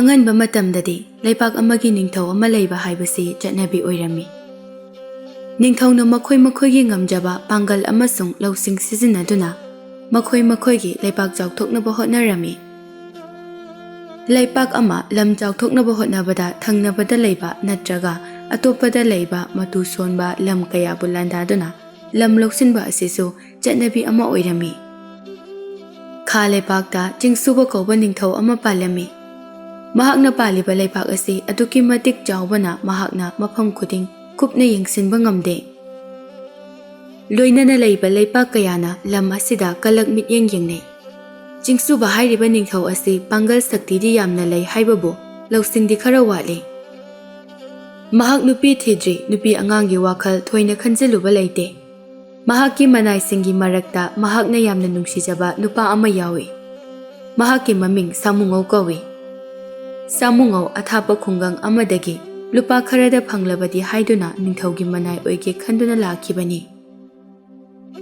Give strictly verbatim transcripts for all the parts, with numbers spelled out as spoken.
ꯑꯉꯟꯕ ꯃꯇꯝꯗꯗꯤ ꯂꯩꯄꯥꯛ ꯑꯃꯒꯤ ꯅꯤꯡꯊꯧ ꯑꯃ ꯂꯩꯕ ꯍꯥꯏꯕꯁꯤ ꯆꯠꯅꯕꯤ ꯑꯣꯏꯔꯝꯃꯤ꯫ ꯅꯤꯡꯊꯧꯅ ꯃꯈꯣꯏ ꯃꯈꯣꯏꯒꯤ ꯉꯝꯖꯕ ꯄꯥꯡꯒꯜ ꯑꯃꯁꯨꯡ ꯂꯧꯁꯤꯡ ꯁꯤꯖꯤꯟꯅꯗꯨꯅ ꯃꯈꯣꯏ ꯃꯈꯣꯏꯒꯤ ꯂꯩꯄꯥꯛ ꯆꯥꯎꯊꯣꯛꯅꯕ ꯍꯣꯠꯅꯔꯝꯃꯤ꯫ ꯂꯩꯄꯥꯛ ꯑꯃ ꯂꯝ ꯆꯥꯎꯊꯣꯛꯅꯕ ꯍꯣꯠꯅꯕꯗ ꯊꯪꯅꯕꯗ ꯂꯩꯕ ꯅꯠꯇ꯭ꯔꯒ ꯑꯇꯣꯞꯄꯗ ꯂꯩꯕ ꯃꯇꯨ ꯁꯣꯟꯕ ꯂꯝ ꯀꯌꯥꯕꯨ ꯂꯥꯟꯗꯥꯗꯨꯅ ꯂꯝ ꯂꯧꯁꯤꯟꯕ ꯑꯁꯤꯁꯨ ꯆꯠꯅꯕꯤ ꯑꯃ ꯑꯣꯏꯔꯝꯃꯤ꯫ ꯈꯥ ꯂꯩꯄꯥꯛꯇ ꯆꯤꯡꯁꯨꯕ ꯀꯧꯕ ꯅꯤꯡꯊꯧ ꯑꯃ ꯄꯥꯜꯂꯝꯃꯤ꯫ ꯃꯍꯥꯛꯅ ꯄꯥꯜꯂꯤꯕ ꯂꯩꯄꯥꯛ ꯑꯁꯤ ꯑꯗꯨꯛꯀꯤ ꯃꯇꯤꯛ ꯆꯥꯎꯕꯅ ꯃꯍꯥꯛꯅ ꯃꯐꯝ ꯈꯨꯗꯤꯡ ꯀꯨꯞꯅ ꯌꯦꯡꯁꯤꯟꯕ ꯉꯝꯗꯦ꯫ ꯂꯣꯏꯅꯅ ꯂꯩꯕ ꯂꯩꯄꯥꯛ ꯀꯌꯥꯅ ꯂꯝ ꯑꯁꯤꯗ ꯀꯂꯛ ꯃꯤꯠꯌꯦꯡ ꯌꯦꯡꯅꯩ꯫ ꯆꯤꯡꯁꯨꯕ ꯍꯥꯏꯔꯤꯕ ꯅꯤꯡꯊꯧ ꯑꯁꯤ ꯄꯥꯡꯒꯜ ꯁꯛꯇꯤꯗꯤ ꯌꯥꯝꯅ ꯂꯩ ꯍꯥꯏꯕꯕꯨ ꯂꯧꯁꯤꯡꯗꯤ ꯈꯔ ꯋꯥꯠꯂꯤ꯫ ꯃꯍꯥꯛ ꯅꯨꯄꯤ ꯊꯤꯗ꯭ꯔꯤ, ꯅꯨꯄꯤ ꯑꯉꯥꯡꯒꯤ ꯋꯥꯈꯜ ꯊꯣꯏꯅ ꯈꯟꯖꯤꯜꯂꯨꯕ ꯂꯩꯇꯦ꯫ ꯃꯍꯥꯛꯀꯤ ꯃꯅꯥꯏꯁꯤꯡꯒꯤ ꯃꯔꯛꯇ ꯃꯍꯥꯛꯅ ꯌꯥꯝꯅ ꯅꯨꯡꯁꯤꯖꯕ ꯅꯨꯄꯥ ꯑꯃ ꯌꯥꯎꯏ꯫ ꯃꯍꯥꯛꯀꯤ ꯃꯃꯤꯡ ꯁꯥꯃꯨꯉꯧ ꯀꯧꯏ꯫ ꯁꯥꯃꯨꯉꯧ ꯑꯊꯥꯞꯄ ꯈꯨꯡꯒꯪ ꯑꯃꯗꯒꯤ ꯂꯨꯄꯥ ꯈꯔꯗ ꯐꯪꯂꯕꯗꯤ ꯍꯥꯏꯗꯨꯅ ꯅꯤꯡꯊꯧꯒꯤ ꯃꯅꯥꯏ ꯑꯣꯏꯒꯦ ꯈꯟꯗꯨꯅ ꯂꯥꯛꯈꯤꯕꯅꯤ꯫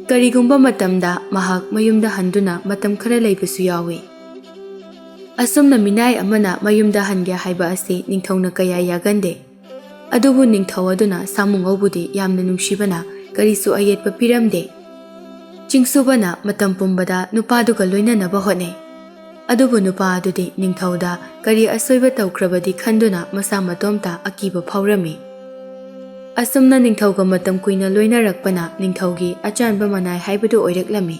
ꯀꯔꯤꯒꯨꯝꯕ ꯃꯇꯝꯗ ꯃꯍꯥꯛ ꯃꯌꯨꯝꯗ ꯍꯟꯗꯨꯅ ꯃꯇꯝ ꯈꯔ ꯂꯩꯕꯁꯨ ꯌꯥꯎꯏ꯫ ꯑꯁꯨꯝꯅ ꯃꯤꯅꯥꯏ ꯑꯃꯅ ꯃꯌꯨꯝꯗ ꯍꯟꯒꯦ ꯍꯥꯏꯕ ꯑꯁꯤ ꯅꯤꯡꯊꯧꯅ ꯀꯌꯥ ꯌꯥꯒꯟꯗꯦ꯫ ꯑꯗꯨꯕꯨ ꯅꯤꯡꯊꯧ ꯑꯗꯨꯅ ꯁꯥꯃꯨꯉꯧꯕꯨꯗꯤ ꯌꯥꯝꯅ ꯅꯨꯡꯁꯤꯕꯅ ꯀꯔꯤꯁꯨ ꯑꯌꯦꯠꯄ ꯄꯤꯔꯝꯗꯦ꯫ ꯆꯤꯡꯁꯨꯕꯅ ꯃꯇꯝ ꯄꯨꯝꯕꯗ ꯅꯨꯄꯥꯗꯨꯒ ꯂꯣꯏꯅꯅꯕ ꯍꯣꯠꯅꯩ꯫ ꯑꯗꯨꯕꯨ ꯅꯨꯄꯥ ꯑꯗꯨꯗꯤ ꯅꯤꯡꯊꯧꯗ ꯀꯔꯤ ꯑꯁꯣꯏꯕ ꯇꯧꯈ꯭ꯔꯕꯗꯤ ꯈꯟꯗꯨꯅ ꯃꯁꯥ ꯃꯇꯣꯝꯇ ꯑꯀꯤꯕ ꯐꯥꯎꯔꯝꯃꯤ꯫ ꯑꯁꯨꯝꯅ ꯅꯤꯡꯊꯧꯒ ꯃꯇꯝ ꯀꯨꯏꯅ ꯂꯣꯏꯅꯔꯛꯄꯅ ꯅꯤꯡꯊꯧꯒꯤ ꯑꯆꯥꯟꯕ ꯃꯅꯥꯏ ꯍꯥꯏꯕꯗꯨ ꯑꯣꯏꯔꯛꯂꯝꯃꯤ꯫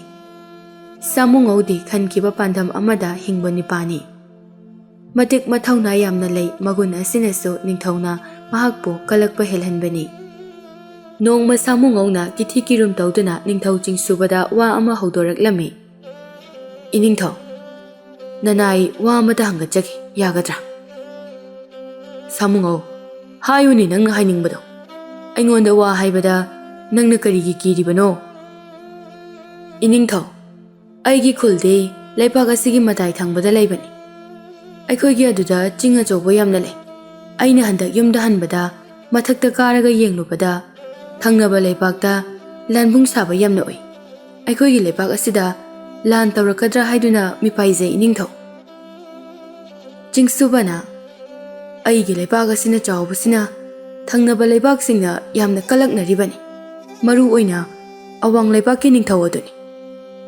ꯁꯥꯃꯨꯉꯧꯗꯤ ꯈꯟꯈꯤꯕ ꯄꯥꯟꯗꯝ ꯑꯃꯗ ꯍꯤꯡꯕ ꯅꯨꯄꯥꯅꯤ꯫ ꯃꯇꯤꯛ ꯃꯊꯧꯅꯥ ꯌꯥꯝꯅ ꯂꯩ, ꯃꯒꯨꯟ ꯑꯁꯤꯅꯁꯨ ꯅꯤꯡꯊꯧꯅ ꯃꯍꯥꯛꯄꯨ ꯀꯂꯛꯄ ꯍꯦꯜꯍꯟꯕꯅꯤ꯫ ꯅꯣꯡꯃ ꯁꯥꯃꯨꯉꯧꯅ ꯀꯤꯊꯤ ꯀꯤꯔꯨꯝ ꯇꯧꯗꯨꯅ ꯅꯤꯡꯊꯧ ꯆꯤꯡꯁꯨꯕꯗ ꯋꯥ ꯑꯃ ꯍꯧꯗꯣꯔꯛꯂꯝꯃꯤ꯫ "ꯏꯅꯤꯡꯊꯧ, ꯅꯅꯥꯏ ꯋꯥ ꯑꯃꯇ ꯍꯪꯒꯠꯆꯒꯦ, ꯌꯥꯒꯗ꯭ꯔꯥ?" "ꯁꯥꯃꯨꯉꯧ, ꯍꯥꯏꯌꯨꯅꯦ ꯅꯪꯅ ꯍꯥꯏꯅꯤꯡꯕꯗꯣ꯫ ꯑꯩꯉꯣꯟꯗ ꯋꯥ ꯍꯥꯏꯕꯗ ꯅꯪꯅ ꯀꯔꯤꯒꯤ ꯀꯤꯔꯤꯕꯅꯣ?" "ꯏꯅꯤꯡꯊꯧ, ꯑꯩꯒꯤ ꯈꯨꯜꯗꯤ ꯂꯩꯄꯥꯛ ꯑꯁꯤꯒꯤ ꯃꯇꯥꯏ ꯊꯪꯕꯗ ꯂꯩꯕꯅꯤ꯫ ꯑꯩꯈꯣꯏꯒꯤ ꯑꯗꯨꯗ ꯆꯤꯡ ꯑꯆꯧꯕ ꯌꯥꯝꯅ ꯂꯩ꯫ ꯑꯩꯅ ꯍꯟꯗꯛ ꯌꯨꯝꯗ ꯍꯟꯕꯗ ꯃꯊꯛꯇ ꯀꯥꯔꯒ ꯌꯦꯡꯂꯨꯕꯗ ꯊꯪꯅꯕ ꯂꯩꯄꯥꯛꯇ ꯂꯥꯟꯕꯨꯡ ꯁꯥꯕ ꯌꯥꯝꯅ ꯎꯏ꯫ ꯑꯩꯈꯣꯏꯒꯤ ꯂꯩꯄꯥꯛ ꯑꯁꯤꯗ ꯂꯥꯟ ꯇꯧꯔꯛꯀꯗ꯭ꯔꯥ ꯍꯥꯏꯗꯨꯅ ꯃꯤꯄꯥꯏꯖꯩ ꯏꯅꯤꯡꯊꯧ꯫" ꯆꯤꯡꯁꯨꯕꯅ, "ꯑꯩꯒꯤ ꯂꯩꯕꯥꯛ ꯑꯁꯤꯅ ꯆꯥꯎꯕꯁꯤꯅ ꯊꯪꯅꯕ ꯂꯩꯕꯥꯛꯁꯤꯡꯅ ꯌꯥꯝꯅ ꯀꯜꯂꯛꯅꯔꯤꯕꯅꯤ, ꯃꯔꯨ ꯑꯣꯏꯅ ꯑꯋꯥꯡ ꯂꯩꯕꯥꯛꯀꯤ ꯅꯤꯡꯊꯧ ꯑꯗꯨꯅꯤ꯫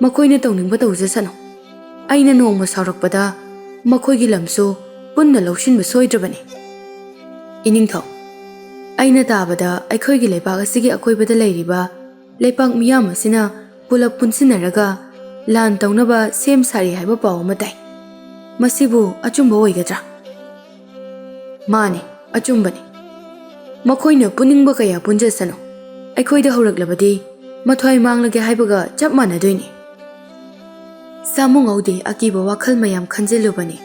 ꯃꯈꯣꯏꯅ ꯇꯧꯅꯤꯡꯕ ꯇꯧꯖꯁꯅꯨ꯫ ꯑꯩꯅ ꯅꯣꯡꯃ ꯁꯥꯎꯔꯛꯄꯗ ꯃꯈꯣꯏꯒꯤ ꯂꯝꯁꯨ ꯄꯨꯟꯅ ꯂꯧꯁꯤꯟꯕ ꯁꯣꯏꯗ꯭ꯔꯕꯅꯤ꯫ ꯏꯅꯤꯡꯊꯧ, ꯑꯩꯅ ꯇꯥꯕꯗ ꯑꯩꯈꯣꯏꯒꯤ ꯂꯩꯕꯥꯛ ꯑꯁꯤꯒꯤ ꯑꯀꯣꯏꯕꯗ ꯂꯩꯔꯤꯕ ꯂꯩꯄꯥꯛ ꯃꯤꯌꯥꯝ ꯑꯁꯤꯅ ꯄꯨꯂꯞ ꯄꯨꯟꯁꯤꯟꯅꯔꯒ ꯂꯥꯟ ꯇꯧꯅꯕ ꯁꯦꯝ ꯁꯥꯔꯤ ꯍꯥꯏꯕ ꯄꯥꯎ ꯑꯃ ꯇꯥꯏ꯫ ꯃꯁꯤꯕꯨ ꯑꯆꯨꯝꯕ ꯑꯣꯏꯒꯗ꯭ꯔꯥ?" "ꯃꯥꯅꯤ, ꯑꯆꯨꯝꯕꯅꯤ꯫ ꯃꯈꯣꯏꯅ ꯄꯨꯅꯤꯡꯕ ꯀꯌꯥ ꯄꯨꯟꯖꯁꯅꯨ꯫ ꯑꯩꯈꯣꯏꯗ ꯍꯧꯔꯛꯂꯕꯗꯤ ꯃꯊ꯭ꯋꯥꯏ ꯃꯥꯡꯂꯒꯦ ꯍꯥꯏꯕꯒ ꯆꯞ ꯃꯥꯟꯅꯗꯣꯏꯅꯤ꯫" ꯁꯥꯃꯨꯉꯧꯗꯤ ꯑꯀꯤꯕ ꯋꯥꯈꯜ ꯃꯌꯥꯝ ꯈꯟꯖꯤꯜꯂꯨꯕꯅꯤ꯫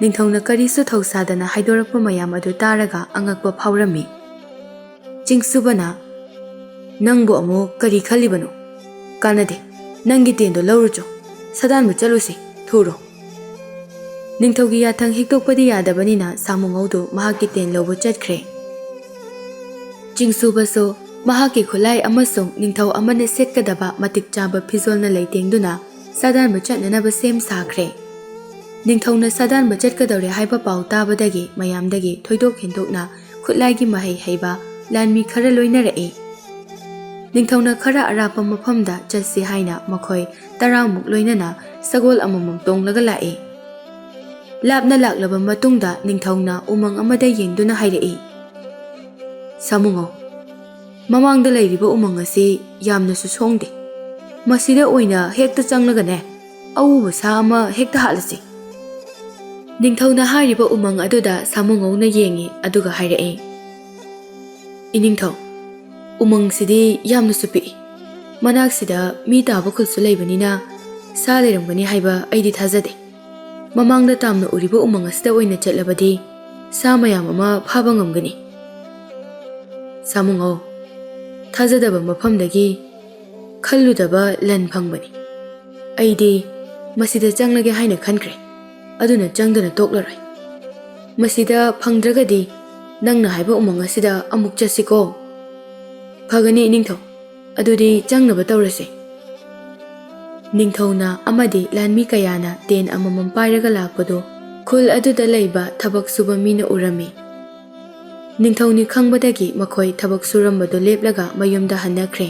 ꯅꯤꯡꯊꯧꯅ ꯀꯔꯤꯁꯨ ꯊꯧꯁꯥꯗꯅ ꯍꯥꯏꯗꯣꯔꯛꯄ ꯃꯌꯥꯝ ꯑꯗꯨ ꯇꯥꯔꯒ ꯑꯉꯛꯄ ꯐꯥꯎꯔꯝꯃꯤ꯫ ꯆꯤꯡꯁꯨꯕꯅ, "ꯅꯪꯕꯨ ꯑꯃꯨꯛ ꯀꯔꯤ ꯈꯜꯂꯤꯕꯅꯣ? ꯀꯥꯟꯅꯗꯦ꯫ ꯅꯪꯒꯤ ꯇꯦꯟꯗꯣ ꯂꯧꯔꯨꯆꯣ꯫ ꯁꯥꯗꯥꯟꯕ ꯆꯠꯂꯨꯁꯤ꯫ ꯊꯨꯔꯣ꯫" ꯅꯤꯡꯊꯧꯒꯤ ꯌꯥꯊꯪ ꯍꯤꯛꯇꯣꯛꯄꯗꯤ ꯌꯥꯗꯕꯅꯤꯅ ꯁꯥꯃꯨꯉꯧꯗꯨ ꯃꯍꯥꯛꯀꯤ ꯇꯦꯟ ꯂꯧꯕ ꯆꯠꯈ꯭ꯔꯦ꯫ ꯆꯤꯡꯁꯨꯕꯁꯨ ꯃꯍꯥꯛꯀꯤ ꯈꯨꯠꯂꯥꯏ ꯑꯃꯁꯨꯡ ꯅꯤꯡꯊꯧ ꯑꯃꯅ ꯁꯦꯠꯀꯗꯕ ꯃꯇꯤꯛ ꯆꯥꯕ ꯐꯤꯖꯣꯜꯅ ꯂꯩꯇꯦꯡꯗꯨꯅ ꯁꯥꯗꯥꯟꯕ ꯆꯠꯅꯅꯕ ꯁꯦꯝ ꯁꯥꯈ꯭ꯔꯦ꯫ ꯅꯤꯡꯊꯧꯅ ꯁꯥꯗꯥꯟꯕ ꯆꯠꯀꯗꯧꯔꯦ ꯍꯥꯏꯕ ꯄꯥꯎ ꯇꯥꯕꯗꯒꯤ ꯃꯌꯥꯝꯗꯒꯤ ꯊꯣꯏꯗꯣꯛ ꯍꯦꯟꯗꯣꯛꯅ ꯈꯨꯠꯂꯥꯏꯒꯤ ꯃꯍꯩ ꯍꯩꯕ ꯂꯥꯟꯃꯤ ꯈꯔ ꯂꯣꯏꯅꯔꯛꯏ꯫ ꯅꯤꯡꯊꯧꯅ ꯈꯔ ꯑꯔꯥꯞꯄ ꯃꯐꯝꯗ ꯆꯠꯁꯤ ꯍꯥꯏꯅ ꯃꯈꯣꯏ ꯇꯔꯥꯃꯨꯛ ꯂꯣꯏꯅꯅ ꯁꯒꯣꯜ ꯑꯃꯃꯝ ꯇꯣꯡꯂꯒ ꯂꯥꯛꯏ꯫ ꯂꯥꯞꯅ ꯂꯥꯛꯂꯕ ꯃꯇꯨꯡꯗ ꯅꯤꯡꯊꯧꯅ ꯎꯃꯪ ꯑꯃꯗ ꯌꯦꯡꯗꯨꯅ ꯍꯥꯏꯔꯛꯏ, "ꯁꯥꯃꯨꯉꯧ, ꯃꯃꯥꯡꯗ ꯂꯩꯔꯤꯕ ꯎꯃꯪ ꯑꯁꯤ ꯌꯥꯝꯅꯁꯨ ꯁꯣꯡꯗꯦ꯫ ꯃꯁꯤꯗ ꯑꯣꯏꯅ ꯍꯦꯛꯇ ꯆꯪꯂꯒꯅꯦ, ꯑꯎꯕ ꯁꯥ ꯑꯃ ꯍꯦꯛꯇ ꯍꯥꯠꯂꯁꯤ꯫" ꯅꯤꯡꯊꯧꯅ ꯍꯥꯏꯔꯤꯕ ꯎꯃꯪ ꯑꯗꯨꯗ ꯁꯥꯃꯨꯉꯧꯅ ꯌꯦꯡꯉꯤ, ꯑꯗꯨꯒ ꯍꯥꯏꯔꯛꯏ, "ꯏꯅꯤꯡꯊꯧ, ꯎꯃꯪꯁꯤꯗꯤ ꯌꯥꯝꯅꯁꯨ ꯄꯤꯛꯏ꯫ ꯃꯅꯥꯛꯁꯤꯗ ꯃꯤ ꯇꯥꯕ ꯈꯨꯜꯁꯨ ꯂꯩꯕꯅꯤꯅ ꯁꯥ ꯂꯩꯔꯝꯒꯅꯤ ꯍꯥꯏꯕ ꯑꯩꯗꯤ ꯊꯥꯖꯗꯦ꯫ ꯃꯃꯥꯡꯗ ꯇꯥꯝꯅ ꯎꯔꯤꯕ ꯎꯃꯪ ꯑꯁꯤꯗ ꯑꯣꯏꯅ ꯆꯠꯂꯕꯗꯤ ꯁꯥ ꯃꯌꯥꯝ ꯑꯃ ꯐꯥꯕ ꯉꯝꯒꯅꯤ꯫" ꯁꯥꯃꯨꯉꯧ, ꯊꯥꯖꯗꯕ ꯃꯐꯝꯗꯒꯤ ꯈꯜꯂꯨꯗꯕ ꯂꯟ ꯐꯪꯕꯅꯤ꯫ ꯑꯩꯗꯤ ꯃꯁꯤꯗ ꯆꯪꯂꯒꯦ ꯍꯥꯏꯅ ꯈꯟꯈ꯭ꯔꯦ, ꯑꯗꯨꯅ ꯆꯪꯗꯅ ꯇꯣꯛꯂꯔꯣꯏ꯫ ꯃꯁꯤꯗ ꯐꯪꯗ꯭ꯔꯒꯗꯤ ꯅꯪꯅ ꯍꯥꯏꯕ ꯎꯃꯪ ꯑꯁꯤꯗ ꯑꯃꯨꯛ ꯆꯠꯁꯤꯀꯣ꯫ ꯐꯒꯅꯤ ꯏꯅꯤꯡꯊꯧ, ꯑꯗꯨꯗꯤ ꯆꯪꯅꯕ ꯇꯧꯔꯁꯤ꯫ ꯅꯤꯡꯊꯧꯅ ꯑꯃꯗꯤ ꯂꯥꯟꯃꯤ ꯀꯌꯥꯅ ꯇꯦꯟ ꯑꯃꯃꯝ ꯄꯥꯏꯔꯒ ꯂꯥꯛꯄꯗꯨ ꯈꯨꯜ ꯑꯗꯨꯗ ꯂꯩꯕ ꯊꯕꯛ ꯁꯨꯕ ꯃꯤꯅ ꯎꯔꯝꯃꯤ꯫ ꯅꯤꯡꯊꯧꯅꯤ ꯈꯪꯕꯗꯒꯤ ꯃꯈꯣꯏ ꯊꯕꯛ ꯁꯨꯔꯝꯕꯗꯨ ꯂꯦꯞꯂꯒ ꯃꯌꯨꯝꯗ ꯍꯟꯅꯈ꯭ꯔꯦ꯫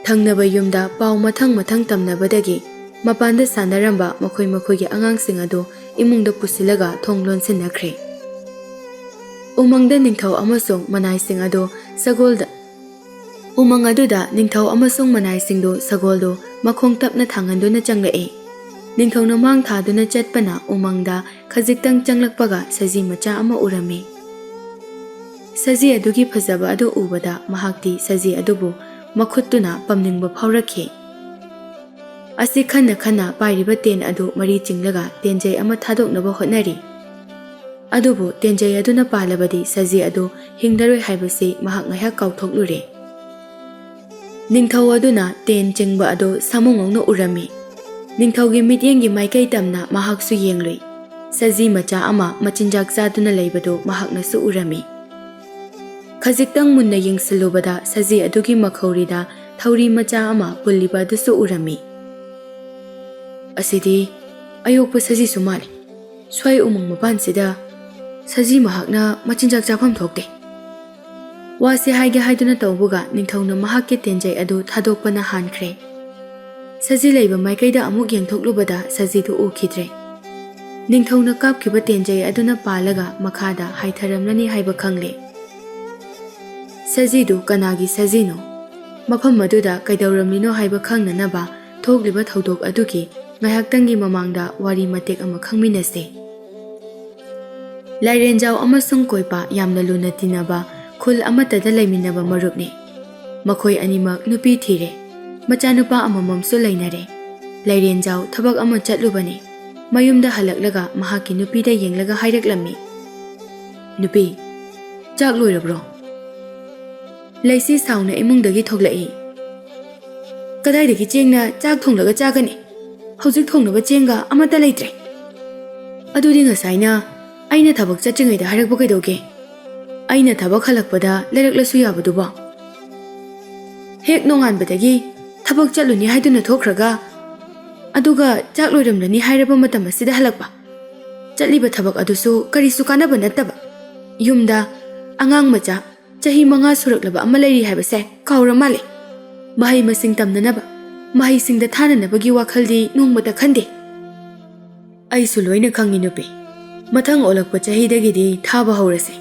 ꯊꯪꯅꯕ ꯌꯨꯝꯗ ꯄꯥꯎ ꯃꯊꯪ ꯃꯊꯪ ꯇꯝꯅꯕꯗꯒꯤ ꯃꯄꯥꯟꯗ ꯁꯥꯟꯅꯔꯝꯕ ꯃꯈꯣꯏ ꯃꯈꯣꯏꯒꯤ ꯑꯉꯥꯡꯁꯤꯡ ꯑꯗꯨ ꯏꯃꯨꯡꯗ ꯄꯨꯁꯤꯜꯂꯒ ꯊꯣꯡ ꯂꯣꯟꯁꯤꯟꯅꯈ꯭ꯔꯦ꯫ ꯎꯃꯪꯗ ꯅꯤꯡꯊꯧ ꯑꯃꯁꯨꯡ ꯃꯅꯥꯏꯁꯤꯡ ꯑꯗꯨ ꯁꯒꯣꯜꯗ ꯎꯃꯪ ꯑꯗꯨꯗ ꯅꯤꯡꯊꯧ ꯑꯃꯁꯨꯡ ꯃꯅꯥꯏꯁꯤꯡꯗꯨ ꯁꯒꯣꯜꯗꯨ ꯃꯈꯣꯡ ꯇꯞꯅ ꯊꯥꯡꯍꯟꯗꯨꯅ ꯆꯪꯂꯛꯏ꯫ ꯅꯤꯡꯊꯧꯅ ꯃꯥꯡ ꯊꯥꯗꯨꯅ ꯆꯠꯄꯅ ꯎꯃꯪꯗ ꯈꯖꯤꯛꯇꯪ ꯆꯪꯂꯛꯄꯒ ꯁꯖꯤ ꯃꯆꯥ ꯑꯃ ꯎꯔꯝꯃꯤ꯫ ꯁꯖꯤ ꯑꯗꯨꯒꯤ ꯐꯖꯕ ꯑꯗꯨ ꯎꯕꯗ ꯃꯍꯥꯛꯇꯤ ꯁꯖꯤ ꯑꯗꯨꯕꯨ ꯃꯈꯨꯠꯇꯨꯅ ꯄꯝꯅꯤꯡꯕ ꯐꯥꯎꯔꯛꯈꯤ꯫ ꯑꯁꯤ ꯈꯟꯅ ꯈꯟꯅ ꯄꯥꯏꯔꯤꯕ ꯇꯦꯟ ꯑꯗꯨ ꯃꯔꯤ ꯆꯤꯡꯂꯒ ꯇꯦꯟꯖꯩ ꯑꯃ ꯊꯥꯗꯣꯛꯅꯕ ꯍꯣꯠꯅꯔꯤ꯫ ꯑꯗꯨꯕꯨ ꯇꯦꯟꯖꯩ ꯑꯗꯨꯅ ꯄꯥꯜꯂꯕꯗꯤ ꯁꯖꯤ ꯑꯗꯨ ꯍꯤꯡꯂꯔꯣꯏ ꯍꯥꯏꯕꯁꯤ ꯃꯍꯥꯛ ꯉꯥꯏꯍꯥꯛ ꯀꯥꯎꯊꯣꯛꯂꯨꯔꯦ꯫ ꯅꯤꯡꯊꯧ ꯑꯗꯨꯅ ꯇꯦꯟ ꯆꯤꯡꯕ ꯑꯗꯨ ꯁꯥꯃꯨꯉꯧꯅ ꯎꯔꯝꯃꯤ꯫ ꯅꯤꯡꯊꯧꯒꯤ ꯃꯤꯠꯌꯦꯡꯒꯤ ꯃꯥꯏꯀꯩ ꯇꯝꯅ ꯃꯍꯥꯛꯁꯨ ꯌꯦꯡꯂꯨꯏ꯫ ꯁꯖꯤ ꯃꯆꯥ ꯑꯃ ꯃꯆꯤꯟꯖꯥꯛ ꯆꯥꯗꯨꯅ ꯂꯩꯕꯗꯨ ꯃꯍꯥꯛꯅꯁꯨ ꯎꯔꯝꯃꯤ꯫ ꯈꯖꯤꯛꯇꯪ ꯃꯨꯟꯅ ꯌꯦꯡꯁꯤꯜꯂꯨꯕꯗ ꯁꯖꯤ ꯑꯗꯨꯒꯤ ꯃꯈꯧꯔꯤꯗ ꯊꯧꯔꯤ ꯃꯆꯥ ꯑꯃ ꯄꯨꯜꯂꯤꯕ ꯑꯗꯨꯁꯨ ꯎꯔꯝꯃꯤ꯫ "ꯑꯁꯤꯗꯤ ꯑꯌꯣꯛꯄ ꯁꯖꯤꯁꯨ ꯃꯥꯜꯂꯤ꯫ ꯁ꯭ꯋꯥꯏ ꯎꯃꯪ ꯃꯄꯥꯟꯁꯤꯗ ꯁꯖꯤ ꯃꯍꯥꯛꯅ ꯃꯆꯤꯟꯖꯥꯛ ꯆꯥꯐꯝ ꯊꯣꯛꯇꯦ꯫" ꯋꯥꯁꯤ ꯍꯥꯏꯒꯦ ꯍꯥꯏꯗꯨꯅ ꯇꯧꯕꯒ ꯅꯤꯡꯊꯧꯅ ꯃꯍꯥꯛꯀꯤ ꯇꯦꯟꯖꯩ ꯑꯗꯨ ꯊꯥꯗꯣꯛꯄꯅ ꯍꯥꯟꯈ꯭ꯔꯦ꯫ ꯁꯖꯤ ꯂꯩꯕ ꯃꯥꯏꯀꯩꯗ ꯑꯃꯨꯛ ꯌꯦꯡꯊꯣꯛꯂꯨꯕꯗ ꯁꯖꯤꯗꯨ ꯎꯈꯤꯗ꯭ꯔꯦ꯫ ꯅꯤꯡꯊꯧꯅ ꯀꯥꯞꯈꯤꯕ ꯇꯦꯟꯖꯩ ꯑꯗꯨꯅ ꯄꯥꯜꯂꯒ ꯃꯈꯥꯗ ꯍꯥꯏꯊꯔꯝꯂꯅꯤ ꯍꯥꯏꯕ ꯈꯪꯂꯦ꯫ ꯁꯖꯤꯗꯨ ꯀꯅꯥꯒꯤ ꯁꯖꯤꯅꯣ? ꯃꯐꯝ ꯑꯗꯨꯗ ꯀꯩꯗꯧꯔꯝꯂꯤꯅꯣ ꯍꯥꯏꯕ ꯈꯪꯅꯅꯕ ꯊꯣꯛꯂꯤꯕ ꯊꯧꯗꯣꯛ ꯑꯗꯨꯒꯤ ꯉꯥꯏꯍꯥꯛꯇꯪꯒꯤ ꯃꯃꯥꯡꯗ ꯋꯥꯔꯤ ꯃꯇꯦꯛ ꯑꯃ ꯈꯪꯃꯤꯟꯅꯁꯤ꯫ ꯂꯥꯏꯔꯦꯟꯖꯥꯎ ꯑꯃꯁꯨꯡ ꯀꯣꯏꯄꯥ ꯌꯥꯝꯅ ꯂꯨꯅ ꯇꯤꯟꯅꯕ ꯈꯨꯜ ꯑꯃꯠꯇꯗ ꯂꯩꯃꯤꯟꯅꯕ ꯃꯔꯨꯞꯅꯤ꯫ ꯃꯈꯣꯏ ꯑꯅꯤꯃꯛ ꯅꯨꯄꯤ ꯊꯤꯔꯦ꯫ ꯃꯆꯥꯅꯨꯄꯥ ꯑꯃꯃꯝꯁꯨ ꯂꯩꯅꯔꯦ꯫ ꯂꯥꯏꯔꯦꯟꯖꯥꯎ ꯊꯕꯛ ꯑꯃ ꯆꯠꯂꯨꯕꯅꯤ꯫ ꯃꯌꯨꯝꯗ ꯍꯜꯂꯛꯂꯒ ꯃꯍꯥꯛꯀꯤ ꯅꯨꯄꯤꯗ ꯌꯦꯡꯂꯒ ꯍꯥꯏꯔꯛꯂꯝꯃꯤ, "ꯅꯨꯄꯤ, ꯆꯥꯛ ꯂꯣꯏꯔꯕ꯭ꯔꯣ?" ꯂꯩꯁꯤ ꯁꯥꯎꯅ ꯏꯃꯨꯡꯗꯒꯤ ꯊꯣꯛꯂꯛꯏ꯫ "ꯀꯗꯥꯏꯗꯒꯤ ꯆꯦꯡꯅ ꯆꯥꯛ ꯊꯣꯡꯂꯒ ꯆꯥꯒꯅꯤ? ꯍꯧꯖꯤꯛ ꯊꯣꯡꯅꯕ ꯆꯦꯡꯒ ꯑꯃꯠꯇ ꯂꯩꯇ꯭ꯔꯦ꯫ ꯑꯗꯨꯗꯤ ꯉꯁꯥꯏꯅ ꯑꯩꯅ ꯊꯕꯛ ꯆꯠꯇ꯭ꯔꯤꯉꯩꯗ ꯍꯥꯏꯔꯛꯄ ꯀꯩꯗꯧꯒꯦ? ꯑꯩꯅ ꯊꯕꯛ ꯍꯜꯂꯛꯄꯗ ꯂꯩꯔꯛꯂꯁꯨ ꯌꯥꯕꯗꯨꯕꯣ? ꯍꯦꯛ ꯅꯣꯡꯉꯥꯟꯕꯗꯒꯤ ꯊꯕꯛ ꯆꯠꯂꯨꯅꯤ ꯍꯥꯏꯗꯨꯅ ꯊꯣꯛꯈ꯭ꯔꯒ, ꯑꯗꯨꯒ ꯆꯥꯛ ꯂꯣꯏꯔꯝꯂꯅꯤ ꯍꯥꯏꯔꯕ ꯃꯇꯝ ꯑꯁꯤꯗ ꯍꯜꯂꯛꯄ꯫ ꯆꯠꯂꯤꯕ ꯊꯕꯛ ꯑꯗꯨꯁꯨ ꯀꯔꯤꯁꯨ ꯀꯥꯟꯅꯕ ꯅꯠꯇꯕ꯫ ꯌꯨꯝꯗ ꯑꯉꯥꯡ ꯃꯆꯥ ꯆꯍꯤ ꯃꯉꯥ ꯁꯨꯔꯛꯂꯕ ꯑꯃ ꯂꯩꯔꯤ ꯍꯥꯏꯕꯁꯦ ꯀꯥꯎꯔ ꯃꯥꯜꯂꯦ꯫ ꯃꯍꯩ ꯃꯁꯤꯡ ꯇꯝꯅꯅꯕ ꯃꯍꯩꯁꯤꯡꯗ ꯊꯥꯅꯅꯕꯒꯤ ꯋꯥꯈꯜꯗꯤ ꯅꯣꯡꯃꯇ ꯈꯟꯗꯦ꯫ ꯑꯩꯁꯨ ꯂꯣꯏꯅ ꯈꯪꯉꯤ ꯅꯨꯄꯤ꯫ ꯃꯊꯪ ꯑꯣꯜꯂꯛꯄ ꯆꯍꯤꯗꯒꯤꯗꯤ ꯊꯥꯕ ꯍꯧꯔꯁꯦ꯫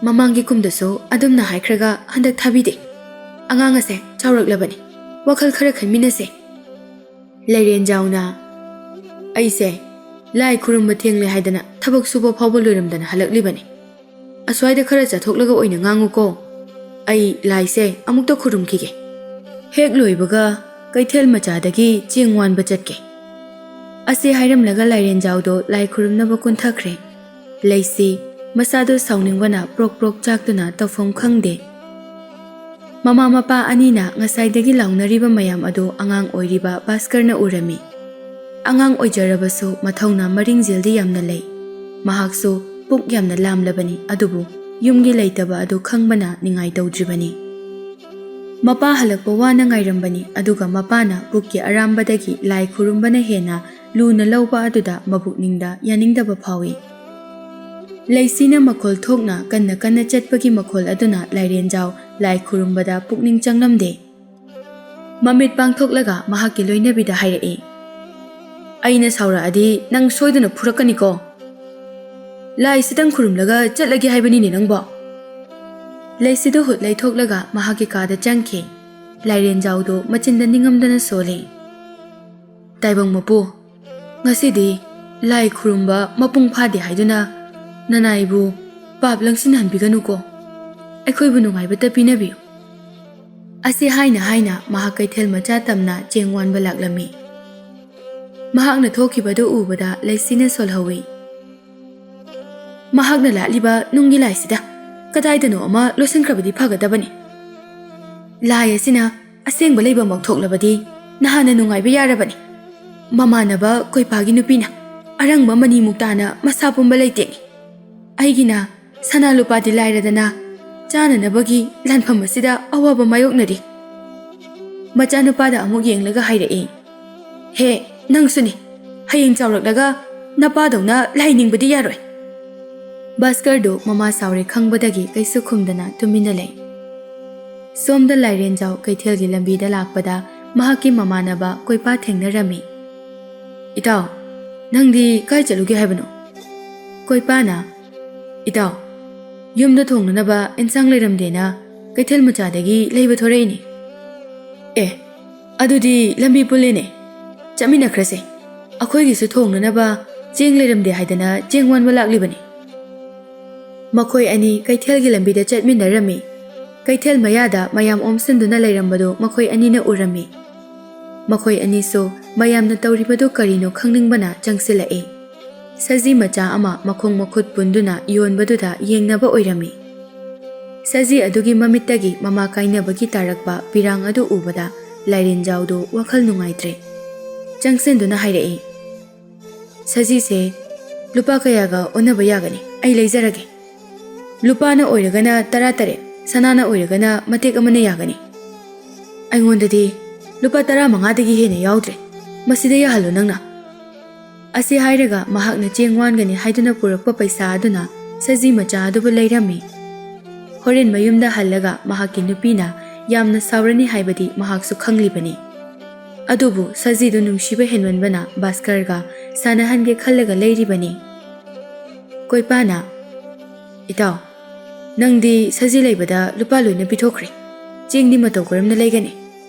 ꯃꯃꯥꯡꯒꯤ ꯀꯨꯝꯗꯁꯨ ꯑꯗꯨꯝꯅ ꯍꯥꯏꯈ꯭ꯔꯒ ꯍꯟꯗꯛ ꯊꯥꯕꯤꯗꯦ꯫ ꯑꯉꯥꯡ ꯑꯁꯦ ꯆꯥꯎꯔꯛꯂꯕꯅꯤ꯫ ꯋꯥꯈꯜ ꯈꯔ ꯈꯟꯃꯤꯟꯅꯁꯦ꯫ ꯂꯩꯔꯦꯟꯖꯥꯎꯅ, ꯑꯩꯁꯦ ꯂꯥꯏ ꯈꯨꯔꯨꯝꯕ ꯊꯦꯡꯂꯦ ꯍꯥꯏꯗꯅ ꯊꯕꯛ ꯁꯨꯕ ꯐꯥꯎꯕ ꯂꯣꯏꯔꯝꯗꯅ ꯍꯜꯂꯛꯂꯤꯕꯅꯤ꯫ ꯑꯁ꯭ꯋꯥꯏꯗ ꯈꯔ ꯆꯠꯊꯣꯛꯂꯒ ꯑꯣꯏꯅ ꯉꯥꯡꯉꯨꯀꯣ꯫ ꯑꯩ ꯂꯥꯏꯁꯦ ꯑꯃꯨꯛꯇ ꯈꯨꯔꯨꯝꯈꯤꯒꯦ꯫ ꯍꯦꯛ ꯂꯣꯏꯕꯒ ꯀꯩꯊꯦꯜ ꯃꯆꯥꯗꯒꯤ ꯆꯦꯡ ꯋꯥꯟꯕ ꯆꯠꯀꯦ꯫ ꯑꯁꯤ ꯍꯥꯏꯔꯝꯂꯒ ꯂꯥꯏꯔꯦꯟꯖꯥꯎꯗꯣ ꯂꯥꯏ ꯈꯨꯔꯨꯝꯅꯕ ꯀꯨꯟꯊꯈ꯭ꯔꯦ꯫ ꯂꯩꯁꯤ ꯃꯁꯥꯗꯣ ꯁꯥꯎꯅꯤꯡꯕꯅ ꯄ꯭ꯔꯣꯛ ꯄ꯭ꯔꯣꯛ ꯆꯥꯛꯇꯨꯅ ꯇꯧꯐꯝ ꯈꯪꯗꯦ꯫ ꯃꯃꯥ ꯃꯄꯥ ꯑꯅꯤꯅ ꯉꯁꯥꯏꯗꯒꯤ ꯂꯥꯎꯅꯔꯤꯕ ꯃꯌꯥꯝ ꯑꯗꯨ ꯑꯉꯥꯡ ꯑꯣꯏꯔꯤꯕ ꯚꯥꯁꯀꯔꯅ ꯎꯔꯝꯃꯤ꯫ ꯑꯉꯥꯡ ꯑꯣꯏꯖꯔꯕꯁꯨ ꯃꯊꯧꯅꯥ ꯃꯔꯤꯡꯖꯦꯜꯗꯤ ꯌꯥꯝꯅ ꯂꯩ꯫ ꯃꯍꯥꯛꯁꯨ ꯄꯨꯛ ꯌꯥꯝꯅ ꯂꯥꯝꯂꯕꯅꯤ, ꯑꯗꯨꯕꯨ ꯌꯨꯝꯒꯤ ꯂꯩꯇꯕ ꯑꯗꯨ ꯈꯪꯕꯅ ꯅꯤꯡꯉꯥꯏ ꯇꯧꯗ꯭ꯔꯤꯕꯅꯤ꯫ ꯃꯄꯥ ꯍꯜꯂꯛꯄ ꯋꯥꯅ ꯉꯥꯏꯔꯝꯕꯅꯤ, ꯑꯗꯨꯒ ꯃꯄꯥꯅ ꯄꯨꯛꯀꯤ ꯑꯔꯥꯝꯕꯗꯒꯤ ꯂꯥꯏ ꯈꯨꯔꯨꯝꯕꯅ ꯍꯦꯟꯅ ꯂꯨꯅ ꯂꯧꯕ ꯑꯗꯨꯗ ꯃꯕꯨꯛꯅꯤꯡꯗ ꯌꯥꯅꯤꯡꯗꯕ ꯐꯥꯎꯏ꯫ ꯂꯩꯁꯤꯅ ꯃꯈꯣꯜ ꯊꯣꯛꯅ ꯀꯟꯅ ꯀꯟꯅ ꯆꯠꯄꯒꯤ ꯃꯈꯣꯜ ꯑꯗꯨꯅ ꯂꯥꯏꯔꯦꯟꯖꯥꯎ ꯂꯥꯏ ꯈꯨꯔꯨꯝꯕꯗ ꯄꯨꯛꯅꯤꯡ ꯆꯪꯂꯝꯗꯦ꯫ ꯃꯃꯤꯠ ꯄꯥꯡꯊꯣꯛꯂꯒ ꯃꯍꯥꯛꯀꯤ ꯂꯣꯏꯅꯕꯤꯗ ꯍꯥꯏꯔꯛꯏ, "ꯑꯩꯅ ꯁꯥꯎꯔꯛꯑꯗꯤ ꯅꯪ ꯁꯣꯏꯗꯅ ꯐꯨꯔꯛꯀꯅꯤꯀꯣ꯫ ꯂꯥꯏꯁꯤꯗꯪ ꯈꯨꯔꯨꯝꯂꯒ ꯆꯠꯂꯒꯦ ꯍꯥꯏꯕꯅꯤꯅꯦ ꯅꯪꯕꯣ?" ꯂꯩꯁꯤꯗꯨ ꯍꯨꯠ ꯂꯩꯊꯣꯛꯂꯒ ꯃꯍꯥꯛꯀꯤ ꯀꯥꯗ ꯆꯪꯈꯤ꯫ ꯂꯥꯏꯔꯦꯟꯖꯥꯎꯗꯨ ꯃꯆꯤꯟꯗ ꯅꯤꯡꯉꯝꯗꯅ ꯁꯣꯜꯂꯤ꯫ "ꯇꯥꯏꯕꯪ ꯃꯄꯨ, ꯉꯁꯤꯗꯤ ꯂꯥꯏ ꯈꯨꯔꯨꯝꯕ ꯃꯄꯨꯡ ꯐꯥꯗꯦ ꯍꯥꯏꯗꯨꯅ ꯅꯅꯥꯏꯕꯨ ꯄꯥꯞ ꯂꯪꯁꯤꯟꯍꯟꯕꯤꯒꯅꯨꯀꯣ꯫ ꯑꯩꯈꯣꯏꯕꯨ ꯅꯨꯡꯉꯥꯏꯕꯇ ꯄꯤꯅꯕꯤꯌꯨ꯫" ꯑꯁꯤ ꯍꯥꯏꯅ ꯍꯥꯏꯅ ꯃꯍꯥꯛ ꯀꯩꯊꯦꯜ ꯃꯆꯥ ꯇꯝꯅ ꯆꯦꯡ ꯋꯥꯟꯕ ꯂꯥꯛꯂꯝꯃꯤ꯫ ꯃꯍꯥꯛꯅ ꯊꯣꯛꯈꯤꯕꯗꯨ ꯎꯕꯗ ꯂꯩꯁꯤꯅ ꯁꯣꯜꯍꯧꯏ꯫ "ꯃꯍꯥꯛꯅ ꯂꯥꯠꯂꯤꯕ ꯅꯨꯡꯒꯤ ꯂꯥꯏꯁꯤꯗ ꯀꯗꯥꯏꯗꯅꯣ ꯑꯃ ꯂꯣꯠꯁꯤꯟꯈ꯭ꯔꯕꯗꯤ ꯐꯒꯗꯕꯅꯤ꯫ ꯂꯥꯏ ꯑꯁꯤꯅ ꯑꯁꯦꯡꯕ ꯂꯩꯐꯝ ꯂꯥꯎꯊꯣꯛꯂꯕꯗꯤ ꯅꯍꯥꯟꯅ ꯅꯨꯡꯉꯥꯏꯕ ꯌꯥꯔꯕꯅꯤ꯫ ꯃꯃꯥꯟꯅꯕ ꯀꯣꯏꯄꯥꯒꯤ ꯅꯨꯄꯤꯅ ꯑꯔꯪꯕ ꯃꯅꯤꯃꯨꯛꯇꯥꯅ ꯃꯁꯥ ꯄꯨꯝꯕ ꯂꯩꯇꯦꯡꯏ꯫ ꯑꯩꯒꯤꯅ ꯁꯅꯥ ꯂꯨꯄꯥꯗꯤ ꯂꯥꯏꯔꯗꯅ ꯆꯥꯅꯅꯕꯒꯤ ꯂꯥꯟꯐꯝ ꯑꯁꯤꯗ ꯑꯋꯥꯕ ꯃꯥꯌꯣꯛꯅꯔꯤ꯫" ꯃꯆꯥꯅꯨꯄꯥꯗ ꯑꯃꯨꯛ ꯌꯦꯡꯂꯒ ꯍꯥꯏꯔꯛꯏ, "ꯍꯦ, ꯅꯪꯁꯨꯅꯤ꯫ ꯍꯌꯦꯡ ꯆꯥꯎꯔꯛꯂꯒ ꯅꯄꯥꯗꯧꯅ ꯂꯩꯅꯤꯡꯕꯗꯤ ꯌꯥꯔꯣꯏ꯫ ꯚꯥꯁꯀꯔꯗꯨ ꯃꯃꯥ ꯁꯥꯎꯔꯦ ꯈꯪꯕꯗꯒꯤ ꯀꯩꯁꯨ ꯈꯨꯝꯗꯅ ꯇꯨꯃꯤꯟꯅ ꯂꯩ꯫ ꯁꯣꯝꯗ ꯂꯥꯏꯔꯦꯟꯖꯥꯎ ꯀꯩꯊꯦꯜꯒꯤ ꯂꯝꯕꯤꯗ ꯂꯥꯛꯄꯗ ꯃꯍꯥꯛꯀꯤ ꯃꯃꯥꯟꯅꯕ ꯀꯣꯏꯄꯥ ꯊꯦꯡꯅꯔꯝꯃꯤ꯫ "ꯏꯇꯥꯎ, ꯅꯪꯗꯤ ꯀꯥꯏ ꯆꯠꯂꯨꯒꯦ ꯍꯥꯏꯕꯅꯣ?" ꯀꯣꯏꯄꯥꯅ, "ꯏꯇꯥꯎ, ꯌꯨꯝꯗ ꯊꯣꯡꯅꯅꯕ ꯏꯟꯁꯥꯡ ꯂꯩꯔꯝꯗꯦꯅ ꯀꯩꯊꯦꯜ ꯃꯆꯥꯗꯒꯤ ꯂꯩꯕ ꯊꯣꯔꯛꯏꯅꯦ꯫" "ꯑꯦ, ꯑꯗꯨꯗꯤ ꯂꯝꯕꯤ ꯄꯨꯜꯂꯦꯅꯦ꯫ ꯆꯠꯃꯤꯟꯅꯈ꯭ꯔꯁꯦ꯫ ꯑꯩꯈꯣꯏꯒꯤꯁꯨ ꯊꯣꯡꯅꯅꯕ ꯆꯦꯡ ꯂꯩꯔꯝꯗꯦ ꯍꯥꯏꯗꯅ ꯆꯦꯡ ꯋꯥꯟꯕ ꯂꯥꯛꯂꯤꯕꯅꯤ꯫" ꯃꯈꯣꯏ ꯑꯅꯤ ꯀꯩꯊꯦꯜꯒꯤ ꯂꯝꯕꯤꯗ ꯆꯠꯃꯤꯟꯅꯔꯝꯃꯤ꯫ ꯀꯩꯊꯦꯜ ꯃꯌꯥꯗ ꯃꯌꯥꯝ ꯑꯣꯝꯁꯤꯟꯗꯨꯅ ꯂꯩꯔꯝꯕꯗꯨ ꯃꯈꯣꯏ ꯑꯅꯤꯅ ꯎꯔꯝꯃꯤ꯫ ꯃꯈꯣꯏ ꯑꯅꯤꯁꯨ ꯃꯌꯥꯝꯅ ꯇꯧꯔꯤꯕꯗꯨ ꯀꯔꯤꯅꯣ ꯈꯪꯅꯤꯡꯕꯅ ꯆꯪꯁꯤꯜꯂꯛꯏ꯫ ꯁꯖꯤ ꯃꯆꯥ ꯑꯃ ꯃꯈꯣꯡ ꯃꯈꯨꯠ ꯄꯨꯟꯗꯨꯅ ꯌꯣꯟꯕꯗꯨꯗ ꯌꯦꯡꯅꯕ ꯑꯣꯏꯔꯝꯃꯤ꯫ ꯁꯖꯤ ꯑꯗꯨꯒꯤ ꯃꯃꯤꯠꯇꯒꯤ ꯃꯃꯥ ꯀꯥꯏꯅꯕꯒꯤ ꯇꯥꯔꯛꯄ ꯄꯤꯔꯥꯡ ꯑꯗꯨ ꯎꯕꯗ ꯂꯥꯏꯔꯦꯟꯖꯥꯎꯗꯨ ꯋꯥꯈꯜ ꯅꯨꯡꯉꯥꯏꯇ꯭ꯔꯦ꯫ ꯆꯪꯁꯤꯟꯗꯨꯅ ꯍꯥꯏꯔꯛꯏ, "ꯁꯖꯤꯁꯦ ꯂꯨꯄꯥ ꯀꯌꯥꯒ ꯑꯣꯟꯅꯕ ꯌꯥꯒꯅꯤ? ꯑꯩ ꯂꯩꯖꯔꯒꯦ꯫ ꯂꯨꯄꯥꯅ ꯑꯣꯏꯔꯒꯅ ꯇꯔꯥ ꯇꯔꯦꯠ, ꯁꯅꯥꯅ ꯑꯣꯏꯔꯒꯅ ꯃꯇꯦꯛ ꯑꯃꯅ ꯌꯥꯒꯅꯤ꯫ ꯑꯩꯉꯣꯟꯗꯗꯤ ꯂꯨꯄꯥ ꯇꯔꯥ ꯃꯉꯥꯗꯒꯤ ꯍꯦꯟꯅ ꯌꯥꯎꯗ꯭ꯔꯦ꯫ ꯃꯁꯤꯗ ꯌꯥꯍꯜꯂꯨ ꯅꯪꯅ꯫" ꯑꯁꯤ ꯍꯥꯏꯔꯒ ꯃꯍꯥꯛꯅ ꯆꯦꯡ ꯋꯥꯟꯒꯅꯤ ꯍꯥꯏꯗꯨꯅ ꯄꯨꯔꯛꯄ ꯄꯩꯁꯥ ꯑꯗꯨꯅ ꯁꯖꯤ ꯃꯆꯥ ꯑꯗꯨꯕꯨ ꯂꯩꯔꯝꯃꯤ꯫ ꯍꯣꯔꯦꯟ ꯃꯌꯨꯝꯗ ꯍꯜꯂꯒ ꯃꯍꯥꯛꯀꯤ ꯅꯨꯄꯤꯅ ꯌꯥꯝꯅ ꯁꯥꯎꯔꯅꯤ ꯍꯥꯏꯕꯗꯤ ꯃꯍꯥꯛꯁꯨ ꯈꯪꯂꯤꯕꯅꯤ꯫ ꯑꯗꯨꯕꯨ ꯁꯖꯤꯗꯨ ꯅꯨꯡꯁꯤꯕ ꯍꯦꯟꯃꯟꯕꯅ ꯚꯥꯁꯀꯔꯒ ꯁꯥꯟꯅꯍꯟꯒꯦ ꯈꯜꯂꯒ ꯂꯩꯔꯤꯕꯅꯤ꯫ ꯀꯣꯏꯄꯥꯅ, "ꯏꯇꯥꯎ, ꯅꯪꯗꯤ ꯁꯖꯤ ꯂꯩꯕꯗ ꯂꯨꯄꯥ ꯂꯣꯏꯅ ꯄꯤꯊꯣꯛꯈ꯭ꯔꯦ꯫ ꯆꯦꯡꯗꯤ ꯃꯇꯧ ꯀꯔꯝꯅ ꯂꯩꯒꯅꯤ?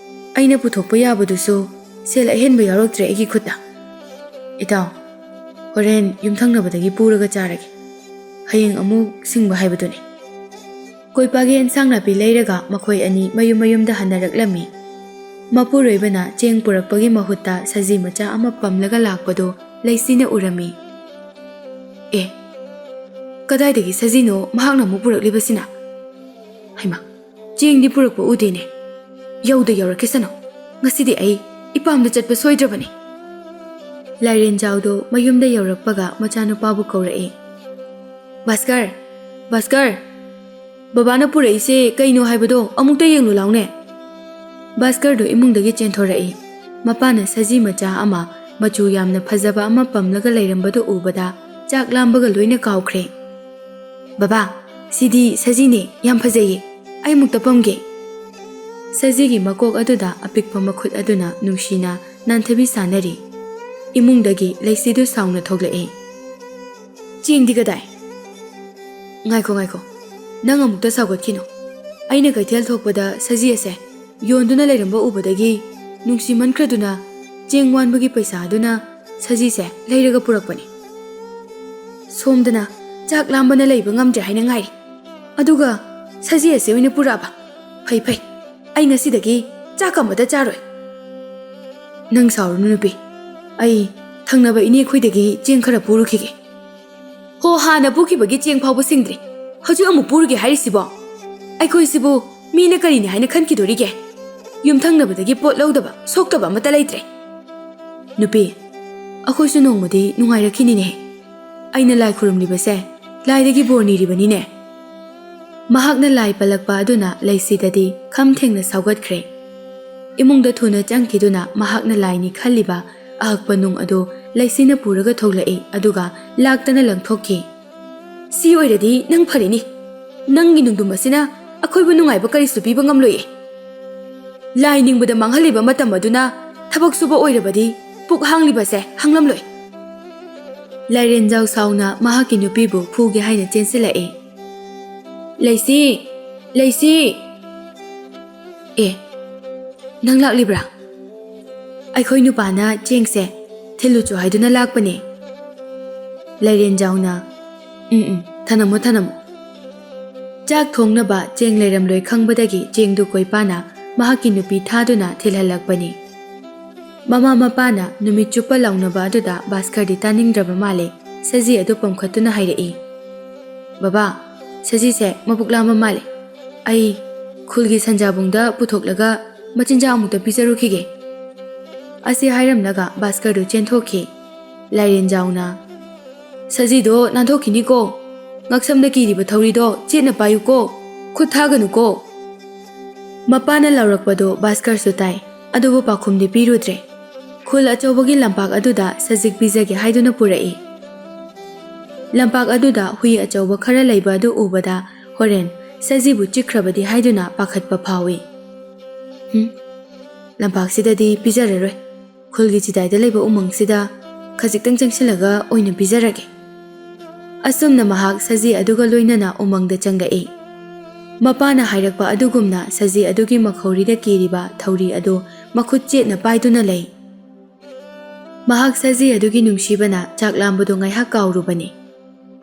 ꯑꯩꯅ ꯄꯨꯊꯣꯛꯄ ꯌꯥꯕꯗꯨꯁꯨ ꯁꯦꯜ ꯑꯍꯦꯟꯕ ꯌꯥꯎꯔꯛꯇ꯭ꯔꯦ ꯑꯩꯒꯤ ꯈꯨꯠꯇ꯫ ꯏꯇꯥꯎ, ꯍꯣꯔꯦꯟ ꯌꯨꯝꯊꯪꯅꯕꯗꯒꯤ ꯄꯨꯔꯒ ꯆꯥꯔꯒꯦ꯫ ꯍꯌꯦꯡ ꯑꯃꯨꯛ ꯁꯤꯡꯕ ꯍꯥꯏꯕꯗꯨꯅꯤ꯫" ꯀꯣꯏꯄꯥꯒꯤ ꯑꯦꯟꯁꯥꯡ ꯅꯥꯄꯤ ꯂꯩꯔꯒ ꯃꯈꯣꯏ ꯑꯅꯤ ꯃꯌꯨꯝ ꯃꯌꯨꯝꯗ ꯍꯟꯅꯔꯛꯂꯝꯃꯤ꯫ ꯃꯄꯨꯔꯣꯏꯕꯅ ꯆꯦꯡ ꯄꯨꯔꯛꯄꯒꯤ ꯃꯍꯨꯠꯇ ꯁꯖꯤ ꯃꯆꯥ ꯑꯃ ꯄꯝꯂꯒ ꯂꯥꯛꯄꯗꯨ ꯂꯩꯁꯤꯅ ꯎꯔꯝꯃꯤ꯫ "ꯑꯦ, ꯀꯗꯥꯏꯗꯒꯤ ꯁꯖꯤꯅꯣ ꯃꯍꯥꯛꯅ ꯑꯃꯨꯛ ꯄꯨꯔꯛꯂꯤꯕꯁꯤꯅ? ꯍꯩꯃꯥ, ꯆꯦꯡꯗꯤ ꯄꯨꯔꯛꯄ ꯎꯗꯦꯅꯦ꯫ ꯌꯧꯗ ꯌꯧꯔꯛꯈꯤꯁꯅꯨ꯫ ꯉꯁꯤꯗꯤ ꯑꯩ ꯏꯄꯥꯝꯗ ꯆꯠꯄ ꯁꯣꯏꯗ꯭ꯔꯕꯅꯤ꯫" ꯂꯥꯏꯔꯦꯟꯖꯥꯎꯗꯣ ꯃꯌꯨꯝꯗ ꯌꯧꯔꯛꯄꯒ ꯃꯆꯥꯅꯨꯄꯥꯕꯨ ꯀꯧꯔꯛꯏ꯫ "ꯚꯥꯁꯀꯔ, ꯚꯥꯁꯀꯔ, ꯕꯕꯥꯅ ꯄꯨꯔꯛꯏꯁꯦ ꯀꯩꯅꯣ ꯍꯥꯏꯕꯗꯣ ꯑꯃꯨꯛꯇ ꯌꯦꯡꯂꯨ ꯂꯥꯎꯅꯦ꯫" ꯚꯥꯁꯀꯔꯗꯨ ꯏꯃꯨꯡꯗꯒꯤ ꯆꯦꯟꯊꯣꯔꯛꯏ꯫ ꯃꯄꯥꯅ ꯁꯖꯤ ꯃꯆꯥ ꯑꯃ ꯃꯆꯨ ꯌꯥꯝꯅ ꯐꯖꯕ ꯑꯃ ꯄꯝꯂꯒ ꯂꯩꯔꯝꯕꯗꯨ ꯎꯕꯗ ꯆꯥꯛ ꯂꯥꯝꯕꯒ ꯂꯣꯏꯅ ꯀꯥꯎꯈ꯭ꯔꯦ꯫ "ꯕꯕꯥ, ꯁꯤꯗꯤ ꯁꯖꯤꯅꯦ, ꯌꯥꯝ ꯐꯖꯩꯌꯦ, ꯑꯩ ꯑꯃꯨꯛꯇ ꯄꯝꯒꯦ꯫" ꯁꯖꯤꯒꯤ ꯃꯀꯣꯛ ꯑꯗꯨꯗ ꯑꯄꯤꯛꯄ ꯃꯈꯨꯠ ꯑꯗꯨꯅ ꯅꯨꯡꯁꯤꯅ ꯅꯥꯟꯊꯕꯤ ꯁꯥꯟꯅꯔꯤ꯫ ꯏꯃꯨꯡꯗꯒꯤ ꯂꯩꯁꯤꯗꯨ ꯁꯥꯎꯅ ꯊꯣꯛꯂꯛꯏ꯫ "ꯆꯦꯡꯗꯤ ꯀꯗꯥꯏ?" "ꯉꯥꯏꯈꯣ, ꯉꯥꯏꯈꯣ, ꯅꯪ ꯑꯃꯨꯛꯇ ꯁꯥꯎꯒꯠꯈꯤꯅꯨ꯫ ꯑꯩꯅ ꯀꯩꯊꯦꯜ ꯊꯣꯛꯄꯗ ꯁꯖꯤ ꯑꯁꯦ ꯌꯣꯟꯗꯨꯅ ꯂꯩꯔꯝꯕ ꯎꯕꯗꯒꯤ ꯅꯨꯡꯁꯤꯃꯟꯈ꯭ꯔꯗꯨꯅ ꯆꯦꯡ ꯋꯥꯟꯕꯒꯤ ꯄꯩꯁꯥ ꯑꯗꯨꯅ ꯁꯖꯤꯁꯦ ꯂꯩꯔꯒ ꯄꯨꯔꯛꯄꯅꯤ꯫ ꯁꯣꯝꯗꯅ ꯆꯥꯛ ꯂꯥꯝꯕꯅ ꯂꯩꯕ ꯉꯝꯗ꯭ꯔꯦ ꯍꯥꯏꯅ ꯉꯥꯏꯔꯤ, ꯑꯗꯨꯒ ꯁꯖꯤ ꯑꯁꯦ ꯑꯣꯏꯅ ꯄꯨꯔꯛꯑꯕ? ꯐꯩ, ꯐꯩ, ꯑꯩ ꯉꯁꯤꯗꯒꯤ ꯆꯥꯛ ꯑꯃꯠꯇ ꯆꯥꯔꯣꯏ꯫" "ꯅꯪ ꯁꯥꯎꯔꯨꯅꯨ ꯅꯨꯄꯤ, ꯑꯩ ꯊꯪꯅꯕ ꯏꯅꯦ ꯈꯣꯏꯗꯒꯤ ꯆꯦꯡ ꯈꯔ ꯄꯨꯔꯨꯈꯤꯒꯦ꯫" "ꯍꯣ, ꯍꯥꯟꯅ ꯄꯨꯈꯤꯕꯒꯤ ꯆꯦꯡ ꯐꯥꯎꯕ ꯁꯤꯡꯗ꯭ꯔꯤ, ꯍꯧꯖꯤꯛ ꯑꯃꯨꯛ ꯄꯨꯔꯨꯒꯦ ꯍꯥꯏꯔꯤꯁꯤꯕꯣ? ꯑꯩꯈꯣꯏꯁꯤꯕꯨ ꯃꯤꯅ ꯀꯔꯤꯅꯤ ꯍꯥꯏꯅ ꯈꯟꯈꯤꯗꯣꯔꯤꯒꯦ? ꯌꯨꯝꯊꯪꯅꯕꯗꯒꯤ ꯄꯣꯠ ꯂꯧꯗꯕ, ꯁꯣꯛꯇꯕ ꯑꯃꯠꯇ ꯂꯩꯇ꯭ꯔꯦ꯫" "ꯅꯨꯄꯤ, ꯑꯩꯈꯣꯏꯁꯨ ꯅꯣꯡꯃꯗꯤ ꯅꯨꯡꯉꯥꯏꯔꯛꯈꯤꯅꯤꯅꯦ꯫ ꯑꯩꯅ ꯂꯥꯏ ꯈꯨꯔꯨꯝꯂꯤꯕꯁꯦ ꯂꯥꯏꯗꯒꯤ ꯕꯣꯔ ꯅꯤꯔꯤꯕꯅꯤꯅꯦ꯫" ꯃꯍꯥꯛꯅ ꯂꯥꯏ ꯄꯜꯂꯛꯄ ꯑꯗꯨꯅ ꯂꯩꯁꯤꯗꯗꯤ ꯈꯝ ꯊꯦꯡꯅ ꯁꯥꯎꯒꯠꯈ꯭ꯔꯦ꯫ ꯏꯃꯨꯡꯗ ꯊꯨꯅ ꯆꯪꯈꯤꯗꯨꯅ ꯃꯍꯥꯛꯅ ꯂꯥꯏꯅꯤ ꯈꯜꯂꯤꯕ ꯑꯍꯛꯄ ꯅꯨꯡ ꯑꯗꯨ ꯂꯩꯁꯤꯅ ꯄꯨꯔꯒ ꯊꯣꯛꯂꯛꯏ, ꯑꯗꯨꯒ ꯂꯥꯛꯇꯅ ꯂꯪꯊꯣꯛꯈꯤ꯫ "ꯁꯤ ꯑꯣꯏꯔꯗꯤ ꯅꯪ ꯐꯔꯦꯅꯦ꯫ ꯅꯪꯒꯤ ꯅꯨꯡꯗꯨꯝ ꯑꯁꯤꯅ ꯑꯩꯈꯣꯏꯕꯨ ꯅꯨꯡꯉꯥꯏꯕ ꯀꯔꯤꯁꯨ ꯄꯤꯕ ꯉꯝꯂꯣꯏꯌꯦ꯫ ꯂꯥꯏ ꯅꯤꯡꯕꯗ ꯃꯥꯡꯍꯜꯂꯤꯕ ꯃꯇꯝ ꯑꯗꯨꯅ ꯊꯕꯛ ꯁꯨꯕ ꯑꯣꯏꯔꯕꯗꯤ ꯄꯨꯛ ꯍꯥꯡꯂꯤꯕꯁꯦ ꯍꯥꯡꯂꯝꯂꯣꯏ꯫" ꯂꯥꯏꯔꯦꯟꯖꯥꯎ ꯁꯥꯎꯅ ꯃꯍꯥꯛꯀꯤ ꯅꯨꯄꯤꯕꯨ ꯐꯨꯒꯦ ꯍꯥꯏꯅ ꯆꯦꯟꯁꯤꯜꯂꯛꯏ꯫ "ꯂꯩꯁꯤ! ꯂꯩꯁꯤ!" "ꯑꯦ, ꯅꯪ ꯂꯥꯛꯂꯤꯕ꯭ꯔꯥ? ꯑꯩꯈꯣꯏ ꯅꯨꯄꯥꯅ ꯆꯦꯡꯁꯦ ꯊꯤꯜꯂꯨꯆꯣ ꯍꯥꯏꯗꯨꯅ ꯂꯥꯛꯄꯅꯦ꯫" ꯂꯥꯏꯔꯦꯟꯖꯥꯎꯅ, "ꯎꯝ, ꯎꯝ, ꯊꯅꯝꯃꯣ, ꯊꯅꯝꯃꯣ꯫" ꯆꯥꯛ ꯊꯣꯡꯅꯕ ꯆꯦꯡ ꯂꯩꯔꯝꯂꯣꯏ ꯈꯪꯕꯗꯒꯤ ꯆꯦꯡꯗꯨ ꯀꯣꯏꯄꯥꯅ ꯃꯍꯥꯛꯀꯤ ꯅꯨꯄꯤ ꯊꯥꯗꯨꯅ ꯊꯤꯜꯍꯜꯂꯛꯄꯅꯤ꯫ ꯃꯃꯥ ꯃꯄꯥꯅ ꯅꯨꯃꯤꯠ ꯆꯨꯞꯄ ꯂꯥꯎꯅꯕ ꯑꯗꯨꯗ ꯚꯥꯁꯀꯔꯗꯤ ꯇꯥꯅꯤꯡꯗ꯭ꯔꯕ ꯃꯥꯜꯂꯦ꯫ ꯁꯖꯤ ꯑꯗꯨ ꯄꯝꯈꯠꯇꯨꯅ ꯍꯥꯏꯔꯛꯏ, "ꯕꯕꯥ, ꯁꯖꯤꯁꯦ ꯃꯕꯨꯛ ꯂꯥꯝꯕ ꯃꯥꯜꯂꯦ꯫ ꯑꯩ ꯈꯨꯜꯒꯤ ꯁꯟꯖꯥꯕꯨꯡꯗ ꯄꯨꯊꯣꯛꯂꯒ ꯃꯆꯤꯟꯖꯥꯛ ꯑꯃꯨꯛꯇ ꯄꯤꯖꯔꯨꯈꯤꯒꯦ꯫" ꯑꯁꯤ ꯍꯥꯏꯔꯝꯂꯒ ꯚꯥꯁꯀꯔꯗꯨ ꯆꯦꯟꯊꯣꯛꯈꯤ꯫ ꯂꯥꯏꯔꯦꯟꯖꯥꯎꯅ, "ꯁꯖꯤꯗꯣ ꯅꯥꯟꯊꯣꯛꯈꯤꯅꯤꯀꯣ, ꯉꯛꯁꯝꯗ ꯀꯤꯔꯤꯕ ꯊꯧꯔꯤꯗꯣ ꯆꯦꯠꯅ ꯄꯥꯏꯌꯨꯀꯣ, ꯈꯨꯠ ꯊꯥꯒꯅꯨꯀꯣ꯫" ꯃꯄꯥꯅ ꯂꯥꯎꯔꯛꯄꯗꯣ ꯚꯥꯁꯀꯔꯁꯨ ꯇꯥꯏ, ꯑꯗꯨꯕꯨ ꯄꯥꯎꯈꯨꯝꯗꯤ ꯄꯤꯔꯨꯗ꯭ꯔꯦ꯫ ꯈꯨꯜ ꯑꯆꯧꯕꯒꯤ ꯂꯝꯄꯥꯛ ꯑꯗꯨꯗ ꯁꯖꯤꯛ ꯄꯤꯖꯒꯦ ꯍꯥꯏꯗꯨꯅ ꯄꯨꯔꯛꯏ꯫ ꯂꯝꯄꯥꯛ ꯑꯗꯨꯗ ꯍꯨꯏ ꯑꯆꯧꯕ ꯈꯔ ꯂꯩꯕ ꯑꯗꯨ ꯎꯕꯗ ꯍꯣꯔꯦꯟ ꯁꯖꯤꯕꯨ ꯆꯤꯛꯈ꯭ꯔꯕꯗꯤ ꯍꯥꯏꯗꯨꯅ ꯄꯥꯈꯠꯄ ꯐꯥꯎꯏ꯫ "ꯍꯨꯝ, ꯂꯝꯄꯥꯛꯁꯤꯗꯗꯤ ꯄꯤꯖꯔꯔꯣꯏ꯫ ꯈꯨꯜꯒꯤ ꯆꯤꯗꯥꯏꯗ ꯂꯩꯕ ꯎꯃꯪꯁꯤꯗ ꯈꯖꯤꯛꯇꯪ ꯆꯪꯁꯤꯜꯂꯒ ꯑꯣꯏꯅ ꯄꯤꯖꯔꯒꯦ꯫" ꯑꯁꯨꯝꯅ ꯃꯍꯥꯛ ꯁꯖꯤ ꯑꯗꯨꯒ ꯂꯣꯏꯅꯅ ꯎꯃꯪꯗ ꯆꯪꯂꯛꯏ꯫ ꯃꯄꯥꯅ ꯍꯥꯏꯔꯛꯄ ꯑꯗꯨꯒꯨꯝꯅ ꯁꯖꯤ ꯑꯗꯨꯒꯤ ꯃꯈꯧꯔꯤꯗ ꯀꯤꯔꯤꯕ ꯊꯧꯔꯤ ꯑꯗꯨ ꯃꯈꯨꯠ ꯆꯦꯠꯅ ꯄꯥꯏꯗꯨꯅ ꯂꯩ꯫ ꯃꯍꯥꯛ ꯁꯖꯤ ꯑꯗꯨꯒꯤ ꯅꯨꯡꯁꯤꯕꯅ ꯆꯥꯛ ꯂꯥꯝꯕꯗꯨ ꯉꯥꯏꯍꯥꯛ ꯀꯥꯎꯔꯨꯕꯅꯤ꯫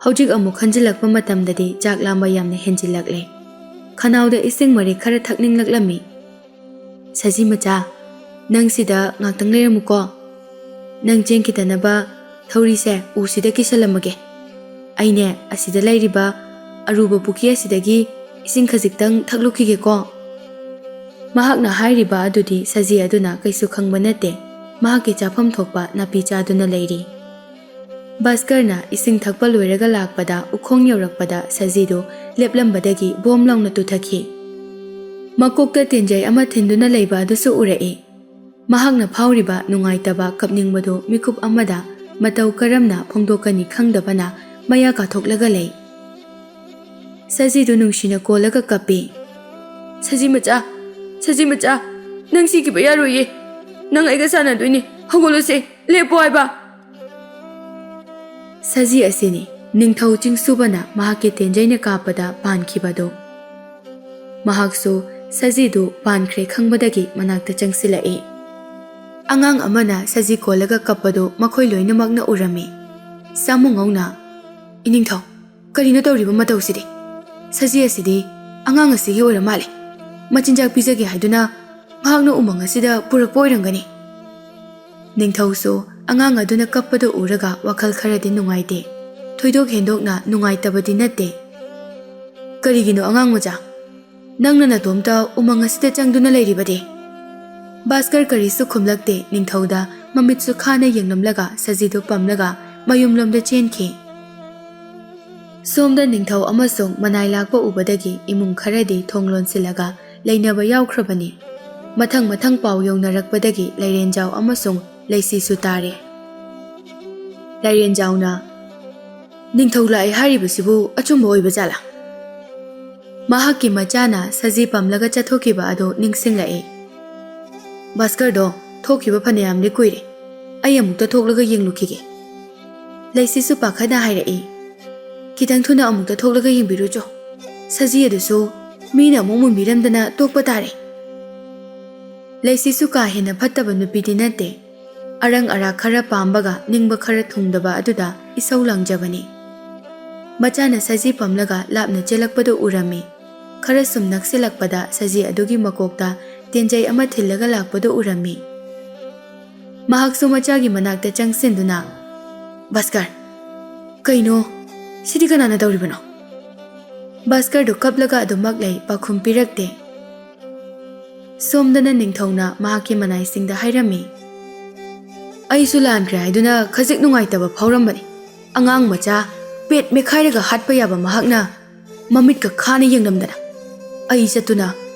ꯍꯧꯖꯤꯛ ꯑꯃꯨꯛ ꯈꯟꯖꯤꯜꯂꯛꯄ ꯃꯇꯝꯗꯗꯤ ꯆꯥꯛ ꯂꯥꯝꯕ ꯌꯥꯝꯅ ꯍꯦꯟꯖꯤꯜꯂꯛꯂꯦ꯫ ꯈꯅꯥꯎꯗ ꯏꯁꯤꯡ ꯃꯔꯤꯛ ꯈꯔ ꯊꯛꯅꯤꯡꯂꯛꯂꯝꯃꯤ꯫ "ꯁꯖꯤ ꯃꯆꯥ, ꯅꯪ ꯁꯤꯗ ꯉꯥꯛꯇꯪ ꯂꯩꯔꯝꯃꯨꯀꯣ꯫ ꯅꯪ ꯆꯦꯟꯈꯤꯗꯅꯕ ꯊꯧꯔꯤꯁꯦ ꯎꯁꯤꯗ ꯀꯤꯁꯜꯂꯝꯃꯒꯦ꯫ ꯑꯩꯅꯦ ꯑꯁꯤꯗ ꯂꯩꯔꯤꯕ ꯑꯔꯨꯕ ꯄꯨꯈ꯭ꯔꯤ ꯑꯁꯤꯗꯒꯤ ꯏꯁꯤꯡ ꯈꯖꯤꯛꯇꯪ ꯊꯛꯂꯨꯈꯤꯒꯦꯀꯣ꯫" ꯃꯍꯥꯛꯅ ꯍꯥꯏꯔꯤꯕ ꯑꯗꯨꯗꯤ ꯁꯖꯤ ꯑꯗꯨꯅ ꯀꯩꯁꯨ ꯈꯪꯕ ꯅꯠꯇꯦ꯫ ꯃꯍꯥꯛꯀꯤ ꯆꯥꯐꯝ ꯊꯣꯛꯄ ꯅꯥꯄꯤ ꯆꯥꯗꯨꯅ ꯂꯩꯔꯤ꯫ ꯚꯥꯁꯀꯔꯅ ꯏꯁꯤꯡ ꯊꯛꯄ ꯂꯣꯏꯔꯒ ꯂꯥꯛꯄꯗ ꯎꯈꯣꯡ ꯌꯧꯔꯛꯄꯗ ꯁꯖꯤꯗꯨ ꯂꯦꯞꯂꯝꯕꯗꯒꯤ ꯕꯣꯝ ꯂꯥꯎꯅ ꯇꯨꯊꯈꯤ꯫ ꯃꯀꯣꯛꯇ ꯇꯦꯟꯖꯩ ꯑꯃ ꯊꯤꯟꯗꯨꯅ ꯂꯩꯕ ꯑꯗꯨꯁꯨ ꯎꯔꯛꯏ꯫ ꯃꯍꯥꯛꯅ ꯐꯥꯎꯔꯤꯕ ꯅꯨꯡꯉꯥꯏꯇꯕ, ꯀꯞꯅꯤꯡꯕꯗꯨ ꯃꯤꯀꯨꯞ ꯑꯃꯗ ꯃꯇꯧ ꯀꯔꯝꯅ ꯐꯣꯡꯗꯣꯛꯀꯅꯤ ꯈꯪꯗꯕꯅ ꯃꯌꯥ ꯀꯥꯊꯣꯛꯂꯒ ꯂꯩ꯫ ꯁꯖꯤꯗꯨ ꯅꯨꯡꯁꯤꯅ ꯀꯣꯜꯂꯒ ꯀꯞꯄꯤ꯫ "ꯁꯖꯤ ꯃꯆꯥ, ꯁꯖꯤ ꯃꯆꯥ, ꯅꯪ ꯁꯤꯈꯤꯕ ꯌꯥꯔꯣꯏꯌꯦ꯫ ꯅꯪ ꯑꯩꯒ ꯁꯥꯟꯅꯗꯣꯏꯅꯤ꯫ ꯍꯧꯒꯠꯂꯨꯁꯦ, ꯂꯦꯞꯄꯣ ꯍꯥꯏꯕ꯫" ꯁꯖꯤ ꯑꯁꯤꯅꯤ ꯅꯤꯡꯊꯧ ꯆꯤꯡꯁꯨꯕꯅ ꯃꯍꯥꯛꯀꯤ ꯇꯦꯟꯖꯩꯅ ꯀꯥꯞꯄꯗ ꯄꯥꯟꯈꯤꯕꯗꯨ꯫ ꯃꯍꯥꯛꯁꯨ ꯁꯖꯤꯗꯨ ꯄꯥꯟꯈ꯭ꯔꯦ ꯈꯪꯕꯗꯒꯤ ꯃꯅꯥꯛꯇ ꯆꯪꯁꯤꯜꯂꯛꯏ꯫ ꯑꯉꯥꯡ ꯑꯃꯅ ꯁꯖꯤ ꯀꯣꯜꯂꯒ ꯀꯞꯄꯗꯨ ꯃꯈꯣꯏ ꯂꯣꯏꯅꯃꯛꯅ ꯎꯔꯝꯃꯤ꯫ ꯁꯥꯃꯨꯉꯧꯅ, "ꯏꯅꯤꯡꯊꯧ, ꯀꯔꯤꯅꯣ ꯇꯧꯔꯤꯕ ꯃꯇꯧꯁꯤꯗꯤ? ꯁꯖꯤ ꯑꯁꯤꯗꯤ ꯑꯉꯥꯡ ꯑꯁꯤꯒꯤ ꯑꯣꯏꯔ ꯃꯥꯜꯂꯦ꯫ ꯃꯆꯤꯟꯖꯥꯛ ꯄꯤꯖꯒꯦ ꯍꯥꯏꯗꯨꯅ ꯃꯍꯥꯛꯅ ꯎꯃꯪ ꯑꯁꯤꯗ ꯄꯨꯔꯛꯄ ꯑꯣꯏꯔꯝꯒꯅꯤ꯫" ꯅꯤꯡꯊꯧꯁꯨ ꯑꯉꯥꯡ ꯑꯗꯨꯅ ꯀꯞꯄꯗꯨ ꯎꯔꯒ ꯋꯥꯈꯜ ꯈꯔꯗꯤ ꯅꯨꯡꯉꯥꯏꯇꯦ꯫ ꯊꯣꯏꯗꯣꯛ ꯍꯦꯟꯗꯣꯛꯅ ꯅꯨꯡꯉꯥꯏꯇꯕꯗꯤ ꯅꯠꯇꯦ꯫ "ꯀꯔꯤꯒꯤꯅꯣ ꯑꯉꯥꯡ ꯃꯆꯥ? ꯅꯪꯅ ꯅꯇꯣꯝꯇ ꯎꯃꯪ ꯑꯁꯤꯗ ꯆꯪꯗꯨꯅ ꯂꯩꯔꯤꯕꯗꯤ?" ꯚꯥꯁꯀꯔ ꯀꯔꯤꯁꯨ ꯈꯨꯝꯂꯛꯇꯦ꯫ ꯅꯤꯡꯊꯧꯗ ꯃꯃꯤꯠꯁꯨ ꯈꯥꯅ ꯌꯦꯡꯂꯝꯂꯒ ꯁꯖꯤꯗꯨ ꯄꯝꯂꯒ ꯃꯌꯨꯝꯂꯣꯝꯗ ꯆꯦꯟꯈꯤ꯫ ꯁꯣꯝꯗ ꯅꯤꯡꯊꯧ ꯑꯃꯁꯨꯡ ꯃꯅꯥꯏ ꯂꯥꯛꯄ ꯎꯕꯗꯒꯤ ꯏꯃꯨꯡ ꯈꯔꯗꯤ ꯊꯣꯡ ꯂꯣꯟꯁꯤꯜꯂꯒ ꯂꯩꯅꯕ ꯌꯥꯎꯈ꯭ꯔꯕꯅꯤ꯫ ꯃꯊꯪ ꯃꯊꯪ ꯄꯥꯎ ꯌꯧꯅꯔꯛꯄꯗꯒꯤ ꯂꯩꯔꯦꯟꯖꯥꯎ ꯑꯃꯁꯨꯡ ꯂꯩꯁꯤꯁꯨ ꯇꯥꯔꯦ꯫ ꯂꯥꯏꯔꯦꯟꯖꯥꯎꯅ, "ꯅꯤꯡꯊꯧ ꯂꯥꯛꯑꯦ ꯍꯥꯏꯔꯤꯕꯁꯤꯕꯨ ꯑꯆꯨꯝꯕ ꯑꯣꯏꯕ ꯖꯥꯠꯂꯥ?" ꯃꯍꯥꯛꯀꯤ ꯃꯆꯥꯅ ꯁꯖꯤ ꯄꯝꯂꯒ ꯆꯠꯊꯣꯛꯈꯤꯕ ꯑꯗꯨ ꯅꯤꯡꯁꯤꯡꯂꯛꯏ꯫ "ꯚꯥꯁꯀꯔꯗꯣ ꯊꯣꯛꯈꯤꯕ ꯐꯅꯌꯥꯝꯗꯤ ꯀꯨꯏꯔꯦ, ꯑꯩ ꯑꯃꯨꯛꯇ ꯊꯣꯛꯂꯒ ꯌꯦꯡꯂꯨꯈꯤꯒꯦ꯫" ꯂꯩꯁꯤꯁꯨ ꯄꯥꯈꯠꯅ ꯍꯥꯏꯔꯛꯏ꯫ "ꯈꯤꯇꯪ ꯊꯨꯅ ꯑꯃꯨꯛꯇ ꯊꯣꯛꯂꯒ ꯌꯦꯡꯕꯤꯔꯨꯆꯣ, ꯁꯖꯤ ꯑꯗꯨꯁꯨ ꯃꯤꯅ ꯑꯃꯨꯛ ꯃꯨꯟꯕꯤꯔꯝꯗꯅ ꯇꯣꯛꯄ ꯇꯥꯔꯦ꯫" ꯂꯩꯁꯤꯁꯨ ꯀꯥ ꯍꯦꯟꯅ ꯐꯠꯇꯕ ꯅꯨꯄꯤꯗꯤ ꯅꯠꯇꯦ꯫ ꯑꯔꯪ ꯑꯔꯥꯛ ꯈꯔ ꯄꯥꯝꯕꯒ ꯅꯤꯡꯕ ꯈꯔ ꯊꯨꯡꯗꯕ ꯑꯗꯨꯗ ꯏꯁꯧ ꯂꯥꯡꯖꯕꯅꯤ꯫ ꯃꯆꯥꯅ ꯁꯖꯤ ꯄꯝꯂꯒ ꯂꯥꯞꯅ ꯆꯦꯜꯂꯛꯄꯗꯨ ꯎꯔꯝꯃꯤ꯫ ꯈꯔ ꯁꯨꯝ ꯅꯛꯁꯤꯜꯂꯛꯄꯗ ꯁꯖꯤ ꯑꯗꯨꯒꯤ ꯃꯀꯣꯛꯇ ꯇꯦꯟꯖꯩ ꯑꯃ ꯊꯤꯜꯂꯒ ꯂꯥꯛꯄꯗꯨ ꯎꯔꯝꯃꯤ꯫ ꯃꯍꯥꯛꯁꯨ ꯃꯆꯥꯒꯤ ꯃꯅꯥꯛꯇ ꯆꯪꯁꯤꯟꯗꯨꯅ, "ꯚꯥꯁꯀꯔ, ꯀꯩꯅꯣ? ꯁꯤꯗꯤ ꯀꯅꯥꯅ ꯇꯧꯔꯤꯕꯅꯣ?" ꯚꯥꯁꯀꯔꯗꯨ ꯀꯞꯂꯒ ꯑꯗꯨꯃꯛ ꯂꯩ, ꯄꯥꯎꯈꯨꯝ ꯄꯤꯔꯛꯇꯦ꯫ ꯁꯣꯝꯗꯅ ꯅꯤꯡꯊꯧꯅ ꯃꯍꯥꯛꯀꯤ ꯃꯅꯥꯏꯁꯤꯡꯗ ꯍꯥꯏꯔꯝꯃꯤ, "ꯑꯩꯁꯨ ꯂꯥꯟꯈ꯭ꯔꯦ ꯍꯥꯏꯗꯨꯅ ꯈꯖꯤꯛ ꯅꯨꯡꯉꯥꯏꯇꯕ ꯐꯥꯎꯔꯝꯕꯅꯤ꯫ ꯑꯉꯥꯡ ꯃꯆꯥ ꯄꯦꯠ ꯃꯦꯈꯥꯏꯔꯒ ꯍꯥꯠꯄ ꯌꯥꯕ ꯃꯍꯥꯛꯅ ꯃꯃꯤꯠꯀ ꯈꯥꯅ ꯌꯦꯡꯂꯝꯗꯅ ꯑꯩ ꯆꯠꯇꯨꯅ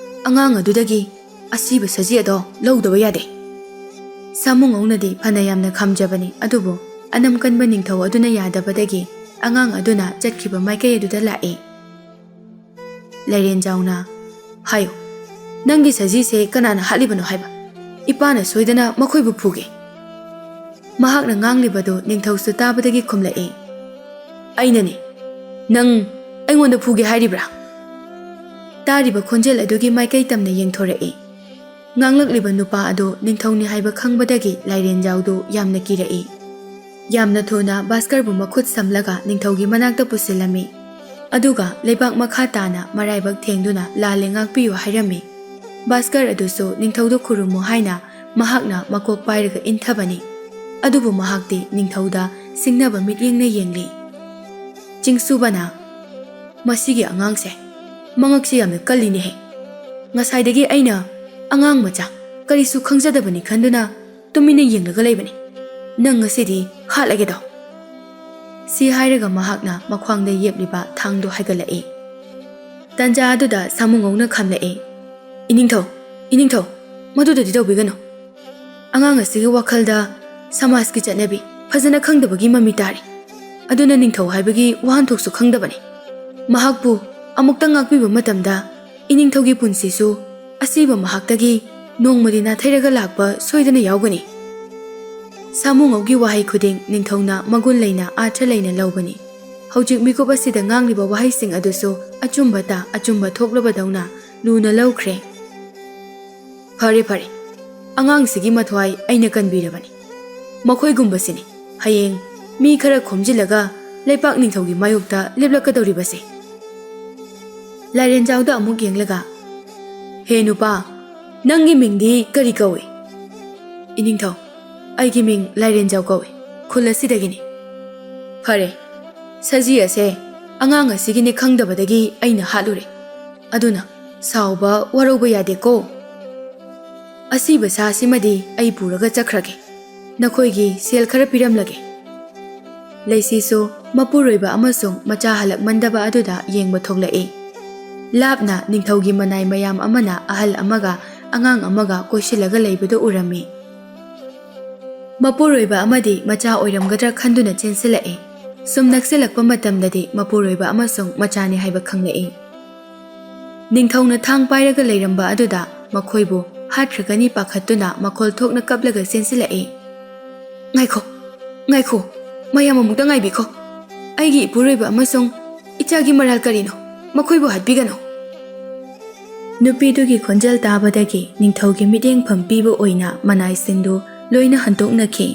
ꯑꯉꯥꯡ ꯑꯗꯨꯗꯒꯤ ꯑꯁꯤꯕ ꯁꯖꯤ ꯑꯗꯣ ꯂꯧꯗꯕ ꯌꯥꯗꯦ꯫" ꯁꯥꯃꯨꯉꯧꯅꯗꯤ ꯐꯅ ꯌꯥꯝꯅ ꯈꯥꯝꯖꯕꯅꯤ, ꯑꯗꯨꯕꯨ ꯑꯅꯝ ꯀꯟꯕ ꯅꯤꯡꯊꯧ ꯑꯗꯨꯅ ꯌꯥꯗꯕꯗꯒꯤ ꯑꯉꯥꯡ ꯑꯗꯨꯅ ꯆꯠꯈꯤꯕ ꯃꯥꯏꯀꯩ ꯑꯗꯨꯗ ꯂꯥꯛꯏ꯫ ꯂꯩꯔꯦꯟꯖꯥꯎꯅ, "ꯍꯥꯏꯌꯨ, ꯅꯪꯒꯤ ꯁꯖꯤꯁꯦ ꯀꯅꯥꯅ ꯍꯥꯠꯂꯤꯕꯅꯣ ꯍꯥꯏꯕ? ꯏꯄꯥꯅ ꯁꯣꯏꯗꯅ ꯃꯈꯣꯏꯕꯨ ꯐꯨꯒꯦ꯫" ꯃꯍꯥꯛꯅ ꯉꯥꯡꯂꯤꯕꯗꯨ ꯅꯤꯡꯊꯧꯁꯨ ꯇꯥꯕꯗꯒꯤ ꯈꯨꯝꯂꯛꯏ, "ꯑꯩꯅꯅꯤ꯫ ꯅꯪ ꯑꯩꯉꯣꯟꯗ ꯐꯨꯒꯦ ꯍꯥꯏꯔꯤꯕ꯭ꯔꯥ?" ꯇꯥꯔꯤꯕ ꯈꯣꯟꯖꯦꯜ ꯑꯗꯨꯒꯤ ꯃꯥꯏꯀꯩ ꯇꯝꯅ ꯌꯦꯡꯊꯣꯔꯛꯏ꯫ ꯉꯥꯡꯂꯛꯂꯤꯕ ꯅꯨꯄꯥ ꯑꯗꯨ ꯅꯤꯡꯊꯧꯅꯤ ꯍꯥꯏꯕ ꯈꯪꯕꯗꯒꯤ ꯂꯥꯏꯔꯦꯟꯖꯥꯎꯗꯨ ꯌꯥꯝꯅ ꯀꯤꯔꯛꯏ꯫ ꯌꯥꯝꯅ ꯊꯨꯅ ꯚꯥꯁꯀꯔꯕꯨ ꯃꯈꯨꯠ ꯁꯝꯂꯒ ꯅꯤꯡꯊꯧꯒꯤ ꯃꯅꯥꯛꯇ ꯄꯨꯁꯤꯜꯂꯝꯃꯤ꯫ ꯑꯗꯨꯒ ꯂꯩꯕꯥꯛ ꯃꯈꯥ ꯇꯥꯅ ꯃꯔꯥꯏꯕꯛ ꯊꯦꯡꯗꯨꯅ ꯂꯥꯜꯂꯦ ꯉꯥꯛꯄꯤꯌꯨ ꯍꯥꯏꯔꯝꯃꯤ꯫ ꯚꯥꯁꯀꯔ ꯑꯗꯨꯁꯨ ꯅꯤꯡꯊꯧꯗ ꯈꯨꯔꯨꯝꯃꯨ ꯍꯥꯏꯅ ꯃꯍꯥꯛꯅ ꯃꯀꯣꯛ ꯄꯥꯏꯔꯒ ꯏꯟꯊꯕꯅꯤ꯫ ꯑꯗꯨꯕꯨ ꯃꯍꯥꯛꯇꯤ ꯅꯤꯡꯊꯧꯗ ꯁꯤꯡꯅꯕ ꯃꯤꯠꯌꯦꯡꯅ ꯌꯦꯡꯂꯤ꯫ ꯆꯤꯡꯁꯨꯕꯅ, "ꯃꯁꯤꯒꯤ ꯑꯉꯥꯡꯁꯦ ꯃꯉꯛꯁꯤ ꯌꯥꯝꯅ ꯀꯜꯂꯤꯅꯦꯍꯦ꯫ ꯉꯁꯥꯏꯗꯒꯤ ꯑꯩꯅ ꯑꯉꯥꯡ ꯃꯆꯥ ꯀꯔꯤꯁꯨ ꯈꯪꯖꯗꯕꯅꯤ ꯈꯟꯗꯨꯅ ꯇꯨꯃꯤꯟꯅ ꯌꯦꯡꯂꯒ ꯂꯩꯕꯅꯤ꯫ ꯅꯪ ꯉꯁꯤꯗꯤ ꯍꯥꯠꯂꯒꯦꯗꯣ꯫" ꯁꯤ ꯍꯥꯏꯔꯒ ꯃꯍꯥꯛꯅ ꯃꯈ꯭ꯋꯥꯡꯗ ꯌꯦꯞꯂꯤꯕ ꯊꯥꯡꯗꯨ ꯍꯥꯏꯒꯠꯂꯛꯏ꯫ ꯇꯟꯖꯥ ꯑꯗꯨꯗ ꯁꯥꯃꯨꯉꯧꯅ ꯈꯥꯝꯂꯛꯏ, "ꯏꯅꯤꯡꯊꯧ, ꯏꯅꯤꯡꯊꯧ, ꯃꯗꯨꯗꯗꯤ ꯇꯧꯕꯤꯒꯅꯨ꯫ ꯑꯉꯥꯡ ꯑꯁꯤꯒꯤ ꯋꯥꯈꯜꯗ ꯁꯃꯥꯖꯀꯤ ꯆꯠꯅꯕꯤ ꯐꯖꯅ ꯈꯪꯗꯕꯒꯤ ꯃꯃꯤ ꯇꯥꯔꯤ꯫ ꯑꯗꯨꯅ ꯅꯤꯡꯊꯧ ꯍꯥꯏꯕꯒꯤ ꯋꯥꯍꯟꯊꯣꯛꯁꯨ ꯈꯪꯗꯕꯅꯤ꯫ ꯃꯍꯥꯛꯄꯨ ꯑꯃꯨꯛꯇꯪ ꯉꯥꯛꯄꯤꯕ ꯃꯇꯝꯗ ꯏꯅꯤꯡꯊꯧꯒꯤ ꯄꯨꯟꯁꯤꯁꯨ ꯑꯁꯤꯕ ꯃꯍꯥꯛꯇꯒꯤ ꯅꯣꯡꯃꯗꯤ ꯅꯥꯊꯩꯔꯒ ꯂꯥꯛꯄ ꯁꯣꯏꯗꯅ ꯌꯥꯎꯒꯅꯤ꯫ ꯁꯥꯃꯨꯉꯧꯒꯤ ꯋꯥꯍꯩ ꯈꯨꯗꯤꯡ ꯅꯤꯡꯊꯧꯅ ꯃꯒꯨꯟ ꯂꯩꯅ, ꯑꯥꯔꯊ ꯂꯩꯅ ꯂꯧꯕꯅꯤ꯫ ꯍꯧꯖꯤꯛ ꯃꯤꯀꯨꯞ ꯑꯁꯤꯗ ꯉꯥꯡꯂꯤꯕ ꯋꯥꯍꯩꯁꯤꯡ ꯑꯗꯨꯁꯨ ꯑꯆꯨꯝꯕ ꯇꯥ ꯑꯆꯨꯝꯕ ꯊꯣꯛꯂꯕꯗꯧꯅ ꯂꯨꯅ ꯂꯧꯈ꯭ꯔꯦ꯫ ꯐꯔꯦ, ꯐꯔꯦ, ꯑꯉꯥꯡꯁꯤꯒꯤ ꯃꯊ꯭ꯋꯥꯏ ꯑꯩꯅ ꯀꯟꯕꯤꯔꯕꯅꯤ꯫ ꯃꯈꯣꯏꯒꯨꯝꯕꯁꯤꯅꯤ ꯍꯌꯦꯡ ꯃꯤ ꯈꯔ ꯈꯣꯝꯖꯤꯜꯂꯒ ꯂꯩꯄꯥꯛ ꯅꯤꯡꯊꯧꯒꯤ ꯃꯥꯌꯣꯛꯇ ꯂꯦꯞꯂꯛꯀꯗꯧꯔꯤꯕꯁꯦ꯫ ꯂꯥꯏꯔꯦꯟꯖꯥꯎꯗ ꯑꯃꯨꯛ ꯌꯦꯡꯂꯒ, "ꯍꯦ ꯅꯨꯄꯥ, ꯅꯪꯒꯤ ꯃꯤꯡꯗꯤ ꯀꯔꯤ ꯀꯧꯏ?" "ꯏꯅꯤꯡꯊꯧ, ꯑꯩꯒꯤ ꯃꯤꯡ ꯂꯥꯏꯔꯦꯟꯖꯥꯎ ꯀꯧꯏ, ꯈꯨꯜ ꯑꯁꯤꯗꯒꯤꯅꯤ꯫" "ꯐꯔꯦ, ꯁꯖꯤ ꯑꯁꯦ ꯑꯉꯥꯡ ꯑꯁꯤꯒꯤꯅꯤ ꯈꯪꯗꯕꯗꯒꯤ ꯑꯩꯅ ꯍꯥꯠꯂꯨꯔꯦ꯫ ꯑꯗꯨꯅ ꯁꯥꯎꯕ ꯋꯥꯔꯧꯕ ꯌꯥꯗꯦꯀꯣ꯫ ꯑꯁꯤꯕ ꯁꯥ ꯑꯁꯤꯃꯗꯤ ꯑꯩ ꯄꯨꯔꯒ ꯆꯠꯈ꯭ꯔꯒꯦ꯫ ꯅꯈꯣꯏꯒꯤ ꯁꯦꯜ ꯈꯔ ꯄꯤꯔꯝꯂꯒꯦ꯫" ꯂꯩꯁꯤꯁꯨ ꯃꯄꯨꯔꯣꯏꯕ ꯑꯃꯁꯨꯡ ꯃꯆꯥ ꯍꯜꯂꯛꯃꯟꯗꯕ ꯑꯗꯨꯗ ꯌꯦꯡꯕ ꯊꯣꯛꯂꯛꯏ꯫ ꯂꯥꯞꯅ ꯅꯤꯡꯊꯧꯒꯤ ꯃꯅꯥꯏ ꯃꯌꯥꯝ ꯑꯃꯅ ꯑꯍꯜ ꯑꯃꯒ ꯑꯉꯥꯡ ꯑꯃꯒ ꯀꯣꯏꯁꯤꯜꯂꯒ ꯂꯩꯕꯗꯨ ꯎꯔꯝꯃꯤ꯫ ꯃꯄꯨꯔꯣꯏꯕ ꯑꯃꯗꯤ ꯃꯆꯥ ꯑꯣꯏꯔꯝꯒꯗ꯭ꯔꯥ ꯈꯟꯗꯨꯅ ꯆꯦꯟꯁꯤꯜꯂꯛꯏ꯫ ꯁꯨꯝ ꯅꯛꯁꯤꯜꯂꯛꯄ ꯃꯇꯝꯗꯗꯤ ꯃꯄꯨꯔꯣꯏꯕ ꯑꯃꯁꯨꯡ ꯃꯆꯥꯅꯤ ꯍꯥꯏꯕ ꯈꯪꯂꯛꯏ꯫ ꯅꯤꯡꯊꯧꯅ ꯊꯥꯡ ꯄꯥꯏꯔꯒ ꯂꯩꯔꯝꯕ ꯑꯗꯨꯗ ꯃꯈꯣꯏꯕꯨ ꯍꯥꯠꯈ꯭ꯔꯒꯅꯤ ꯄꯥꯈꯠꯇꯨꯅ ꯃꯈꯣꯜ ꯊꯣꯛꯅ ꯀꯞꯂꯒ ꯆꯦꯟꯁꯤꯜꯂꯛꯏ꯫ "ꯉꯥꯏꯈꯣ, ꯉꯥꯏꯈꯣ, ꯃꯌꯥꯝ ꯑꯃꯨꯛꯇ ꯉꯥꯏꯕꯤꯈꯣ꯫ ꯑꯩꯒꯤ ꯏꯄꯨꯔꯣꯏꯕ ꯑꯃꯁꯨꯡ ꯏꯆꯥꯒꯤ ꯃꯔꯥꯜ ꯀꯔꯤꯅꯣ? ꯃꯈꯣꯏꯕꯨ ꯍꯥꯠꯄꯤꯒꯅꯨ꯫" ꯅꯨꯄꯤꯗꯨꯒꯤ ꯈꯣꯟꯖꯦꯜ ꯇꯥꯕꯗꯒꯤ ꯅꯤꯡꯊꯧꯒꯤ ꯃꯤꯠꯌꯦꯡꯐꯝ ꯄꯤꯕ ꯑꯣꯏꯅ ꯃꯅꯥꯏꯁꯤꯡꯗꯨ ꯂꯣꯏꯅ ꯍꯟꯗꯣꯛꯅꯈꯤ꯫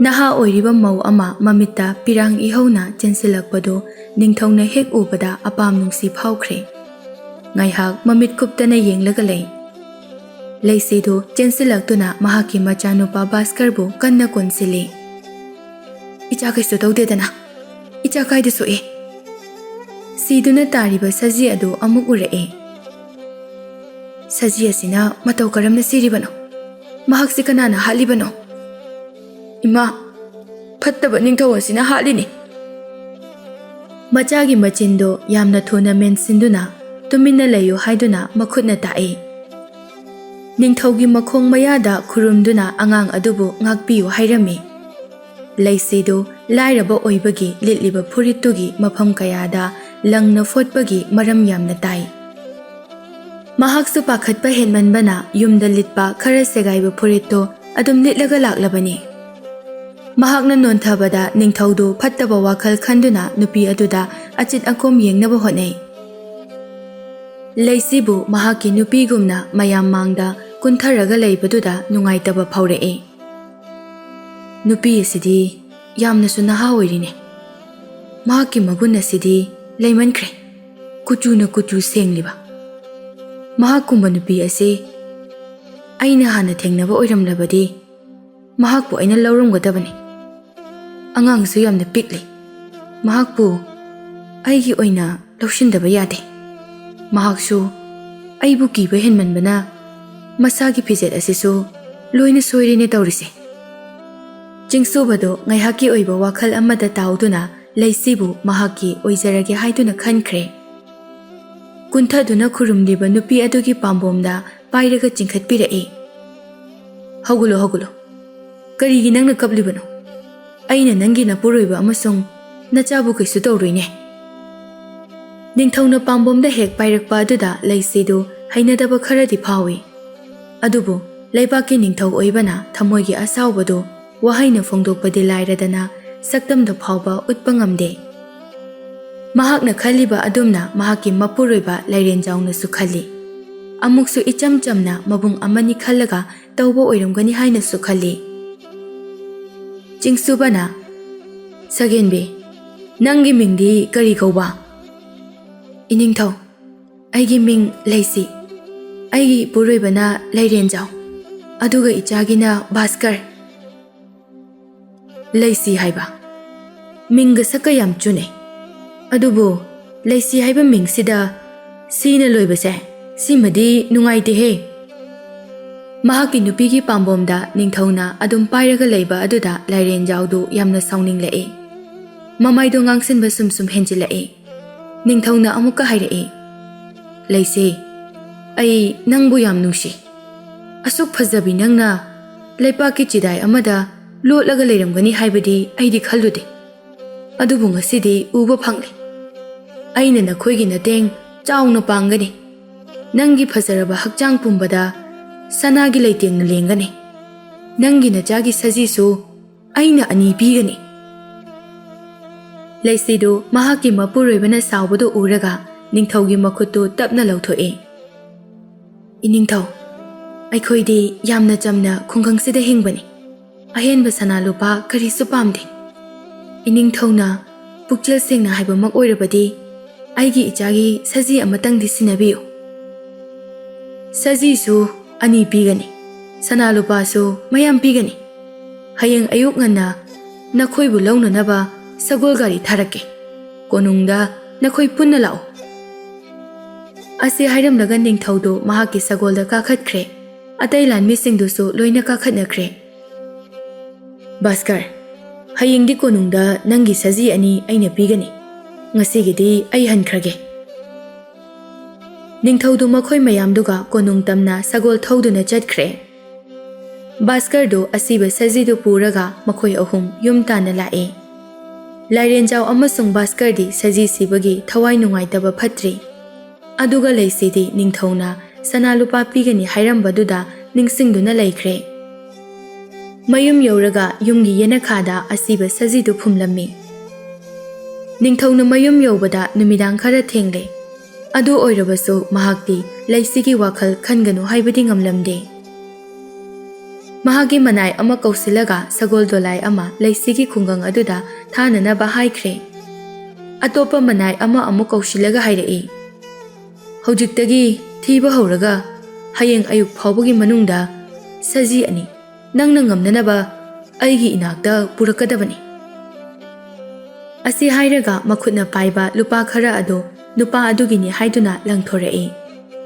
ꯅꯍꯥ ꯑꯣꯏꯔꯤꯕ ꯃꯧ ꯑꯃ ꯃꯃꯤꯠꯇ ꯄꯤꯔꯥꯡ ꯏꯍꯧꯅ ꯆꯦꯟꯁꯤꯜꯂꯛꯄꯗꯨ ꯅꯤꯡꯊꯧꯅ ꯍꯦꯛ ꯎꯕꯗ ꯑꯄꯥꯝ ꯅꯨꯡꯁꯤ ꯐꯥꯎꯈ꯭ꯔꯦ꯫ ꯉꯥꯏꯍꯥꯛ ꯃꯃꯤꯠ ꯀꯨꯞꯇꯅ ꯌꯦꯡꯂꯒ ꯂꯩ꯫ ꯂꯩꯁꯤꯗꯨ ꯆꯦꯟꯁꯤꯜꯂꯛꯇꯨꯅ ꯃꯍꯥꯛꯀꯤ ꯃꯆꯥꯅꯨꯄꯥ ꯚꯥꯁꯀꯔꯕꯨ ꯀꯟꯅ ꯀꯣꯟꯁꯤꯜꯂꯤ꯫ "ꯏꯆꯥ ꯀꯩꯁꯨ ꯇꯧꯗꯦꯗꯅ? ꯏꯆꯥ ꯀꯥꯏꯗ ꯁꯣꯛꯏ?" ꯁꯤꯗꯨꯅ ꯇꯥꯔꯤꯕ ꯁꯖꯤ ꯑꯗꯨ ꯑꯃꯨꯛ ꯎꯔꯛꯑꯦ꯫ "ꯁꯖꯤ ꯑꯁꯤꯅ ꯃꯇꯧ ꯀꯔꯝꯅ ꯁꯤꯔꯤꯕꯅꯣ? ꯃꯍꯥꯛꯁꯤ ꯀꯅꯥꯅ ꯍꯥꯠꯂꯤꯕꯅꯣ? ꯏꯃꯥ, ꯐꯠꯇꯕ ꯅꯤꯡꯊꯧ ꯑꯁꯤꯅ ꯍꯥꯠꯂꯤꯅꯤ꯫" ꯃꯆꯥꯒꯤ ꯃꯆꯤꯟꯗꯨ ꯌꯥꯝꯅ ꯊꯨꯅ ꯃꯦꯟꯁꯤꯟꯗꯨꯅ ꯇꯨꯃꯤꯟꯅ ꯂꯩꯌꯨ ꯍꯥꯏꯗꯨꯅ ꯃꯈꯨꯠꯅ ꯇꯥꯛꯏ꯫ ꯅꯤꯡꯊꯧꯒꯤ ꯃꯈꯣꯡ ꯃꯌꯥꯗ ꯈꯨꯔꯨꯝꯗꯨꯅ ꯑꯉꯥꯡ ꯑꯗꯨꯕꯨ ꯉꯥꯛꯄꯤꯌꯨ ꯍꯥꯏꯔꯝꯃꯤ꯫ ꯂꯩꯁꯤꯗꯨ ꯂꯥꯏꯔꯕ ꯑꯣꯏꯕꯒꯤ ꯂꯤꯠꯂꯤꯕ ꯐꯨꯔꯤꯠꯇꯨꯒꯤ ꯃꯐꯝ ꯀꯌꯥꯗ ꯂꯪꯅ ꯐꯣꯠꯄꯒꯤ ꯃꯔꯝ ꯌꯥꯝꯅ ꯇꯥꯏ꯫ ꯃꯍꯥꯛꯁꯨ ꯄꯥꯈꯠꯄ ꯍꯦꯟꯃꯟꯕꯅ ꯌꯨꯝꯗ ꯂꯤꯠꯄ ꯈꯔ ꯁꯦꯒꯥꯏꯕ ꯐꯨꯔꯤꯠꯇꯣ ꯑꯗꯨꯝ ꯂꯤꯠꯂꯒ ꯂꯥꯛꯂꯕꯅꯤ꯫ ꯃꯍꯥꯛꯅ ꯅꯣꯟꯊꯕꯗ ꯅꯤꯡꯊꯧꯗꯨ ꯐꯠꯇꯕ ꯋꯥꯈꯜ ꯈꯟꯗꯨꯅ ꯅꯨꯄꯤ ꯑꯗꯨꯗ ꯑꯆꯤꯠ ꯑꯀꯣꯝ ꯌꯦꯡꯅꯕ ꯍꯣꯠꯅꯩ꯫ ꯂꯩꯁꯤꯕꯨ ꯃꯍꯥꯛꯀꯤ ꯅꯨꯄꯤꯒꯨꯝꯅ ꯃꯌꯥꯝ ꯃꯥꯡꯗ ꯀꯨꯟꯊꯔꯒ ꯂꯩꯕꯗꯨꯗ ꯅꯨꯡꯉꯥꯏꯇꯕ ꯐꯥꯎꯔꯛꯏ꯫ ꯅꯨꯄꯤ ꯑꯁꯤꯗꯤ ꯌꯥꯝꯅꯁꯨ ꯅꯍꯥ ꯑꯣꯏꯔꯤꯅꯦ꯫ ꯃꯍꯥꯛꯀꯤ ꯃꯒꯨꯟ ꯑꯁꯤꯗꯤ ꯂꯩꯃꯟꯈ꯭ꯔꯦ꯫ ꯀꯨꯆꯨꯅ ꯀꯨꯆꯨ ꯁꯦꯡꯂꯤꯕ꯫ ꯃꯍꯥꯛꯀꯨꯝꯕ ꯅꯨꯄꯤ ꯑꯁꯤ ꯑꯩꯅ ꯍꯥꯟꯅ ꯊꯦꯡꯅꯕ ꯑꯣꯏꯔꯝꯂꯕꯗꯤ ꯃꯍꯥꯛꯄꯨ ꯑꯩꯅ ꯂꯧꯔꯝꯒꯗꯕꯅꯤ꯫ ꯑꯉꯥꯡꯁꯨ ꯌꯥꯝꯅ ꯄꯤꯛꯂꯤ꯫ ꯃꯍꯥꯛꯄꯨ ꯑꯩꯒꯤ ꯑꯣꯏꯅ ꯂꯧꯁꯤꯟꯗꯕ ꯌꯥꯗꯦ꯫ ꯃꯍꯥꯛꯁꯨ ꯑꯩꯕꯨ ꯀꯤꯕ ꯍꯦꯟꯃꯟꯕꯅ ꯃꯁꯥꯒꯤ ꯐꯤꯖꯦꯠ ꯑꯁꯤꯁꯨ ꯂꯣꯏꯅ ꯁꯣꯏꯔꯦꯅꯦ ꯇꯧꯔꯤꯁꯦ꯫ ꯆꯤꯡꯁꯨꯕꯗꯣ ꯉꯥꯏꯍꯥꯛꯀꯤ ꯑꯣꯏꯕ ꯋꯥꯈꯜ ꯑꯃꯗ ꯇꯥꯎꯗꯨꯅ ꯂꯩꯁꯤꯕꯨ ꯃꯍꯥꯛꯀꯤ ꯑꯣꯏꯖꯔꯒꯦ ꯍꯥꯏꯗꯨꯅ ꯈꯟꯈ꯭ꯔꯦ꯫ ꯀꯨꯟꯊꯗꯨꯅ ꯈꯨꯔꯨꯝꯂꯤꯕ ꯅꯨꯄꯤ ꯑꯗꯨꯒꯤ ꯄꯥꯝꯕꯣꯝꯗ ꯄꯥꯏꯔꯒ ꯆꯤꯡꯈꯠꯄꯤꯔꯛꯏ꯫ "ꯍꯧꯒꯠꯂꯣ, ꯍꯧꯒꯠꯂꯣ꯫ ꯀꯔꯤꯒꯤ ꯅꯪꯅ ꯀꯞꯂꯤꯕꯅꯣ? ꯑꯩꯅ ꯅꯪꯒꯤ ꯅꯄꯨꯔꯣꯏꯕ ꯑꯃꯁꯨꯡ ꯅꯆꯥꯕꯨ ꯀꯩꯁꯨ ꯇꯧꯔꯣꯏꯅꯦ꯫" ꯅꯤꯡꯊꯧꯅ ꯄꯥꯝꯕꯣꯝꯗ ꯍꯦꯛ ꯄꯥꯏꯔꯛꯄ ꯑꯗꯨꯗ ꯂꯩꯁꯤꯗꯨ ꯍꯩꯅꯗꯕ ꯈꯔꯗꯤ ꯐꯥꯎꯏ꯫ ꯑꯗꯨꯕꯨ ꯂꯩꯕꯥꯛꯀꯤ ꯅꯤꯡꯊꯧ ꯑꯣꯏꯕꯅ ꯊꯃꯣꯏꯒꯤ ꯑꯁꯥꯎꯕꯗꯨ ꯋꯥꯍꯩꯅ ꯐꯣꯡꯗꯣꯛꯄꯗꯤ ꯂꯥꯏꯔꯗꯅ ꯁꯛꯇꯝꯗ ꯐꯥꯎꯕ ꯎꯠꯄ ꯉꯝꯗꯦ꯫ ꯃꯍꯥꯛꯅ ꯈꯜꯂꯤꯕ ꯑꯗꯨꯝꯅ ꯃꯍꯥꯛꯀꯤ ꯃꯄꯨꯔꯣꯏꯕ ꯂꯥꯏꯔꯦꯟꯖꯥꯎꯅꯁꯨ ꯈꯜꯂꯤ꯫ ꯑꯃꯨꯛꯁꯨ ꯏꯆꯝ ꯆꯝꯅ ꯃꯕꯨꯡ ꯑꯃꯅꯤ ꯈꯜꯂꯒ ꯇꯧꯕ ꯑꯣꯏꯔꯝꯒꯅꯤ ꯍꯥꯏꯅꯁꯨ ꯈꯜꯂꯤ꯫ ꯆꯤꯡꯁꯨꯕꯅ, "ꯁꯒꯦꯟꯕꯤ, ꯅꯪꯒꯤ ꯃꯤꯡꯗꯤ ꯀꯔꯤ ꯀꯧꯕ?" "ꯏꯅꯤꯡꯊꯧ, ꯑꯩꯒꯤ ꯃꯤꯡ ꯂꯩꯁꯤ꯫ ꯑꯩꯒꯤ ꯏꯄꯨꯔꯣꯏꯕꯅ ꯂꯩꯔꯦꯟꯖꯥꯎ, ꯑꯗꯨꯒ ꯏꯆꯥꯒꯤꯅ ꯚꯥꯁꯀꯔ꯫" "ꯂꯩꯁꯤ ꯍꯥꯏꯕ ꯃꯤꯡꯒ ꯁꯛꯀ ꯌꯥꯝ ꯆꯨꯅꯩ꯫ ꯑꯗꯨꯕꯨ ꯂꯩꯁꯤ ꯍꯥꯏꯕ ꯃꯤꯡꯁꯤꯗ ꯁꯤꯅ ꯂꯣꯏꯕꯁꯦ, ꯁꯤꯃꯗꯤ ꯅꯨꯡꯉꯥꯏꯇꯦꯍꯦ꯫" ꯃꯍꯥꯛꯀꯤ ꯅꯨꯄꯤꯒꯤ ꯄꯥꯝꯕꯣꯝꯗ ꯅꯤꯡꯊꯧꯅ ꯑꯗꯨꯝ ꯄꯥꯏꯔꯒ ꯂꯩꯕ ꯑꯗꯨꯗ ꯂꯥꯏꯔꯦꯟꯖꯥꯎꯗꯨ ꯌꯥꯝꯅ ꯁꯥꯎꯅꯤꯡꯂꯛꯏ꯫ ꯃꯃꯥꯏꯗꯣ ꯉꯥꯡꯁꯤꯟꯕ ꯁꯨꯝ ꯁꯨꯝ ꯍꯦꯟꯖꯤꯜꯂꯛꯏ꯫ ꯅꯤꯡꯊꯧꯅ ꯑꯃꯨꯛꯀ ꯍꯥꯏꯔꯛꯏ, "ꯂꯩꯁꯤ, ꯑꯩ ꯅꯪꯕꯨ ꯌꯥꯝ ꯅꯨꯡꯁꯤ꯫ ꯑꯁꯨꯛ ꯐꯖꯕꯤ ꯅꯪꯅ ꯂꯩꯄꯥꯛꯀꯤ ꯆꯤꯗꯥꯏ ꯑꯃꯗ ꯂꯣꯠꯂꯒ ꯂꯩꯔꯝꯒꯅꯤ ꯍꯥꯏꯕꯗꯤ ꯑꯩꯗꯤ ꯈꯜꯂꯨꯗꯦ꯫ ꯑꯗꯨꯕꯨ ꯉꯁꯤꯗꯤ ꯎꯕ ꯐꯪꯂꯦ꯫ ꯑꯩꯅ ꯅꯈꯣꯏꯒꯤ ꯅꯇꯦꯡ ꯆꯥꯎꯅ ꯄꯥꯡꯒꯅꯤ꯫ ꯅꯪꯒꯤ ꯐꯖꯔꯕ ꯍꯛꯆꯥꯡ ꯄꯨꯝꯕꯗ ꯁꯅꯥꯒꯤ ꯂꯩꯇꯦꯡꯅ ꯂꯦꯡꯒꯅꯤ꯫ ꯅꯪꯒꯤ ꯅꯆꯥꯒꯤ ꯁꯖꯤꯁꯨ ꯑꯩꯅ ꯑꯅꯤ ꯄꯤꯒꯅꯤ꯫ ꯂꯩꯁꯤꯗꯨ ꯃꯍꯥꯛꯀꯤ ꯃꯄꯨꯔꯣꯏꯕꯅ ꯁꯥꯎꯕꯗꯨ ꯎꯔꯒ ꯅꯤꯡꯊꯧꯒꯤ ꯃꯈꯨꯠꯇꯨ ꯇꯞꯅ ꯂꯧꯊꯣꯛꯏ꯫ "ꯏꯅꯤꯡꯊꯧ, ꯑꯩꯈꯣꯏꯗꯤ ꯌꯥꯝꯅ ꯆꯝꯅ ꯈꯨꯡꯒꯪꯁꯤꯗ ꯍꯤꯡꯕꯅꯤ꯫ ꯑꯍꯦꯟꯕ ꯁꯅꯥ ꯂꯨꯄꯥ ꯀꯔꯤꯁꯨ ꯄꯥꯝꯗꯦ꯫ ꯏꯅꯤꯡꯊꯧꯅ ꯄꯨꯛꯆꯦꯜ ꯁꯦꯡꯅ ꯍꯥꯏꯕꯃꯛ ꯑꯣꯏꯔꯕꯗꯤ ꯑꯩꯒꯤ ꯏꯆꯥꯒꯤ ꯁꯖꯤ ꯑꯃꯇꯪꯗꯤ ꯁꯤꯟꯅꯕꯤꯌꯨ꯫ ꯁꯖꯤꯁꯨ ꯑꯅꯤ ꯄꯤꯒꯅꯤ, ꯁꯅꯥ ꯂꯨꯄꯥꯁꯨ ꯃꯌꯥꯝ ꯄꯤꯒꯅꯤ꯫ ꯍꯌꯦꯡ ꯑꯌꯨꯛ ꯉꯟꯅ ꯅꯈꯣꯏꯕꯨ ꯂꯧꯅꯅꯕ ꯁꯒꯣꯜ ꯒꯥꯔꯤ ꯊꯥꯔꯛꯀꯦ꯫ ꯀꯣꯅꯨꯡꯗ ꯅꯈꯣꯏ ꯄꯨꯟꯅ ꯂꯥꯛꯎ"꯫ ꯑꯁꯤ ꯍꯥꯏꯔꯝꯂꯒ ꯅꯤꯡꯊꯧꯗꯨ ꯃꯍꯥꯛꯀꯤ ꯁꯒꯣꯜꯗ ꯀꯥꯈꯠꯈ꯭ꯔꯦ꯫ ꯑꯇꯩ ꯂꯥꯟꯃꯤꯁꯤꯡꯗꯨꯁꯨ ꯂꯣꯏꯅ ꯀꯥꯈꯠꯅꯈ꯭ꯔꯦ꯫ "ꯚꯥꯁꯀꯔ, ꯍꯌꯦꯡꯗꯤ ꯀꯣꯅꯨꯡꯗ ꯅꯪꯒꯤ ꯁꯖꯤ ꯑꯅꯤ ꯑꯩꯅ ꯄꯤꯒꯅꯤ꯫ ꯉꯁꯤꯒꯤꯗꯤ ꯑꯩ ꯍꯟꯈ꯭ꯔꯒꯦ"꯫ ꯅꯤꯡꯊꯧꯗꯨ ꯃꯈꯣꯏ ꯃꯌꯥꯝꯗꯨꯒ ꯀꯣꯅꯨꯡ ꯇꯝꯅ ꯁꯒꯣꯜ ꯊꯧꯗꯨꯅ ꯆꯠꯈ꯭ꯔꯦ꯫ ꯚꯥꯁꯀꯔꯗꯨ ꯑꯁꯤꯕ ꯁꯖꯤꯗꯨ ꯄꯨꯔꯒ ꯃꯈꯣꯏ ꯑꯍꯨꯝ ꯌꯨꯝ ꯇꯥꯟꯅ ꯂꯥꯛꯏ꯫ ꯂꯥꯏꯔꯦꯟꯖꯥꯎ ꯑꯃꯁꯨꯡ ꯚꯥꯁꯀꯔꯗꯤ ꯁꯖꯤ ꯁꯤꯕꯒꯤ ꯊꯋꯥꯏ ꯅꯨꯡꯉꯥꯏꯇꯕ ꯐꯠꯇ꯭ꯔꯤ꯫ ꯑꯗꯨꯒ ꯂꯩꯁꯤꯗꯤ ꯅꯤꯡꯊꯧꯅ ꯁꯅꯥ ꯂꯨꯄꯥ ꯄꯤꯒꯅꯤ ꯍꯥꯏꯔꯝꯕꯗꯨꯗ ꯅꯤꯡꯁꯤꯡꯗꯨꯅ ꯂꯩꯈ꯭ꯔꯦ꯫ ꯃꯌꯨꯝ ꯌꯧꯔꯒ ꯌꯨꯝꯒꯤ ꯌꯦꯅꯈꯥꯗ ꯑꯁꯤꯕ ꯁꯖꯤꯗꯨ ꯐꯨꯝꯂꯝꯃꯤ꯫ ꯅꯤꯡꯊꯧꯅ ꯃꯌꯨꯝ ꯌꯧꯕꯗ ꯅꯨꯃꯤꯗꯥꯡ ꯈꯔ ꯊꯦꯡꯂꯦ꯫ ꯑꯗꯨ ꯑꯣꯏꯔꯕꯁꯨ ꯃꯍꯥꯛꯇꯤ ꯂꯩꯁꯤꯒꯤ ꯋꯥꯈꯜ ꯈꯟꯒꯅꯨ ꯍꯥꯏꯕꯗꯤ ꯉꯝꯂꯝꯗꯦ꯫ ꯃꯍꯥꯛꯀꯤ ꯃꯅꯥꯏ ꯑꯃ ꯀꯧꯁꯤꯜꯂꯒ ꯁꯒꯣꯜ ꯗꯣꯂꯥꯏ ꯑꯃ ꯂꯩꯁꯤꯒꯤ ꯈꯨꯡꯒꯪ ꯑꯗꯨꯗ ꯊꯥꯅꯅꯕ ꯍꯥꯏꯈ꯭ꯔꯦ꯫ ꯑꯇꯣꯞꯄ ꯃꯅꯥꯏ ꯑꯃ ꯑꯃꯨꯛ ꯀꯧꯁꯤꯜꯂꯒ ꯍꯥꯏꯔꯛꯏ, "ꯍꯧꯖꯤꯛꯇꯒꯤ ꯊꯤꯕ ꯍꯧꯔꯒ ꯍꯌꯦꯡ ꯑꯌꯨꯛ ꯐꯥꯎꯕꯒꯤ ꯃꯅꯨꯡꯗ ꯁꯖꯤ ꯑꯅꯤ ꯅꯪꯅ ꯉꯝꯅꯅꯕ ꯑꯩꯒꯤ ꯏꯅꯥꯛꯇ ꯄꯨꯔꯛꯀꯗꯕꯅꯤ"꯫ ꯑꯁꯤ ꯍꯥꯏꯔꯒ ꯃꯈꯨꯠꯅ ꯄꯥꯏꯕ ꯂꯨꯄꯥ ꯈꯔ ꯑꯗꯨ ꯅꯨꯄꯥ ꯑꯗꯨꯒꯤꯅꯤ ꯍꯥꯏꯗꯨꯅ ꯂꯪꯊꯣꯔꯛꯏ꯫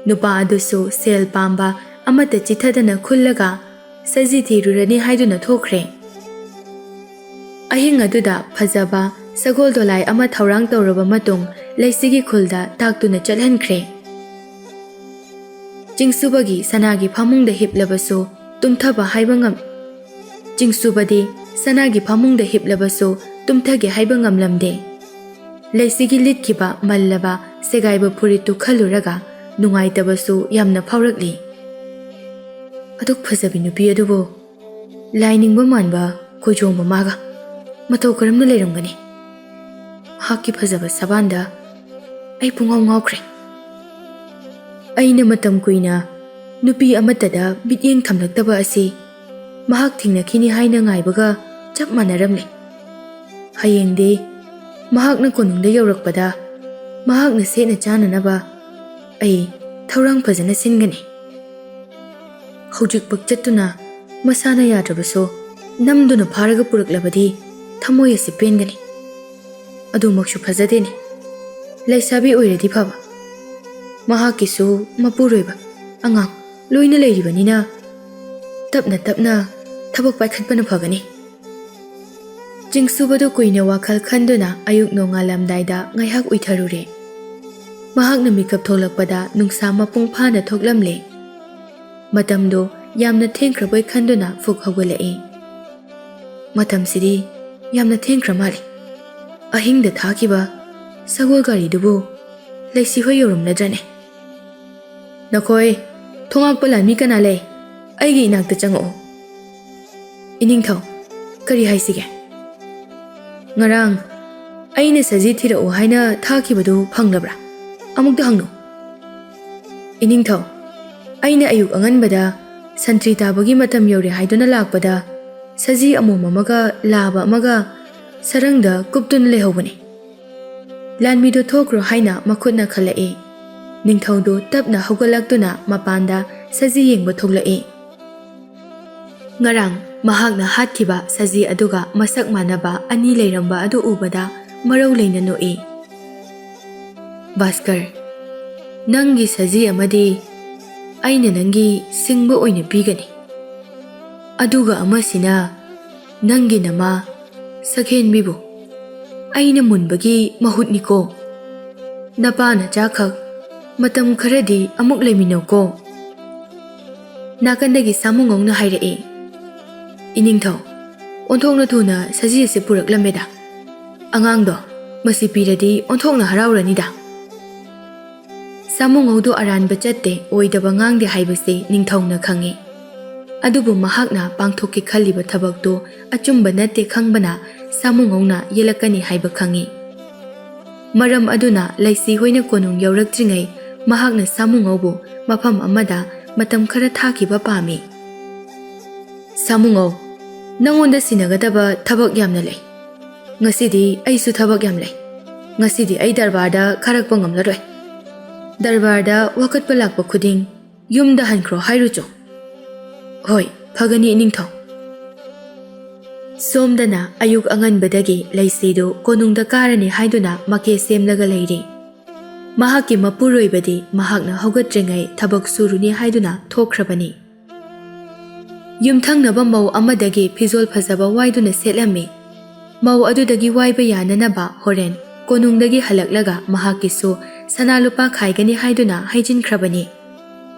ꯅꯨꯄꯥ ꯑꯗꯨꯁꯨ ꯁꯦꯜ ꯄꯥꯝꯕ ꯑꯃꯠꯇ ꯆꯤꯊꯗꯅ ꯈꯨꯜꯂꯒ ꯁꯖꯤ ꯊꯤꯔꯨꯔꯅꯤ ꯍꯥꯏꯗꯨꯅ ꯊꯣꯛꯈ꯭ꯔꯦ꯫ ꯑꯍꯤꯡ ꯑꯗꯨꯗ ꯐꯖꯕ ꯁꯒꯣꯜ ꯗꯣꯂꯥꯏ ꯑꯃ ꯊꯧꯔꯥꯡ ꯇꯧꯔꯕ ꯃꯇꯨꯡ ꯂꯩꯁꯤꯒꯤ ꯈꯨꯜꯗ ꯇꯥꯛꯇꯨꯅ ꯆꯠꯍꯟꯈ꯭ꯔꯦ꯫ ꯆꯤꯡꯁꯨꯕꯒꯤ ꯁꯅꯥꯒꯤ ꯐꯃꯨꯡꯗ ꯍꯤꯞꯂꯕꯁꯨ ꯇꯨꯝꯊꯕ ꯍꯥꯏꯕ ꯉꯝ ꯆꯤꯡꯁꯨꯕꯗꯤ ꯁꯅꯥꯒꯤ ꯐꯃꯨꯡꯗ ꯍꯤꯞꯂꯕꯁꯨ ꯇꯨꯝꯊꯒꯦ ꯍꯥꯏꯕ ꯉꯝꯂꯝꯗꯦ꯫ ꯂꯩꯁꯤꯒꯤ ꯂꯤꯠꯈꯤꯕ ꯃꯜꯂꯕ ꯁꯦꯒꯥꯏꯕ ꯐꯨꯔꯤꯠꯇꯨ ꯈꯜꯂꯨꯔꯒ ꯅꯨꯡꯉꯥꯏꯇꯕꯁꯨ ꯌꯥꯝꯅ ꯐꯥꯎꯔꯛꯂꯤ꯫ ꯑꯗꯨꯛ ꯐꯖꯕꯤ ꯅꯨꯄꯤ ꯑꯗꯨꯕꯨ ꯂꯥꯏꯅꯤꯡꯕ ꯃꯥꯟꯕ ꯈꯣꯏꯖꯣꯝ ꯃꯃꯥꯒ ꯃꯇꯧ ꯀꯔꯝꯅ ꯂꯩꯔꯝꯒꯅꯤ? ꯃꯍꯥꯛꯀꯤ ꯐꯖꯕ ꯁꯕꯥꯟꯗ ꯑꯩ ꯄꯨꯡꯉꯥꯎ ꯉꯥꯎꯈ꯭ꯔꯦ꯫ ꯑꯩꯅ ꯃꯇꯝ ꯀꯨꯏꯅ ꯅꯨꯄꯤ ꯑꯃꯠꯇꯗ ꯃꯤꯠꯌꯦꯡ ꯊꯝꯂꯛꯇꯕ ꯑꯁꯤ ꯃꯍꯥꯛ ꯊꯦꯡꯅꯈꯤꯅꯤ ꯍꯥꯏꯅ ꯉꯥꯏꯕꯒ ꯆꯞ ꯃꯥꯟꯅꯔꯝꯂꯦ꯫ ꯍꯌꯦꯡꯗꯤ ꯃꯍꯥꯛꯅ ꯀꯣꯅꯨꯡꯗ ꯌꯧꯔꯛꯄꯗ ꯃꯍꯥꯛꯅ ꯁꯦꯠꯅ ꯆꯥꯅꯅꯕ ꯑꯩ ꯊꯧꯔꯥꯡ ꯐꯖꯅ ꯁꯤꯟꯒꯅꯤ꯫ ꯍꯧꯖꯤꯛꯃꯛ ꯆꯠꯇꯨꯅ ꯃꯁꯥꯅ ꯌꯥꯗ꯭ꯔꯕꯁꯨ ꯅꯝꯗꯨꯅ ꯐꯥꯔꯒ ꯄꯨꯔꯛꯂꯕꯗꯤ ꯊꯃꯣꯏ ꯑꯁꯤ ꯄꯦꯟꯒꯅꯤ꯫ ꯑꯗꯨꯃꯛꯁꯨ ꯐꯖꯗꯦꯅꯦ꯫ ꯂꯩꯁꯥꯕꯤ ꯑꯣꯏꯔꯗꯤ ꯐꯕ꯫ ꯃꯍꯥꯛꯀꯤꯁꯨ ꯃꯄꯨꯔꯣꯏꯕ, ꯑꯉꯥꯡ ꯂꯣꯏꯅ ꯂꯩꯔꯤꯕꯅꯤꯅ ꯇꯞꯅ ꯇꯞꯅ ꯊꯕꯛ ꯄꯥꯏꯈꯠꯄꯅ ꯐꯒꯅꯤ꯫ ꯆꯤꯡꯁꯨꯕꯗꯨ ꯀꯨꯏꯅ ꯋꯥꯈꯜ ꯈꯟꯗꯨꯅ ꯑꯌꯨꯛ ꯅꯣꯡꯉꯥꯜꯂꯝꯗꯥꯏꯗ ꯉꯥꯏꯍꯥꯛ ꯎꯏꯊꯔꯨꯔꯦ꯫ ꯃꯍꯥꯛꯅ ꯃꯤꯀꯞ ꯊꯣꯛꯂꯛꯄꯗ ꯅꯨꯡꯁꯥ ꯃꯄꯨꯡ ꯐꯥꯅ ꯊꯣꯛꯂꯝꯂꯦ꯫ ꯃꯇꯝꯗꯣ ꯌꯥꯝꯅ ꯊꯦꯡꯈ꯭ꯔꯕꯣꯏ ꯈꯟꯗꯨꯅ ꯐꯨꯛ ꯍꯧꯒꯠꯂꯛꯏ꯫ ꯃꯇꯝꯁꯤꯗꯤ ꯌꯥꯝꯅ ꯊꯦꯡꯈ꯭ꯔ ꯃꯥꯜꯂꯤ꯫ ꯑꯍꯤꯡꯗ ꯊꯥꯈꯤꯕ ꯁꯒꯣꯜ ꯒꯥꯔꯤꯗꯨꯕꯨ ꯂꯩꯁꯤꯍꯣꯏ ꯌꯧꯔꯝꯂꯗ꯭ꯔꯅꯦ? ꯅꯈꯣꯏ ꯊꯣꯉꯥꯛꯄ ꯂꯥꯟꯃꯤ ꯀꯅꯥ ꯂꯩ? ꯑꯩꯒꯤ ꯏꯅꯥꯛꯇ ꯆꯪꯉꯛꯑꯣ꯫ ꯏꯅꯤꯡꯊꯧ, ꯀꯔꯤ ꯍꯥꯏꯁꯤꯒꯦ? ꯉꯔꯥꯡ ꯑꯩꯅ ꯁꯖꯤ ꯊꯤꯔꯛꯎ ꯍꯥꯏꯅ ꯊꯥꯈꯤꯕꯗꯨ ꯐꯪꯂꯕ꯭ꯔꯥ? ꯑꯃꯨꯛꯇ ꯍꯪꯉꯨ꯫ ꯏꯅꯤꯡꯊꯧ, ꯑꯩꯅ ꯑꯌꯨꯛ ꯑꯉꯟꯕꯗ ꯁꯟꯇ꯭ꯔꯤ ꯇꯥꯕꯒꯤ ꯃꯇꯝ ꯌꯧꯔꯦ ꯍꯥꯏꯗꯨꯅ ꯂꯥꯛꯄꯗ ꯁꯖꯤ ꯑꯃꯣꯝ ꯑꯃꯒ ꯂꯥꯕ ꯑꯃꯒ ꯁꯔꯪꯗ ꯀꯨꯞꯇꯨꯅ ꯂꯩꯍꯧꯕꯅꯤ꯫ ꯂꯥꯟꯃꯤꯗꯨ ꯊꯣꯛꯈ꯭ꯔꯣ ꯍꯥꯏꯅ ꯃꯈꯨꯠꯅ ꯈꯜꯂꯛꯏ꯫ ꯅꯤꯡꯊꯧꯗꯨ ꯇꯞꯅ ꯍꯧꯒꯠꯂꯛꯇꯨꯅ ꯃꯄꯥꯟꯗ ꯁꯖꯤ ꯌꯦꯡꯕ ꯊꯣꯛꯂꯛꯏ꯫ ꯉꯔꯥꯡ ꯃꯍꯥꯛꯅ ꯍꯥꯠꯈꯤꯕ ꯁꯖꯤ ꯑꯗꯨꯒ ꯃꯁꯛ ꯃꯥꯟꯅꯕ ꯑꯅꯤ ꯂꯩꯔꯝꯕ ꯑꯗꯨ ꯎꯕꯗ ꯃꯔꯧ ꯂꯩꯅ ꯅꯣꯛꯏ꯫ ꯚꯥꯁꯀꯔ, ꯅꯪꯒꯤ ꯁꯖꯤ ꯑꯃꯗꯤ ꯑꯩꯅ ꯅꯪꯒꯤ ꯁꯤꯡꯕ ꯑꯣꯏꯅ ꯄꯤꯒꯅꯤ꯫ ꯑꯗꯨꯒ ꯑꯃꯁꯤꯅ ꯅꯪꯒꯤ ꯅꯃꯥ ꯁꯛꯍꯦꯟꯕꯤꯕꯨ ꯑꯩꯅ ꯃꯨꯟꯕꯒꯤ ꯃꯍꯨꯠꯅꯤꯀꯣ꯫ ꯅꯄꯥ ꯅꯆꯥꯈꯛ ꯃꯇꯝ ꯈꯔꯗꯤ ꯑꯃꯨꯛ ꯂꯩꯃꯤꯟꯅꯧꯀꯣ꯫ ꯅꯥꯀꯟꯗꯒꯤ ꯁꯥꯃꯨꯉꯧꯅ ꯍꯥꯏꯔꯛꯏ, "ꯏꯅꯤꯡꯊꯧ, ꯑꯣꯟꯊꯣꯛꯅ ꯊꯨꯅ ꯁꯖꯤ ꯑꯁꯤ ꯄꯨꯔꯛꯂꯝꯃꯦꯗ꯫ ꯑꯉꯥꯡꯗꯣ ꯃꯁꯤ ꯄꯤꯔꯗꯤ ꯑꯣꯟꯊꯣꯛꯅ ꯍꯔꯥꯎꯔꯅꯤꯗ"꯫ ꯁꯥꯃꯨꯉꯧꯗꯣ ꯑꯔꯥꯟꯕ ꯆꯠꯇꯦ, ꯑꯣꯏꯗꯕ ꯉꯥꯡꯗꯦ ꯍꯥꯏꯕꯁꯤ ꯅꯤꯡꯊꯧꯅ ꯈꯪꯏ꯫ ꯑꯗꯨꯕꯨ ꯃꯍꯥꯛꯅ ꯄꯥꯡꯊꯣꯛꯀꯦ ꯈꯜꯂꯤꯕ ꯊꯕꯛꯇꯨ ꯑꯆꯨꯝꯕ ꯅꯠꯇꯦ ꯈꯪꯕꯅ ꯁꯥꯃꯨꯉꯧꯅ ꯌꯦꯜꯂꯛꯀꯅꯤ ꯍꯥꯏꯕ ꯈꯪꯏ꯫ ꯃꯔꯝ ꯑꯗꯨꯅ ꯂꯩꯁꯤ ꯍꯣꯏꯅ ꯀꯣꯅꯨꯡ ꯌꯧꯔꯛꯇ꯭ꯔꯤꯉꯩ ꯃꯍꯥꯛꯅ ꯁꯥꯃꯨꯉꯧꯕꯨ ꯃꯐꯝ ꯑꯃꯗ ꯃꯇꯝ ꯈꯔ ꯊꯥꯈꯤꯕ ꯄꯥꯝꯃꯤ꯫ "ꯁꯥꯃꯨꯉꯧ, ꯅꯪꯉꯣꯟꯗ ꯁꯤꯟꯅꯒꯗꯕ ꯊꯕꯛ ꯌꯥꯝꯅ ꯂꯩ꯫ ꯉꯁꯤꯗꯤ ꯑꯩꯁꯨ ꯊꯕꯛ ꯌꯥꯝ ꯂꯩ꯫ ꯉꯁꯤꯗꯤ ꯑꯩ ꯗꯔꯕꯥꯔꯗ ꯈꯥꯔꯛꯄ ꯉꯝꯂꯔꯣꯏ꯫ ꯗꯔꯕꯥꯔꯗ ꯋꯥꯀꯠꯄ ꯂꯥꯛꯄ ꯈꯨꯗꯤꯡ ꯌꯨꯝꯗ ꯍꯟꯈ꯭ꯔꯣ ꯍꯥꯏꯔꯨꯆꯣ"꯫ "ꯍꯣꯏ, ꯐꯒꯅꯤ ꯏꯅꯤꯡꯊꯧ"꯫ ꯁꯣꯝꯗꯅ ꯑꯌꯨꯛ ꯑꯉꯟꯕꯗꯒꯤ ꯂꯩꯁꯤꯗꯨ ꯀꯣꯅꯨꯡꯗ ꯀꯥꯔꯅꯤ ꯍꯥꯏꯗꯨꯅ ꯃꯀꯦ ꯁꯦꯝꯂꯒ ꯂꯩꯔꯤ꯫ ꯃꯍꯥꯛꯀꯤ ꯃꯄꯨꯔꯣꯏꯕꯗꯤ ꯃꯍꯥꯛꯅ ꯍꯧꯒꯠꯇ꯭ꯔꯤꯉꯩ ꯊꯕꯛ ꯁꯨꯔꯨꯅꯤ ꯍꯥꯏꯗꯨꯅ ꯊꯣꯛꯈ꯭ꯔꯕꯅꯤ꯫ ꯌꯨꯝꯊꯪꯅꯕ ꯃꯧ ꯑꯃꯗꯒꯤ ꯐꯤꯖꯣꯜ ꯐꯖꯕ ꯋꯥꯏꯗꯨꯅ ꯁꯦꯠꯂꯝꯃꯤ꯫ ꯃꯧ ꯑꯗꯨꯗꯒꯤ ꯋꯥꯏꯕ ꯌꯥꯅꯅꯕ ꯍꯣꯔꯦꯟ ꯀꯣꯅꯨꯡꯗꯒꯤ ꯍꯜꯂꯛꯂꯒ ꯃꯍꯥꯛꯀꯤꯁꯨ ꯁꯅꯥ ꯂꯨꯄꯥ ꯈꯥꯏꯒꯅꯤ ꯍꯥꯏꯗꯨꯅ ꯍꯥꯏꯖꯤꯟꯈ꯭ꯔꯕꯅꯤ꯫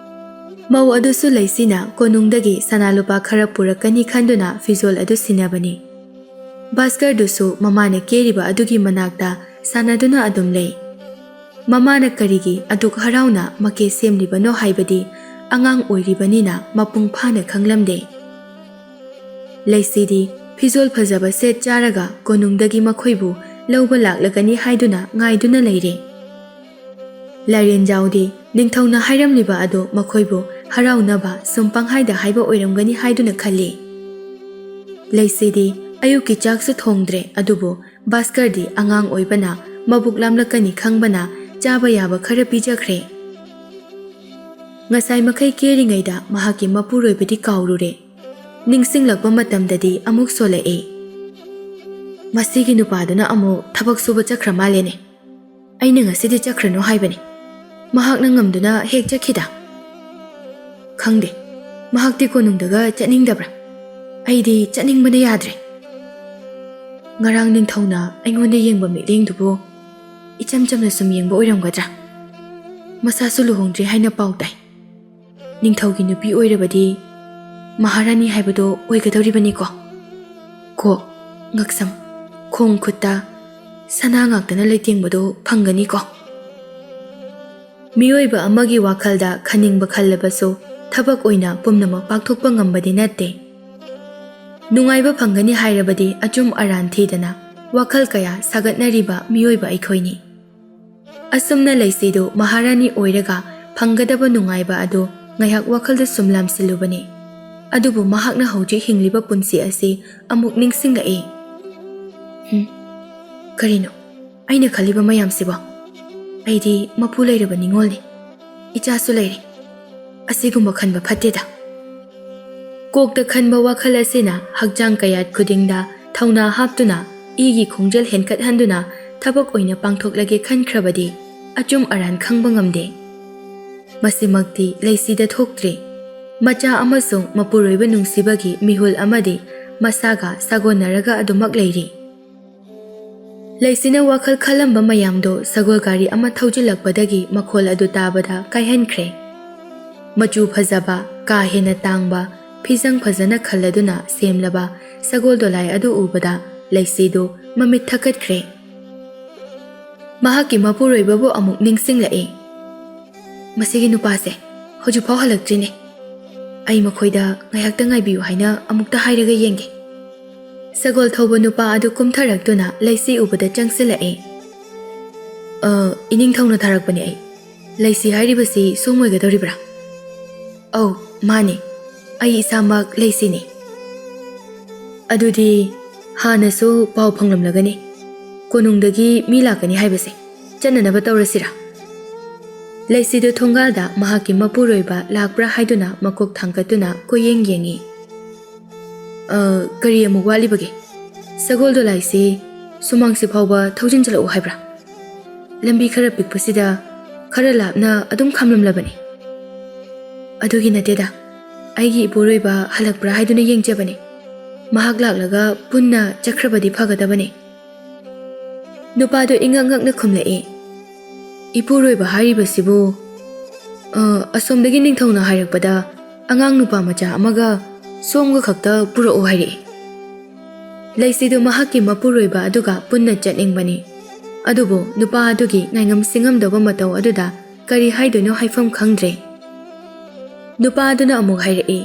ꯃꯧ ꯑꯗꯨꯁꯨ ꯂꯩꯁꯤꯅ ꯀꯣꯅꯨꯡꯗꯒꯤ ꯁꯅꯥ ꯂꯨꯄꯥ ꯈꯔ ꯄꯨꯔꯛꯀꯅꯤ ꯈꯟꯗꯨꯅ ꯐꯤꯖꯣꯜ ꯑꯗꯨ ꯁꯤꯟꯅꯕꯅꯤ꯫ ꯚꯥꯁꯀꯔꯗꯨꯁꯨ ꯃꯃꯥꯅ ꯀꯦꯔꯤꯕ ꯑꯗꯨꯒꯤ ꯃꯅꯥꯛꯇ ꯁꯥꯟꯅꯗꯨꯅ ꯑꯗꯨꯝ ꯂꯩ꯫ ꯃꯃꯥꯅ ꯀꯔꯤꯒꯤ ꯑꯗꯨꯛ ꯍꯔꯥꯎꯅ ꯃꯀꯦ ꯁꯦꯝꯂꯤꯕꯅꯣ ꯍꯥꯏꯕꯗꯤ ꯑꯉꯥꯡ ꯑꯣꯏꯔꯤꯕꯅꯤꯅ ꯃꯄꯨꯡ ꯐꯥꯅ ꯈꯪꯂꯝꯗꯦ꯫ ꯂꯩꯁꯤꯗꯤ ꯐꯤꯖꯣꯜ ꯐꯖꯕ ꯁꯦꯠ ꯆꯥꯔꯒ ꯀꯣꯅꯨꯡꯗꯒꯤ ꯃꯈꯣꯏꯕꯨ ꯂꯧꯕ ꯂꯥꯛꯂꯒꯅꯤ ꯍꯥꯏꯗꯨꯅ ꯉꯥꯏꯗꯨꯅ ꯂꯩꯔꯦ꯫ ꯂꯥꯏꯔꯦꯟꯖꯥꯎꯗꯤ ꯅꯤꯡꯊꯧꯅ ꯍꯥꯏꯔꯝꯂꯤꯕ ꯑꯗꯨ ꯃꯈꯣꯏꯕꯨ ꯍꯔꯥꯎꯅꯕ ꯁꯨꯝ ꯄꯪꯍꯥꯏꯗ ꯍꯥꯏꯕ ꯑꯣꯏꯔꯝꯒꯅꯤ ꯍꯥꯏꯗꯨꯅ ꯈꯜꯂꯤ꯫ ꯂꯩꯁꯤꯗꯤ ꯑꯌꯨꯛꯀꯤ ꯆꯥꯛꯁꯨ ꯊꯣꯡꯗ꯭ꯔꯦ, ꯑꯗꯨꯕꯨ ꯚꯥꯁꯀꯔꯗꯤ ꯑꯉꯥꯡ ꯑꯣꯏꯕꯅ ꯃꯕꯨꯛ ꯂꯥꯝꯂꯛꯀꯅꯤ ꯈꯪꯕꯅ ꯆꯥꯕ ꯌꯥꯕ ꯈꯔ ꯄꯤꯖꯈ꯭ꯔꯦ꯫ ꯉꯁꯥꯏ ꯃꯈꯩ ꯀꯦꯔꯤꯉꯩꯗ ꯃꯍꯥꯛꯀꯤ ꯃꯄꯨꯔꯣꯏꯕꯗꯤ ꯀꯥꯎꯔꯨꯔꯦ꯫ ꯅꯤꯡꯁꯤꯡꯂꯛꯄ ꯃꯇꯝꯗꯗꯤ ꯑꯃꯨꯛ ꯁꯣꯜꯂꯛꯏ꯫ "ꯃꯁꯤꯒꯤ ꯅꯨꯄꯥꯗꯨꯅ ꯑꯃꯨꯛ ꯊꯕꯛ ꯁꯨꯕ ꯆꯠꯈ꯭ꯔ ꯃꯥꯜꯂꯦꯅꯦ꯫ ꯑꯩꯅ ꯉꯁꯤꯗꯤ ꯆꯠꯈ꯭ꯔꯅꯨ ꯍꯥꯏꯕꯅꯤ꯫ ꯃꯍꯥꯛꯅ ꯉꯝꯗꯨꯅ ꯍꯦꯛ ꯆꯠꯈꯤꯗ꯫ ꯈꯪꯗꯦ, ꯃꯍꯥꯛꯇꯤ ꯀꯣꯅꯨꯡꯗꯒ ꯆꯠꯅꯤꯡꯗꯕ꯭ꯔꯥ? ꯑꯩꯗꯤ ꯆꯠꯅꯤꯡꯕꯅ ꯌꯥꯗ꯭ꯔꯦ꯫ ꯉꯔꯥꯡ ꯅꯤꯡꯊꯧꯅ ꯑꯩꯉꯣꯟꯗ ꯌꯦꯡꯕ ꯃꯤꯠꯌꯦꯡꯗꯨꯕꯨ ꯏꯆꯝ ꯆꯝꯅ ꯁꯨꯝ ꯌꯦꯡꯕ ꯑꯣꯏꯔꯝꯒꯗ꯭ꯔꯥ? ꯃꯁꯥꯁꯨ ꯂꯨꯍꯣꯡꯗ꯭ꯔꯤ ꯍꯥꯏꯅ ꯄꯥꯎ ꯇꯥꯏ"꯫ ꯅꯤꯡꯊꯧꯒꯤ ꯅꯨꯄꯤ ꯑꯣꯏꯔꯕꯗꯤ ꯃꯍꯥꯔꯥꯅꯤ ꯍꯥꯏꯕꯗꯣ ꯑꯣꯏꯒꯗꯧꯔꯤꯕꯅꯤꯀꯣ꯫ ꯀꯣꯛ, ꯉꯛꯁꯝ, ꯈꯣꯡ ꯈꯨꯠꯇ ꯁꯅꯥ ꯉꯥꯛꯇꯅ ꯂꯩꯇꯦꯡꯕꯗꯣ ꯐꯪꯒꯅꯤꯀꯣ꯫ ꯃꯤꯑꯣꯏꯕ ꯑꯃꯒꯤ ꯋꯥꯈꯜꯗ ꯈꯟꯅꯤꯡꯕ ꯈꯜꯂꯕꯁꯨ ꯊꯕꯛ ꯑꯣꯏꯅ ꯄꯨꯝꯅꯃꯛ ꯄꯥꯡꯊꯣꯛꯄ ꯉꯝꯕꯗꯤ ꯅꯠꯇꯦ꯫ ꯅꯨꯡꯉꯥꯏꯕ ꯐꯪꯒꯅꯤ ꯍꯥꯏꯔꯕꯗꯤ ꯑꯆꯨꯝ ꯑꯔꯥꯟ ꯊꯤꯗꯅ ꯋꯥꯈꯜ ꯀꯌꯥ ꯁꯥꯒꯠꯅꯔꯤꯕ ꯃꯤꯑꯣꯏꯕ ꯑꯩꯈꯣꯏꯅꯤ꯫ ꯑꯁꯨꯝꯅ ꯂꯩꯁꯤꯗꯨ ꯃꯍꯥꯔꯥꯅꯤ ꯑꯣꯏꯔꯒ ꯐꯪꯒꯗꯕ ꯅꯨꯡꯉꯥꯏꯕ ꯑꯗꯨ ꯉꯥꯏꯍꯥꯛ ꯋꯥꯈꯜꯗ ꯁꯨꯝ ꯂꯥꯝꯁꯤꯜꯂꯨꯕꯅꯤ꯫ ꯑꯗꯨꯕꯨ ꯃꯍꯥꯛꯅ ꯍꯧꯖꯤꯛ ꯍꯤꯡꯂꯤꯕ ꯄꯨꯟꯁꯤ ꯑꯁꯤ ꯑꯃꯨꯛ ꯅꯤꯡꯁꯤꯡꯂꯛꯏ꯫ ꯍꯨꯝ, ꯀꯔꯤꯅꯣ ꯑꯩꯅ ꯈꯜꯂꯤꯕ ꯃꯌꯥꯝꯁꯤꯕꯣ? ꯑꯩꯗꯤ ꯃꯄꯨ ꯂꯩꯔꯕ ꯅꯤꯉꯣꯜꯅꯤ, ꯏꯆꯥꯁꯨ ꯂꯩꯔꯦ꯫ ꯑꯁꯤꯒꯨꯝꯕ ꯈꯟꯕ ꯐꯠꯇꯦꯗ꯫ ꯀꯣꯛꯇ ꯈꯟꯕ ꯋꯥꯈꯜ ꯑꯁꯤꯅ ꯍꯛꯆꯥꯡ ꯀꯌꯥꯠ ꯈꯨꯗꯤꯡꯗ ꯊꯧꯅꯥ ꯍꯥꯞꯇꯨꯅ ꯏꯒꯤ ꯈꯣꯡꯖꯦꯜ ꯍꯦꯟꯀꯠꯍꯟꯗꯨꯅ ꯊꯕꯛ ꯑꯣꯏꯅ ꯄꯥꯡꯊꯣꯛꯂꯒꯦ ꯈꯟꯈ꯭ꯔꯕꯗꯤ ꯑꯆꯨꯝ ꯑꯔꯥꯟ ꯈꯪꯕ ꯉꯝꯗꯦ꯫ ꯃꯁꯤꯃꯛꯇꯤ ꯂꯩꯁꯤꯗ ꯊꯣꯛꯇ꯭ꯔꯤ꯫ ꯃꯆꯥ ꯑꯃꯁꯨꯡ ꯃꯄꯨꯔꯣꯏꯕ ꯅꯨꯡꯁꯤꯕꯒꯤ ꯃꯤꯍꯨꯜ ꯑꯃꯗꯤ ꯃꯁꯥꯒ ꯁꯥꯒꯣꯟꯅꯔꯒ ꯑꯗꯨꯃꯛ ꯂꯩꯔꯤ꯫ ꯂꯩꯁꯤꯅ ꯋꯥꯈꯜ ꯈꯜꯂꯝꯕ ꯃꯌꯥꯝꯗꯣ ꯁꯒꯣꯜ ꯒꯥꯔꯤ ꯑꯃ ꯊꯧꯖꯤꯜꯂꯛꯄꯗꯒꯤ ꯃꯈꯣꯜ ꯑꯗꯨ ꯇꯥꯕꯗ ꯀꯥꯏꯍꯟꯈ꯭ꯔꯦ꯫ ꯃꯆꯨ ꯐꯖꯕ, ꯀꯥ ꯍꯦꯟꯅ ꯇꯥꯡꯕ, ꯐꯤꯖꯪ ꯐꯖꯅ ꯈꯜꯂꯗꯨꯅ ꯁꯦꯝꯂꯕ ꯁꯒꯣꯜ ꯗꯣꯂꯥꯏ ꯑꯗꯨ ꯎꯕꯗ ꯂꯩꯁꯤꯗꯨ ꯃꯃꯤꯠ ꯊꯛꯀꯠꯈ꯭ꯔꯦ꯫ ꯃꯍꯥꯛꯀꯤ ꯃꯄꯨꯔꯣꯏꯕꯕꯨ ꯑꯃꯨꯛ ꯅꯤꯡꯁꯤꯡꯂꯛꯏ꯫ "ꯃꯁꯤꯒꯤ ꯅꯨꯄꯥꯁꯦ ꯍꯧꯖꯤꯛꯐꯥꯎ ꯍꯜꯂꯛꯇ꯭ꯔꯤꯅꯦ꯫ ꯑꯩ ꯃꯈꯣꯏꯗ ꯉꯥꯏꯍꯥꯛꯇ ꯉꯥꯏꯕꯤꯌꯨ ꯍꯥꯏꯅ ꯑꯃꯨꯛꯇ ꯍꯥꯏꯔꯒ ꯌꯦꯡꯒꯦ꯫" ꯁꯒꯣꯜ ꯊꯧꯕ ꯅꯨꯄꯥ ꯑꯗꯨ ꯀꯨꯝꯊꯔꯛꯇꯨꯅ ꯂꯩꯁꯤ ꯎꯕꯗ ꯆꯪꯁꯤꯜꯂꯛꯏ꯫ "ꯑ, ꯏꯅꯤꯡꯊꯧꯅ ꯊꯥꯔꯛꯄꯅꯦ ꯑꯩ꯫ ꯂꯩꯁꯤ ꯍꯥꯏꯔꯤꯕꯁꯤ ꯁꯣꯝ ꯑꯣꯏꯒꯗꯧꯔꯤꯕ꯭ꯔꯥ?" "ꯑꯧ, ꯃꯥꯅꯦ꯫ ꯑꯩ ꯏꯁꯥꯃꯛ ꯂꯩꯁꯤꯅꯤ꯫" "ꯑꯗꯨꯗꯤ ꯍꯥꯟꯅꯁꯨ ꯄꯥꯎ ꯐꯪꯂꯝꯂꯒꯅꯤ, ꯀꯣꯅꯨꯡꯗꯒꯤ ꯃꯤ ꯂꯥꯛꯀꯅꯤ ꯍꯥꯏꯕꯁꯦ꯫ ꯆꯠꯅꯅꯕ ꯇꯧꯔꯁꯤꯔꯥ?" ꯂꯩꯁꯤꯗꯨ ꯊꯣꯡꯒꯥꯜꯗ ꯃꯍꯥꯛꯀꯤ ꯃꯄꯨꯔꯣꯏꯕ ꯂꯥꯛꯄ꯭ꯔꯥ ꯍꯥꯏꯗꯨꯅ ꯃꯀꯣꯛ ꯊꯥꯡꯒꯠꯇꯨꯅ ꯀꯣꯏꯌꯦꯡ ꯌꯦꯡꯏ꯫ "ꯑ, ꯀꯔꯤ ꯑꯃꯨꯛ ꯋꯥꯠꯂꯤꯕꯒꯦ? ꯁꯒꯣꯜ ꯗꯣꯂꯥꯏꯁꯤ ꯁꯨꯃꯥꯡꯁꯤ ꯐꯥꯎꯕ ꯊꯧꯖꯤꯟꯖꯜꯂꯛꯎ ꯍꯥꯏꯕ꯭ꯔꯥ? ꯂꯝꯕꯤ ꯈꯔ ꯄꯤꯛꯄꯁꯤꯗ ꯈꯔ ꯂꯥꯞꯅ ꯑꯗꯨꯝ ꯈꯥꯝꯂꯝꯂꯕꯅꯤ꯫" "ꯑꯗꯨꯒꯤ ꯅꯠꯇꯦꯗ, ꯑꯩꯒꯤ ꯏꯄꯨꯔꯣꯏꯕ ꯍꯜꯂꯛꯄ꯭ꯔꯥ ꯍꯥꯏꯗꯨꯅ ꯌꯦꯡꯖꯕꯅꯤ꯫ ꯃꯍꯥꯛ ꯂꯥꯛꯂꯒ ꯄꯨꯟꯅ ꯆꯠꯈ꯭ꯔꯕꯗꯤ ꯐꯒꯗꯕꯅꯤ꯫" ꯅꯨꯄꯥꯗꯨ ꯏꯉꯛ ꯉꯛꯅ ꯈꯨꯝꯂꯛꯏ꯫ "ꯏꯄꯨꯔꯣꯏꯕ ꯍꯥꯏꯔꯤꯕꯁꯤꯕꯨ?" "ꯑ, ꯑꯁꯣꯝꯗꯒꯤ ꯅꯤꯡꯊꯧꯅ ꯍꯥꯏꯔꯛꯄꯗ ꯑꯉꯥꯡ ꯅꯨꯄꯥ ꯃꯆꯥ ꯑꯃꯒ ꯁꯣꯝꯒ ꯈꯛꯇ ꯄꯨꯔꯛꯎ ꯍꯥꯏꯔꯛꯏ꯫ ꯂꯩꯁꯤꯗꯨ ꯃꯍꯥꯛꯀꯤ ꯃꯄꯨꯔꯣꯏꯕ ꯑꯗꯨꯒ ꯄꯨꯟꯅ ꯆꯠꯅꯤꯡꯕꯅꯤ꯫ ꯑꯗꯨꯕꯨ ꯅꯨꯄꯥ ꯑꯗꯨꯒꯤ ꯉꯥꯏꯉꯝ ꯁꯤꯡꯉꯝꯗꯕ ꯃꯇꯧ ꯑꯗꯨꯗ ꯀꯔꯤ ꯍꯥꯏꯗꯣꯏꯅꯣ ꯍꯥꯏꯐꯝ ꯈꯪꯗ꯭ꯔꯦ꯫" ꯅꯨꯄꯥ ꯑꯗꯨꯅ ꯑꯃꯨꯛ ꯍꯥꯏꯔꯛꯏ,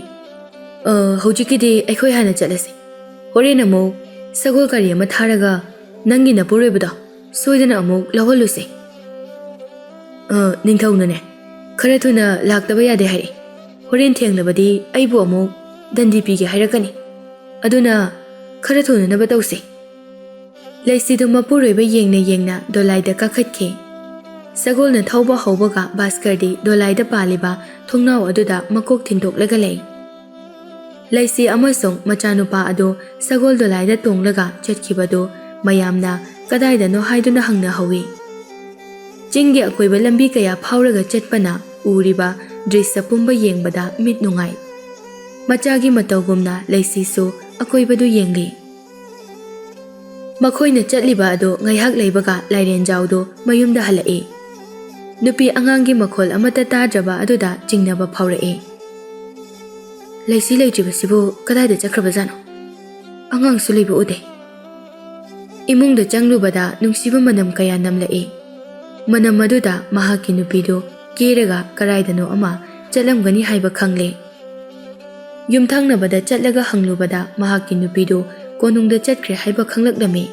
"ꯑ, ꯍꯧꯖꯤꯛꯀꯤꯗꯤ ꯑꯩꯈꯣꯏ ꯍꯥꯟꯅ ꯆꯠꯂꯁꯤ꯫ ꯍꯣꯔꯦꯟ ꯑꯃꯨꯛ ꯁꯒꯣꯜ ꯒꯥꯔꯤ ꯑꯃ ꯊꯥꯔꯒ ꯅꯪꯒꯤ ꯅꯄꯨꯔꯣꯏꯕꯗꯣ ꯁꯣꯏꯗꯅ ꯑꯃꯨꯛ ꯂꯧꯍꯜꯂꯨꯁꯦ꯫" "ꯑ, ꯅꯤꯡꯊꯧꯅꯅꯦ, ꯈꯔ ꯊꯨꯅ ꯂꯥꯛꯇꯕ ꯌꯥꯗꯦ ꯍꯥꯏꯔꯛꯏ꯫ ꯍꯣꯔꯦꯟ ꯊꯦꯡꯂꯕꯗꯤ ꯑꯩꯕꯨ ꯑꯃꯨꯛ ꯗꯟꯗꯤ ꯄꯤꯒꯦ ꯍꯥꯏꯔꯛꯀꯅꯤ꯫ ꯑꯗꯨꯅ ꯈꯔ ꯊꯨꯅꯅꯕ ꯇꯧꯁꯤ꯫" ꯂꯩꯁꯤꯗꯨ ꯃꯄꯨꯔꯣꯏꯕ ꯌꯦꯡꯅ ꯌꯦꯡꯅ ꯗꯣꯂꯥꯏꯗ ꯀꯥꯈꯠꯈꯤ꯫ ꯁꯒꯣꯜꯅ ꯊꯧꯕ ꯍꯧꯕꯒ ꯚꯥꯁꯀꯔꯗꯤ ꯗꯣꯂꯥꯏꯗ ꯄꯥꯜꯂꯤꯕ ꯊꯣꯡꯅꯥꯎ ꯑꯗꯨꯗ ꯃꯀꯣꯛ ꯊꯤꯟꯗꯣꯛꯂꯒ ꯂꯩ꯫ ꯂꯩꯁꯤ ꯑꯃꯁꯨꯡ ꯃꯆꯥꯅꯨꯄꯥ ꯑꯗꯨ ꯁꯒꯣꯜ ꯗꯣꯂꯥꯏꯗ ꯇꯣꯡꯂꯒ ꯆꯠꯈꯤꯕꯗꯨ ꯃꯌꯥꯝꯅ ꯀꯗꯥꯏꯗꯅꯣ ꯍꯥꯏꯗꯨꯅ ꯍꯪꯅꯍꯧꯏ꯫ ꯆꯤꯡꯒꯤ ꯑꯀꯣꯏꯕ ꯂꯝꯕꯤ ꯀꯌꯥ ꯐꯥꯎꯔꯒ ꯆꯠꯄꯅ ꯎꯔꯤꯕ ꯗ꯭ꯔꯤꯁ꯭ꯌ ꯄꯨꯝꯕ ꯌꯦꯡꯕꯗ ꯃꯤꯠ ꯅꯨꯡꯉꯥꯏ꯫ ꯃꯆꯥꯒꯤ ꯃꯇꯧꯒꯨꯝꯅ ꯂꯩꯁꯤꯁꯨ ꯑꯀꯣꯏꯕꯗꯨ ꯌꯦꯡꯂꯤ꯫ ꯃꯈꯣꯏꯅ ꯆꯠꯂꯤꯕ ꯑꯗꯨ ꯉꯥꯏꯍꯥꯛ ꯂꯩꯕꯒ ꯂꯥꯏꯔꯦꯟꯖꯥꯎꯗꯨ ꯃꯌꯨꯝꯗ ꯍꯜꯂꯛꯏ꯫ ꯅꯨꯄꯤ ꯑꯉꯥꯡꯒꯤ ꯃꯈꯣꯜ ꯑꯃꯠꯇ ꯇꯥꯗ꯭ꯔꯕ ꯑꯗꯨꯗ ꯆꯤꯡꯅꯕ ꯐꯥꯎꯔꯛꯏ꯫ "ꯂꯩꯁꯤ ꯂꯩꯇ꯭ꯔꯤꯕꯁꯤꯕꯨ ꯀꯗꯥꯏꯗ ꯆꯠꯈ꯭ꯔꯕꯖꯥꯠꯅꯣ? ꯑꯉꯥꯡꯁꯨ ꯂꯩꯕ ꯎꯗꯦ꯫" ꯏꯃꯨꯡꯗ ꯆꯪꯂꯨꯕꯗ ꯅꯨꯡꯁꯤꯕ ꯃꯅꯝ ꯀꯌꯥ ꯅꯝꯂꯛꯏ꯫ ꯃꯅꯝ ꯑꯗꯨꯗ ꯃꯍꯥꯛꯀꯤ ꯅꯨꯄꯤꯗꯨ ꯀꯦꯔꯒ ꯀꯗꯥꯏꯗꯅꯣ ꯑꯃ ꯆꯠꯂꯝꯒꯅꯤ ꯍꯥꯏꯕ ꯈꯪꯂꯦ꯫ ꯌꯨꯝꯊꯪꯅꯕꯗ ꯆꯠꯂꯒ ꯍꯪꯂꯨꯕꯗ ꯃꯍꯥꯛꯀꯤ ꯅꯨꯄꯤꯗꯨ ꯀꯣꯅꯨꯡꯗ ꯆꯠꯈ꯭ꯔꯦ ꯍꯥꯏꯕ ꯈꯪꯂꯛꯂꯝꯃꯤ꯫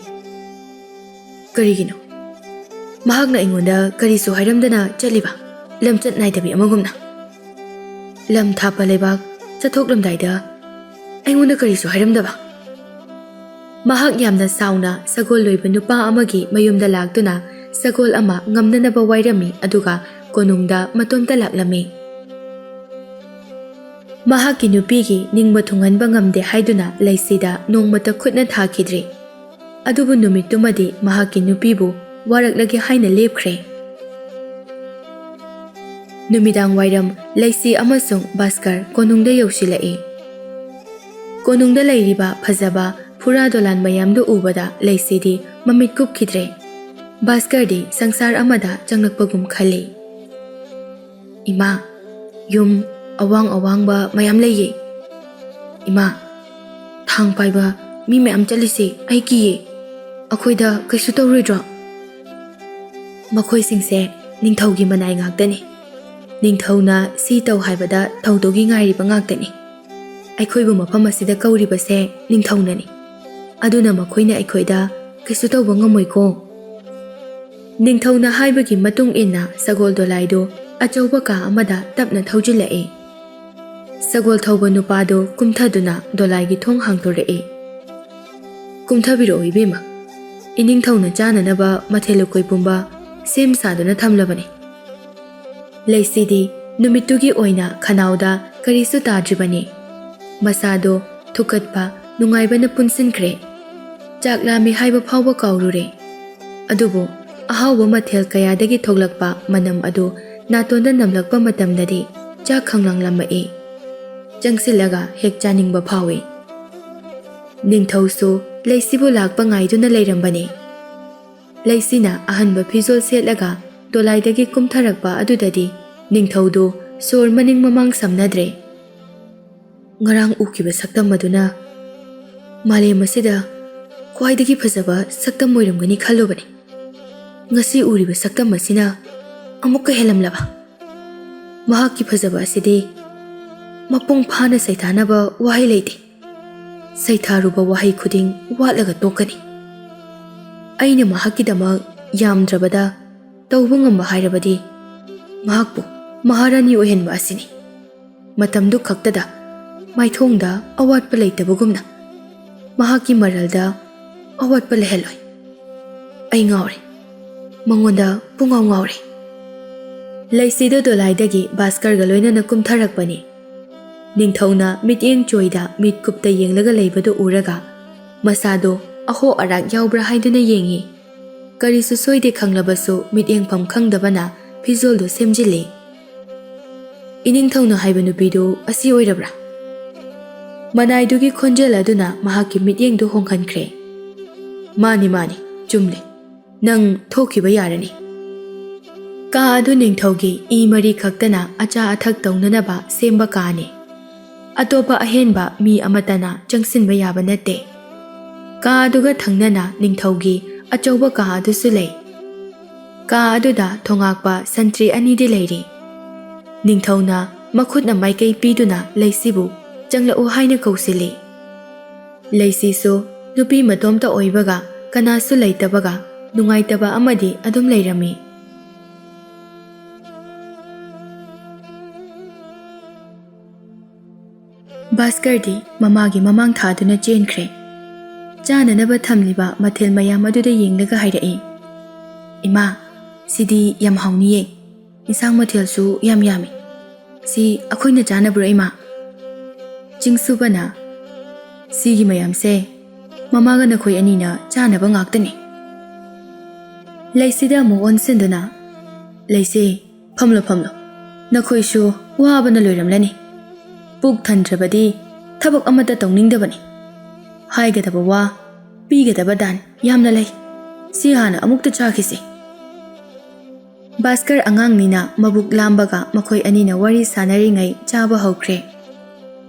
"ꯀꯔꯤꯒꯤꯅꯣ? ꯃꯍꯥꯛꯅ ꯑꯩꯉꯣꯟꯗ ꯀꯔꯤꯁꯨ ꯍꯥꯏꯔꯝꯗꯅ ꯆꯠꯂꯤꯕ, ꯂꯝꯆꯠ ꯅꯥꯏꯗꯕꯤ ꯑꯃꯒꯨꯝꯅ? ꯂꯝ ꯊꯥꯞꯄ ꯂꯩꯕꯥꯛ ꯆꯠꯊꯣꯛꯂꯝꯗꯥꯏꯗ ꯑꯩꯉꯣꯟꯗ ꯀꯔꯤꯁꯨ ꯍꯥꯏꯔꯝꯗꯕ?" ꯃꯍꯥꯛ ꯌꯥꯝꯅ ꯁꯥꯎꯅ ꯁꯒꯣꯜ ꯂꯣꯏꯕ ꯅꯨꯄꯥ ꯑꯃꯒꯤ ꯃꯌꯨꯝꯗ ꯂꯥꯛꯇꯨꯅ ꯁꯒꯣꯜ ꯑꯃ ꯉꯝꯅꯅꯕ ꯋꯥꯏꯔꯝꯃꯤ, ꯑꯗꯨꯒ ꯀꯣꯅꯨꯡꯗ ꯃꯇꯣꯝꯇ ꯂꯥꯛꯂꯝꯃꯤ꯫ ꯃꯍꯥꯛꯀꯤ ꯅꯨꯄꯤꯒꯤ ꯅꯤꯡꯕ ꯊꯨꯡꯍꯟꯕ ꯉꯝꯗꯦ ꯍꯥꯏꯗꯨꯅ ꯂꯩꯁꯤꯗ ꯅꯣꯡꯃꯇ ꯈꯨꯠꯅ ꯊꯥꯈꯤꯗ꯭ꯔꯤ꯫ ꯑꯗꯨꯕꯨ ꯅꯨꯃꯤꯠꯇꯨꯃꯗꯤ ꯃꯍꯥꯛꯀꯤ ꯅꯨꯄꯤꯕꯨ ꯋꯥꯔꯛꯂꯒꯦ ꯍꯥꯏꯅ ꯂꯦꯞꯈ꯭ꯔꯦ꯫ ꯅꯨꯃꯤꯗꯥꯡ ꯋꯥꯏꯔꯝ ꯂꯩꯁꯤ ꯑꯃꯁꯨꯡ ꯚꯥꯁꯀꯔ ꯀꯣꯅꯨꯡꯗ ꯌꯧꯁꯤꯜꯂꯛꯏ꯫ ꯀꯣꯅꯨꯡꯗ ꯂꯩꯔꯤꯕ ꯐꯖꯕ ꯐꯨꯔꯥ ꯗꯣꯂꯥꯟ ꯃꯌꯥꯝꯗꯨ ꯎꯕꯗ ꯂꯩꯁꯤꯗꯤ ꯃꯃꯤꯠ ꯀꯨꯞꯈꯤꯗ꯭ꯔꯦ꯫ ꯚꯥꯁꯀꯔꯗꯤ ꯁꯪꯁꯥꯔ ꯑꯃꯗ ꯆꯪꯂꯛꯄꯒꯨꯝ ꯈꯜꯂꯤ꯫ "ꯏꯃꯥ, ꯌꯨꯝ ꯑꯋꯥꯡ ꯑꯋꯥꯡꯕ ꯃꯌꯥꯝ ꯂꯩꯌꯦ꯫ ꯏꯃꯥ, ꯊꯥꯡ ꯄꯥꯏꯕ ꯃꯤ ꯃꯌꯥꯝ ꯆꯠꯂꯤꯁꯦ ꯑꯩ ꯀꯤꯌꯦ꯫ ꯑꯩꯈꯣꯏꯗ ꯀꯩꯁꯨ ꯇꯧꯔꯣꯏꯗ꯭ꯔꯣ?" ꯃꯈꯣꯏꯁꯤꯡꯁꯦ ꯅꯤꯡꯊꯧꯒꯤ ꯃꯅꯥꯏ ꯉꯥꯛꯇꯅꯤ꯫ ꯅꯤꯡꯊꯧꯅ ꯁꯤ ꯇꯧ ꯍꯥꯏꯕꯗ ꯇꯧꯗꯧꯒꯤ ꯉꯥꯏꯔꯤꯕ ꯉꯥꯛꯇꯅꯤ꯫ ꯑꯩꯈꯣꯏꯕꯨ ꯃꯐꯝ ꯑꯁꯤꯗ ꯀꯧꯔꯤꯕꯁꯦ ꯅꯤꯡꯊꯧꯅꯅꯤ꯫ ꯑꯗꯨꯅ ꯃꯈꯣꯏꯅ ꯑꯩꯈꯣꯏꯗ ꯀꯩꯁꯨ ꯇꯧꯕ ꯉꯝꯃꯣꯏꯀꯣ꯫ ꯅꯤꯡꯊꯧꯅ ꯍꯥꯏꯕꯒꯤ ꯃꯇꯨꯡ ꯏꯟꯅ ꯁꯒꯣꯜ ꯗꯣꯂꯥꯏꯗꯨ ꯑꯆꯧꯕ ꯀꯥ ꯑꯃꯗ ꯇꯞꯅ ꯊꯧꯖꯤꯜꯂꯛꯏ꯫ ꯁꯒꯣꯜ ꯊꯧꯕ ꯅꯨꯄꯥꯗꯨ ꯀꯨꯝꯊꯗꯨꯅ ꯗꯣꯂꯥꯏꯒꯤ ꯊꯣꯡ ꯍꯥꯡꯗꯣꯔꯛꯏ꯫ "ꯀꯨꯝꯊꯕꯤꯔꯛꯑꯣ ꯏꯕꯦꯝꯃ, ꯏꯅꯤꯡꯊꯧꯅ ꯆꯥꯅꯅꯕ ꯃꯊꯦꯜ ꯂꯨꯀꯣꯏ ꯄꯨꯝꯕ ꯁꯦꯝ ꯁꯥꯗꯨꯅ ꯊꯝꯂꯕꯅꯤ꯫" ꯂꯩꯁꯤꯗꯤ ꯅꯨꯃꯤꯠꯇꯨꯒꯤ ꯑꯣꯏꯅ ꯈꯅꯥꯎꯗ ꯀꯔꯤꯁꯨ ꯇꯥꯗ꯭ꯔꯤꯕꯅꯤ꯫ ꯃꯁꯥꯗꯣ ꯊꯨꯛꯀꯠꯄ ꯅꯨꯡꯉꯥꯏꯕꯅ ꯄꯨꯟꯁꯤꯟꯈ꯭ꯔꯦ꯫ ꯆꯥꯛ ꯂꯥꯝꯃꯤ ꯍꯥꯏꯕ ꯐꯥꯎꯕ ꯀꯥꯎꯔꯨꯔꯦ꯫ ꯑꯗꯨꯕꯨ ꯑꯍꯥꯎꯕ ꯃꯊꯦꯜ ꯀꯌꯥꯗꯒꯤ ꯊꯣꯛꯂꯛꯄ ꯃꯅꯝ ꯑꯗꯨ ꯅꯥꯇꯣꯟꯗ ꯅꯝꯂꯛꯄ ꯃꯇꯝꯗꯗꯤ ꯆꯥꯛ ꯈꯪꯂꯥꯡꯂꯝꯃꯛꯏ꯫ ꯆꯪꯁꯤꯜꯂꯒ ꯍꯦꯛ ꯆꯥꯅꯤꯡꯕ ꯐꯥꯎꯏ꯫ ꯅꯤꯡꯊꯧꯁꯨ ꯂꯩꯁꯤꯕꯨ ꯂꯥꯛꯄ ꯉꯥꯏꯗꯨꯅ ꯂꯩꯔꯝꯕꯅꯤ꯫ ꯂꯩꯁꯤꯅ ꯑꯍꯟꯕ ꯐꯤꯖꯣꯜ ꯁꯦꯠꯂꯒ ꯗꯣꯂꯥꯏꯗꯒꯤ ꯀꯨꯝꯊꯔꯛꯄ ꯑꯗꯨꯗꯗꯤ ꯅꯤꯡꯊꯧꯗꯨ ꯁꯣꯔ ꯃꯅꯤꯡ ꯃꯃꯥꯡ ꯁꯝꯅꯗ꯭ꯔꯦ꯫ "ꯉꯔꯥꯡ ꯎꯈꯤꯕ ꯁꯛꯇꯝ ꯑꯗꯨꯅ ꯃꯥꯂꯦꯝ ꯑꯁꯤꯗ ꯈ꯭ꯋꯥꯏꯗꯒꯤ ꯐꯖꯕ ꯁꯛꯇꯝ ꯑꯣꯏꯔꯝꯒꯅꯤ ꯈꯜꯂꯨꯕꯅꯤ꯫ ꯉꯁꯤ ꯎꯔꯤꯕ ꯁꯛꯇꯝ ꯑꯁꯤꯅ ꯑꯃꯨꯛꯀ ꯍꯦꯜꯂꯝꯂꯕ? ꯃꯍꯥꯛꯀꯤ ꯐꯖꯕ ꯑꯁꯤꯗꯤ ꯃꯄꯨꯡ ꯐꯥꯅ ꯁꯩꯊꯥꯅꯕ ꯋꯥꯍꯩ ꯂꯩꯇꯦ꯫ ꯁꯩꯊꯥꯔꯨꯕ ꯋꯥꯍꯩ ꯈꯨꯗꯤꯡ ꯋꯥꯠꯂꯒ ꯇꯣꯛꯀꯅꯤ꯫ ꯑꯩꯅ ꯃꯍꯥꯛꯀꯤꯗꯃꯛ ꯌꯥꯝꯗ꯭ꯔꯕꯗ ꯇꯧꯕ ꯉꯝꯕ ꯍꯥꯏꯔꯕꯗꯤ ꯃꯍꯥꯛꯄꯨ ꯃꯍꯥꯔꯥꯅꯤ ꯑꯣꯏꯍꯟꯕ ꯑꯁꯤꯅꯤ꯫ ꯃꯇꯝꯗꯨ ꯈꯛꯇꯗ ꯃꯥꯏꯊꯣꯡꯗ ꯑꯋꯥꯠꯄ ꯂꯩꯇꯕꯒꯨꯝꯅ ꯃꯍꯥꯛꯀꯤ ꯃꯔꯜꯗ ꯑꯋꯥꯠꯄ ꯂꯩꯍꯜꯂꯣꯏ꯫ ꯑꯩ ꯉꯥꯎꯔꯦ꯫ ꯃꯉꯣꯟꯗ ꯄꯨꯡꯉꯥꯎ ꯉꯥꯎꯔꯦ꯫" ꯂꯩꯁꯤꯗꯨ ꯗꯣꯂꯥꯏꯗꯒꯤ ꯚꯥꯁꯀꯔꯒ ꯂꯣꯏꯅꯅ ꯀꯨꯝꯊꯔꯛꯄꯅꯤ꯫ ꯅꯤꯡꯊꯧꯅ ꯃꯤꯠꯌꯦꯡ ꯆꯣꯏꯗ ꯃꯤꯠꯀꯨꯞꯇ ꯌꯦꯡꯂꯒ ꯂꯩꯕꯗꯨ ꯎꯔꯒ ꯃꯁꯥꯗꯣ ꯑꯍꯣ ꯑꯔꯥꯛ ꯌꯥꯎꯕ꯭ꯔꯥ ꯍꯥꯏꯗꯨꯅ ꯌꯦꯡꯉꯤ꯫ ꯀꯔꯤꯁꯨ ꯁꯣꯏꯗꯦ ꯈꯪꯂꯕꯁꯨ ꯃꯤꯠꯌꯦꯡꯐꯝ ꯈꯪꯗꯕꯅ ꯐꯤꯖꯣꯜꯗꯨ ꯁꯦꯝꯖꯤꯜꯂꯤ꯫ "ꯏꯅꯤꯡꯊꯧꯅ ꯍꯥꯏꯕ ꯅꯨꯄꯤꯗꯨ ꯑꯁꯤ ꯑꯣꯏꯔꯕ꯭ꯔꯥ?" ꯃꯅꯥꯏꯗꯨꯒꯤ ꯈꯣꯟꯖꯦꯜ ꯑꯗꯨꯅ ꯃꯍꯥꯛꯀꯤ ꯃꯤꯠꯌꯦꯡꯗꯨ ꯍꯣꯡꯍꯟꯈ꯭ꯔꯦ꯫ "ꯃꯥꯅꯤ, ꯃꯥꯅꯤ, ꯆꯨꯝꯂꯦ꯫ ꯅꯪ ꯊꯣꯛꯈꯤꯕ ꯌꯥꯔꯅꯤ꯫" ꯀꯥ ꯑꯗꯨ ꯅꯤꯡꯊꯧꯒꯤ ꯏ ꯃꯔꯤ ꯈꯛꯇꯅ ꯑꯆꯥ ꯑꯊꯛ ꯇꯧꯅꯅꯕ ꯁꯦꯝꯕ ꯀꯥꯅꯤ꯫ ꯑꯇꯣꯞꯄ ꯑꯍꯦꯟꯕ ꯃꯤ ꯑꯃꯠꯇꯅ ꯆꯪꯁꯤꯟꯕ ꯌꯥꯕ ꯅꯠꯇꯦ꯫ ꯀꯥ ꯑꯗꯨꯒ ꯊꯪꯅꯅ ꯅꯤꯡꯊꯧꯒꯤ ꯑꯆꯧꯕ ꯀꯥ ꯑꯗꯨꯁꯨ ꯂꯩ꯫ ꯀꯥ ꯑꯗꯨꯗ ꯊꯣꯉꯥꯛꯄ ꯁꯟꯇ꯭ꯔꯤ ꯑꯅꯤꯗꯤ ꯂꯩꯔꯤ꯫ ꯅꯤꯡꯊꯧꯅ ꯃꯈꯨꯠꯅ ꯃꯥꯏꯀꯩ ꯄꯤꯗꯨꯅ ꯂꯩꯁꯤꯕꯨ ꯆꯪꯂꯛꯎ ꯍꯥꯏꯅ ꯀꯧꯁꯤꯜꯂꯤ꯫ ꯂꯩꯁꯤꯁꯨ ꯅꯨꯄꯤ ꯃꯇꯣꯝꯇ ꯑꯣꯏꯕꯒ ꯀꯅꯥꯁꯨ ꯂꯩꯇꯕꯒ ꯅꯨꯡꯉꯥꯏꯇꯕ ꯑꯃꯗꯤ ꯑꯗꯨꯝ ꯂꯩꯔꯝꯃꯤ꯫ ꯚꯥꯁꯀꯔꯗꯤ ꯃꯃꯥꯒꯤ ꯃꯃꯥꯡ ꯊꯥꯗꯨꯅ ꯆꯦꯟꯈ꯭ꯔꯦ꯫ ꯆꯥꯅꯅꯕ ꯊꯝꯂꯤꯕ ꯃꯊꯦꯜ ꯃꯌꯥꯝ ꯑꯗꯨꯗ ꯌꯦꯡꯂꯒ ꯍꯥꯏꯔꯛꯏ, "ꯏꯃꯥ, ꯁꯤꯗꯤ ꯌꯥꯝ ꯍꯥꯎꯅꯤꯌꯦ꯫ ꯏꯟꯁꯥꯡ ꯃꯊꯦꯜꯁꯨ ꯌꯥꯝ ꯌꯥꯝꯃꯤ꯫ ꯁꯤ ꯑꯩꯈꯣꯏꯅ ꯆꯥꯅꯕ꯭ꯔꯣ, ꯏꯃꯥ?" ꯆꯤꯡꯁꯨꯕꯅ, "ꯁꯤꯒꯤ ꯃꯌꯥꯝꯁꯦ ꯃꯃꯥꯒ ꯅꯈꯣꯏ ꯑꯅꯤꯅ ꯆꯥꯅꯕ ꯉꯥꯛꯇꯅꯤ꯫" ꯂꯩꯁꯤꯗ ꯑꯃꯨꯛ ꯑꯣꯟꯁꯤꯟꯗꯨꯅ, "ꯂꯩꯁꯤ, ꯐꯝꯂꯣ, ꯐꯝꯂꯣ꯫ ꯅꯈꯣꯏꯁꯨ ꯋꯥꯕꯅ ꯂꯣꯏꯔꯝꯂꯅꯤ꯫ ꯄꯨꯛ ꯊꯟꯗ꯭ꯔꯕꯗꯤ ꯊꯕꯛ ꯑꯃꯠꯇ ꯇꯧꯅꯤꯡꯗꯕꯅꯤ꯫ ꯍꯥꯏꯒꯗꯕ ꯋꯥ, ꯄꯤꯒꯗꯕ ꯗꯥꯟ ꯌꯥꯝꯅ ꯂꯩ꯫ ꯁꯤ ꯍꯥꯟꯅ ꯑꯃꯨꯛꯇ ꯆꯥꯈꯤꯁꯤ꯫" ꯚꯥꯁꯀꯔ ꯑꯉꯥꯡꯅꯤꯅ ꯃꯕꯨꯛ ꯂꯥꯝꯕꯒ ꯃꯈꯣꯏ ꯑꯅꯤꯅ ꯋꯥꯔꯤ ꯁꯥꯟꯅꯔꯤꯉꯩ ꯆꯥꯕ ꯍꯧꯈ꯭ꯔꯦ꯫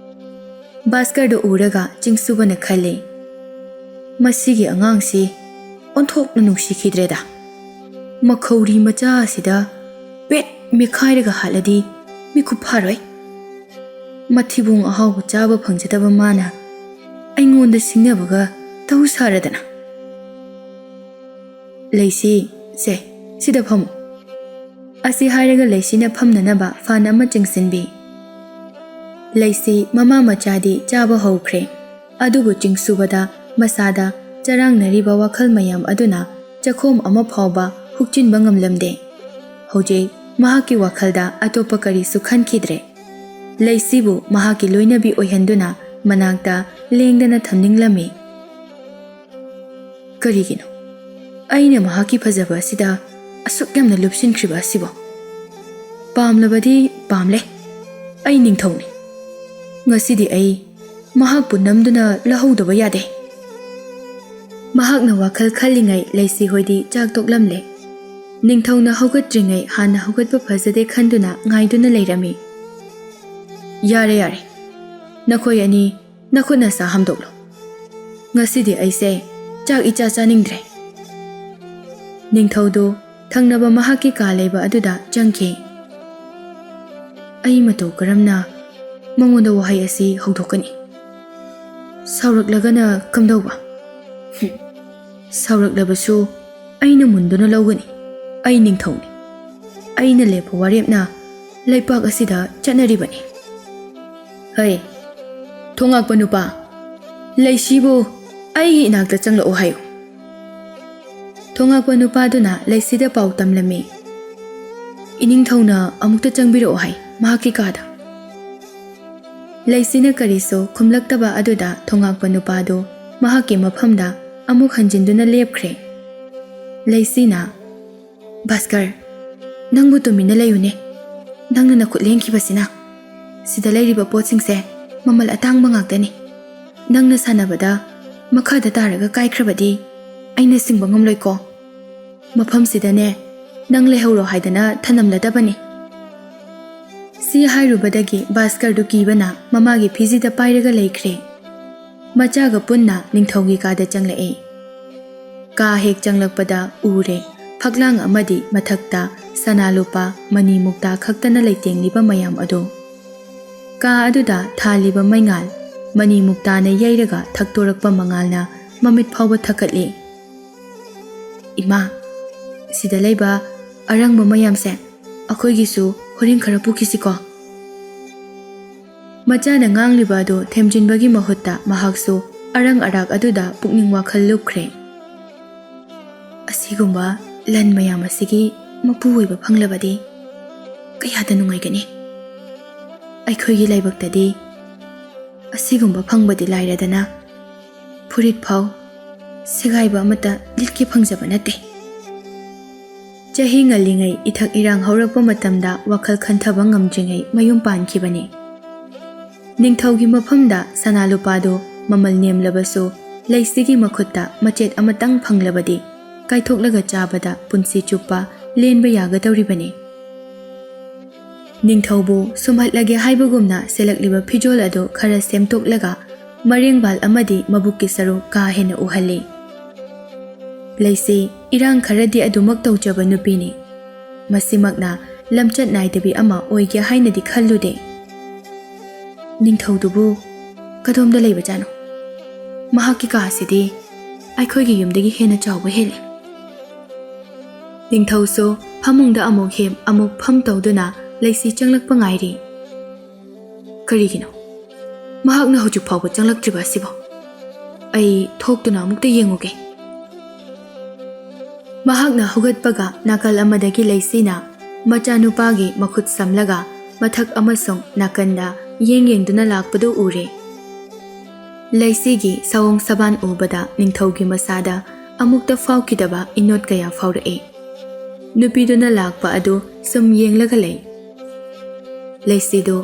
ꯚꯥꯁꯀꯔꯗꯨ ꯎꯔꯒ ꯆꯤꯡꯁꯨꯕꯅ ꯈꯜꯂꯤ, "ꯃꯁꯤꯒꯤ ꯑꯉꯥꯡꯁꯤ ꯑꯣꯟꯊꯣꯛꯅ ꯅꯨꯡꯁꯤꯈꯤꯗ꯭ꯔꯦꯗ꯫ ꯃꯈꯧꯔꯤ ꯃꯆꯥ ꯑꯁꯤꯗ ꯄꯦꯠ ꯃꯦꯠꯈꯥꯏꯔꯒ ꯍꯥꯠꯂꯗꯤ ꯃꯤꯀꯨꯞ ꯐꯥꯔꯣꯏ꯫ ꯃꯊꯤꯕꯣꯡ ꯑꯍꯥꯎꯕ ꯆꯥꯕ ꯐꯪꯖꯗꯕ ꯃꯥꯅ ꯑꯩꯉꯣꯟꯗ ꯁꯤꯡꯅꯕꯒ ꯇꯧ ꯁꯥꯔꯗꯅ꯫ ꯂꯩꯁꯤ, ꯁꯦ, ꯁꯤꯗ ꯐꯝꯃꯨ꯫" ꯑꯁꯤ ꯍꯥꯏꯔꯒ ꯂꯩꯁꯤꯅ ꯐꯝꯅꯅꯕ ꯐꯥꯟ ꯑꯃ ꯆꯤꯡꯁꯤꯟꯕꯤ꯫ ꯂꯩꯁꯤ ꯃꯃꯥ ꯃꯆꯥꯗꯤ ꯆꯥꯕ ꯍꯧꯈ꯭ꯔꯦ꯫ ꯑꯗꯨꯕꯨ ꯆꯤꯡꯁꯨꯕꯗ ꯃꯁꯥꯗ ꯆꯔꯥꯡꯅꯔꯤꯕ ꯋꯥꯈꯜ ꯃꯌꯥꯝ ꯑꯗꯨꯅ ꯆꯈꯣꯝ ꯑꯃ ꯐꯥꯎꯕ ꯍꯨꯛꯆꯤꯟꯕ ꯉꯝꯂꯝꯗꯦ꯫ ꯍꯧꯖꯤꯛ ꯃꯍꯥꯛꯀꯤ ꯋꯥꯈꯜꯗ ꯑꯇꯣꯞꯄ ꯀꯔꯤꯁꯨ ꯈꯟꯈꯤꯗ꯭ꯔꯦ꯫ ꯂꯩꯁꯤꯕꯨ ꯃꯍꯥꯛꯀꯤ ꯂꯣꯏꯅꯕꯤ ꯑꯣꯏꯍꯟꯗꯨꯅ ꯃꯅꯥꯛꯇ ꯂꯦꯡꯗꯅ ꯊꯝꯅꯤꯡꯂꯝꯃꯤ꯫ "ꯀꯔꯤꯒꯤꯅꯣ ꯑꯩꯅ ꯃꯍꯥꯛꯀꯤ ꯐꯖꯕ ꯑꯁꯤꯗ ꯑꯁꯨꯛ ꯌꯥꯝꯅ ꯂꯨꯞꯁꯤꯟꯈ꯭ꯔꯤꯕ ꯑꯁꯤꯕꯣ? ꯄꯥꯝꯂꯕꯗꯤ ꯄꯥꯝꯂꯦ, ꯑꯩ ꯅꯤꯡꯊꯧꯅꯤ꯫ ꯉꯁꯤꯗꯤ ꯑꯩ ꯃꯍꯥꯛꯄꯨ ꯅꯝꯗꯨꯅ ꯂꯧꯍꯧꯗꯕ ꯌꯥꯗꯦ꯫" ꯃꯍꯥꯛꯅ ꯋꯥꯈꯜ ꯈꯜꯂꯤꯉꯩ ꯂꯩꯁꯤ ꯍꯣꯏꯗꯤ ꯆꯥꯛ ꯇꯣꯛꯂꯝꯂꯦ꯫ ꯅꯤꯡꯊꯧꯅ ꯍꯧꯒꯠꯇ꯭ꯔꯤꯉꯩ ꯍꯥꯟꯅ ꯍꯧꯒꯠꯄ ꯐꯖꯗꯦ ꯈꯟꯗꯨꯅ ꯉꯥꯏꯗꯨꯅ ꯂꯩꯔꯝꯃꯤ꯫ "ꯌꯥꯔꯦ, ꯌꯥꯔꯦ, ꯅꯈꯣꯏ ꯑꯅꯤ ꯅꯈꯨꯠ ꯅꯁꯥ ꯍꯥꯝꯗꯣꯛꯂꯣ꯫ ꯉꯁꯤꯗꯤ ꯑꯩꯁꯦ ꯆꯥꯛ ꯏꯆꯥ ꯆꯥꯅꯤꯡꯗ꯭ꯔꯦ꯫" ꯅꯤꯡꯊꯧꯗꯨ ꯊꯪꯅꯕ ꯃꯍꯥꯛꯀꯤ ꯀꯥ ꯂꯩꯕ ꯑꯗꯨꯗ ꯆꯪꯈꯤ꯫ ꯑꯩ ꯃꯇꯧ ꯀꯔꯝꯅ ꯃꯉꯣꯟꯗ ꯋꯥꯍꯩ ꯑꯁꯤ ꯍꯧꯗꯣꯛꯀꯅꯤ? ꯁꯥꯎꯔꯛꯂꯒꯅ ꯀꯝꯗꯧꯕ? ꯍꯨꯝ, ꯁꯥꯎꯔꯛꯂꯕꯁꯨ ꯑꯩꯅ ꯃꯨꯟꯗꯨꯅ ꯂꯧꯒꯅꯤ꯫ ꯑꯩ ꯅꯤꯡꯊꯧꯅꯤ꯫ ꯑꯩꯅ ꯂꯦꯞꯄ ꯋꯥꯔꯦꯞꯅ ꯂꯩꯄꯥꯛ ꯑꯁꯤꯗ ꯆꯠꯅꯔꯤꯕꯅꯤ꯫ ꯍꯩ, ꯊꯣꯉꯥꯛꯄ ꯅꯨꯄꯥ, ꯂꯩꯁꯤꯕꯨ ꯑꯩꯒꯤ ꯏꯅꯥꯛꯇ ꯆꯪꯂꯛꯎ ꯍꯥꯏꯌꯨ꯫ ꯊꯣꯉꯥꯛꯄ ꯅꯨꯄꯥꯗꯨꯅ ꯂꯩꯁꯤꯗ ꯄꯥꯎ ꯇꯝꯂꯝꯃꯤ꯫ "ꯏꯅꯤꯡꯊꯧꯅ ꯑꯃꯨꯛꯇ ꯆꯪꯕꯤꯔꯛꯑꯣ" ꯍꯥꯏ ꯃꯍꯥꯛꯀꯤ ꯀꯥꯗ꯫ ꯂꯩꯁꯤꯅ ꯀꯔꯤꯁꯨ ꯈꯨꯝꯂꯛꯇꯕ ꯑꯗꯨꯗ ꯊꯣꯉꯥꯛꯄ ꯅꯨꯄꯥꯗꯨ ꯃꯍꯥꯛꯀꯤ ꯃꯐꯝꯗ ꯑꯃꯨꯛ ꯍꯟꯖꯤꯟꯗꯨꯅ ꯂꯦꯞꯈ꯭ꯔꯦ꯫ ꯂꯩꯁꯤꯅ, "ꯚꯥꯁꯀꯔ, ꯅꯪꯕꯨ ꯇꯨꯃꯤꯟꯅ ꯂꯩꯌꯨꯅꯦ꯫ ꯅꯪꯅ ꯅꯈꯨꯠ ꯂꯦꯡꯈꯤꯕꯁꯤꯅ꯫ ꯁꯤꯗ ꯂꯩꯔꯤꯕ ꯄꯣꯠꯁꯤꯡꯁꯦ ꯃꯃꯜ ꯑꯇꯥꯡꯕ ꯉꯥꯛꯇꯅꯤ꯫ ꯅꯪꯅ ꯁꯥꯟꯅꯕꯗ ꯃꯈꯥꯗ ꯇꯥꯔꯒ ꯀꯥꯏꯈ꯭ꯔꯕꯗꯤ ꯑꯩꯅ ꯁꯤꯡꯕ ꯉꯝꯂꯣꯏꯀꯣ꯫ ꯃꯐꯝꯁꯤꯗꯅꯦ, ꯅꯪ ꯂꯩꯍꯧꯔꯣ ꯍꯥꯏꯗꯅ ꯊꯅꯝꯂꯗꯕꯅꯤ꯫" ꯁꯤ ꯍꯥꯏꯔꯨꯕꯗꯒꯤ ꯚꯥꯁꯀꯔꯗꯨ ꯀꯤꯕꯅ ꯃꯃꯥꯒꯤ ꯐꯤꯖꯤꯗ ꯄꯥꯏꯔꯒ ꯂꯩꯈ꯭ꯔꯦ꯫ ꯃꯆꯥꯒ ꯄꯨꯟꯅ ꯅꯤꯡꯊꯧꯒꯤ ꯀꯥꯗ ꯆꯪꯂꯛꯑꯦ꯫ ꯀꯥ ꯍꯦꯛ ꯆꯪꯂꯛꯄꯗ ꯎꯔꯦ, ꯐꯛꯂꯥꯡ ꯑꯃꯗꯤ ꯃꯊꯛꯇ ꯁꯅꯥ ꯂꯨꯄꯥ, ꯃꯅꯤ ꯃꯨꯛꯇꯥ ꯈꯛꯇꯅ ꯂꯩꯇꯦꯡꯂꯤꯕ ꯃꯌꯥꯝ ꯑꯗꯨ꯫ ꯀꯥ ꯑꯗꯨꯗ ꯊꯥꯜꯂꯤꯕ ꯃꯩꯉꯥꯜ, ꯃꯅꯤ ꯃꯨꯛꯇꯥꯅ ꯌꯩꯔꯒ ꯊꯛꯇꯣꯔꯛꯄ ꯃꯉꯥꯜꯅ ꯃꯃꯤꯠ ꯐꯥꯎꯕ ꯊꯛꯀꯠꯂꯤ꯫ "ꯏꯃꯥ, ꯁꯤꯗ ꯂꯩꯕ ꯑꯔꯪꯕ ꯃꯌꯥꯝꯁꯦ ꯑꯩꯈꯣꯏꯒꯤꯁꯨ ꯍꯣꯔꯦꯟ ꯈꯔ ꯄꯨꯈꯤꯁꯤꯀꯣ꯫" ꯃꯆꯥꯅ ꯉꯥꯡꯂꯤꯕ ꯑꯗꯨ ꯊꯦꯝꯖꯤꯟꯕꯒꯤ ꯃꯍꯨꯠꯇ ꯃꯍꯥꯛꯁꯨ ꯑꯔꯪ ꯑꯔꯥꯛ ꯑꯗꯨꯗ ꯄꯨꯛꯅꯤꯡ ꯋꯥꯈꯜ ꯂꯨꯞꯈ꯭ꯔꯦ꯫ "ꯑꯁꯤꯒꯨꯝꯕ ꯂꯟ ꯃꯌꯥꯝ ꯑꯁꯤꯒꯤ ꯃꯄꯨ ꯑꯣꯏꯕ ꯐꯪꯂꯕꯗꯤ ꯀꯌꯥꯗ ꯅꯨꯡꯉꯥꯏꯒꯅꯤ꯫ ꯑꯩꯈꯣꯏꯒꯤ ꯂꯥꯏꯕꯛꯇꯗꯤ ꯑꯁꯤꯒꯨꯝꯕ ꯐꯪꯕꯗꯤ ꯂꯥꯏꯔꯗꯅ, ꯐꯨꯔꯤꯠ ꯐꯥꯎ ꯁꯦꯒꯥꯏꯕ ꯑꯃꯠꯇ ꯂꯤꯠꯀꯦ ꯐꯪꯖꯕ ꯅꯠꯇꯦ꯫" ꯆꯍꯤ ꯉꯜꯂꯤꯉꯩ ꯏꯊꯛ ꯏꯔꯥꯡ ꯍꯧꯔꯛꯄ ꯃꯇꯝꯗ ꯋꯥꯈꯜ ꯈꯟꯊꯕ ꯉꯝꯗ꯭ꯔꯤꯉꯩ ꯃꯌꯨꯝ ꯄꯥꯟꯈꯤꯕꯅꯤ꯫ ꯅꯤꯡꯊꯧꯒꯤ ꯃꯐꯝꯗ ꯁꯅꯥ ꯂꯨꯄꯥꯗꯨ ꯃꯃꯜ ꯅꯦꯝꯂꯕꯁꯨ ꯂꯩꯁꯤꯒꯤ ꯃꯈꯨꯠꯇ ꯃꯆꯦꯠ ꯑꯃꯇꯪ ꯐꯪꯂꯕꯗꯤ ꯀꯥꯏꯊꯣꯛꯂꯒ ꯆꯥꯕꯗ ꯄꯨꯟꯁꯤ ꯆꯨꯞꯄ ꯂꯦꯟꯕ ꯌꯥꯒꯗꯧꯔꯤꯕꯅꯤ꯫ ꯅꯤꯡꯊꯧꯕꯨ ꯁꯨꯝꯍꯠꯂꯒꯦ ꯍꯥꯏꯕꯒꯨꯝꯅ ꯁꯦꯠꯂꯛꯂꯤꯕ ꯐꯤꯖꯣꯜ ꯑꯗꯨ ꯈꯔ ꯁꯦꯝꯗꯣꯛꯂꯒ ꯃꯔꯦꯡꯕꯥꯜ ꯑꯃꯗꯤ ꯃꯕꯨꯛꯀꯤ ꯁꯔꯨ ꯀꯥ ꯍꯦꯟꯅ ꯎꯍꯜꯂꯤ꯫ ꯂꯩꯁꯤ ꯏꯔꯥꯡ ꯈꯔꯗꯤ ꯑꯗꯨꯃꯛ ꯇꯧꯖꯕ ꯅꯨꯄꯤꯅꯤ꯫ ꯃꯁꯤꯃꯛꯅ ꯂꯝꯆꯠ ꯅꯥꯏꯗꯕꯤ ꯑꯃ ꯑꯣꯏꯒꯦ ꯍꯥꯏꯅꯗꯤ ꯈꯜꯂꯨꯗꯦ꯫ ꯅꯤꯡꯊꯧꯗꯨꯕꯨ ꯀꯗꯣꯝꯗ ꯂꯩꯕꯖꯥꯠꯅꯣ? ꯃꯍꯥꯛꯀꯤ ꯀꯥ ꯑꯁꯤꯗꯤ ꯑꯩꯈꯣꯏꯒꯤ ꯌꯨꯝꯗꯒꯤ ꯍꯦꯟꯅ ꯆꯥꯎꯕ ꯍꯦꯜꯂꯤ꯫ ꯅꯤꯡꯊꯧꯁꯨ ꯐꯃꯨꯡꯗ ꯑꯃꯨꯛ ꯍꯤꯞ ꯑꯃꯨꯛ ꯐꯝ ꯇꯧꯗꯨꯅ ꯂꯩꯁꯤ ꯆꯪꯂꯛꯄ ꯉꯥꯏꯔꯤ꯫ ꯀꯔꯤꯒꯤꯅꯣ? ꯃꯍꯥꯛꯅ ꯍꯧꯖꯤꯛ ꯐꯥꯎꯕ ꯆꯪꯂꯛꯇ꯭ꯔꯤꯕ ꯑꯁꯤꯕꯣ? ꯑꯩ ꯊꯣꯛꯇꯨꯅ ꯑꯃꯨꯛꯇ ꯌꯦꯡꯉꯨꯒꯦ꯫ ꯃꯍꯥꯛꯅ ꯍꯧꯒꯠꯄꯒ ꯅꯥꯀꯜ ꯑꯃꯗꯒꯤ ꯂꯩꯁꯤꯅ ꯃꯆꯥꯅꯨꯄꯥꯒꯤ ꯃꯈꯨꯠ ꯁꯝꯂꯒ ꯃꯊꯛ ꯑꯃꯁꯨꯡ ꯅꯥꯀꯟꯗ ꯌꯦꯡ ꯌꯦꯡꯗꯨꯅ ꯂꯥꯛꯄꯗꯨ ꯎꯔꯦ꯫ ꯂꯩꯁꯤꯒꯤ ꯁꯑꯣꯡ ꯁꯕꯥꯟ ꯎꯕꯗ ꯅꯤꯡꯊꯧꯒꯤ ꯃꯁꯥꯗ ꯑꯃꯨꯛꯇ ꯐꯥꯎꯈꯤꯗꯕ ꯏꯅꯣꯠ ꯀꯌꯥ ꯐꯥꯎꯔꯛꯏ꯫ ꯅꯨꯄꯤꯗꯨꯅ ꯂꯥꯛꯄ ꯑꯗꯨ ꯁꯨꯝ ꯌꯦꯡꯂꯒ ꯂꯩ꯫ ꯂꯩꯁꯤꯗꯨ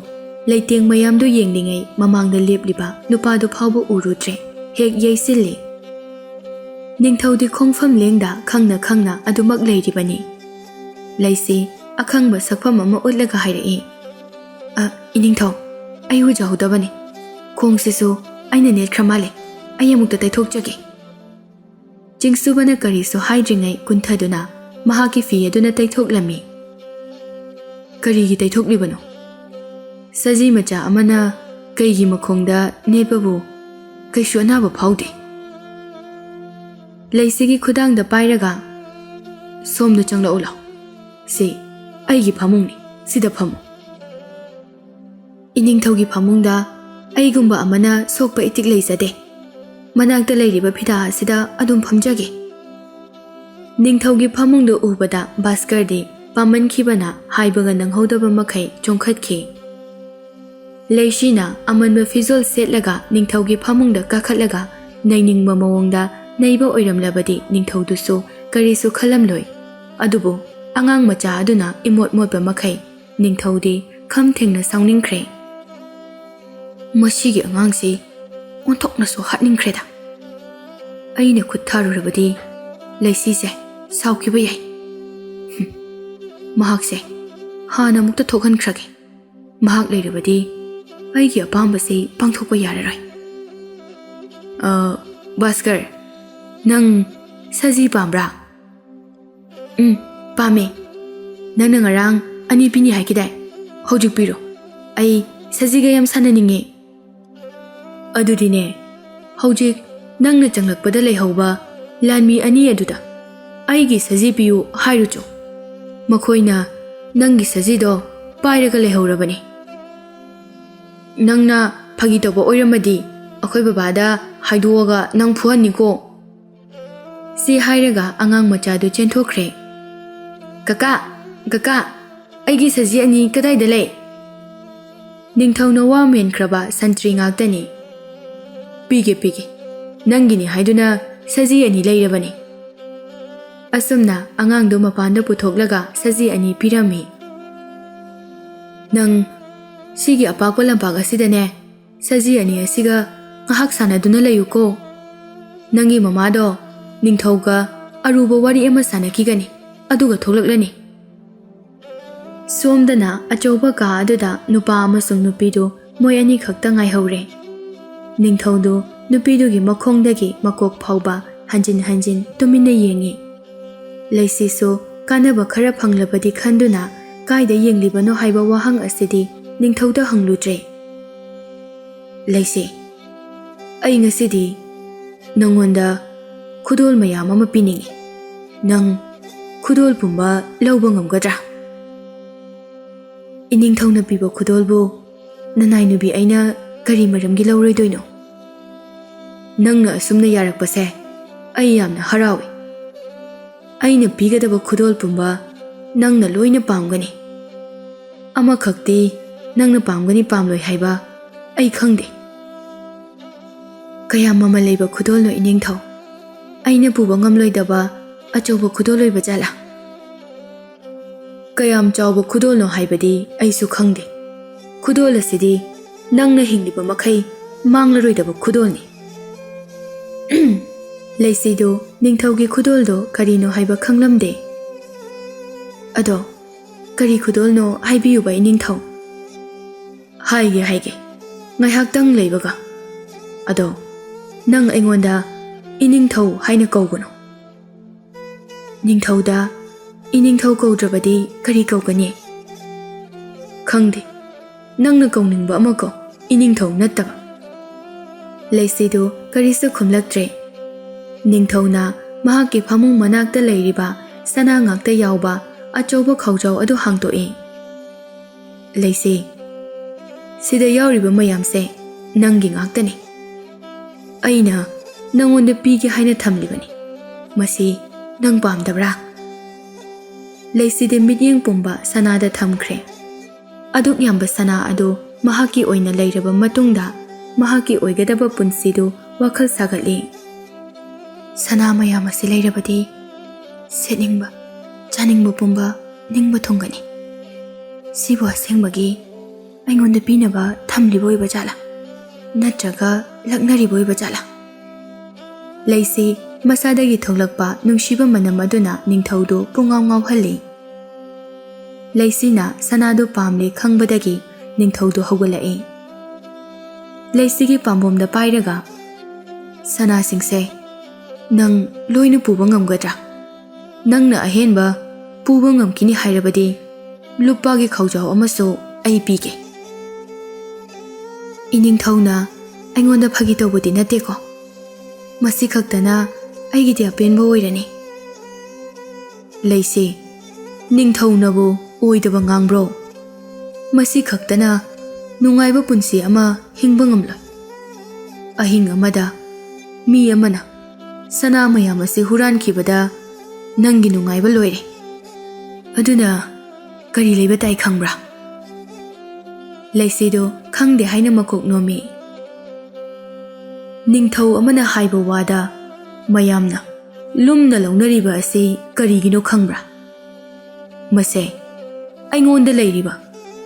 ꯂꯩꯇꯦꯡ ꯃꯌꯥꯝꯗꯨ ꯌꯦꯡꯂꯤꯉꯩ ꯃꯃꯥꯡꯗ ꯂꯦꯞꯂꯤꯕ ꯅꯨꯄꯥꯗꯨ ꯐꯥꯎꯕ ꯎꯔꯨꯗ꯭ꯔꯦ꯫ ꯍꯦꯛ ꯌꯩꯁꯤꯜꯂꯤ꯫ ꯅꯤꯡꯊꯧꯗꯤ ꯈꯣꯡꯐꯝ ꯂꯦꯡꯗ ꯈꯪꯅ ꯈꯪꯅ ꯑꯗꯨꯃꯛ ꯂꯩꯔꯤꯕꯅꯤ꯫ ꯂꯩꯁꯤ ꯑꯈꯪꯕ ꯁꯛꯐꯝ ꯑꯃ ꯎꯠꯂꯒ ꯍꯥꯏꯔꯛꯏ, "ꯑ, ꯏꯅꯤꯡꯊꯧ, ꯑꯩ ꯎꯖꯍꯧꯗꯕꯅꯤ꯫ ꯈꯣꯡꯁꯤꯁꯨ ꯑꯩꯅ ꯅꯦꯠꯈ꯭ꯔ ꯃꯥꯜꯂꯦ꯫ ꯑꯩ ꯑꯃꯨꯛꯇ ꯇꯩꯊꯣꯛꯆꯒꯦ꯫" ꯆꯤꯡꯁꯨꯕꯅ ꯀꯔꯤꯁꯨ ꯍꯥꯏꯗ꯭ꯔꯤꯉꯩ ꯀꯨꯟꯊꯗꯨꯅ ꯃꯍꯥꯛꯀꯤ ꯐꯤ ꯑꯗꯨꯅ ꯇꯩꯊꯣꯛꯂꯝꯃꯤ꯫ "ꯀꯔꯤꯒꯤ ꯇꯩꯊꯣꯛꯂꯤꯕꯅꯣ? ꯁꯖꯤ ꯃꯆꯥ ꯑꯃꯅ ꯀꯩꯒꯤ ꯃꯈꯣꯡꯗ ꯅꯦꯠꯄꯕꯨ ꯀꯩꯁꯨ ꯑꯅꯥꯕ ꯐꯥꯎꯗꯦ꯫" ꯂꯩꯁꯤꯒꯤ ꯈꯨꯗꯥꯡꯗ ꯄꯥꯏꯔꯒ, "ꯁꯣꯝꯗ ꯆꯪꯂꯛꯎ ꯂꯥꯎ꯫ ꯁꯤ ꯑꯩꯒꯤ ꯐꯃꯨꯡꯅꯤ, ꯁꯤꯗ ꯐꯝꯃꯨ꯫" "ꯏꯅꯤꯡꯊꯧꯒꯤ ꯐꯃꯨꯡꯗ ꯑꯩꯒꯨꯝꯕ ꯑꯃꯅ ꯁꯣꯛꯄ ꯏꯇꯤꯛ ꯂꯩꯖꯗꯦ꯫ ꯃꯅꯥꯛꯇ ꯂꯩꯔꯤꯕ ꯐꯤꯗꯥ ꯑꯁꯤꯗ ꯑꯗꯨꯝ ꯐꯝꯖꯒꯦ꯫" ꯅꯤꯡꯊꯧꯒꯤ ꯐꯃꯨꯡꯗꯨ ꯎꯕꯗ ꯚꯥꯁꯀꯔꯗꯤ ꯄꯥꯝꯃꯟꯈꯤꯕꯅ ꯍꯥꯏꯕꯒ ꯅꯪꯍꯧꯗꯕ ꯃꯈꯩ ꯆꯣꯡꯈꯠꯈꯤ꯫ ꯂꯩꯁꯤꯅ ꯑꯃꯟꯕ ꯐꯤꯖꯣꯜ ꯁꯦꯠꯂꯒ ꯅꯤꯡꯊꯧꯒꯤ ꯐꯃꯨꯡꯗ ꯀꯥꯈꯠꯂꯒ ꯅꯩꯅꯤꯡꯕ ꯃꯑꯣꯡꯗ ꯅꯩꯕ ꯑꯣꯏꯔꯝꯂꯕꯗꯤ ꯅꯤꯡꯊꯧꯗꯨꯁꯨ ꯀꯔꯤꯁꯨ ꯈꯜꯂꯝꯂꯣꯏ꯫ ꯑꯗꯨꯕꯨ ꯑꯉꯥꯡ ꯃꯆꯥ ꯑꯗꯨꯅ ꯏꯃꯣꯠ ꯃꯣꯠꯄ ꯃꯈꯩ ꯅꯤꯡꯊꯧꯗꯤ ꯈꯝ ꯊꯦꯡꯅ ꯁꯥꯎꯅꯤꯡꯈ꯭ꯔꯦ꯫ "ꯃꯁꯤꯒꯤ ꯑꯉꯥꯡꯁꯤ ꯑꯣꯟꯊꯣꯛꯅꯁꯨ ꯍꯥꯠꯅꯤꯡꯈ꯭ꯔꯦꯗ꯫ ꯑꯩꯅ ꯈꯨꯠ ꯊꯥꯔꯨꯔꯕꯗꯤ ꯂꯩꯁꯤꯁꯦ ꯁꯥꯎꯈꯤꯕ ꯌꯥꯏ꯫ ꯍꯨꯝ, ꯃꯍꯥꯛꯁꯦ ꯍꯥꯟꯅ ꯑꯃꯨꯛꯇ ꯊꯣꯛꯍꯟꯈ꯭ꯔꯒꯦ꯫ ꯃꯍꯥꯛ ꯂꯩꯔꯕꯗꯤ ꯑꯩꯒꯤ ꯑꯄꯥꯝꯕꯁꯤ ꯄꯥꯡꯊꯣꯛꯄ ꯌꯥꯔꯔꯣꯏ꯫ ꯑ, ꯚꯥꯁꯀꯔ, ꯅꯪ ꯁꯖꯤ ꯄꯥꯝꯕ꯭ꯔꯥ? ꯎꯝ, ꯄꯥꯝꯃꯦ꯫ ꯅꯪꯅ ꯉꯔꯥꯡ ꯑꯅꯤ ꯄꯤꯅꯤ ꯍꯥꯏꯈꯤꯗꯥꯏ? ꯍꯧꯖꯤꯛ ꯄꯤꯔꯣ꯫ ꯑꯩ ꯁꯖꯤꯒ ꯌꯥꯝ ꯁꯥꯟꯅꯅꯤꯡꯉꯦ꯫ ꯑꯗꯨꯗꯤꯅꯦ, ꯍꯧꯖꯤꯛ ꯅꯪꯅ ꯆꯪꯂꯛꯄꯗ ꯂꯩꯍꯧꯕ ꯂꯥꯟꯃꯤ ꯑꯅꯤ ꯑꯗꯨꯗ ꯑꯩꯒꯤ ꯁꯖꯤ ꯄꯤꯌꯨ ꯍꯥꯏꯔꯨꯆꯣ꯫ ꯃꯈꯣꯏꯅ ꯅꯪꯒꯤ ꯁꯖꯤꯗꯣ ꯄꯥꯏꯔꯒ ꯂꯩꯍꯧꯔꯕꯅꯤ꯫ ꯅꯪꯅ ꯐꯥꯒꯤ ꯇꯧꯕ ꯑꯣꯏꯔꯝꯃꯗꯤ ꯑꯩꯈꯣꯏ ꯕꯕꯥꯗ ꯍꯥꯏꯗꯣꯛꯑꯒ ꯅꯪ ꯐꯨꯍꯟꯅꯤꯀꯣ꯫ ꯁꯤ ꯍꯥꯏꯔꯒ ꯑꯉꯥꯡ ꯃꯆꯥꯗꯨ ꯆꯦꯟꯊꯣꯛꯈ꯭ꯔꯦ꯫ "ꯀꯀꯥ, ꯀꯀꯥ, ꯑꯩꯒꯤ ꯁꯖꯤ ꯑꯅꯤ ꯀꯗꯥꯏꯗ ꯂꯩ?" ꯅꯤꯡꯊꯧꯅ ꯋꯥ ꯃꯦꯟꯈ꯭ꯔꯕ ꯁꯟꯇ꯭ꯔꯤ ꯉꯥꯛꯇꯅꯤ꯫ "ꯄꯤꯒꯦ, ꯄꯤꯒꯦ꯫ ꯅꯪꯒꯤꯅꯤ ꯍꯥꯏꯗꯨꯅ ꯁꯖꯤ ꯑꯅꯤ ꯂꯩꯔꯕꯅꯤ꯫" ꯑꯁꯨꯝꯅ ꯑꯉꯥꯡꯗꯨ ꯃꯄꯥꯟꯗ ꯄꯨꯊꯣꯛꯂꯒ ꯁꯖꯤ ꯑꯅꯤ ꯄꯤꯔꯝꯃꯤ꯫ "ꯅꯪ ꯁꯤꯒꯤ ꯑꯄꯥꯛꯄ ꯂꯝꯄꯥꯛ ꯑꯁꯤꯗꯅꯦ, ꯁꯖꯤ ꯑꯅꯤ ꯑꯁꯤꯒ ꯉꯥꯏꯍꯥꯛ ꯁꯥꯟꯅꯗꯨꯅ ꯂꯩꯌꯨꯀꯣ꯫ ꯅꯪꯒꯤ ꯃꯃꯥꯗꯣ ꯅꯤꯡꯊꯧꯒ ꯑꯔꯨꯕ ꯋꯥꯔꯤ ꯑꯃ ꯁꯥꯟꯅꯈꯤꯒꯅꯤ, ꯑꯗꯨꯒ ꯊꯣꯛꯂꯛꯂꯅꯤ꯫" ꯁꯣꯝꯗꯅ ꯑꯆꯧꯕ ꯀꯥ ꯑꯗꯨꯗ ꯅꯨꯄꯥ ꯑꯃꯁꯨꯡ ꯅꯨꯄꯤꯗꯨ ꯃꯣꯏ ꯑꯅꯤꯈꯛꯇ ꯉꯥꯏꯍꯧꯔꯦ꯫ ꯅꯤꯡꯊꯧꯗꯨ ꯅꯨꯄꯤꯗꯨꯒꯤ ꯃꯈꯣꯡꯗꯒꯤ ꯃꯀꯣꯛ ꯐꯥꯎꯕ ꯍꯟꯖꯤꯟ ꯍꯟꯖꯤꯟ ꯇꯨꯃꯤꯟꯅ ꯌꯦꯡꯉꯤ꯫ ꯂꯩꯁꯤꯁꯨ ꯀꯥꯟꯅꯕ ꯈꯔ ꯐꯪꯂꯕꯗꯤ ꯈꯟꯗꯨꯅ ꯀꯥꯏꯗ ꯌꯦꯡꯂꯤꯕꯅꯣ ꯍꯥꯏꯕ ꯋꯥꯍꯪ ꯑꯁꯤꯗꯤ ꯅꯤꯡꯊꯧꯗ ꯍꯪꯂꯨꯗ꯭ꯔꯦ꯫ "ꯂꯩꯁꯤ, ꯑꯩ ꯉꯁꯤꯗꯤ ꯅꯪꯉꯣꯟꯗ ꯈꯨꯗꯣꯜ ꯃꯌꯥꯝ ꯑꯃ ꯄꯤꯅꯤꯡꯏ꯫ ꯅꯪ ꯈꯨꯗꯣꯜ ꯄꯨꯝꯕ ꯂꯧꯕ ꯉꯝꯒꯗ꯭ꯔꯥ?" "ꯏꯅꯤꯡꯊꯧꯅ ꯄꯤꯕ ꯈꯨꯗꯣꯜꯕꯨ ꯅꯅꯥꯏ ꯅꯨꯄꯤ ꯑꯩꯅ ꯀꯔꯤ ꯃꯔꯝꯒꯤ ꯂꯧꯔꯣꯏꯗꯣꯏꯅꯣ? ꯅꯪꯅ ꯑꯁꯨꯝꯅ ꯌꯥꯔꯛꯄꯁꯦ ꯑꯩ ꯌꯥꯝꯅ ꯍꯔꯥꯎꯏ꯫ ꯑꯩꯅ ꯄꯤꯒꯗꯕ ꯈꯨꯗꯣꯜ ꯄꯨꯝꯕ ꯅꯪꯅ ꯂꯣꯏꯅ ꯄꯥꯝꯒꯅꯤ꯫ ꯑꯃꯈꯛꯇꯤ ꯅꯪꯅ ꯄꯥꯝꯒꯅꯤ ꯄꯥꯝꯂꯣꯏ ꯍꯥꯏꯕ ꯑꯩ ꯈꯪꯗꯦ꯫ ꯀꯌꯥꯝ ꯃꯃꯜ ꯂꯩꯕ ꯈꯨꯗꯣꯜꯅꯣ ꯏꯅꯤꯡꯊꯧ? ꯑꯩꯅ ꯄꯨꯕ ꯉꯝꯂꯣꯏꯗꯕ ꯑꯆꯧꯕ ꯈꯨꯗꯣꯜ ꯑꯣꯏꯕ ꯖꯥꯠꯂꯥ?" "ꯀꯌꯥꯝ ꯆꯥꯎꯕ ꯈꯨꯗꯣꯜꯅꯣ ꯍꯥꯏꯕꯗꯤ ꯑꯩꯁꯨ ꯈꯪꯗꯦ꯫ ꯈꯨꯗꯣꯜ ꯑꯁꯤꯗꯤ ꯅꯪꯅ ꯍꯤꯡꯂꯤꯕ ꯃꯈꯩ ꯃꯥꯡꯂꯔꯣꯏꯗꯕ ꯈꯨꯗꯣꯜꯅꯤ꯫" ꯂꯩꯁꯤꯗꯨ ꯅꯤꯡꯊꯧꯒꯤ ꯈꯨꯗꯣꯜꯗꯣ ꯀꯔꯤꯅꯣ ꯍꯥꯏꯕ ꯈꯪꯂꯝꯗꯦ꯫ "ꯑꯗꯣ ꯀꯔꯤ ꯈꯨꯗꯣꯜꯅꯣ ꯍꯥꯏꯕꯤꯌꯨꯕ, ꯏꯅꯤꯡꯊꯧ?" "ꯍꯥꯏꯒꯦ, ꯍꯥꯏꯒꯦ, ꯉꯥꯏꯍꯥꯛꯇꯪ ꯂꯩꯕꯒ꯫ ꯑꯗꯣ ꯅꯪ ꯑꯩꯉꯣꯟꯗ ꯏꯅꯤꯡꯊꯧ ꯍꯥꯏꯅ ꯀꯧꯒꯅꯨ꯫ ꯅꯤꯡꯊꯧꯗ ꯏꯅꯤꯡꯊꯧ ꯀꯧꯗ꯭ꯔꯕꯗꯤ ꯀꯔꯤ ꯀꯧꯒꯅꯤ?" "ꯈꯪꯗꯦ, ꯅꯪꯅ ꯀꯧꯅꯤꯡꯕ ꯑꯃ ꯀꯧ, ꯏꯅꯤꯡꯊꯧ ꯅꯠꯇꯕ꯫" ꯂꯩꯁꯤꯗꯨ ꯀꯔꯤꯁꯨ ꯈꯨꯝꯂꯛꯇ꯭ꯔꯦ꯫ ꯅꯤꯡꯊꯧꯅ ꯃꯍꯥꯛꯀꯤ ꯐꯃꯨꯡ ꯃꯅꯥꯛꯇ ꯂꯩꯔꯤꯕ ꯁꯅꯥ ꯉꯥꯛꯇ ꯌꯥꯎꯕ ꯑꯆꯧꯕ ꯈꯥꯎꯖꯥꯎ ꯑꯗꯨ ꯍꯥꯡꯗꯣꯛꯏ꯫ "ꯂꯩꯁꯤ, ꯁꯤꯗ ꯌꯥꯎꯔꯤꯕ ꯃꯌꯥꯝꯁꯦ ꯅꯪꯒꯤ ꯉꯥꯛꯇꯅꯤ꯫ ꯑꯩꯅ ꯅꯪꯉꯣꯟꯗ ꯄꯤꯒꯦ ꯍꯥꯏꯅ ꯊꯝꯂꯤꯕꯅꯤ꯫ ꯃꯁꯤ ꯅꯪ ꯄꯥꯝꯗꯕ꯭ꯔꯥ?" ꯂꯩꯁꯤꯗꯤ ꯃꯤꯠꯌꯦꯡ ꯄꯨꯝꯕ ꯁꯅꯥꯗ ꯊꯝꯈ꯭ꯔꯦ꯫ ꯑꯗꯨꯛ ꯌꯥꯝꯕ ꯁꯅꯥ ꯑꯗꯨ ꯃꯍꯥꯛꯀꯤ ꯑꯣꯏꯅ ꯂꯩꯔꯕ ꯃꯇꯨꯡꯗ, ꯃꯍꯥꯛꯀꯤ ꯑꯣꯏꯒꯗꯕ ꯄꯨꯟꯁꯤꯗꯨ ꯋꯥꯈꯜ ꯁꯥꯒꯠꯂꯤ꯫ "ꯁꯅꯥ ꯃꯌꯥꯝ ꯑꯁꯤ ꯂꯩꯔꯕꯗꯤ ꯁꯦꯠꯅꯤꯡꯕ, ꯆꯥꯅꯤꯡꯕ ꯄꯨꯝꯕ ꯅꯤꯡꯕ ꯊꯨꯡꯒꯅꯤ꯫ ꯁꯤꯕꯨ ꯑꯁꯦꯡꯕꯒꯤ ꯑꯩꯉꯣꯟꯗ ꯄꯤꯅꯕ ꯊꯝꯂꯤꯕ ꯑꯣꯏꯕ ꯖꯥꯠꯂꯥ? ꯅꯠꯇ꯭ꯔꯒ ꯂꯛꯅꯔꯤꯕ ꯑꯣꯏꯕ ꯖꯥꯠꯂꯥ?" ꯂꯩꯁꯤ ꯃꯁꯥꯗꯒꯤ ꯊꯣꯛꯂꯛꯄ ꯅꯨꯡꯁꯤꯕ ꯃꯅꯝ ꯑꯗꯨꯅ ꯅꯤꯡꯊꯧꯗꯨ ꯄꯨꯡꯉꯥꯎ ꯉꯥꯎꯍꯜꯂꯤ꯫ ꯂꯩꯁꯤꯅ ꯁꯅꯥꯗꯨ ꯄꯥꯝꯂꯦ ꯈꯪꯕꯗꯒꯤ ꯅꯤꯡꯊꯧꯗꯨ ꯍꯧꯒꯠꯂꯛꯏ꯫ ꯂꯩꯁꯤꯒꯤ ꯄꯥꯝꯕꯣꯝꯗ ꯄꯥꯏꯔꯒ, "ꯁꯅꯥꯁꯤꯡꯁꯦ ꯅꯪ ꯂꯣꯏꯅ ꯄꯨꯕ ꯉꯝꯒꯗ꯭ꯔꯥ? ꯅꯪꯅ ꯑꯍꯦꯟꯕ ꯄꯨꯕ ꯉꯝꯈꯤꯅꯤ ꯍꯥꯏꯔꯕꯗꯤ ꯂꯨꯄꯥꯒꯤ ꯈꯥꯎꯖꯥꯎ ꯑꯃꯁꯨ ꯑꯩ ꯄꯤꯒꯦ꯫" "ꯏꯅꯤꯡꯊꯧꯅ ꯑꯩꯉꯣꯟꯗ ꯐꯥꯒꯤ ꯇꯧꯕꯗꯤ ꯅꯠꯇꯦꯀꯣ? ꯃꯁꯤ ꯈꯛꯇꯅ ꯑꯩꯒꯤꯗꯤ ꯑꯄꯦꯟꯕ ꯑꯣꯏꯔꯅꯤ꯫" "ꯂꯩꯁꯤ, ꯅꯤꯡꯊꯧꯅꯕꯨ ꯑꯣꯏꯗꯕ ꯉꯥꯡꯕ꯭ꯔꯣ? ꯃꯁꯤ ꯈꯛꯇꯅ ꯅꯨꯡꯉꯥꯏꯕ ꯄꯨꯟꯁꯤ ꯑꯃ ꯍꯤꯡꯕ ꯉꯝꯂꯣꯏ꯫ ꯑꯍꯤꯡ ꯑꯃꯗ ꯃꯤ ꯑꯃꯅ ꯁꯅꯥ ꯃꯌꯥꯝ ꯑꯁꯤ ꯍꯨꯔꯥꯟꯈꯤꯕꯗ ꯅꯪꯒꯤ ꯅꯨꯡꯉꯥꯏꯕ ꯂꯣꯏꯔꯦ꯫ ꯑꯗꯨꯅ ꯀꯔꯤ ꯂꯩꯕ ꯇꯥꯏ ꯈꯪꯕ꯭ꯔꯥ?" ꯂꯩꯁꯤꯗꯨ ꯈꯪꯗꯦ ꯍꯥꯏꯅ ꯃꯀꯣꯛ ꯅꯣꯝꯃꯤ꯫ "ꯅꯤꯡꯊꯧ ꯑꯃꯅ ꯍꯥꯏꯕ ꯋꯥꯗ ꯃꯌꯥꯝꯅ ꯂꯨꯝꯅ ꯂꯧꯅꯔꯤꯕ ꯑꯁꯤ ꯀꯔꯤꯒꯤꯅꯣ ꯈꯪꯕ꯭ꯔꯥ? ꯃꯁꯦ ꯑꯩꯉꯣꯟꯗ ꯂꯩꯔꯤꯕ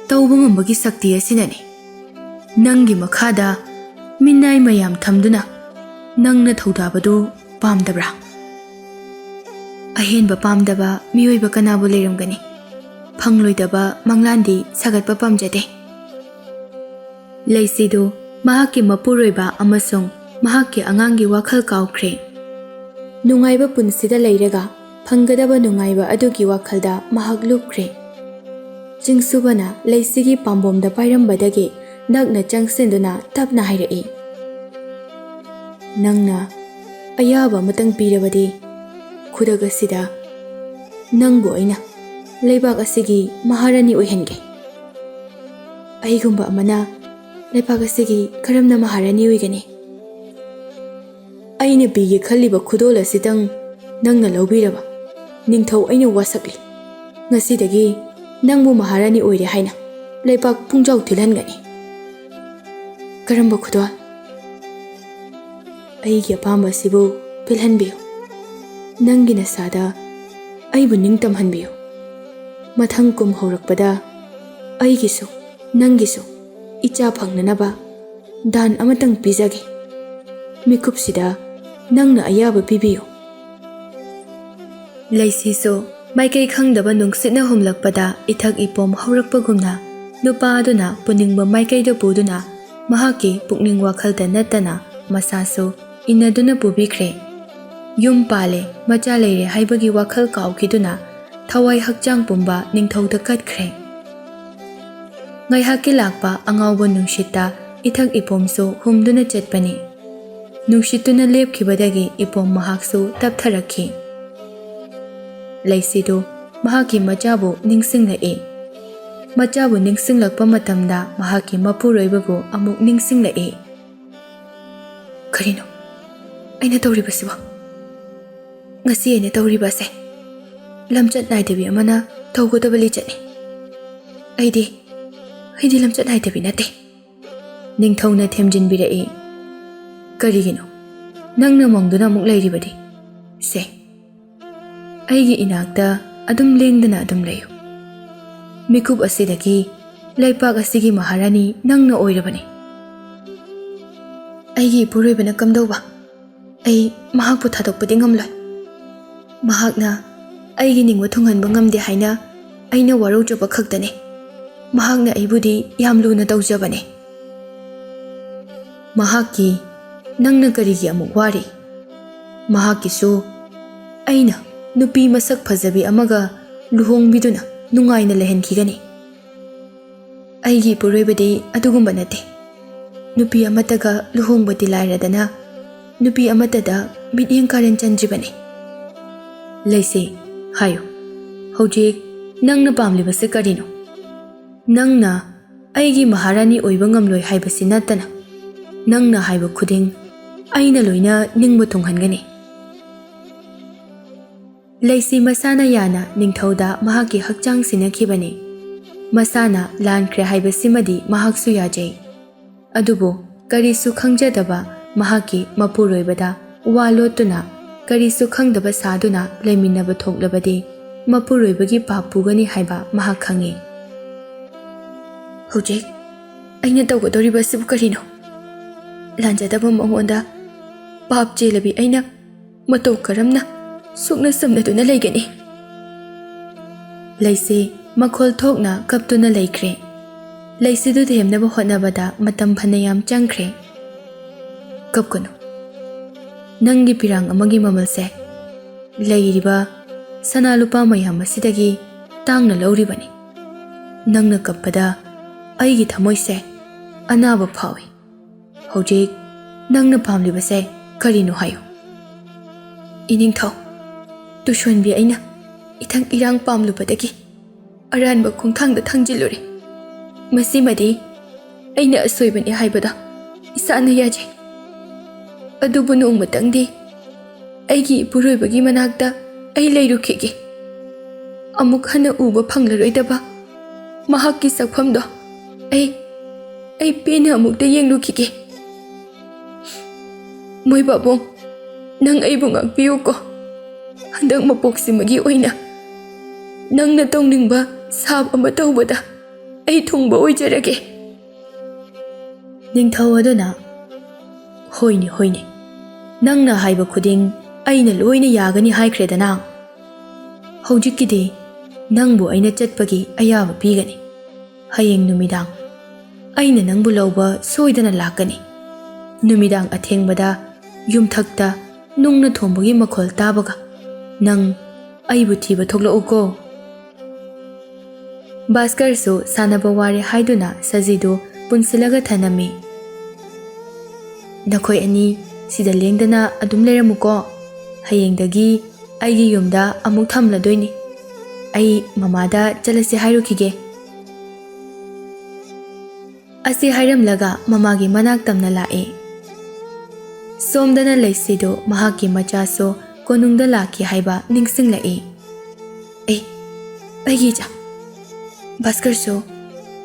ꯇꯧꯕ ꯉꯝꯕꯒꯤ ꯁꯛꯇꯤ ꯑꯁꯤꯅꯅꯤ꯫ ꯅꯪꯒꯤ ꯃꯈꯥꯗ ꯃꯤꯅꯥꯏ ꯃꯌꯥꯝ ꯊꯝꯗꯨꯅ ꯅꯪꯅ ꯊꯧꯗꯥꯕꯗꯨ ꯄꯥꯝꯗꯕ꯭ꯔꯥ? ꯑꯍꯦꯟꯕ ꯄꯥꯝꯗꯕ ꯃꯤꯑꯣꯏꯕ ꯀꯅꯥꯕꯨ ꯂꯩꯔꯝꯒꯅꯤ? ꯐꯪꯂꯣꯏꯗꯕ ꯃꯪꯂꯥꯟꯗꯤ ꯁꯥꯒꯠꯄ ꯄꯥꯝꯖꯗꯦ꯫ ꯂꯩꯁꯤꯗꯨ ꯃꯍꯥꯛꯀꯤ ꯃꯄꯨꯔꯣꯏꯕ ꯑꯃꯁꯨꯡ ꯃꯍꯥꯛꯀꯤ ꯑꯉꯥꯡꯒꯤ ꯋꯥꯈꯜ ꯀꯥꯎꯈ꯭ꯔꯦ꯫ ꯅꯨꯡꯉꯥꯏꯕ ꯄꯨꯟꯁꯤꯗ ꯂꯩꯔꯒ ꯐꯪꯒꯗꯕ ꯅꯨꯡꯉꯥꯏꯕ ꯑꯗꯨꯒꯤ ꯋꯥꯈꯜꯗ ꯃꯍꯥꯛ ꯂꯨꯞꯈ꯭ꯔꯦ꯫ ꯆꯤꯡꯁꯨꯕꯅ ꯂꯩꯁꯤꯒꯤ ꯄꯥꯝꯕꯣꯝꯗ ꯄꯥꯏꯔꯝꯕꯗꯒꯤ ꯅꯛꯅ ꯆꯪꯁꯤꯟꯗꯨꯅ ꯇꯞꯅ ꯍꯥꯏꯔꯛꯏ, "ꯅꯪꯅ ꯑꯌꯥꯕ ꯑꯃꯇꯪ ꯄꯤꯔꯕꯗꯤ, ꯈꯨꯗꯛ ꯑꯁꯤꯗ ꯅꯪꯕꯨ ꯑꯩꯅ ꯂꯩꯕꯥꯛ ꯑꯁꯤꯒꯤ ꯃꯍꯥꯔꯥꯅꯤ ꯑꯣꯏꯍꯟꯒꯦ꯫ ꯑꯩꯒꯨꯝꯕ ꯑꯃꯅ ꯂꯩꯕꯥꯛ ꯑꯁꯤꯒꯤ ꯀꯔꯝꯅ ꯃꯍꯥꯔꯥꯅꯤ ꯑꯣꯏꯒꯅꯤ? ꯑꯩꯅ ꯄꯤꯒꯦ ꯈꯜꯂꯤꯕ ꯈꯨꯗꯣꯜ ꯑꯁꯤꯇꯪ ꯅꯪꯅ ꯂꯧꯕꯤꯔꯕ, ꯅꯤꯡꯊꯧ ꯑꯩꯅ ꯋꯥꯁꯛꯂꯤ꯫ ꯉꯁꯤꯗꯒꯤ ꯅꯪꯕꯨ ꯃꯍꯥꯔꯥꯅꯤ ꯑꯣꯏꯔꯦ ꯍꯥꯏꯅ ꯂꯩꯕꯥꯛ ꯄꯨꯡꯖꯥꯎ ꯊꯤꯜꯍꯟꯒꯅꯤ꯫" "ꯀꯔꯝꯕ ꯈꯨꯗꯣꯜ?" "ꯑꯩꯒꯤ ꯑꯄꯥꯝꯕ ꯑꯁꯤꯕꯨ ꯄꯤꯜꯍꯟꯕꯤꯌꯨ꯫ ꯅꯪꯒꯤ ꯅꯁꯥꯗ ꯑꯩꯕꯨ ꯅꯤꯡꯇꯝꯍꯟꯕꯤꯌꯨ꯫ ꯃꯊꯪ ꯀꯨꯝ ꯍꯧꯔꯛꯄꯗ ꯑꯩꯒꯤꯁꯨ ꯅꯪꯒꯤꯁꯨ ꯏꯆꯥ ꯐꯪꯅꯅꯕ ꯗꯥꯟ ꯑꯃꯇꯪ ꯄꯤꯖꯒꯦ꯫ ꯃꯤꯀꯨꯞꯁꯤꯗ ꯅꯪꯅ ꯑꯌꯥꯕ ꯄꯤꯕꯤꯌꯨ꯫" ꯂꯩꯁꯤꯁꯨ ꯃꯥꯏꯀꯩ ꯈꯪꯗꯕ ꯅꯨꯡꯁꯤꯠꯅ ꯍꯨꯝꯂꯛꯄꯗ ꯏꯊꯛ ꯏꯄꯣꯝ ꯍꯧꯔꯛꯄꯒꯨꯝꯅ, ꯅꯨꯄꯥ ꯑꯗꯨꯅ ꯄꯨꯅꯤꯡꯕ ꯃꯥꯏꯀꯩꯗ ꯄꯨꯗꯨꯅ ꯃꯍꯥꯛꯀꯤ ꯄꯨꯛꯅꯤꯡ ꯋꯥꯈꯜꯗ ꯅꯠꯇꯅ ꯃꯁꯥꯁꯨ ꯏꯟꯅꯗꯨꯅ ꯄꯨꯕꯤꯈ꯭ꯔꯦ꯫ ꯌꯨꯝ ꯄꯥꯜꯂꯦ, ꯃꯆꯥ ꯂꯩꯔꯦ ꯍꯥꯏꯕꯒꯤ ꯋꯥꯈꯜ ꯀꯥꯎꯈꯤꯗꯨꯅ ꯊꯋꯥꯏ ꯍꯛꯆꯥꯡ ꯄꯨꯝꯕ ꯅꯤꯡꯊꯧꯗ ꯀꯠꯈ꯭ꯔꯦ꯫ ꯉꯥꯏꯍꯥꯛꯀꯤ ꯂꯥꯛꯄ ꯑꯉꯥꯎꯕ ꯅꯨꯡꯁꯤꯠꯇ ꯏꯊꯛ ꯏꯄꯣꯝꯁꯨ ꯍꯨꯝꯗꯨꯅ ꯆꯠꯄꯅꯤ꯫ ꯅꯨꯡꯁꯤꯠꯇꯨꯅ ꯂꯦꯞꯈꯤꯕꯗꯒꯤ ꯏꯄꯣꯝ ꯃꯍꯥꯛꯁꯨ ꯇꯞꯊꯔꯛꯈꯤ꯫ ꯂꯩꯁꯤꯗꯨ ꯃꯍꯥꯛꯀꯤ ꯃꯆꯥꯕꯨ ꯅꯤꯡꯁꯤꯡꯂꯛꯏ꯫ ꯃꯆꯥꯕꯨ ꯅꯤꯡꯁꯤꯡꯂꯛꯄ ꯃꯇꯝꯗ ꯃꯍꯥꯛꯀꯤ ꯃꯄꯨꯔꯣꯏꯕꯕꯨ ꯑꯃꯨꯛ ꯅꯤꯡꯁꯤꯡꯂꯛꯏ꯫ "ꯀꯔꯤꯅꯣ ꯑꯩꯅ ꯇꯧꯔꯤꯕꯁꯤꯕꯣ? ꯉꯁꯤ ꯑꯩꯅ ꯇꯧꯔꯤꯕ ꯑꯁꯦ ꯂꯝꯆꯠ ꯅꯥꯏꯗꯕꯤ ꯑꯃꯅ ꯇꯧꯒꯗꯕ ꯂꯤꯆꯠꯅꯤ꯫ ꯑꯩꯗꯤ, ꯑꯩꯗꯤ ꯂꯝꯆꯠ ꯅꯥꯏꯗꯕꯤ ꯅꯠꯇꯦ꯫" ꯅꯤꯡꯊꯧꯅ ꯊꯦꯝꯖꯤꯟꯕꯤꯔꯛꯏ꯫ "ꯀꯔꯤꯒꯤꯅꯣ ꯅꯪꯅ ꯃꯪꯗꯨꯅ ꯑꯃꯨꯛ ꯂꯩꯔꯤꯕꯗꯤ? ꯁꯦ, ꯑꯩꯒꯤ ꯏꯅꯥꯛꯇ ꯑꯗꯨꯝ ꯂꯦꯡꯗꯅ ꯑꯗꯨꯝ ꯂꯩꯌꯨ꯫ ꯃꯤꯀꯨꯞ ꯑꯁꯤꯗꯒꯤ ꯂꯩꯄꯥꯛ ꯑꯁꯤꯒꯤ ꯃꯍꯥꯔꯥꯅꯤ ꯅꯪꯅ ꯑꯣꯏꯔꯕꯅꯤ꯫" "ꯑꯩꯒꯤ ꯏꯄꯨꯔꯣꯏꯕꯅ ꯀꯝꯗꯧꯕ?" ꯑꯩ ꯃꯍꯥꯛꯄꯨ ꯊꯥꯗꯣꯛꯄꯗꯤ ꯉꯝꯂꯣꯏ꯫ ꯃꯍꯥꯛꯅ ꯑꯩꯒꯤ ꯅꯤꯡꯕ ꯊꯨꯡꯍꯟꯕ ꯉꯝꯗꯦ ꯍꯥꯏꯅ ꯑꯩꯅ ꯋꯥꯔꯧꯖꯕ ꯈꯛꯇꯅꯤ꯫ ꯃꯍꯥꯛꯅ ꯑꯩꯕꯨꯗꯤ ꯌꯥꯝ ꯂꯨꯅ ꯇꯧꯖꯕꯅꯤ꯫ ꯃꯍꯥꯛꯀꯤ "ꯅꯪꯅ ꯀꯔꯤꯒꯤ ꯑꯃꯨꯛ ꯋꯥꯔꯤ?" ꯃꯍꯥꯛꯀꯤꯁꯨ ꯑꯩꯅ ꯅꯨꯄꯤ ꯃꯁꯛ ꯐꯖꯕꯤ ꯑꯃꯒ ꯂꯨꯍꯣꯡꯕꯤꯗꯨꯅ ꯅꯨꯡꯉꯥꯏꯅ ꯂꯩꯍꯟꯈꯤꯒꯅꯤ꯫ ꯑꯩꯒꯤ ꯏꯄꯨꯔꯣꯏꯕꯗꯤ ꯑꯗꯨꯒꯨꯝꯕ ꯅꯠꯇꯦ꯫ ꯅꯨꯄꯤ ꯑꯃꯠꯇꯒ ꯂꯨꯍꯣꯡꯕꯗꯤ ꯂꯥꯏꯔꯗꯅ, ꯅꯨꯄꯤ ꯑꯃꯠꯇꯗ ꯃꯤꯠꯌꯦꯡ ꯀꯥꯔꯦꯟ ꯆꯟꯗ꯭ꯔꯤꯕꯅꯤ꯫ "ꯂꯩꯁꯤ, ꯍꯥꯏꯌꯨ, ꯍꯧꯖꯤꯛ ꯅꯪꯅ ꯄꯥꯝꯂꯤꯕꯁꯦ ꯀꯔꯤꯅꯣ? ꯅꯪꯅ ꯑꯩꯒꯤ ꯃꯍꯥꯔꯥꯅꯤ ꯑꯣꯏꯕ ꯉꯝꯂꯣꯏ ꯍꯥꯏꯕꯁꯤ ꯅꯠꯇꯅ, ꯅꯪꯅ ꯍꯥꯏꯕ ꯈꯨꯗꯤꯡ ꯑꯩꯅ ꯂꯣꯏꯅ ꯅꯤꯡꯕ ꯊꯨꯡꯍꯟꯒꯅꯤ꯫" ꯂꯩꯁꯤ ꯃꯁꯥꯅ ꯌꯥꯅ ꯅꯤꯡꯊꯧꯗ ꯃꯍꯥꯛꯀꯤ ꯍꯛꯆꯥꯡ ꯁꯤꯟꯅꯈꯤꯕꯅꯤ꯫ ꯃꯁꯥꯅ ꯂꯥꯟꯈ꯭ꯔꯦ ꯍꯥꯏꯕꯁꯤꯃꯗꯤ ꯃꯍꯥꯛꯁꯨ ꯌꯥꯖꯩ꯫ ꯑꯗꯨꯕꯨ ꯀꯔꯤꯁꯨ ꯈꯪꯖꯗꯕ ꯃꯍꯥꯛꯀꯤ ꯃꯄꯨꯔꯣꯏꯕꯗ ꯋꯥ ꯂꯣꯠꯇꯨꯅ, ꯀꯔꯤꯁꯨ ꯈꯪꯗꯕ ꯁꯥꯗꯨꯅ ꯂꯩꯃꯤꯟꯅꯕ ꯊꯣꯛꯂꯕꯗꯤ ꯃꯄꯨꯔꯣꯏꯕꯒꯤ ꯄꯥꯞ ꯄꯨꯒꯅꯤ ꯍꯥꯏꯕ ꯃꯍꯥꯛ ꯈꯪꯏ꯫ "ꯍꯧꯖꯤꯛ ꯑꯩꯅ ꯇꯧꯒꯗꯧꯔꯤꯕ ꯑꯁꯤꯕꯨ ꯀꯔꯤꯅꯣ? ꯂꯥꯟꯖꯗꯕ ꯃꯉꯣꯟꯗ ꯄꯥꯞ ꯆꯦꯜꯂꯕꯤ ꯑꯩꯅ ꯃꯇꯧ ꯀꯔꯝꯅ ꯁꯨꯛꯅ ꯁꯝꯅꯗꯨꯅ ꯂꯩꯒꯅꯤ?" ꯂꯩꯁꯤ ꯃꯈꯣꯜ ꯊꯣꯛꯅ ꯀꯞꯇꯨꯅ ꯂꯩꯈ꯭ꯔꯦ꯫ ꯂꯩꯁꯤꯗꯨ ꯊꯦꯝꯅꯕ ꯍꯣꯠꯅꯕꯗ ꯃꯇꯝ ꯐꯅ ꯌꯥꯝ ꯆꯪꯈ꯭ꯔꯦ꯫ "ꯀꯞꯀꯅꯨ꯫ ꯅꯪꯒꯤ ꯄꯤꯔꯥꯡ ꯑꯃꯒꯤ ꯃꯃꯜꯁꯦ ꯂꯩꯔꯤꯕ ꯁꯅꯥ ꯂꯨꯄꯥ ꯃꯌꯥꯝ ꯑꯁꯤꯗꯒꯤ ꯇꯥꯡꯅ ꯂꯧꯔꯤꯕꯅꯤ꯫ ꯅꯪꯅ ꯀꯞꯄꯗ ꯑꯩꯒꯤ ꯊꯃꯣꯏꯁꯦ ꯑꯅꯥꯕ ꯐꯥꯎꯏ꯫ ꯍꯧꯖꯤꯛ ꯅꯪꯅ ꯄꯥꯝꯂꯤꯕꯁꯦ ꯀꯔꯤꯅꯣ ꯍꯥꯏꯌꯨ꯫" "ꯏꯅꯤꯡꯊꯧ, ꯇꯨꯁꯣꯟꯕꯤ ꯑꯩꯅ ꯏꯊꯪ ꯏꯔꯥꯡ ꯄꯥꯝꯂꯨꯕꯗꯒꯤ ꯑꯔꯥꯟꯕ ꯈꯣꯡꯊꯥꯡꯗ ꯊꯥꯡꯖꯤꯜꯂꯨꯔꯦ꯫ ꯃꯁꯤꯃꯗꯤ ꯑꯩꯅ ꯑꯁꯣꯏꯕꯅꯤ ꯍꯥꯏꯕꯗ ꯏꯁꯥꯅ ꯌꯥꯖꯩ꯫ ꯑꯗꯨꯕꯨ ꯅꯣꯡꯃꯇꯪꯗꯤ ꯑꯩꯒꯤ ꯏꯄꯨꯔꯣꯏꯕꯒꯤ ꯃꯅꯥꯛꯇ ꯑꯩ ꯂꯩꯔꯨꯈꯤꯒꯦ꯫ ꯑꯃꯨꯛ ꯍꯟꯅ ꯎꯕ ꯐꯪꯂꯔꯣꯏꯗꯕ ꯃꯍꯥꯛꯀꯤ ꯁꯛꯐꯝꯗꯣ ꯑꯩ, ꯑꯩ ꯄꯦꯟꯅ ꯑꯃꯨꯛꯇ ꯌꯦꯡꯂꯨꯈꯤꯒꯦ꯫ ꯃꯣꯏ ꯄꯥꯕꯨꯡ, ꯅꯪ ꯑꯩꯕꯨ ꯉꯥꯛꯄꯤꯌꯨꯀꯣ꯫ ꯍꯟꯗꯛ ꯃꯄꯣꯛꯁꯤꯃꯒꯤ ꯑꯣꯏꯅ ꯅꯪꯅ ꯇꯧꯅꯤꯡꯕ ꯁꯥꯞ ꯑꯃ ꯇꯧꯕꯗ ꯑꯩ ꯊꯨꯡꯕ ꯑꯣꯏꯖꯔꯒꯦ꯫" ꯅꯤꯡꯊꯧ ꯑꯗꯨꯅ, "ꯍꯣꯏꯅꯦ, ꯍꯣꯏꯅꯦ, "ꯅꯪꯅ ꯍꯥꯏꯕ ꯈꯨꯗꯤꯡ ꯑꯩꯅ ꯂꯣꯏꯅ ꯌꯥꯒꯅꯤ ꯍꯥꯏꯈ꯭ꯔꯦꯗꯅ꯫ ꯍꯧꯖꯤꯛꯀꯤꯗꯤ ꯅꯪꯕꯨ ꯑꯩꯅ ꯆꯠꯄꯒꯤ ꯑꯌꯥꯕ ꯄꯤꯒꯅꯤ꯫ ꯍꯌꯦꯡ ꯅꯨꯃꯤꯗꯥꯡ ꯑꯩꯅ ꯅꯪꯕꯨ ꯂꯧꯕ ꯁꯣꯏꯗꯅ ꯂꯥꯛꯀꯅꯤ꯫ ꯅꯨꯃꯤꯗꯥꯡ ꯑꯊꯦꯡꯕꯗ ꯌꯨꯝꯊꯛꯇ ꯅꯨꯡꯅ ꯊꯣꯡꯕꯒꯤ ꯃꯈꯣꯜ ꯇꯥꯕꯒ ꯅꯪ ꯑꯩꯕꯨ ꯊꯤꯕ ꯊꯣꯛꯂꯛꯎꯀꯣ꯫" ꯚꯥꯁꯀꯔꯁꯨ ꯁꯥꯟꯅꯕ ꯋꯥꯔꯦ ꯍꯥꯏꯗꯨꯅ ꯁꯖꯤꯗꯨ ꯄꯨꯟꯁꯤꯜꯂꯒ ꯊꯅꯝꯃꯤ꯫ "ꯅꯈꯣꯏ ꯑꯅꯤ ꯁꯤꯗ ꯂꯦꯡꯗꯅ ꯑꯗꯨꯝ ꯂꯩꯔꯝꯃꯨꯀꯣ꯫ ꯍꯌꯦꯡꯗꯒꯤ ꯑꯩꯒꯤ ꯌꯨꯝꯗ ꯑꯃꯨꯛ ꯊꯝꯂꯗꯣꯏꯅꯤ꯫ ꯑꯩ ꯃꯃꯥꯗ ꯆꯠꯂꯁꯤ ꯍꯥꯏꯔꯨꯈꯤꯒꯦ꯫" ꯑꯁꯤ ꯍꯥꯏꯔꯝꯂꯒ ꯃꯃꯥꯒꯤ ꯃꯅꯥꯛ ꯇꯝꯅ ꯂꯥꯛꯏ꯫ ꯁꯣꯝꯗꯅ ꯂꯩꯁꯤꯗꯨ ꯃꯍꯥꯛꯀꯤ ꯃꯆꯥꯁꯨ ꯀꯣꯅꯨꯡꯗ ꯂꯥꯛꯈꯤ ꯍꯥꯏꯕ ꯅꯤꯡꯁꯤꯡꯂꯛꯏ꯫ "ꯑꯦ, ꯑꯩꯒꯤ ꯏꯆꯥ, ꯚꯥꯁꯀꯔꯁꯨ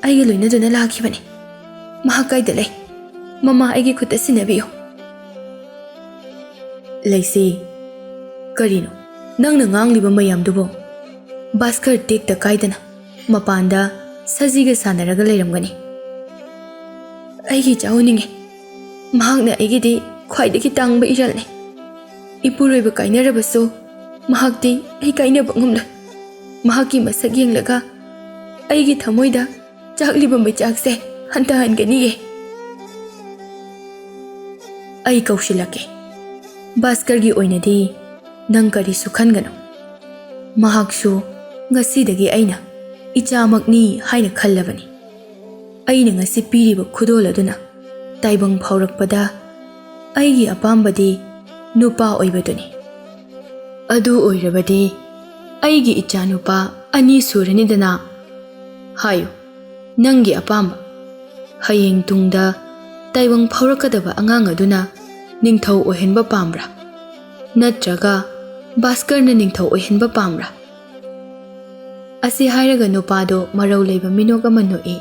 ꯑꯩꯒ ꯂꯣꯏꯅꯗꯨꯅ ꯂꯥꯛꯈꯤꯕꯅꯤ꯫ ꯃꯍꯥꯛ ꯀꯥꯏꯗ ꯂꯩ? ꯃꯃꯥ ꯑꯩꯒꯤ ꯈꯨꯠꯇ ꯁꯤꯟꯅꯕꯤꯌꯨ꯫" "ꯂꯩꯁꯤ, ꯀꯔꯤꯅꯣ ꯅꯪꯅ ꯉꯥꯡꯂꯤꯕ ꯃꯌꯥꯝꯗꯨꯕꯣ?" ꯚꯥꯁꯀꯔ ꯇꯦꯛꯇ ꯀꯥꯏꯗꯅ ꯃꯄꯥꯟꯗ ꯁꯖꯤꯒ ꯁꯥꯟꯅꯔꯒ ꯂꯩꯔꯝꯒꯅꯤ꯫ "ꯑꯩꯒꯤ ꯏꯆꯥ ꯎꯅꯤꯡꯉꯤ꯫ ꯃꯍꯥꯛꯅ ꯑꯩꯒꯤꯗꯤ ꯈ꯭ꯋꯥꯏꯗꯒꯤ ꯇꯥꯡꯕ ꯏꯔꯜꯅꯤ꯫ ꯏꯄꯨꯔꯣꯏꯕ ꯀꯥꯏꯅꯔꯕꯁꯨ ꯃꯍꯥꯛꯇꯤ ꯑꯩ ꯀꯥꯏꯅꯕ ꯉꯝꯂꯣꯏ꯫ ꯃꯍꯥꯛꯀꯤ ꯃꯁꯛ ꯌꯦꯡꯂꯒ ꯑꯩꯒꯤ ꯊꯃꯣꯏꯗ ꯆꯥꯛꯂꯤꯕ ꯃꯩꯆꯥꯛꯁꯦ ꯍꯟꯊꯍꯟꯒꯅꯤꯌꯦ꯫" "ꯑꯩ ꯀꯧꯁꯤꯜꯂꯛꯀꯦ꯫" "ꯚꯥꯁꯀꯔꯒꯤ ꯑꯣꯏꯅꯗꯤ ꯅꯪ ꯀꯔꯤꯁꯨ ꯈꯟꯒꯅꯨ꯫ ꯃꯍꯥꯛꯁꯨ ꯉꯁꯤꯗꯒꯤ ꯑꯩꯅ ꯏꯆꯥꯃꯛꯅꯤ ꯍꯥꯏꯅ ꯈꯜꯂꯕꯅꯤ꯫ ꯑꯩꯅ ꯉꯁꯤ ꯄꯤꯔꯤꯕ ꯈꯨꯗꯣꯜ ꯑꯗꯨꯅ ꯇꯥꯏꯕꯪ ꯐꯥꯎꯔꯛꯄꯗ ꯑꯩꯒꯤ ꯑꯄꯥꯝꯕꯗꯤ ꯅꯨꯄꯥ ꯑꯣꯏꯕꯗꯨꯅꯤ꯫ ꯑꯗꯨ ꯑꯣꯏꯔꯕꯗꯤ ꯑꯩꯒꯤ ꯏꯆꯥꯅꯨꯄꯥ ꯑꯅꯤ ꯁꯨꯔꯅꯤꯗꯅ꯫ ꯍꯥꯏꯌꯨ, ꯅꯪꯒꯤ ꯑꯄꯥꯝꯕ꯫ ꯍꯌꯦꯡ ꯇꯨꯡꯗ ꯇꯥꯏꯕꯪ ꯐꯥꯎꯔꯛꯀꯗꯕ ꯑꯉꯥꯡ ꯑꯗꯨꯅ ꯅꯤꯡꯊꯧ ꯑꯣꯏꯍꯟꯕ ꯄꯥꯝꯕ꯭ꯔꯥ? ꯅꯠꯇ꯭ꯔꯒ ꯚꯥꯁꯀꯔꯅ ꯅꯤꯡꯊꯧ ꯑꯣꯏꯍꯟꯕ ꯄꯥꯝꯕ꯭ꯔꯥ?" ꯑꯁꯤ ꯍꯥꯏꯔꯒ ꯅꯨꯄꯥꯗꯣ ꯃꯔꯧ ꯂꯩꯕ ꯃꯤꯅꯣꯛ ꯑꯃ ꯅꯣꯛꯏ꯫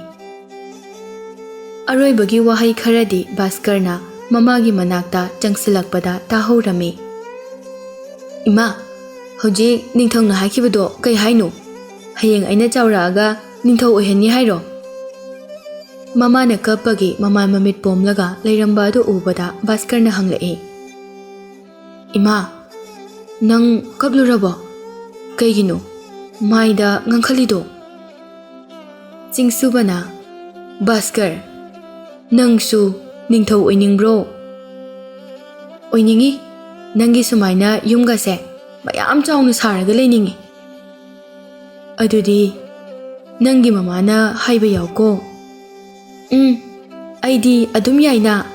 ꯑꯔꯣꯏꯕꯒꯤ ꯋꯥꯍꯩ ꯈꯔꯗꯤ ꯚꯥꯁꯀꯔꯅ ꯃꯃꯥꯒꯤ ꯃꯅꯥꯛꯇ ꯆꯪꯁꯤꯜꯂꯛꯄꯗ ꯇꯥꯍꯧꯔꯝꯃꯤ꯫ "ꯏꯃꯥ, ꯍꯧꯖꯤꯛ ꯅꯤꯡꯊꯧꯅ ꯍꯥꯏꯈꯤꯕꯗꯣ ꯀꯩ ꯍꯥꯏꯅꯣ? ꯍꯌꯦꯡ ꯑꯩꯅ ꯆꯥꯎꯔꯛꯑꯒ ꯅꯤꯡꯊꯧ ꯑꯣꯏꯍꯟꯅꯤ ꯍꯥꯏꯔꯣ?" ꯃꯃꯥꯅ ꯀꯞꯄꯒꯤ ꯃꯃꯥꯏ ꯃꯃꯤꯠ ꯄꯣꯝꯂꯒ ꯂꯩꯔꯝꯕ ꯑꯗꯨ ꯎꯕꯗ ꯚꯥꯁꯀꯔꯅ ꯍꯪꯂꯛꯏ꯫ ꯏꯃꯥ, ꯅꯪ ꯀꯞꯂꯨꯔꯕꯣ? ꯀꯩꯒꯤꯅꯣ ꯃꯥꯏꯗ ꯉꯥꯡꯈꯠꯂꯤꯗꯣ? ꯆꯤꯡꯁꯨꯕꯅ, "ꯚꯥꯁꯀꯔ, ꯅꯪꯁꯨ ꯅꯤꯡꯊꯧ ꯑꯣꯏꯅꯤꯡꯕ꯭ꯔꯣ?" "ꯑꯣꯏꯅꯤꯡꯉꯤ꯫ ꯅꯪꯒꯤ ꯁꯨꯃꯥꯏꯅ ꯌꯨꯝꯒꯁꯦ ꯃꯌꯥꯝ ꯆꯥꯎꯅ ꯁꯥꯔꯒ ꯂꯩꯅꯤꯡꯉꯤ꯫" "ꯑꯗꯨꯗꯤ ꯅꯪꯒꯤ ꯃꯃꯥꯅ ꯍꯥꯏꯕ ꯌꯥꯎꯀꯣ꯫" "ꯎꯝ, ꯑꯩꯗꯤ ꯑꯗꯨꯝ ꯌꯥꯏꯅ꯫"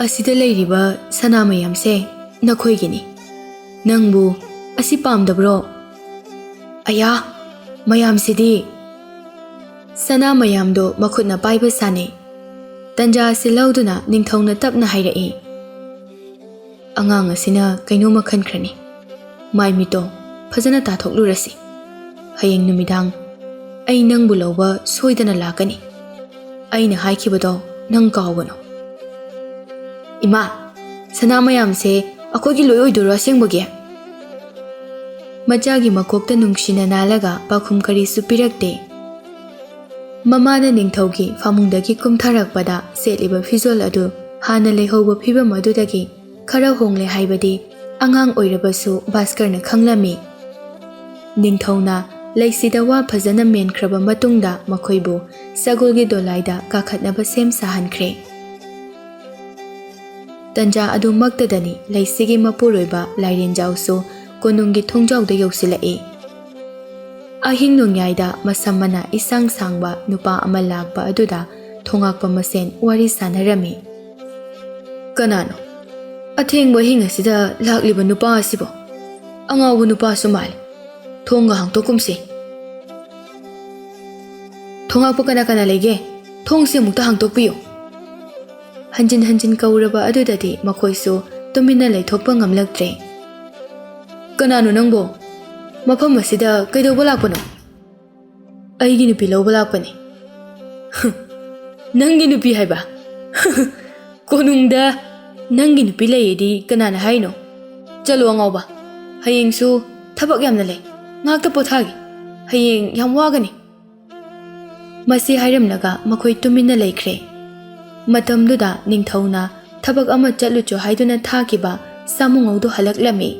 "ꯑꯁꯤꯗ ꯂꯩꯔꯤꯕ ꯁꯅꯥ ꯃꯌꯥꯝꯁꯦ ꯅꯈꯣꯏꯒꯤꯅꯤ꯫ ꯅꯪꯕꯨ ꯑꯁꯤ ꯄꯥꯝꯗꯕ꯭ꯔꯣ?" "ꯑꯌꯥ, ꯃꯌꯥꯝꯁꯤꯗꯤ!" ꯁꯅꯥ ꯃꯌꯥꯝꯗꯣ ꯃꯈꯨꯠꯅ ꯄꯥꯏꯕ ꯁꯥꯟꯅꯩ꯫ ꯇꯟꯖꯥ ꯑꯁꯤ ꯂꯧꯗꯨꯅ ꯅꯤꯡꯊꯧꯅ ꯇꯞꯅ ꯍꯥꯏꯔꯛꯏ, "ꯑꯉꯥꯡ ꯑꯁꯤꯅ ꯀꯩꯅꯣꯝꯃ ꯈꯟꯈ꯭ꯔꯅꯤ꯫ ꯃꯥꯏ ꯃꯤꯠꯇꯣ ꯐꯖꯅ ꯇꯥꯊꯣꯛꯂꯨꯔꯁꯤ꯫ ꯍꯌꯦꯡ ꯅꯨꯃꯤꯗꯥꯡ ꯑꯩ ꯅꯪꯕꯨ ꯂꯧꯕ ꯁꯣꯏꯗꯅ ꯂꯥꯛꯀꯅꯤ꯫ ꯑꯩꯅ ꯍꯥꯏꯈꯤꯕꯗꯣ ꯅꯪ ꯀꯥꯎꯒꯅꯨ꯫" "ꯏꯃꯥ, ꯁꯅꯥ ꯃꯌꯥꯝꯁꯦ ꯑꯩꯈꯣꯏꯒꯤ ꯂꯣꯏ ꯑꯣꯏꯗꯣꯏꯔꯣ ꯑꯁꯦꯡꯕꯒꯤ?" ꯃꯆꯥꯒꯤ ꯃꯀꯣꯛꯇ ꯅꯨꯡꯁꯤꯅ ꯅꯥꯜꯂꯒ ꯄꯥꯎꯈꯨꯝ ꯀꯔꯤꯁꯨ ꯄꯤꯔꯛꯇꯦ꯫ ꯃꯃꯥꯅ ꯅꯤꯡꯊꯧꯒꯤ ꯐꯃꯨꯡꯗꯒꯤ ꯀꯨꯝꯊꯔꯛꯄꯗ ꯁꯦꯠꯂꯤꯕ ꯐꯤꯖꯣꯜ ꯑꯗꯨ ꯍꯥꯟꯅ ꯂꯩꯍꯧꯕ ꯐꯤꯕꯝ ꯑꯗꯨꯗꯒꯤ ꯈꯔ ꯍꯣꯡꯂꯦ ꯍꯥꯏꯕꯗꯤ ꯑꯉꯥꯡ ꯑꯣꯏꯔꯕꯁꯨ ꯚꯥꯁꯀꯔꯅ ꯈꯪꯂꯝꯃꯤ꯫ ꯅꯤꯡꯊꯧꯅ ꯂꯩꯁꯤꯗ ꯋꯥ ꯐꯖꯅ ꯃꯦꯟꯈ꯭ꯔꯕ ꯃꯇꯨꯡꯗ ꯃꯈꯣꯏꯕꯨ ꯁꯒꯣꯜꯒꯤ ꯗꯣꯂꯥꯏꯗ ꯀꯥꯈꯠꯅꯕ ꯁꯦꯝ ꯁꯥꯍꯟꯈ꯭ꯔꯦ꯫ ꯇꯟꯖꯥ ꯑꯗꯨꯃꯛꯇꯗꯅꯤ ꯂꯩꯁꯤꯒꯤ ꯃꯄꯨꯔꯣꯏꯕ ꯂꯥꯏꯔꯦꯟꯖꯥꯎꯁꯨ ꯀꯣꯅꯨꯡꯒꯤ ꯊꯣꯡꯖꯥꯎꯗ ꯌꯧꯁꯤꯜꯂꯛꯏ꯫ ꯑꯍꯤꯡ ꯅꯣꯡꯌꯥꯏꯗ ꯃꯁꯝ ꯃꯅꯥ ꯏꯁꯥꯡ ꯁꯥꯡꯕ ꯅꯨꯄꯥ ꯑꯃ ꯂꯥꯛꯄ ꯑꯗꯨꯗ ꯊꯣꯉꯥꯛꯄ ꯃꯁꯦꯟ ꯋꯥꯔꯤ ꯁꯥꯟꯅꯔꯝꯃꯤ꯫ "ꯀꯅꯥꯅꯣ ꯑꯊꯦꯡꯕ ꯑꯍꯤꯡ ꯑꯁꯤꯗ ꯂꯥꯛꯂꯤꯕ ꯅꯨꯄꯥ ꯑꯁꯤꯕꯣ? ꯑꯉꯥꯎꯕ ꯅꯨꯄꯥꯁꯨ ꯃꯥꯜꯂꯤ꯫ ꯊꯣꯡꯒ ꯍꯥꯡꯇꯣꯛꯀꯨꯝꯁꯤ꯫" "ꯊꯣꯉꯥꯛꯄ ꯀꯅꯥ ꯀꯅꯥ ꯂꯩꯒꯦ? ꯊꯣꯡꯁꯤ ꯑꯃꯨꯛꯇ ꯍꯥꯡꯇꯣꯛꯄꯤꯌꯨ꯫" ꯍꯟꯖꯤꯟ ꯍꯟꯖꯤꯟ ꯀꯧꯔꯕ ꯑꯗꯨꯗꯗꯤ ꯃꯈꯣꯏꯁꯨ ꯇꯨꯃꯤꯟꯅ ꯂꯩꯊꯣꯛꯄ ꯉꯝꯂꯛꯇ꯭ꯔꯦ꯫ "ꯀꯅꯥꯅꯣ ꯅꯪꯕꯣ? ꯃꯐꯝ ꯑꯁꯤꯗ ꯀꯩꯗꯧꯕ ꯂꯥꯛꯄꯅꯣ?" "ꯑꯩꯒꯤ ꯅꯨꯄꯤ ꯂꯧꯕ ꯂꯥꯛꯄꯅꯤ꯫" "ꯅꯪꯒꯤ ꯅꯨꯄꯤ ꯍꯥꯏꯕ? ꯀꯣꯅꯨꯡꯗ ꯅꯪꯒꯤ ꯅꯨꯄꯤ ꯂꯩꯌꯦꯗꯤ ꯀꯅꯥꯅ ꯍꯥꯏꯅꯣ? ꯆꯠꯂꯣ ꯑꯉꯥꯎꯕ, ꯍꯌꯦꯡꯁꯨ ꯊꯕꯛ ꯌꯥꯝꯅ ꯂꯩ꯫ ꯉꯥꯛꯇ ꯄꯣꯊꯥꯒꯦ꯫ ꯍꯌꯦꯡ ꯌꯥꯝ ꯋꯥꯒꯅꯤ꯫" ꯃꯁꯤ ꯍꯥꯏꯔꯝꯂꯒ ꯃꯈꯣꯏ ꯇꯨꯃꯤꯟꯅ ꯂꯩꯈ꯭ꯔꯦ꯫ ꯃꯇꯝꯗꯨꯗ ꯅꯤꯡꯊꯧꯅ ꯊꯕꯛ ꯑꯃ ꯆꯠꯂꯨꯆꯣ ꯍꯥꯏꯗꯨꯅ ꯊꯥꯈꯤꯕ ꯁꯥꯃꯨꯉꯧꯗꯣ ꯍꯜꯂꯛꯂꯝꯃꯤ꯫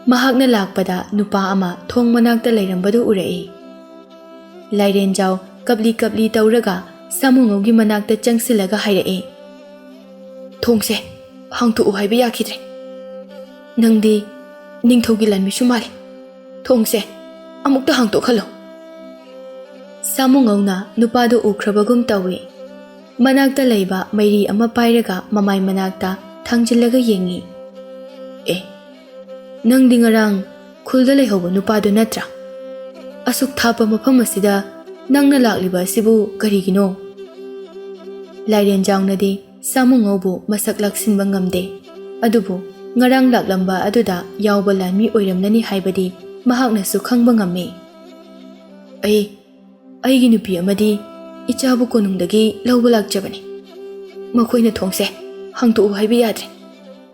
ꯃꯍꯥꯛꯅ ꯂꯥꯛꯄꯗ ꯅꯨꯄꯥ ꯑꯃ ꯊꯣꯡ ꯃꯅꯥꯛꯇ ꯂꯩꯔꯝꯕꯗꯨ ꯎꯔꯛꯏ꯫ ꯂꯥꯏꯔꯦꯟꯖꯥꯎ ꯀꯞꯂꯤ ꯀꯞꯂꯤ ꯇꯧꯔꯒ ꯁꯥꯃꯨꯉꯧꯒꯤ ꯃꯅꯥꯛꯇ ꯆꯪꯁꯤꯜꯂꯒ ꯍꯥꯏꯔꯛꯏ, "ꯊꯣꯡꯁꯦ ꯍꯥꯡꯇꯣꯛꯎ ꯍꯥꯏꯕ ꯌꯥꯈꯤꯗ꯭ꯔꯦ꯫ ꯅꯪꯗꯤ ꯅꯤꯡꯊꯧꯒꯤ ꯂꯥꯟꯃꯤꯁꯨ ꯃꯥꯜꯂꯤ꯫ ꯊꯣꯡꯁꯦ ꯑꯃꯨꯛꯇ ꯍꯥꯡꯇꯣꯛꯍꯜꯂꯣ꯫" ꯁꯥꯃꯨꯉꯧꯅ ꯅꯨꯄꯥꯗꯨ ꯎꯈ꯭ꯔꯕꯒꯨꯝ ꯇꯧꯏ꯫ ꯃꯅꯥꯛꯇ ꯂꯩꯕ ꯃꯩꯔꯤ ꯑꯃ ꯄꯥꯏꯔꯒ ꯃꯃꯥꯏ ꯃꯅꯥꯛꯇ ꯊꯥꯡꯖꯤꯜꯂꯒ ꯌꯦꯡꯉꯤ꯫ "ꯑꯦ, ꯅꯪꯗꯤ ꯉꯔꯥꯡ ꯈꯨꯜꯗ ꯂꯩꯍꯧꯕ ꯅꯨꯄꯥꯗꯨ ꯅꯠꯇ꯭ꯔꯥ? ꯑꯁꯨꯛ ꯊꯥꯞꯄ ꯃꯐꯝ ꯑꯁꯤꯗ ꯅꯪꯅ ꯂꯥꯛꯂꯤꯕ ꯑꯁꯤꯕꯨ ꯀꯔꯤꯒꯤꯅꯣ?" ꯂꯥꯏꯔꯦꯟꯖꯥꯎꯅꯗꯤ ꯁꯥꯃꯨꯉꯧꯕꯨ ꯃꯁꯛ ꯂꯥꯛꯁꯤꯟꯕ ꯉꯝꯗꯦ꯫ ꯑꯗꯨꯕꯨ ꯉꯔꯥꯡ ꯂꯥꯛꯂꯝꯕ ꯑꯗꯨꯗ ꯌꯥꯎꯕ ꯂꯥꯟꯃꯤ ꯑꯣꯏꯔꯝꯂꯅꯤ ꯍꯥꯏꯕꯗꯤ ꯃꯍꯥꯛꯅꯁꯨ ꯈꯪꯕ ꯉꯝꯃꯤ꯫ "ꯑꯩ, ꯑꯩꯒꯤ ꯅꯨꯄꯤ ꯑꯃꯗꯤ ꯏꯆꯥꯕꯨ ꯀꯣꯅꯨꯡꯗꯒꯤ ꯂꯧꯕ ꯂꯥꯛꯆꯕꯅꯤ꯫ ꯃꯈꯣꯏꯅ ꯊꯣꯡꯁꯦ ꯍꯥꯡꯇꯣꯛꯎ ꯍꯥꯏꯕ ꯌꯥꯗ꯭ꯔꯦ꯫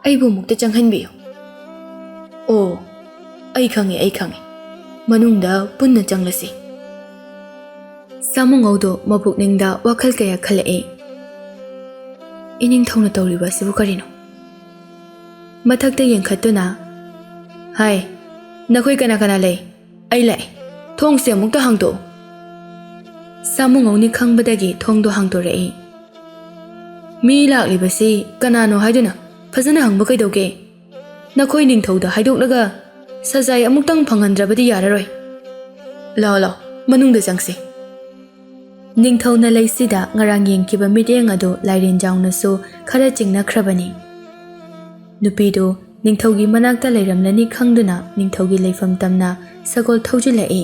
ꯑꯩꯕꯨ ꯑꯃꯨꯛꯇ ꯆꯪꯍꯟꯕꯤꯌꯨ꯫" "ꯑꯣ, ꯑꯩ ꯈꯪꯉꯦ, ꯑꯩ ꯈꯪꯉꯦ꯫ ꯃꯅꯨꯡꯗ ꯄꯨꯟꯅ ꯆꯪꯂꯁꯤ꯫" ꯁꯥꯃꯨꯉꯧꯗꯣ ꯃꯕꯨꯛꯅꯤꯡꯗ ꯋꯥꯈꯜ ꯀꯌꯥ ꯈꯜꯂꯛꯏ꯫ "ꯏꯅꯤꯡꯊꯧꯅ ꯇꯧꯔꯤꯕ ꯑꯁꯤꯕꯨ ꯀꯔꯤꯅꯣ?" ꯃꯊꯛꯇ ꯌꯦꯡꯈꯠꯇꯨꯅ, "ꯍꯥꯏ, ꯅꯈꯣꯏ ꯀꯅꯥ ꯀꯅꯥ ꯂꯩ? ꯑꯩ ꯂꯥꯛꯑꯦ꯫ ꯊꯣꯡꯁꯦ ꯑꯃꯨꯛꯇ ꯍꯥꯡꯗꯣꯛꯎ꯫" ꯁꯥꯃꯨꯉꯧꯅꯤ ꯈꯪꯕꯗꯒꯤ ꯊꯣꯡꯗꯣ ꯍꯥꯡꯗꯣꯔꯛꯏ꯫ "ꯃꯤ ꯂꯥꯛꯂꯤꯕꯁꯤ ꯀꯅꯥꯅꯣ ꯍꯥꯏꯗꯨꯅ ꯐꯖꯅ ꯍꯪꯕ ꯀꯩꯗꯧꯒꯦ? ꯅꯈꯣꯏ ꯅꯤꯡꯊꯧꯗ ꯍꯥꯏꯗꯣꯛꯂꯒ ꯁꯖꯥꯏ ꯑꯃꯨꯛꯇꯪ ꯐꯪꯍꯟꯗ꯭ꯔꯕꯗꯤ ꯌꯥꯔꯔꯣꯏ꯫ ꯂꯥꯛꯑꯣ, ꯂꯥꯛꯑꯣ, ꯃꯅꯨꯡꯗ ꯆꯪꯁꯤ꯫" ꯅꯤꯡꯊꯧꯅ ꯂꯩꯁꯤꯗ ꯉꯔꯥꯡ ꯌꯦꯡꯈꯤꯕ ꯃꯤꯠꯌꯦꯡ ꯑꯗꯨ ꯂꯥꯏꯔꯦꯟꯖꯥꯎꯅꯁꯨ ꯈꯔ ꯆꯤꯡꯅꯈ꯭ꯔꯕꯅꯤ꯫ ꯅꯨꯄꯤꯗꯨ ꯅꯤꯡꯊꯧꯒꯤ ꯃꯅꯥꯛꯇ ꯂꯩꯔꯝꯂꯅꯤ ꯈꯪꯗꯨꯅ ꯅꯤꯡꯊꯧꯒꯤ ꯂꯩꯐꯝ ꯇꯝꯅ ꯁꯒꯣꯜ ꯊꯧꯖꯤꯜꯂꯛꯏ꯫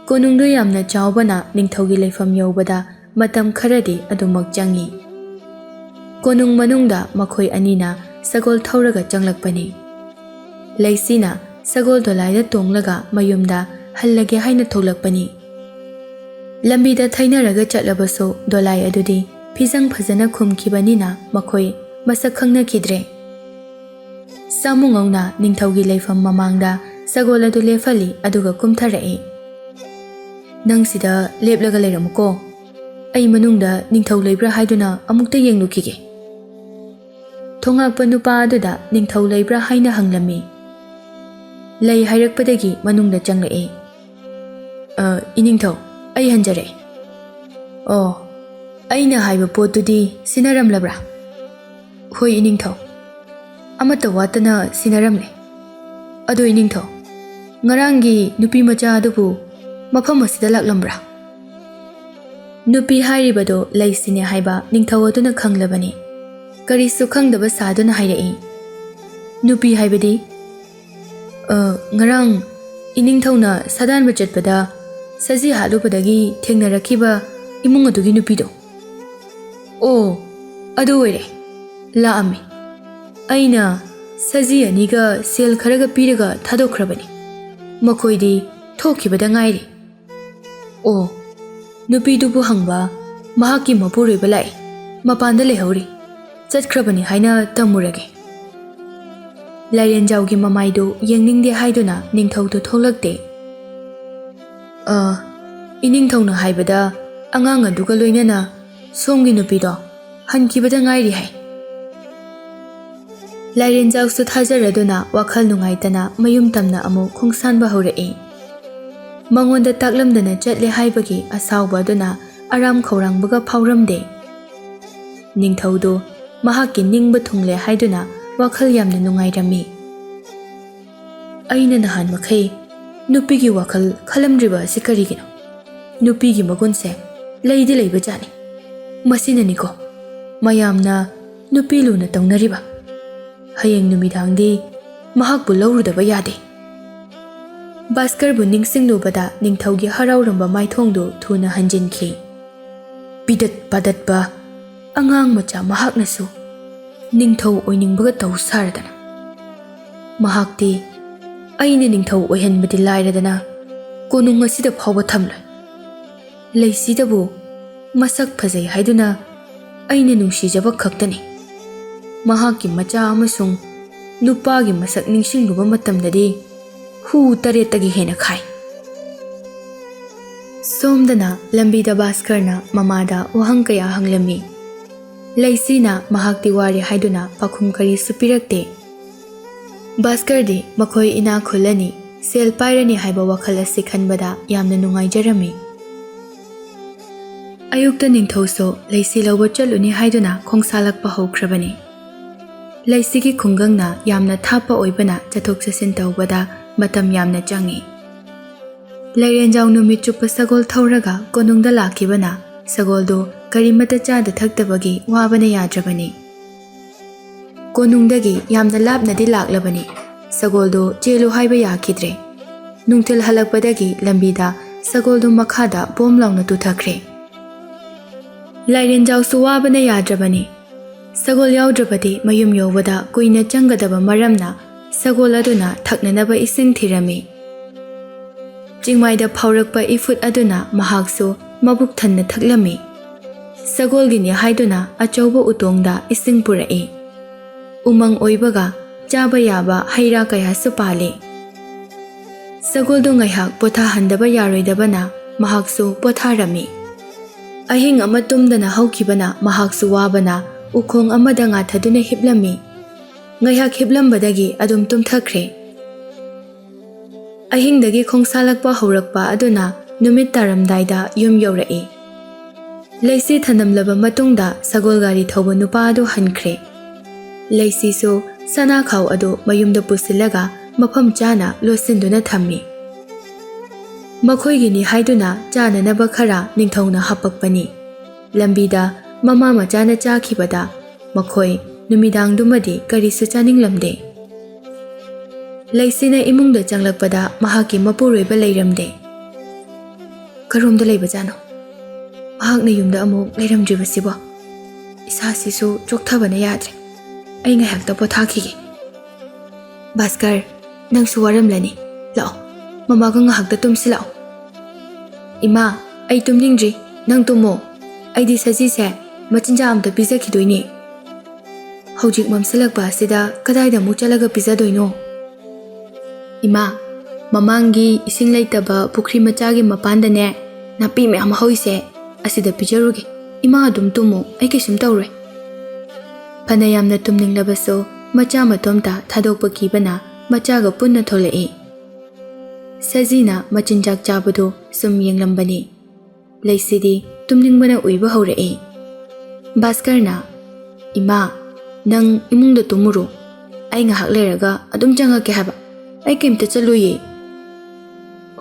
ꯀꯣꯅꯨꯡꯗꯨ ꯌꯥꯝꯅ ꯆꯥꯎꯕꯅ ꯅꯤꯡꯊꯧꯒꯤ ꯂꯩꯐꯝ ꯌꯧꯕꯗ ꯃꯇꯝ ꯈꯔꯗꯤ ꯑꯗꯨꯃꯛ ꯆꯪꯏ꯫ ꯀꯣꯅꯨꯡ ꯃꯅꯨꯡꯗ ꯃꯈꯣꯏ ꯑꯅꯤꯅ ꯁꯒꯣꯜ ꯊꯧꯔꯒ ꯆꯪꯂꯛꯄꯅꯤ꯫ ꯂꯩꯁꯤꯅ ꯁꯒꯣꯜ ꯗꯣꯂꯥꯏꯗ ꯇꯣꯡꯂꯒ ꯃꯌꯨꯝꯗ ꯍꯜꯂꯒꯦ ꯍꯥꯏꯅ ꯊꯣꯛꯂꯛꯄꯅꯤ꯫ ꯂꯝꯕꯤꯗ ꯊꯩꯅꯔꯒ ꯆꯠꯂꯕꯁꯨ ꯗꯣꯂꯥꯏ ꯑꯗꯨꯗꯤ ꯐꯤꯖꯪ ꯐꯖꯅ ꯈꯨꯝꯈꯤꯕꯅꯤꯅ ꯃꯈꯣꯏ ꯃꯁꯛ ꯈꯪꯅꯈꯤꯗ꯭ꯔꯦ꯫ ꯁꯥꯃꯨꯉꯧꯅ ꯅꯤꯡꯊꯧꯒꯤ ꯂꯩꯐꯝ ꯃꯃꯥꯡꯗ ꯁꯒꯣꯜ ꯑꯗꯨ ꯂꯦꯞꯍꯜꯂꯤ, ꯑꯗꯨꯒ ꯀꯨꯝꯊꯔꯛꯏ꯫ "ꯅꯪ ꯁꯤꯗ ꯂꯦꯞꯂꯒ ꯂꯩꯔꯝꯃꯨꯀꯣ꯫ ꯑꯩ ꯃꯅꯨꯡꯗ ꯅꯤꯡꯊꯧ ꯂꯩꯕ꯭ꯔꯥ ꯍꯥꯏꯗꯨꯅ ꯑꯃꯨꯛꯇ ꯌꯦꯡꯂꯨꯈꯤꯒꯦ꯫" ꯊꯣꯉꯥꯛꯄ ꯅꯨꯄꯥ ꯑꯗꯨꯗ ꯅꯤꯡꯊꯧ ꯂꯩꯕ꯭ꯔꯥ ꯍꯥꯏꯅ ꯍꯪꯂꯝꯃꯤ꯫ ꯂꯩ ꯍꯥꯏꯔꯛꯄꯗꯒꯤ ꯃꯅꯨꯡꯗ ꯆꯪꯂꯛꯏ꯫ "ꯑ, ꯏꯅꯤꯡꯊꯧ, ꯑꯩ ꯍꯟꯖꯔꯛꯑꯦ꯫" "ꯑꯣ, ꯑꯩꯅ ꯍꯥꯏꯕ ꯄꯣꯠꯇꯨꯗꯤ ꯁꯤꯟꯅꯔꯝꯂꯕ꯭ꯔꯥ?" "ꯍꯣꯏ ꯏꯅꯤꯡꯊꯧ, ꯑꯃꯠꯇ ꯋꯥꯠꯇꯅ ꯁꯤꯟꯅꯔꯝꯂꯦ꯫ ꯑꯗꯣ ꯏꯅꯤꯡꯊꯧ, ꯉꯔꯥꯡꯒꯤ ꯅꯨꯄꯤ ꯃꯆꯥ ꯑꯗꯨꯕꯨ ꯃꯐꯝ ꯑꯁꯤꯗ ꯂꯥꯛꯂꯝꯕ꯭ꯔꯥ?" ꯅꯨꯄꯤ ꯍꯥꯏꯔꯤꯕꯗꯨ ꯂꯩꯁꯤꯅꯦ ꯍꯥꯏꯕ ꯅꯤꯡꯊꯧ ꯑꯗꯨꯅ ꯈꯪꯂꯕꯅꯤ꯫ ꯀꯔꯤꯁꯨ ꯈꯪꯗꯕ ꯁꯥꯗꯨꯅ ꯍꯥꯏꯔꯛꯏ꯫ "ꯅꯨꯄꯤ ꯍꯥꯏꯕꯗꯤ?" "ꯑ, ꯉꯔꯥꯡ ꯏꯅꯤꯡꯊꯧꯅ ꯁꯥꯗꯥꯟꯕ ꯆꯠꯄꯗ ꯁꯖꯤ ꯍꯥꯠꯂꯨꯕꯗꯒꯤ ꯊꯦꯡꯅꯔꯛꯈꯤꯕ ꯏꯃꯨꯡ ꯑꯗꯨꯒꯤ ꯅꯨꯄꯤꯗꯣ꯫" "ꯑꯣ, ꯑꯗꯨ ꯑꯣꯏꯔꯦ꯫ ꯂꯥꯛꯑꯝꯃꯤ꯫ ꯑꯩꯅ ꯁꯖꯤ ꯑꯅꯤꯒ ꯁꯦꯜ ꯈꯔꯒ ꯄꯤꯔꯒ ꯊꯥꯗꯣꯛꯈ꯭ꯔꯕꯅꯤ꯫ ꯃꯈꯣꯏꯗꯤ ꯊꯣꯛꯈꯤꯕꯗ ꯉꯥꯏꯔꯤ꯫" "ꯑꯣ, ꯅꯨꯄꯤꯗꯨꯕꯨ ꯍꯪꯕ ꯃꯍꯥꯛꯀꯤ ꯃꯄꯨꯔꯣꯏꯕ ꯂꯥꯛꯏ꯫ ꯃꯄꯥꯟꯗ ꯂꯩꯍꯧꯔꯤ꯫ ꯆꯠꯈ꯭ꯔꯕꯅꯤ ꯍꯥꯏꯅ ꯇꯝꯃꯨꯔꯒꯦ꯫" ꯂꯥꯏꯔꯦꯟꯖꯥꯎꯒꯤ ꯃꯃꯥꯏꯗꯨ ꯌꯦꯡꯅꯤꯡꯗꯦ ꯍꯥꯏꯗꯨꯅ ꯅꯤꯡꯊꯧꯗꯨ ꯊꯣꯛꯂꯛꯇꯦ꯫ "ꯑ, ꯏꯅꯤꯡꯊꯧꯅ ꯍꯥꯏꯕꯗ ꯑꯉꯥꯡ ꯑꯗꯨꯒ ꯂꯣꯏꯅꯅ ꯁꯣꯝꯒꯤ ꯅꯨꯄꯤꯗꯣ ꯍꯟꯈꯤꯕꯗ ꯉꯥꯏꯔꯤ ꯍꯥꯏ꯫" ꯂꯥꯏꯔꯦꯟꯖꯥꯎꯁꯨ ꯊꯥꯖꯔꯗꯨꯅ ꯋꯥꯈꯜ ꯅꯨꯡꯉꯥꯏꯇꯅ ꯃꯌꯨꯝ ꯇꯝꯅ ꯑꯃꯨꯛ ꯈꯣꯡꯁꯥꯟꯕ ꯍꯧꯔꯛꯏ꯫ ꯃꯉꯣꯟꯗ ꯇꯥꯛꯂꯝꯗꯅ ꯆꯠꯂꯦ ꯍꯥꯏꯕꯒꯤ ꯑꯁꯥꯎꯕ ꯑꯗꯨꯅ ꯑꯔꯥꯝ ꯈꯧꯔꯥꯡꯕꯒ ꯐꯥꯎꯔꯝꯗꯦ꯫ ꯅꯤꯡꯊꯧꯗꯨ ꯃꯍꯥꯛꯀꯤ ꯅꯤꯡꯕ ꯊꯨꯡꯂꯦ ꯍꯥꯏꯗꯨꯅ ꯋꯥꯈꯜ ꯌꯥꯝꯅ ꯅꯨꯡꯉꯥꯏꯔꯝꯃꯤ꯫ "ꯑꯩꯅ ꯅꯍꯥꯟ ꯃꯈꯩ ꯅꯨꯄꯤꯒꯤ ꯋꯥꯈꯜ ꯈꯜꯂꯝꯗ꯭ꯔꯤꯕ ꯑꯁꯤ ꯀꯔꯤꯒꯤꯅꯣ? ꯅꯨꯄꯤꯒꯤ ꯃꯒꯨꯟꯁꯦ ꯂꯩꯗꯤ ꯂꯩꯕꯖꯥꯠꯅꯤ꯫ ꯃꯁꯤꯅꯅꯤꯀꯣ ꯃꯌꯥꯝꯅ ꯅꯨꯄꯤ ꯂꯨꯅ ꯇꯧꯅꯔꯤꯕ꯫ ꯍꯌꯦꯡ ꯅꯨꯃꯤꯗꯥꯡꯗꯤ ꯃꯍꯥꯛꯄꯨ ꯂꯧꯔꯨꯗꯕ ꯌꯥꯗꯦ꯫" ꯚꯥꯁꯀꯔꯕꯨ ꯅꯤꯡꯁꯤꯡꯂꯨꯕꯗ ꯅꯤꯡꯊꯧꯒꯤ ꯍꯔꯥꯎꯔꯝꯕ ꯃꯥꯏꯊꯣꯡꯗꯨ ꯊꯨꯅ ꯍꯟꯖꯤꯟꯈꯤ꯫ ꯄꯤꯗꯠ ꯄꯥꯗꯠꯄ ꯑꯉꯥꯡ ꯃꯆꯥ ꯃꯍꯥꯛꯅꯁꯨ ꯅꯤꯡꯊꯧ ꯑꯣꯏꯅꯤꯡꯕꯒ ꯇꯧ ꯁꯥꯔꯗꯅ꯫ ꯃꯍꯥꯛꯇꯤ ꯑꯩꯅ ꯅꯤꯡꯊꯧ ꯑꯣꯏꯍꯟꯕꯗꯤ ꯂꯥꯏꯔꯗꯅ ꯀꯣꯅꯨꯡ ꯑꯁꯤꯗ ꯐꯥꯎꯕ ꯊꯝꯂꯣꯏ꯫ ꯂꯩꯁꯤꯗꯕꯨ ꯃꯁꯛ ꯐꯖꯩ ꯍꯥꯏꯗꯨꯅ ꯑꯩꯅ ꯅꯨꯡꯁꯤꯖꯕ ꯈꯛꯇꯅꯤ꯫ ꯃꯍꯥꯛꯀꯤ ꯃꯆꯥ ꯑꯃꯁꯨꯡ ꯅꯨꯄꯥꯒꯤ ꯃꯁꯛ ꯅꯤꯡꯁꯤꯡꯂꯨꯕ ꯃꯇꯝꯗꯗꯤ ꯍꯨ ꯇꯔꯦꯠꯇꯒꯤ ꯍꯦꯟꯅ ꯈꯥꯏ꯫ ꯁꯣꯝꯗꯅ ꯂꯝꯕꯤꯗ ꯚꯥꯁꯀꯔꯅ ꯃꯃꯥꯗ ꯋꯥꯍꯪ ꯀꯌꯥ ꯍꯪꯂꯝꯃꯤ꯫ ꯂꯩꯁꯤꯅ ꯃꯍꯥꯛꯇꯤ ꯋꯥꯔꯦ ꯍꯥꯏꯗꯨꯅ ꯄꯥꯎꯈꯨꯝ ꯀꯔꯤꯁꯨ ꯄꯤꯔꯛꯇꯦ꯫ ꯚꯥꯁꯀꯔꯗꯤ ꯃꯈꯣꯏ ꯏꯅꯥꯛ ꯈꯨꯜꯂꯅꯤ, ꯁꯦꯜ ꯄꯥꯏꯔꯅꯤ ꯍꯥꯏꯕ ꯋꯥꯈꯜ ꯑꯁꯤ ꯈꯟꯕꯗ ꯌꯥꯝꯅ ꯅꯨꯡꯉꯥꯏꯖꯔꯝꯃꯤ꯫ ꯑꯌꯨꯛꯇ ꯅꯤꯡꯊꯧꯁꯨ ꯂꯩꯁꯤ ꯂꯧꯕ ꯆꯠꯂꯨꯅꯤ ꯍꯥꯏꯗꯨꯅ ꯈꯣꯡꯁꯥꯜꯂꯛꯄ ꯍꯧꯈ꯭ꯔꯕꯅꯤ꯫ ꯂꯩꯁꯤꯒꯤ ꯈꯨꯡꯒꯪꯅ ꯌꯥꯝꯅ ꯊꯥꯞꯄ ꯑꯣꯏꯕꯅ ꯆꯠꯊꯣꯛ ꯆꯠꯁꯤꯟ ꯇꯧꯕꯗ ꯃꯇꯝ ꯌꯥꯝꯅ ꯆꯪꯏ꯫ ꯂꯩꯔꯦꯟꯖꯥꯎ ꯅꯨꯃꯤꯠ ꯆꯨꯞꯄ ꯁꯒꯣꯜ ꯊꯧꯔꯒ ꯀꯣꯅꯨꯡꯗ ꯂꯥꯛꯈꯤꯕꯅ ꯁꯒꯣꯜꯗꯨ ꯀꯔꯤꯃꯠꯇ ꯆꯥꯗ ꯊꯛꯇꯕꯒꯤ ꯋꯥꯕꯅ ꯌꯥꯗ꯭ꯔꯕꯅꯤ꯫ ꯀꯣꯅꯨꯡꯗꯒꯤ ꯌꯥꯝꯅ ꯂꯥꯞꯅꯗꯤ ꯂꯥꯛꯂꯕꯅꯤ꯫ ꯁꯒꯣꯜꯗꯨ ꯆꯦꯜꯂꯨ ꯍꯥꯏꯕ ꯌꯥꯈꯤꯗ꯭ꯔꯦ꯫ ꯅꯨꯡꯊꯤꯜ ꯍꯜꯂꯛꯄꯗꯒꯤ ꯂꯝꯕꯤꯗ ꯁꯒꯣꯜꯗꯨ ꯃꯈꯥꯗ ꯕꯣꯝ ꯂꯥꯎꯅ ꯇꯨꯊꯈ꯭ꯔꯦ꯫ ꯂꯥꯏꯔꯦꯟꯖꯥꯎꯁꯨ ꯋꯥꯕꯅ ꯌꯥꯗ꯭ꯔꯕꯅꯤ꯫ ꯁꯒꯣꯜ ꯌꯥꯎꯗ꯭ꯔꯕꯗꯤ ꯃꯌꯨꯝ ꯌꯧꯕꯗ ꯀꯨꯏꯅ ꯆꯪꯒꯗꯕ ꯃꯔꯝꯅ ꯁꯒꯣꯜ ꯑꯗꯨꯅ ꯊꯛꯅꯅꯕ ꯏꯁꯤꯡ ꯊꯤꯔꯝꯃꯤ꯫ ꯆꯤꯡꯃꯥꯏꯗ ꯐꯥꯎꯔꯛꯄ ꯏꯐꯨꯠ ꯑꯗꯨꯅ ꯃꯍꯥꯛꯁꯨ ꯃꯕꯨꯛ ꯊꯟꯅ ꯊꯛꯂꯝꯃꯤ꯫ ꯁꯒꯣꯜꯒꯤꯅꯤ ꯍꯥꯏꯗꯨꯅ ꯑꯆꯧꯕ ꯎꯇꯣꯡꯗ ꯏꯁꯤꯡ ꯄꯨꯔꯛꯏ꯫ ꯎꯃꯪ ꯑꯣꯏꯕꯒ ꯆꯥꯕ ꯌꯥꯕ ꯍꯩ ꯔꯥ ꯀꯌꯥꯁꯨ ꯄꯥꯜꯂꯤ꯫ ꯁꯒꯣꯜꯗꯨ ꯉꯥꯏꯍꯥꯛ ꯄꯣꯊꯥꯍꯟꯗꯕ ꯌꯥꯔꯣꯏꯗꯕꯅ ꯃꯍꯥꯛꯁꯨ ꯄꯣꯊꯥꯔꯝꯃꯤ꯫ ꯑꯍꯤꯡ ꯑꯃ ꯇꯨꯝꯗꯅ ꯍꯧꯈꯤꯕꯅ ꯃꯍꯥꯛꯁꯨ ꯋꯥꯕꯅ ꯎꯈꯣꯡ ꯑꯃꯗ ꯉꯥꯊꯗꯨꯅ ꯍꯤꯞꯂꯝꯃꯤ꯫ ꯉꯥꯏꯍꯥꯛ ꯍꯤꯞꯂꯝꯕꯗꯒꯤ ꯑꯗꯨꯝ ꯇꯨꯝꯊꯈ꯭ꯔꯦ꯫ ꯑꯍꯤꯡꯗꯒꯤ ꯈꯣꯡꯁꯥꯜꯂꯛꯄ ꯍꯧꯔꯛꯄ ꯑꯗꯨꯅ ꯅꯨꯃꯤꯠ ꯇꯥꯔꯝꯗꯥꯏꯗ ꯌꯨꯝ ꯌꯧꯔꯛꯏ꯫ ꯂꯩꯁꯤ ꯊꯅꯝꯂꯕ ꯃꯇꯨꯡꯗ ꯁꯒꯣꯜ ꯒꯥꯔꯤ ꯊꯧꯕ ꯅꯨꯄꯥ ꯑꯗꯨ ꯍꯟꯈ꯭ꯔꯦ꯫ ꯂꯩꯁꯤꯁꯨ ꯁꯅꯥꯈꯥꯎ ꯑꯗꯨ ꯃꯌꯨꯝꯗ ꯄꯨꯁꯤꯜꯂꯒ ꯃꯐꯝ ꯆꯥꯅ ꯂꯣꯠꯁꯤꯟꯗꯨꯅ ꯊꯝꯃꯤ꯫ ꯃꯈꯣꯏꯒꯤꯅꯤ ꯍꯥꯏꯗꯨꯅ ꯆꯥꯅꯅꯕ ꯈꯔ ꯅꯤꯡꯊꯧꯅ ꯍꯥꯄꯛꯄꯅꯤ꯫ ꯂꯝꯕꯤꯗ ꯃꯃꯥ ꯃꯆꯥꯅ ꯆꯥꯈꯤꯕꯗ ꯃꯈꯣꯏ ꯅꯨꯃꯤꯗꯥꯡꯗꯨꯃꯗꯤ ꯀꯔꯤꯁꯨ ꯆꯥꯅꯤꯡꯂꯝꯗꯦ꯫ ꯂꯩꯁꯤꯅ ꯏꯃꯨꯡꯗ ꯆꯪꯂꯛꯄꯗ ꯃꯍꯥꯛꯀꯤ ꯃꯄꯨꯔꯣꯏꯕ ꯂꯩꯔꯝꯗꯦ꯫ ꯀꯔꯣꯝꯗ ꯂꯩꯕꯖꯥꯠꯅꯣ? ꯃꯍꯥꯛꯅ ꯌꯨꯝꯗ ꯑꯃꯨꯛ ꯂꯩꯔꯝꯗ꯭ꯔꯤꯕꯁꯤꯕꯣ? ꯏꯁꯥꯁꯤꯁꯨ ꯆꯣꯛꯊꯕꯅ ꯌꯥꯗ꯭ꯔꯦ꯫ ꯑꯩ ꯉꯥꯏꯍꯥꯛꯇ ꯄꯣꯊꯥꯈꯤꯒꯦ꯫ ꯚꯥꯁꯀꯔ, ꯅꯪꯁꯨ ꯋꯥꯔꯝꯂꯅꯤ꯫ ꯂꯥꯛꯑꯣ, ꯃꯃꯥꯒ ꯉꯥꯏꯍꯥꯛꯇ ꯇꯨꯝꯁꯤ ꯂꯥꯛꯑꯣ꯫ ꯏꯃꯥ, ꯑꯩ ꯇꯨꯝꯅꯤꯡꯗ꯭ꯔꯤ, ꯅꯪ ꯇꯨꯝꯃꯣ꯫ ꯑꯩꯗꯤ ꯁꯖꯤꯁꯦ ꯃꯆꯤꯟꯖꯥꯛ ꯑꯝꯇ ꯄꯤꯖꯈꯤꯗꯣꯏꯅꯦ꯫ ꯍꯧꯖꯤꯛ ꯃꯝꯁꯤꯜꯂꯛꯄ ꯑꯁꯤꯗ ꯀꯗꯥꯏꯗ ꯑꯃꯨꯛ ꯆꯠꯂꯒ ꯄꯤꯖꯗꯣꯏꯅꯣ? ꯏꯃꯥ, ꯃꯃꯥꯡꯒꯤ ꯏꯁꯤꯡ ꯂꯩꯇꯕ ꯄꯨꯈ꯭ꯔꯤ ꯃꯆꯥꯒꯤ ꯃꯄꯥꯟꯗꯅꯦ, ꯅꯥꯄꯤ ꯃꯌꯥꯝ ꯍꯧꯏꯁꯦ, ꯑꯁꯤꯗ ꯄꯤꯖꯔꯨꯒꯦ꯫ ꯏꯃꯥ ꯑꯗꯨꯝ ꯇꯨꯝꯃꯣ, ꯑꯩ ꯀꯩꯁꯨꯝ ꯇꯧꯔꯣꯏ꯫ ꯐꯅ ꯌꯥꯝꯅ ꯇꯨꯝꯅꯤꯡꯂꯕꯁꯨ ꯃꯆꯥ ꯃꯇꯣꯝꯇ ꯊꯥꯗꯣꯛꯄ ꯀꯤꯕꯅ ꯃꯆꯥꯒ ꯄꯨꯟꯅ ꯊꯣꯛꯂꯛꯏ꯫ ꯁꯖꯤꯅ ꯃꯆꯤꯟꯖꯥꯛ ꯆꯥꯕꯗꯨ ꯁꯨꯝ ꯌꯦꯡꯂꯝꯕꯅꯤ꯫ ꯂꯩꯁꯤꯗꯤ ꯇꯨꯝꯅꯤꯡꯕꯅ ꯎꯏꯕ ꯍꯧꯔꯛꯏ꯫ ꯚꯥꯁꯀꯔꯅ, "ꯏꯃꯥ, ꯅꯪ ꯏꯃꯨꯡꯗ ꯇꯨꯝꯃꯨꯔꯣ꯫ ꯑꯩ ꯉꯥꯏꯍꯥꯛ ꯂꯩꯔꯒ ꯑꯗꯨꯝ ꯆꯪꯉꯛꯀꯦ ꯍꯥꯏꯕ꯫ ꯑꯩ ꯀꯩꯝꯇ ꯆꯠꯂꯣꯏꯌꯦ꯫"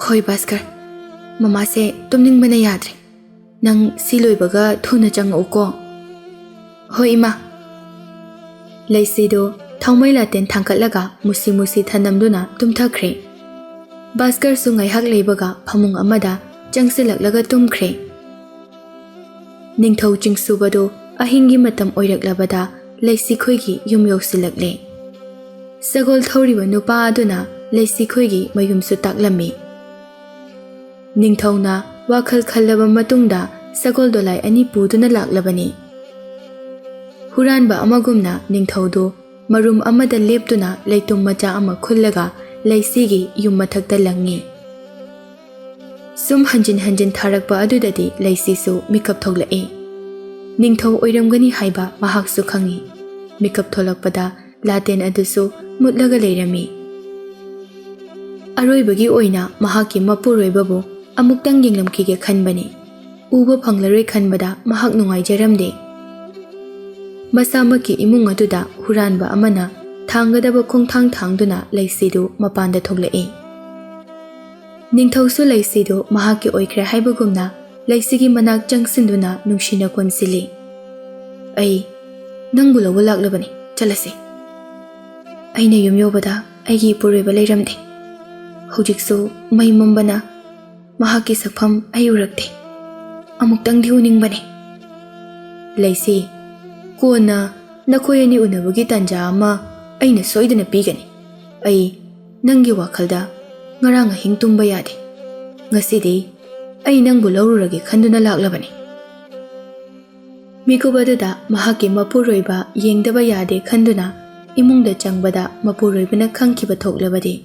"ꯍꯣꯏ ꯚꯥꯁꯀꯔ, ꯃꯃꯥꯁꯦ ꯇꯨꯝꯅꯤꯡꯕꯅ ꯌꯥꯗ꯭ꯔꯦ꯫ ꯅꯪ ꯁꯤ ꯂꯣꯏꯕꯒ ꯊꯨꯅ ꯆꯪꯉꯛꯎꯀꯣ꯫" "ꯍꯣꯏ ꯏꯃꯥ꯫" ꯂꯩꯁꯤꯗꯨ ꯊꯥꯎꯃꯩ ꯂꯥꯇꯦꯟ ꯊꯥꯡꯀꯠꯂꯒ ꯃꯨꯁꯤ ꯃꯨꯁꯤ ꯊꯅꯝꯗꯨꯅ ꯇꯨꯝꯊꯈ꯭ꯔꯦ꯫ ꯚꯥꯁꯀꯔꯁꯨ ꯉꯥꯏꯍꯥꯛ ꯂꯩꯕꯒ ꯐꯃꯨꯡ ꯑꯃꯗ ꯆꯪꯁꯤꯜꯂꯛꯂꯒ ꯇꯨꯝꯈ꯭ꯔꯦ꯫ ꯅꯤꯡꯊꯧ ꯆꯤꯡꯁꯨꯕꯗꯨ ꯑꯍꯤꯡꯒꯤ ꯃꯇꯝ ꯑꯣꯏꯔꯛꯂꯕꯗ ꯂꯩꯁꯤꯈꯣꯏꯒꯤ ꯌꯨꯝ ꯌꯧꯁꯤꯜꯂꯛꯂꯦ꯫ ꯁꯒꯣꯜ ꯊꯧꯔꯤꯕ ꯅꯨꯄꯥ ꯑꯗꯨꯅ ꯂꯩꯁꯤꯈꯣꯏꯒꯤ ꯃꯌꯨꯝꯁꯨ ꯇꯥꯛꯂꯝꯃꯤ꯫ ꯅꯤꯡꯊꯧꯅ ꯋꯥꯈꯜ ꯈꯜꯂꯕ ꯃꯇꯨꯡꯗ ꯁꯒꯣꯜ ꯗꯣꯂꯥꯏ ꯑꯅꯤ ꯄꯨꯗꯨꯅ ꯂꯥꯛꯂꯕꯅꯤ꯫ ꯍꯨꯔꯥꯟꯕ ꯑꯃꯒꯨꯝꯅ ꯅꯤꯡꯊꯧꯗꯨ ꯃꯔꯨꯝ ꯑꯃꯗ ꯂꯦꯞꯇꯨꯅ ꯂꯩꯇꯨꯝ ꯃꯆꯥ ꯑꯃ ꯈꯨꯜꯂꯒ ꯂꯩꯁꯤꯒꯤ ꯌꯨꯝ ꯃꯊꯛꯇ ꯂꯪꯉꯤ꯫ ꯁꯨꯝ ꯍꯟꯖꯤꯟ ꯍꯟꯖꯤꯟ ꯊꯥꯔꯛꯄ ꯑꯗꯨꯗꯗꯤ ꯂꯩꯁꯤꯁꯨ ꯃꯤꯀꯞ ꯊꯣꯛꯂꯛꯏ꯫ ꯅꯤꯡꯊꯧ ꯑꯣꯏꯔꯝꯒꯅꯤ ꯍꯥꯏꯕ ꯃꯍꯥꯛꯁꯨ ꯈꯪꯏ꯫ ꯃꯤꯀꯞ ꯊꯣꯛꯂꯛꯄꯗ ꯂꯥꯇꯦꯟ ꯑꯗꯨꯁꯨ ꯃꯨꯠꯂꯒ ꯂꯩꯔꯝꯃꯤ꯫ ꯑꯔꯣꯏꯕꯒꯤ ꯑꯣꯏꯅ ꯃꯍꯥꯛꯀꯤ ꯃꯄꯨꯔꯣꯏꯕꯕꯨ ꯑꯃꯨꯛꯇꯪ ꯌꯦꯡꯂꯝꯈꯤꯒꯦ ꯈꯟꯕꯅꯤ꯫ ꯎꯕ ꯐꯪꯂꯔꯣꯏ ꯈꯟꯕꯗ ꯃꯍꯥꯛ ꯅꯨꯡꯉꯥꯏꯖꯔꯝꯗꯦ꯫ ꯃꯁꯥꯃꯛꯀꯤ ꯏꯃꯨꯡ ꯑꯗꯨꯗ ꯍꯨꯔꯥꯟꯕ ꯑꯃꯅ ꯊꯥꯡꯒꯗꯕ ꯈꯣꯡꯊꯥꯡ ꯊꯥꯡꯗꯨꯅ ꯂꯩꯁꯤꯗꯨ ꯃꯄꯥꯟꯗ ꯊꯣꯛꯂꯛꯏ꯫ ꯅꯤꯡꯊꯧꯁꯨ ꯂꯩꯁꯤꯗꯨ ꯃꯍꯥꯛꯀꯤ ꯑꯣꯏꯈ꯭ꯔꯦ ꯍꯥꯏꯕꯒꯨꯝꯅ ꯂꯩꯁꯤꯒꯤ ꯃꯅꯥꯛ ꯆꯪꯁꯤꯟꯗꯨꯅ ꯅꯨꯡꯁꯤꯅ ꯀꯣꯟꯁꯤꯜꯂꯤ꯫ "ꯑꯩ ꯅꯪꯕꯨ ꯂꯧꯕ ꯂꯥꯛꯂꯕꯅꯤ, ꯆꯠꯂꯁꯤ꯫" "ꯑꯩꯅ ꯌꯨꯝ ꯌꯧꯕꯗ ꯑꯩꯒꯤ ꯏꯄꯨꯔꯣꯏꯕ ꯂꯩꯔꯝꯗꯦ꯫ ꯍꯧꯖꯤꯛꯁꯨ ꯃꯩ ꯃꯝꯕꯅ ꯃꯍꯥꯛꯀꯤ ꯁꯛꯐꯝ ꯑꯩ ꯎꯔꯛꯇꯦ꯫ ꯑꯃꯨꯛꯇꯪꯗꯤ ꯎꯅꯤꯡꯕꯅꯤ꯫" "ꯂꯩꯁꯤ, ꯀꯣꯟꯅ ꯅꯈꯣꯏ ꯑꯅꯤ ꯎꯅꯕꯒꯤ ꯇꯥꯟꯖꯥ ꯑꯃ ꯑꯩꯅ ꯁꯣꯏꯗꯅ ꯄꯤꯒꯅꯤ꯫ ꯑꯩ ꯅꯪꯒꯤ ꯋꯥꯈꯜꯗ ꯉꯔꯥꯡ ꯑꯍꯤꯡ ꯇꯨꯝꯕ ꯌꯥꯗꯦ꯫ ꯉꯁꯤꯗꯤ ꯑꯩ ꯅꯪꯕꯨ ꯂꯧꯔꯨꯔꯒꯦ ꯈꯟꯗꯨꯅ ꯂꯥꯛꯂꯕꯅꯤ꯫" ꯃꯤꯀꯨꯞ ꯑꯗꯨꯗ ꯃꯍꯥꯛꯀꯤ ꯃꯄꯨꯔꯣꯏꯕ ꯌꯦꯡꯗꯕ ꯌꯥꯗꯦ ꯈꯟꯗꯨꯅ ꯏꯃꯨꯡꯗ ꯆꯪꯕꯗ ꯃꯄꯨꯔꯣꯏꯕꯅ ꯈꯪꯈꯤꯕ ꯊꯣꯛꯂꯕꯗꯤ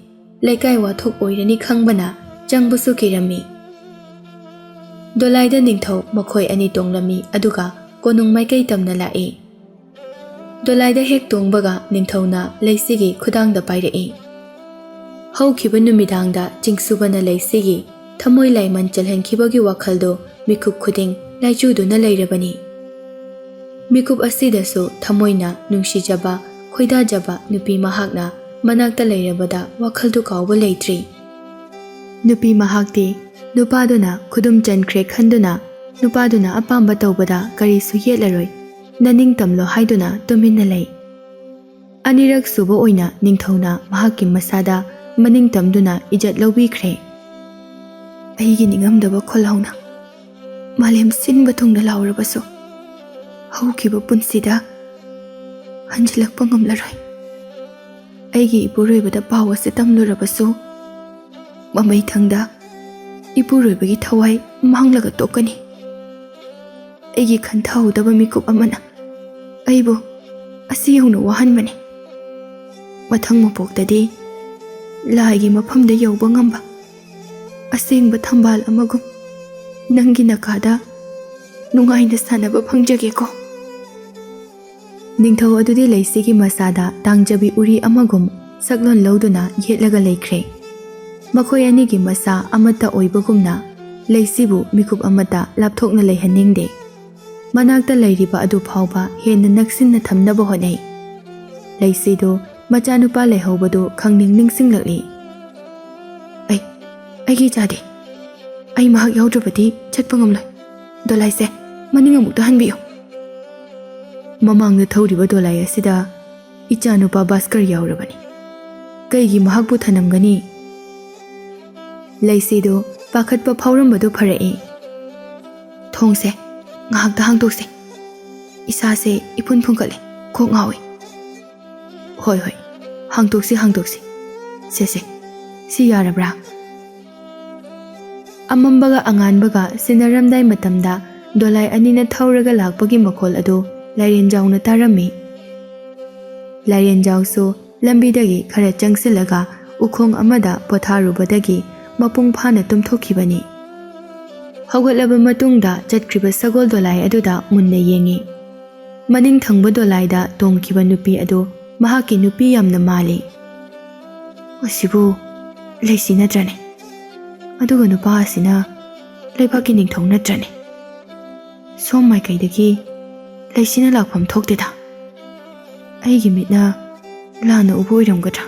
ꯂꯩꯀꯥꯏ ꯋꯥꯊꯣꯛ ꯑꯣꯏꯔꯅꯤ ꯈꯪꯕꯅ ꯆꯪꯕꯁꯨ ꯀꯤꯔꯝꯃꯤ꯫ ꯗꯣꯂꯥꯏꯗ ꯅꯤꯡꯊꯧ ꯃꯈꯣꯏ ꯑꯅꯤ ꯇꯣꯡꯂꯝꯃꯤ, ꯑꯗꯨꯒ ꯀꯣꯅꯨꯡ ꯃꯥꯏꯀꯩ ꯇꯝꯅ ꯂꯥꯛꯏ꯫ ꯗꯣꯂꯥꯏꯗ ꯍꯦꯛ ꯇꯣꯡꯕꯒ ꯅꯤꯡꯊꯧꯅ ꯂꯩꯁꯤꯒꯤ ꯈꯨꯗꯥꯡꯗ ꯄꯥꯏꯔꯛꯏ꯫ ꯍꯧꯈꯤꯕ ꯅꯨꯃꯤꯗꯥꯡꯗ ꯆꯤꯡꯁꯨꯕꯅ ꯂꯩꯁꯤꯒꯤ ꯊꯃꯣꯏ ꯂꯥꯏꯃꯟ ꯆꯜꯍꯟꯈꯤꯕꯒꯤ ꯋꯥꯈꯜꯗꯨ ꯃꯤꯀꯨꯞ ꯈꯨꯗꯤꯡ ꯂꯥꯏꯆꯨꯗꯨꯅ ꯂꯩꯔꯕꯅꯤ꯫ ꯃꯤꯀꯨꯞ ꯑꯁꯤꯗꯁꯨ ꯊꯃꯣꯏꯅ ꯅꯨꯡꯁꯤꯖꯕ, ꯈꯣꯏꯗꯥꯖꯕ ꯅꯨꯄꯤ ꯃꯍꯥꯛꯅ ꯃꯅꯥꯛꯇ ꯂꯩꯔꯕꯗ ꯋꯥꯈꯜꯗꯨ ꯀꯥꯎꯕ ꯂꯩꯇ꯭ꯔꯤ꯫ ꯅꯨꯄꯤ ꯃꯍꯥꯛꯇꯤ ꯅꯨꯄꯥꯗꯨꯅ ꯈꯨꯗꯨꯝ ꯆꯟꯈ꯭ꯔꯦ ꯈꯟꯗꯨꯅ ꯅꯨꯄꯥꯗꯨꯅ ꯑꯄꯥꯝꯕ ꯇꯧꯕꯗ ꯀꯔꯤꯁꯨ ꯌꯦꯠꯂꯔꯣꯏ, ꯅꯅꯤꯡꯇꯝꯂꯣ ꯍꯥꯏꯗꯨꯅ ꯇꯨꯃꯤꯟꯅ ꯂꯩ꯫ ꯑꯅꯤꯔꯛ ꯁꯨꯕ ꯑꯣꯏꯅ ꯅꯤꯡꯊꯧꯅ ꯃꯍꯥꯛꯀꯤ ꯃꯁꯥꯗ ꯃꯅꯤꯡ ꯇꯝꯗꯨꯅ ꯏꯖꯠ ꯂꯧꯕꯤꯈ꯭ꯔꯦ꯫ ꯑꯩꯒꯤ ꯅꯤꯡꯉꯝꯗꯕ ꯈꯣꯜꯍꯧꯅ ꯃꯥꯂꯦꯝ ꯁꯤꯟꯕ ꯊꯨꯡꯅ ꯂꯥꯎꯔꯕꯁꯨ, ꯍꯧꯈꯤꯕ ꯄꯨꯟꯁꯤꯗ ꯍꯟꯖꯤꯜꯂꯛꯄ ꯉꯝꯂꯔꯣꯏ꯫ ꯑꯩꯒꯤ ꯏꯄꯨꯔꯣꯏꯕꯗ ꯄꯥꯎ ꯑꯁꯤ ꯇꯝꯂꯨꯔꯕꯁꯨ, ꯃꯃꯩꯊꯪꯗ ꯏꯄꯨꯔꯣꯏꯕꯒꯤ ꯊꯋꯥꯏ ꯃꯥꯡꯂꯒ ꯇꯣꯛꯀꯅꯤ꯫ ꯑꯩꯒꯤ ꯈꯟꯊꯍꯧꯗꯕ ꯃꯤꯀꯨꯞ ꯑꯃꯅ ꯑꯩꯕꯨ ꯑꯁꯤ ꯌꯧꯅ ꯋꯥꯍꯟꯕꯅꯤ꯫ ꯃꯊꯪ ꯃꯄꯣꯛꯇꯗꯤ ꯂꯥꯏꯒꯤ ꯃꯐꯝꯗ ꯌꯧꯕ ꯉꯝꯕ ꯑꯁꯦꯡꯕ ꯊꯝꯕꯥꯜ ꯑꯃꯒꯨꯝ ꯅꯪꯒꯤ ꯅꯀꯥꯗ ꯅꯨꯡꯉꯥꯏꯅ ꯁꯥꯟꯅꯕ ꯐꯪꯖꯒꯦꯀꯣ꯫ ꯅꯤꯡꯊꯧ ꯑꯗꯨꯗꯤ ꯂꯩꯁꯤꯒꯤ ꯃꯁꯥꯗ ꯇꯥꯡꯖꯕꯤ ꯎꯔꯤ ꯑꯃꯒꯨꯝ ꯁꯛꯂꯣꯟ ꯂꯧꯗꯨꯅ ꯌꯦꯠꯂꯒ ꯂꯩꯈ꯭ꯔꯦ꯫ ꯃꯈꯣꯏ ꯑꯅꯤꯒꯤ ꯃꯁꯥ ꯑꯃꯠꯇ ꯑꯣꯏꯕꯒꯨꯝꯅ ꯂꯩꯁꯤꯕꯨ ꯃꯤꯀꯨꯞ ꯑꯃꯠꯇ ꯂꯥꯞꯊꯣꯛꯅ ꯂꯩꯍꯟꯅꯤꯡꯗꯦ꯫ ꯃꯅꯥꯛꯇ ꯂꯩꯔꯤꯕ ꯑꯗꯨ ꯐꯥꯎꯕ ꯍꯦꯟꯅ ꯅꯛꯁꯤꯟꯅ ꯊꯝꯅꯕ ꯍꯣꯠꯅꯩ꯫ ꯂꯩꯁꯤꯗꯨ ꯃꯆꯥꯅꯨꯄꯥ ꯂꯩꯍꯧꯕꯗꯨ ꯈꯪꯅꯤꯡ ꯅꯤꯡꯁꯤꯡꯂꯛꯂꯤ꯫ "ꯑꯩ, ꯑꯩꯒꯤ ꯏꯆꯥꯗꯤ? ꯑꯩ ꯃꯍꯥꯛ ꯌꯥꯎꯗ꯭ꯔꯕꯗꯤ ꯆꯠꯄ ꯉꯝꯂꯣꯏ꯫ ꯗꯣꯂꯥꯏꯁꯦ ꯃꯅꯤꯡ ꯑꯃꯨꯛꯇ ꯍꯟꯕꯤꯌꯨ꯫" ꯃꯃꯥꯡꯗ ꯊꯧꯔꯤꯕ ꯗꯣꯂꯥꯏ ꯑꯁꯤꯗ ꯏꯆꯥꯅꯨꯄꯥ ꯚꯥꯁꯀꯔ ꯌꯥꯎꯔꯕꯅꯤ꯫ ꯀꯩꯒꯤ ꯃꯍꯥꯛꯄꯨ ꯊꯅꯝꯒꯅꯤ? ꯂꯩꯁꯤꯗꯨ ꯄꯥꯈꯠꯄ ꯐꯥꯎꯔꯝꯕꯗꯨ ꯐꯔꯛꯏ꯫ "ꯊꯣꯡꯁꯦ ꯉꯥꯏꯍꯥꯛꯇ ꯍꯥꯡꯗꯣꯛꯁꯦ꯫ ꯏꯁꯥꯁꯦ ꯏꯐꯨꯟ ꯐꯨꯟꯒꯠꯂꯦ, ꯀꯣꯛ ꯉꯥꯎꯏ꯫" "ꯍꯣꯏ, ꯍꯣꯏ, ꯍꯥꯡꯗꯣꯛꯁꯤ, ꯍꯥꯡꯗꯣꯛꯁꯤ꯫ ꯁꯦ, ꯁꯦ, ꯁꯤ ꯌꯥꯔꯕ꯭ꯔꯥ?" ꯑꯃꯝꯕꯒ ꯑꯉꯥꯟꯕꯒ ꯁꯤꯟꯅꯔꯝꯗꯥꯏ ꯃꯇꯝꯗ ꯗꯣꯂꯥꯏ ꯑꯅꯤꯅ ꯊꯧꯔꯒ ꯂꯥꯛꯄꯒꯤ ꯃꯈꯣꯜ ꯑꯗꯨ ꯂꯥꯏꯔꯦꯟꯖꯥꯎꯅ ꯇꯥꯔꯝꯃꯤ꯫ ꯂꯥꯏꯔꯦꯟꯖꯥꯎꯁꯨ ꯂꯝꯕꯤꯗꯒꯤ ꯈꯔ ꯆꯪꯁꯤꯜꯂꯒ ꯎꯈꯣꯡ ꯑꯃꯗ ꯄꯣꯊꯥꯔꯨꯕꯗꯒꯤ ꯃꯄꯨꯡ ꯐꯥꯅ ꯇꯨꯝꯊꯣꯛꯈꯤꯕꯅꯤ꯫ ꯍꯧꯒꯠꯂꯕ ꯃꯇꯨꯡꯗ ꯆꯠꯈ꯭ꯔꯤꯕ ꯁꯒꯣꯜ ꯗꯣꯂꯥꯏ ꯑꯗꯨꯗ ꯃꯨꯟꯅ ꯌꯦꯡꯉꯤ꯫ ꯃꯅꯤꯡ ꯊꯪꯕ ꯗꯣꯂꯥꯏꯗ ꯇꯣꯡꯈꯤꯕ ꯅꯨꯄꯤ ꯑꯗꯨ ꯃꯍꯥꯛꯀꯤ ꯅꯨꯄꯤ ꯌꯥꯝꯅ ꯃꯥꯜꯂꯤ꯫ "ꯑꯁꯤꯕꯨ ꯂꯩꯁꯤ ꯅꯠꯇ꯭ꯔꯅꯦ? ꯑꯗꯨꯒ ꯅꯨꯄꯥ ꯑꯁꯤꯅ ꯂꯩꯕꯥꯛꯀꯤ ꯅꯤꯡꯊꯧ ꯅꯠꯇ꯭ꯔꯅꯦ? ꯁꯣꯝ ꯃꯥꯏꯀꯩꯗꯒꯤ ꯂꯩꯁꯤꯅ ꯂꯥꯛꯐꯝ ꯊꯣꯛꯇꯦꯗ꯫ ꯑꯩꯒꯤ ꯃꯤꯠꯅ ꯂꯥꯟꯅ ꯎꯕ ꯑꯣꯏꯔꯝꯒꯗ꯭ꯔꯥ?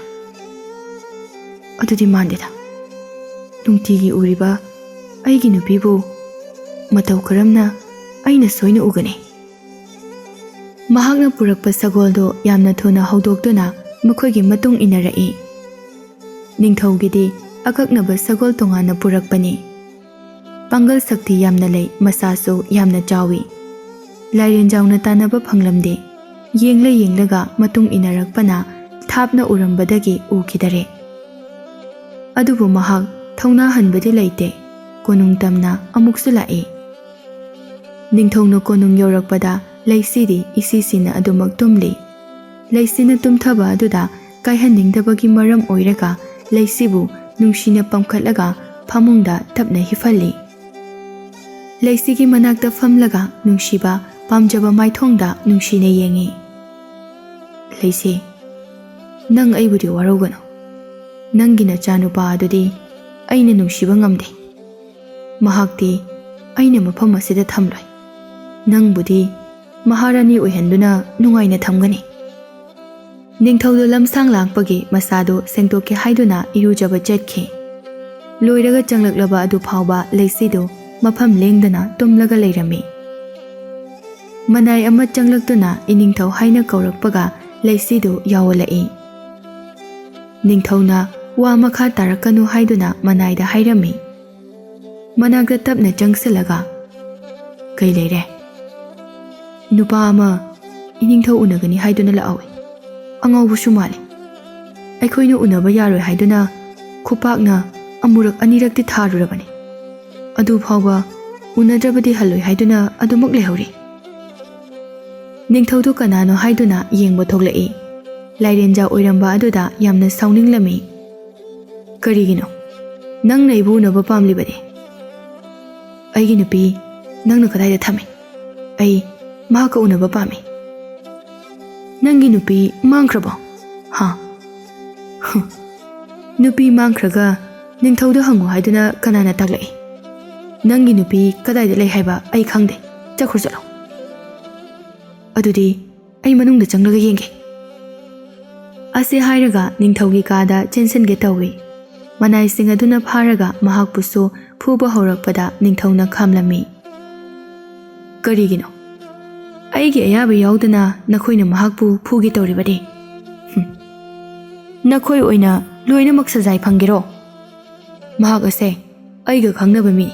ꯑꯗꯨꯗꯤ ꯃꯥꯟꯗꯦꯗ꯫ ꯅꯨꯡꯇꯤꯒꯤ ꯎꯔꯤꯕ ꯑꯩꯒꯤ ꯅꯨꯄꯤꯕꯨ ꯃꯇꯧ ꯀꯔꯝꯅ ꯑꯩꯅ ꯁꯣꯏꯅ ꯎꯒꯅꯤ?" ꯃꯍꯥꯛꯅ ꯄꯨꯔꯛꯄ ꯁꯒꯣꯜꯗꯨ ꯌꯥꯝꯅ ꯊꯨꯅ ꯍꯧꯗꯣꯛꯇꯨꯅ ꯃꯈꯣꯏꯒꯤ ꯃꯇꯨꯡ ꯏꯟꯅꯔꯛꯏ꯫ ꯅꯤꯡꯊꯧꯒꯤꯗꯤ ꯑꯀꯛꯅꯕ ꯁꯒꯣꯜ ꯇꯣꯉꯥꯟꯅ ꯄꯨꯔꯛꯄꯅꯤ꯫ ꯄꯥꯡꯒꯜ ꯁꯛꯇꯤ ꯌꯥꯝꯅ ꯂꯩ, ꯃꯁꯥꯁꯨ ꯌꯥꯝꯅ ꯆꯥꯎꯏ꯫ ꯂꯥꯏꯔꯦꯟꯖꯥꯎꯅ ꯇꯥꯟꯅꯕ ꯐꯪꯂꯝꯗꯦ꯫ ꯌꯦꯡꯂ ꯌꯦꯡꯂꯒ ꯃꯇꯨꯡ ꯏꯟꯅꯔꯛꯄꯅ ꯊꯥꯞꯅ ꯎꯔꯝꯕꯗꯒꯤ ꯎꯈꯤꯗꯔꯦ꯫ ꯑꯗꯨꯕꯨ ꯃꯍꯥꯛ ꯊꯧꯅꯥ ꯍꯟꯕꯗꯤ ꯂꯩꯇꯦ꯫ ꯀꯣꯅꯨꯡ ꯇꯝꯅ ꯑꯃꯨꯛꯁꯨ ꯂꯥꯛꯏ꯫ ꯅꯤꯡꯊꯧꯅ ꯀꯣꯅꯨꯡ ꯌꯧꯔꯛꯄꯗ ꯂꯩꯁꯤꯗꯤ ꯏꯁꯤ ꯁꯤꯅ ꯑꯗꯨꯃꯛ ꯇꯨꯝꯂꯤ꯫ ꯂꯩꯁꯤꯅ ꯇꯨꯝꯊꯕ ꯑꯗꯨꯗ ꯀꯥꯏꯍꯟꯅꯤꯡꯗꯕꯒꯤ ꯃꯔꯝ ꯑꯣꯏꯔꯒ ꯂꯩꯁꯤꯕꯨ ꯅꯨꯡꯁꯤꯅ ꯄꯝꯈꯠꯂꯒ ꯐꯃꯨꯡꯗ ꯇꯞꯅ ꯍꯤꯞꯍꯜꯂꯤ꯫ ꯂꯩꯁꯤꯒꯤ ꯃꯅꯥꯛꯇ ꯐꯝꯂꯒ ꯅꯨꯡꯁꯤꯕ ꯄꯥꯝꯖꯕ ꯃꯥꯏꯊꯣꯡꯗ ꯅꯨꯡꯁꯤꯅ ꯌꯦꯡꯉꯤ꯫ "ꯂꯩꯁꯤ, ꯅꯪ ꯑꯩꯕꯨꯗꯤ ꯋꯥꯔꯧꯒꯅꯨ꯫ ꯅꯪꯒꯤ ꯅꯆꯥꯅꯨꯄꯥ ꯑꯗꯨꯗꯤ ꯑꯩꯅ ꯅꯨꯡꯁꯤꯕ ꯉꯝꯗꯦ꯫ ꯃꯍꯥꯛꯇꯤ ꯑꯩꯅ ꯃꯐꯝ ꯑꯁꯤꯗ ꯊꯝꯂꯣꯏ꯫ ꯅꯪꯕꯨꯗꯤ ꯃꯍꯥꯔꯥꯅꯤ ꯑꯣꯏꯍꯟꯗꯨꯅ ꯅꯨꯡꯉꯥꯏꯅ ꯊꯝꯒꯅꯤ꯫" ꯅꯤꯡꯊꯧꯗꯨ ꯂꯝꯁꯥꯡ ꯂꯥꯛꯄꯒꯤ ꯃꯁꯥꯗꯨ ꯁꯦꯡꯗꯣꯛꯀꯦ ꯍꯥꯏꯗꯨꯅ ꯏꯔꯨꯖꯕ ꯆꯠꯈꯤ꯫ ꯂꯣꯏꯔꯒ ꯆꯪꯂꯛꯂꯕ ꯑꯗꯨ ꯐꯥꯎꯕ ꯂꯩꯁꯤꯗꯨ ꯃꯐꯝ ꯂꯦꯡꯗꯅ ꯇꯨꯝꯂꯒ ꯂꯩꯔꯝꯃꯤ꯫ ꯃꯅꯥꯏ ꯑꯃ ꯆꯪꯂꯛꯇꯨꯅ ꯏꯅꯤꯡꯊꯧ ꯍꯥꯏꯅ ꯀꯧꯔꯛꯄꯒ ꯂꯩꯁꯤꯗꯨ ꯌꯥꯎꯍꯜꯂꯛꯏ꯫ ꯅꯤꯡꯊꯧꯅ ꯋꯥ ꯃꯈꯥ ꯇꯥꯔꯛꯀꯅꯨ ꯍꯥꯏꯗꯨꯅ ꯃꯅꯥꯏꯗ ꯍꯥꯏꯔꯝꯃꯤ꯫ ꯃꯅꯥꯛꯇ ꯇꯞꯅ ꯆꯪꯁꯤꯜꯂꯒ, "ꯀꯩ ꯂꯩꯔꯦ?" "ꯅꯨꯄꯥ ꯑꯃ ꯏꯅꯤꯡꯊꯧ ꯎꯅꯒꯅꯤ ꯍꯥꯏꯗꯨꯅ ꯂꯥꯛꯍꯧꯏ꯫ ꯑꯉꯥꯎꯕꯁꯨ ꯃꯥꯜꯂꯤ꯫ ꯑꯩꯈꯣꯏꯅ ꯎꯅꯕ ꯌꯥꯔꯣꯏ ꯍꯥꯏꯗꯨꯅ ꯈꯨꯄꯥꯛꯅ ꯑꯃꯨꯔꯛ ꯑꯅꯤꯔꯛꯇꯤ ꯊꯥꯔꯨꯔꯕꯅꯤ꯫ ꯑꯗꯨ ꯐꯥꯎꯕ ꯎꯅꯗ꯭ꯔꯕꯗꯤ ꯍꯜꯂꯣꯏ ꯍꯥꯏꯗꯨꯅ ꯑꯗꯨꯃꯛ ꯂꯩꯍꯧꯔꯤ꯫" ꯅꯤꯡꯊꯧꯗꯨ ꯀꯅꯥꯅꯣ ꯍꯥꯏꯗꯨꯅ ꯌꯦꯡꯕ ꯊꯣꯛꯂꯛꯏ꯫ ꯂꯥꯏꯔꯦꯟꯖꯥ ꯑꯣꯏꯔꯝꯕ ꯑꯗꯨꯗ ꯌꯥꯝꯅ ꯁꯥꯎꯅꯤꯡꯂꯝꯃꯤ꯫ "ꯀꯔꯤꯒꯤꯅꯣ? ꯅꯪꯅ ꯑꯩꯕꯨ ꯎꯅꯕ ꯄꯥꯝꯂꯤꯕꯗꯤ?" "ꯑꯩꯒꯤ ꯅꯨꯄꯤ ꯅꯪꯅ ꯀꯗꯥꯏꯗ ꯊꯝꯃꯤ? ꯑꯩ ꯃꯍꯥꯛꯀ ꯎꯅꯕ ꯄꯥꯝꯃꯤ꯫" "ꯅꯪꯒꯤ ꯅꯨꯄꯤ ꯃꯥꯡꯈ꯭ꯔꯕꯣ?" "ꯍꯥ?" "ꯍꯨꯝ꯫ ꯅꯨꯄꯤ ꯃꯥꯡꯈ꯭ꯔꯒ ꯅꯤꯡꯊꯧꯗ ꯍꯪꯉꯨ ꯍꯥꯏꯗꯨꯅ ꯀꯅꯥꯅ ꯇꯥꯛꯂꯛꯏ? ꯅꯪꯒꯤ ꯅꯨꯄꯤ ꯀꯗꯥꯏꯗ ꯂꯩ ꯍꯥꯏꯕ ꯑꯩ ꯈꯪꯗꯦ꯫ ꯆꯠꯈ꯭ꯔꯣ, ꯆꯠꯂꯣ꯫ ꯑꯗꯨꯗꯤ ꯑꯩ ꯃꯅꯨꯡꯗ ꯆꯪꯂꯒ ꯌꯦꯡꯒꯦ꯫" ꯑꯁꯤ ꯍꯥꯏꯔꯒ ꯅꯤꯡꯊꯧꯒꯤ ꯀꯥꯗ ꯆꯦꯟꯁꯤꯟꯒꯦ ꯇꯧꯏ꯫ ꯃꯅꯥꯏꯁꯤꯡ ꯑꯗꯨꯅ ꯐꯥꯔꯒ ꯃꯍꯥꯛꯄꯨꯁꯨ ꯐꯨꯕ ꯍꯧꯔꯛꯄꯗ ꯅꯤꯡꯊꯧꯅ ꯈꯥꯝꯂꯝꯃꯤ꯫ "ꯀꯔꯤꯒꯤꯅꯣ? ꯑꯩꯒꯤ ꯑꯌꯥꯕ ꯌꯥꯎꯗꯅ ꯅꯈꯣꯏꯅ ꯃꯍꯥꯛꯄꯨ ꯐꯨꯒꯦ ꯇꯧꯔꯤꯕꯗꯤ? ꯍꯨꯝ꯫ ꯅꯈꯣꯏ ꯑꯣꯏꯅ ꯂꯣꯏꯅꯃꯛ ꯁꯖꯥꯏ ꯐꯪꯒꯦꯔꯣ? ꯃꯍꯥꯛ ꯑꯁꯦ ꯑꯩꯒ ꯈꯪꯅꯕ ꯃꯤ꯫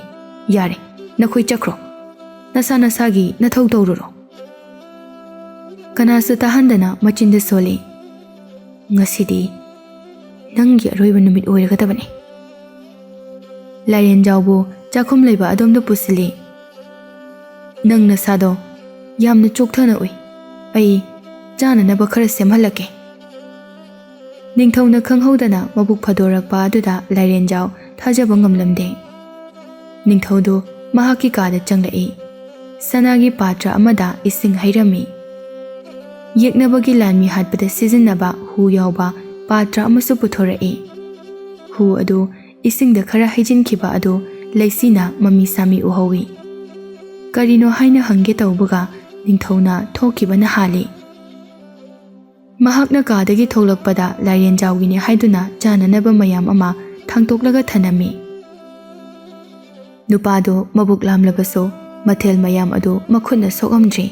ꯌꯥꯔꯦ, ꯅꯈꯣꯏ ꯆꯠꯈ꯭ꯔꯣ꯫ ꯅꯁꯥ ꯅꯁꯥꯒꯤ ꯅꯊꯧ ꯇꯧꯔꯨꯔꯣ꯫" ꯀꯅꯥꯁꯨ ꯇꯥꯍꯟꯗꯅ ꯃꯆꯤꯟꯗ ꯁꯣꯜꯂꯤ꯫ "ꯉꯁꯤꯗꯤ ꯅꯪꯒꯤ ꯑꯔꯣꯏꯕ ꯅꯨꯃꯤꯠ ꯑꯣꯏꯔꯒꯗꯕꯅꯤ꯫" ꯂꯥꯏꯔꯦꯟꯖꯥꯎꯕꯨ ꯆꯥꯛꯈꯨꯝ ꯂꯩꯕ ꯑꯗꯣꯝꯗ ꯄꯨꯁꯤꯜꯂꯤ꯫ "ꯅꯪ ꯅꯁꯥꯗꯣ ꯌꯥꯝꯅ ꯆꯣꯛꯊꯅ ꯎꯏ꯫ ꯑꯩ ꯆꯥꯅꯅꯕ ꯈꯔ ꯁꯦꯝꯍꯜꯂꯛꯀꯦ꯫" ꯅꯤꯡꯊꯧꯅ ꯈꯪꯍꯧꯗꯅ ꯃꯕꯨꯛ ꯐꯗꯣꯔꯛꯄ ꯑꯗꯨꯗ ꯂꯥꯏꯔꯦꯟꯖꯥꯎ ꯊꯥꯖꯕ ꯉꯝꯂꯝꯗꯦ꯫ ꯅꯤꯡꯊꯧꯗꯨ ꯃꯍꯥꯛꯀꯤ ꯀꯥꯗ ꯆꯪꯂꯛꯏ꯫ ꯁꯅꯥꯒꯤ ꯄꯥꯇ꯭ꯔ ꯑꯃꯗ ꯏꯁꯤꯡ ꯍꯩꯔꯝꯃꯤ꯫ ꯌꯦꯛꯅꯕꯒꯤ ꯂꯥꯟꯃꯤ ꯍꯥꯠꯄꯗ ꯁꯤꯖꯤꯟꯅꯕ ꯍꯨ ꯌꯥꯎꯕ ꯄꯥꯇ꯭ꯔ ꯑꯃꯁꯨ ꯄꯨꯊꯣꯔꯛꯏ꯫ ꯍꯨ ꯑꯗꯨ ꯏꯁꯤꯡꯗ ꯈꯔ ꯍꯩꯖꯤꯟꯈꯤꯕ ꯑꯗꯨ ꯂꯩꯆꯤꯅ ꯃꯃꯤ ꯁꯥꯃꯤ ꯎꯍꯧꯏ꯫ ꯀꯔꯤꯅꯣ ꯍꯥꯏꯅ ꯍꯪꯒꯦ ꯇꯧꯕꯒ ꯅꯤꯡꯊꯧꯅ ꯊꯣꯛꯈꯤꯕꯅ ꯍꯥꯜꯂꯤ꯫ ꯃꯍꯥꯛꯅ ꯀꯥꯗꯒꯤ ꯊꯣꯛꯂꯛꯄꯗ ꯂꯥꯏꯔꯦꯟꯖꯥꯎꯒꯤꯅꯤ ꯍꯥꯏꯗꯨꯅ ꯆꯥꯅꯅꯕ ꯃꯌꯥꯝ ꯑꯃ ꯊꯥꯡꯇꯣꯛꯂꯒ ꯊꯅꯝꯃꯤ꯫ ꯅꯨꯄꯥꯗꯨ ꯃꯕꯨꯛ ꯂꯥꯝꯂꯕꯁꯨ ꯃꯊꯦꯜ ꯃꯌꯥꯝ ꯑꯗꯨ ꯃꯈꯨꯠꯅ ꯁꯣꯛꯂꯝꯗ꯭ꯔꯤ꯫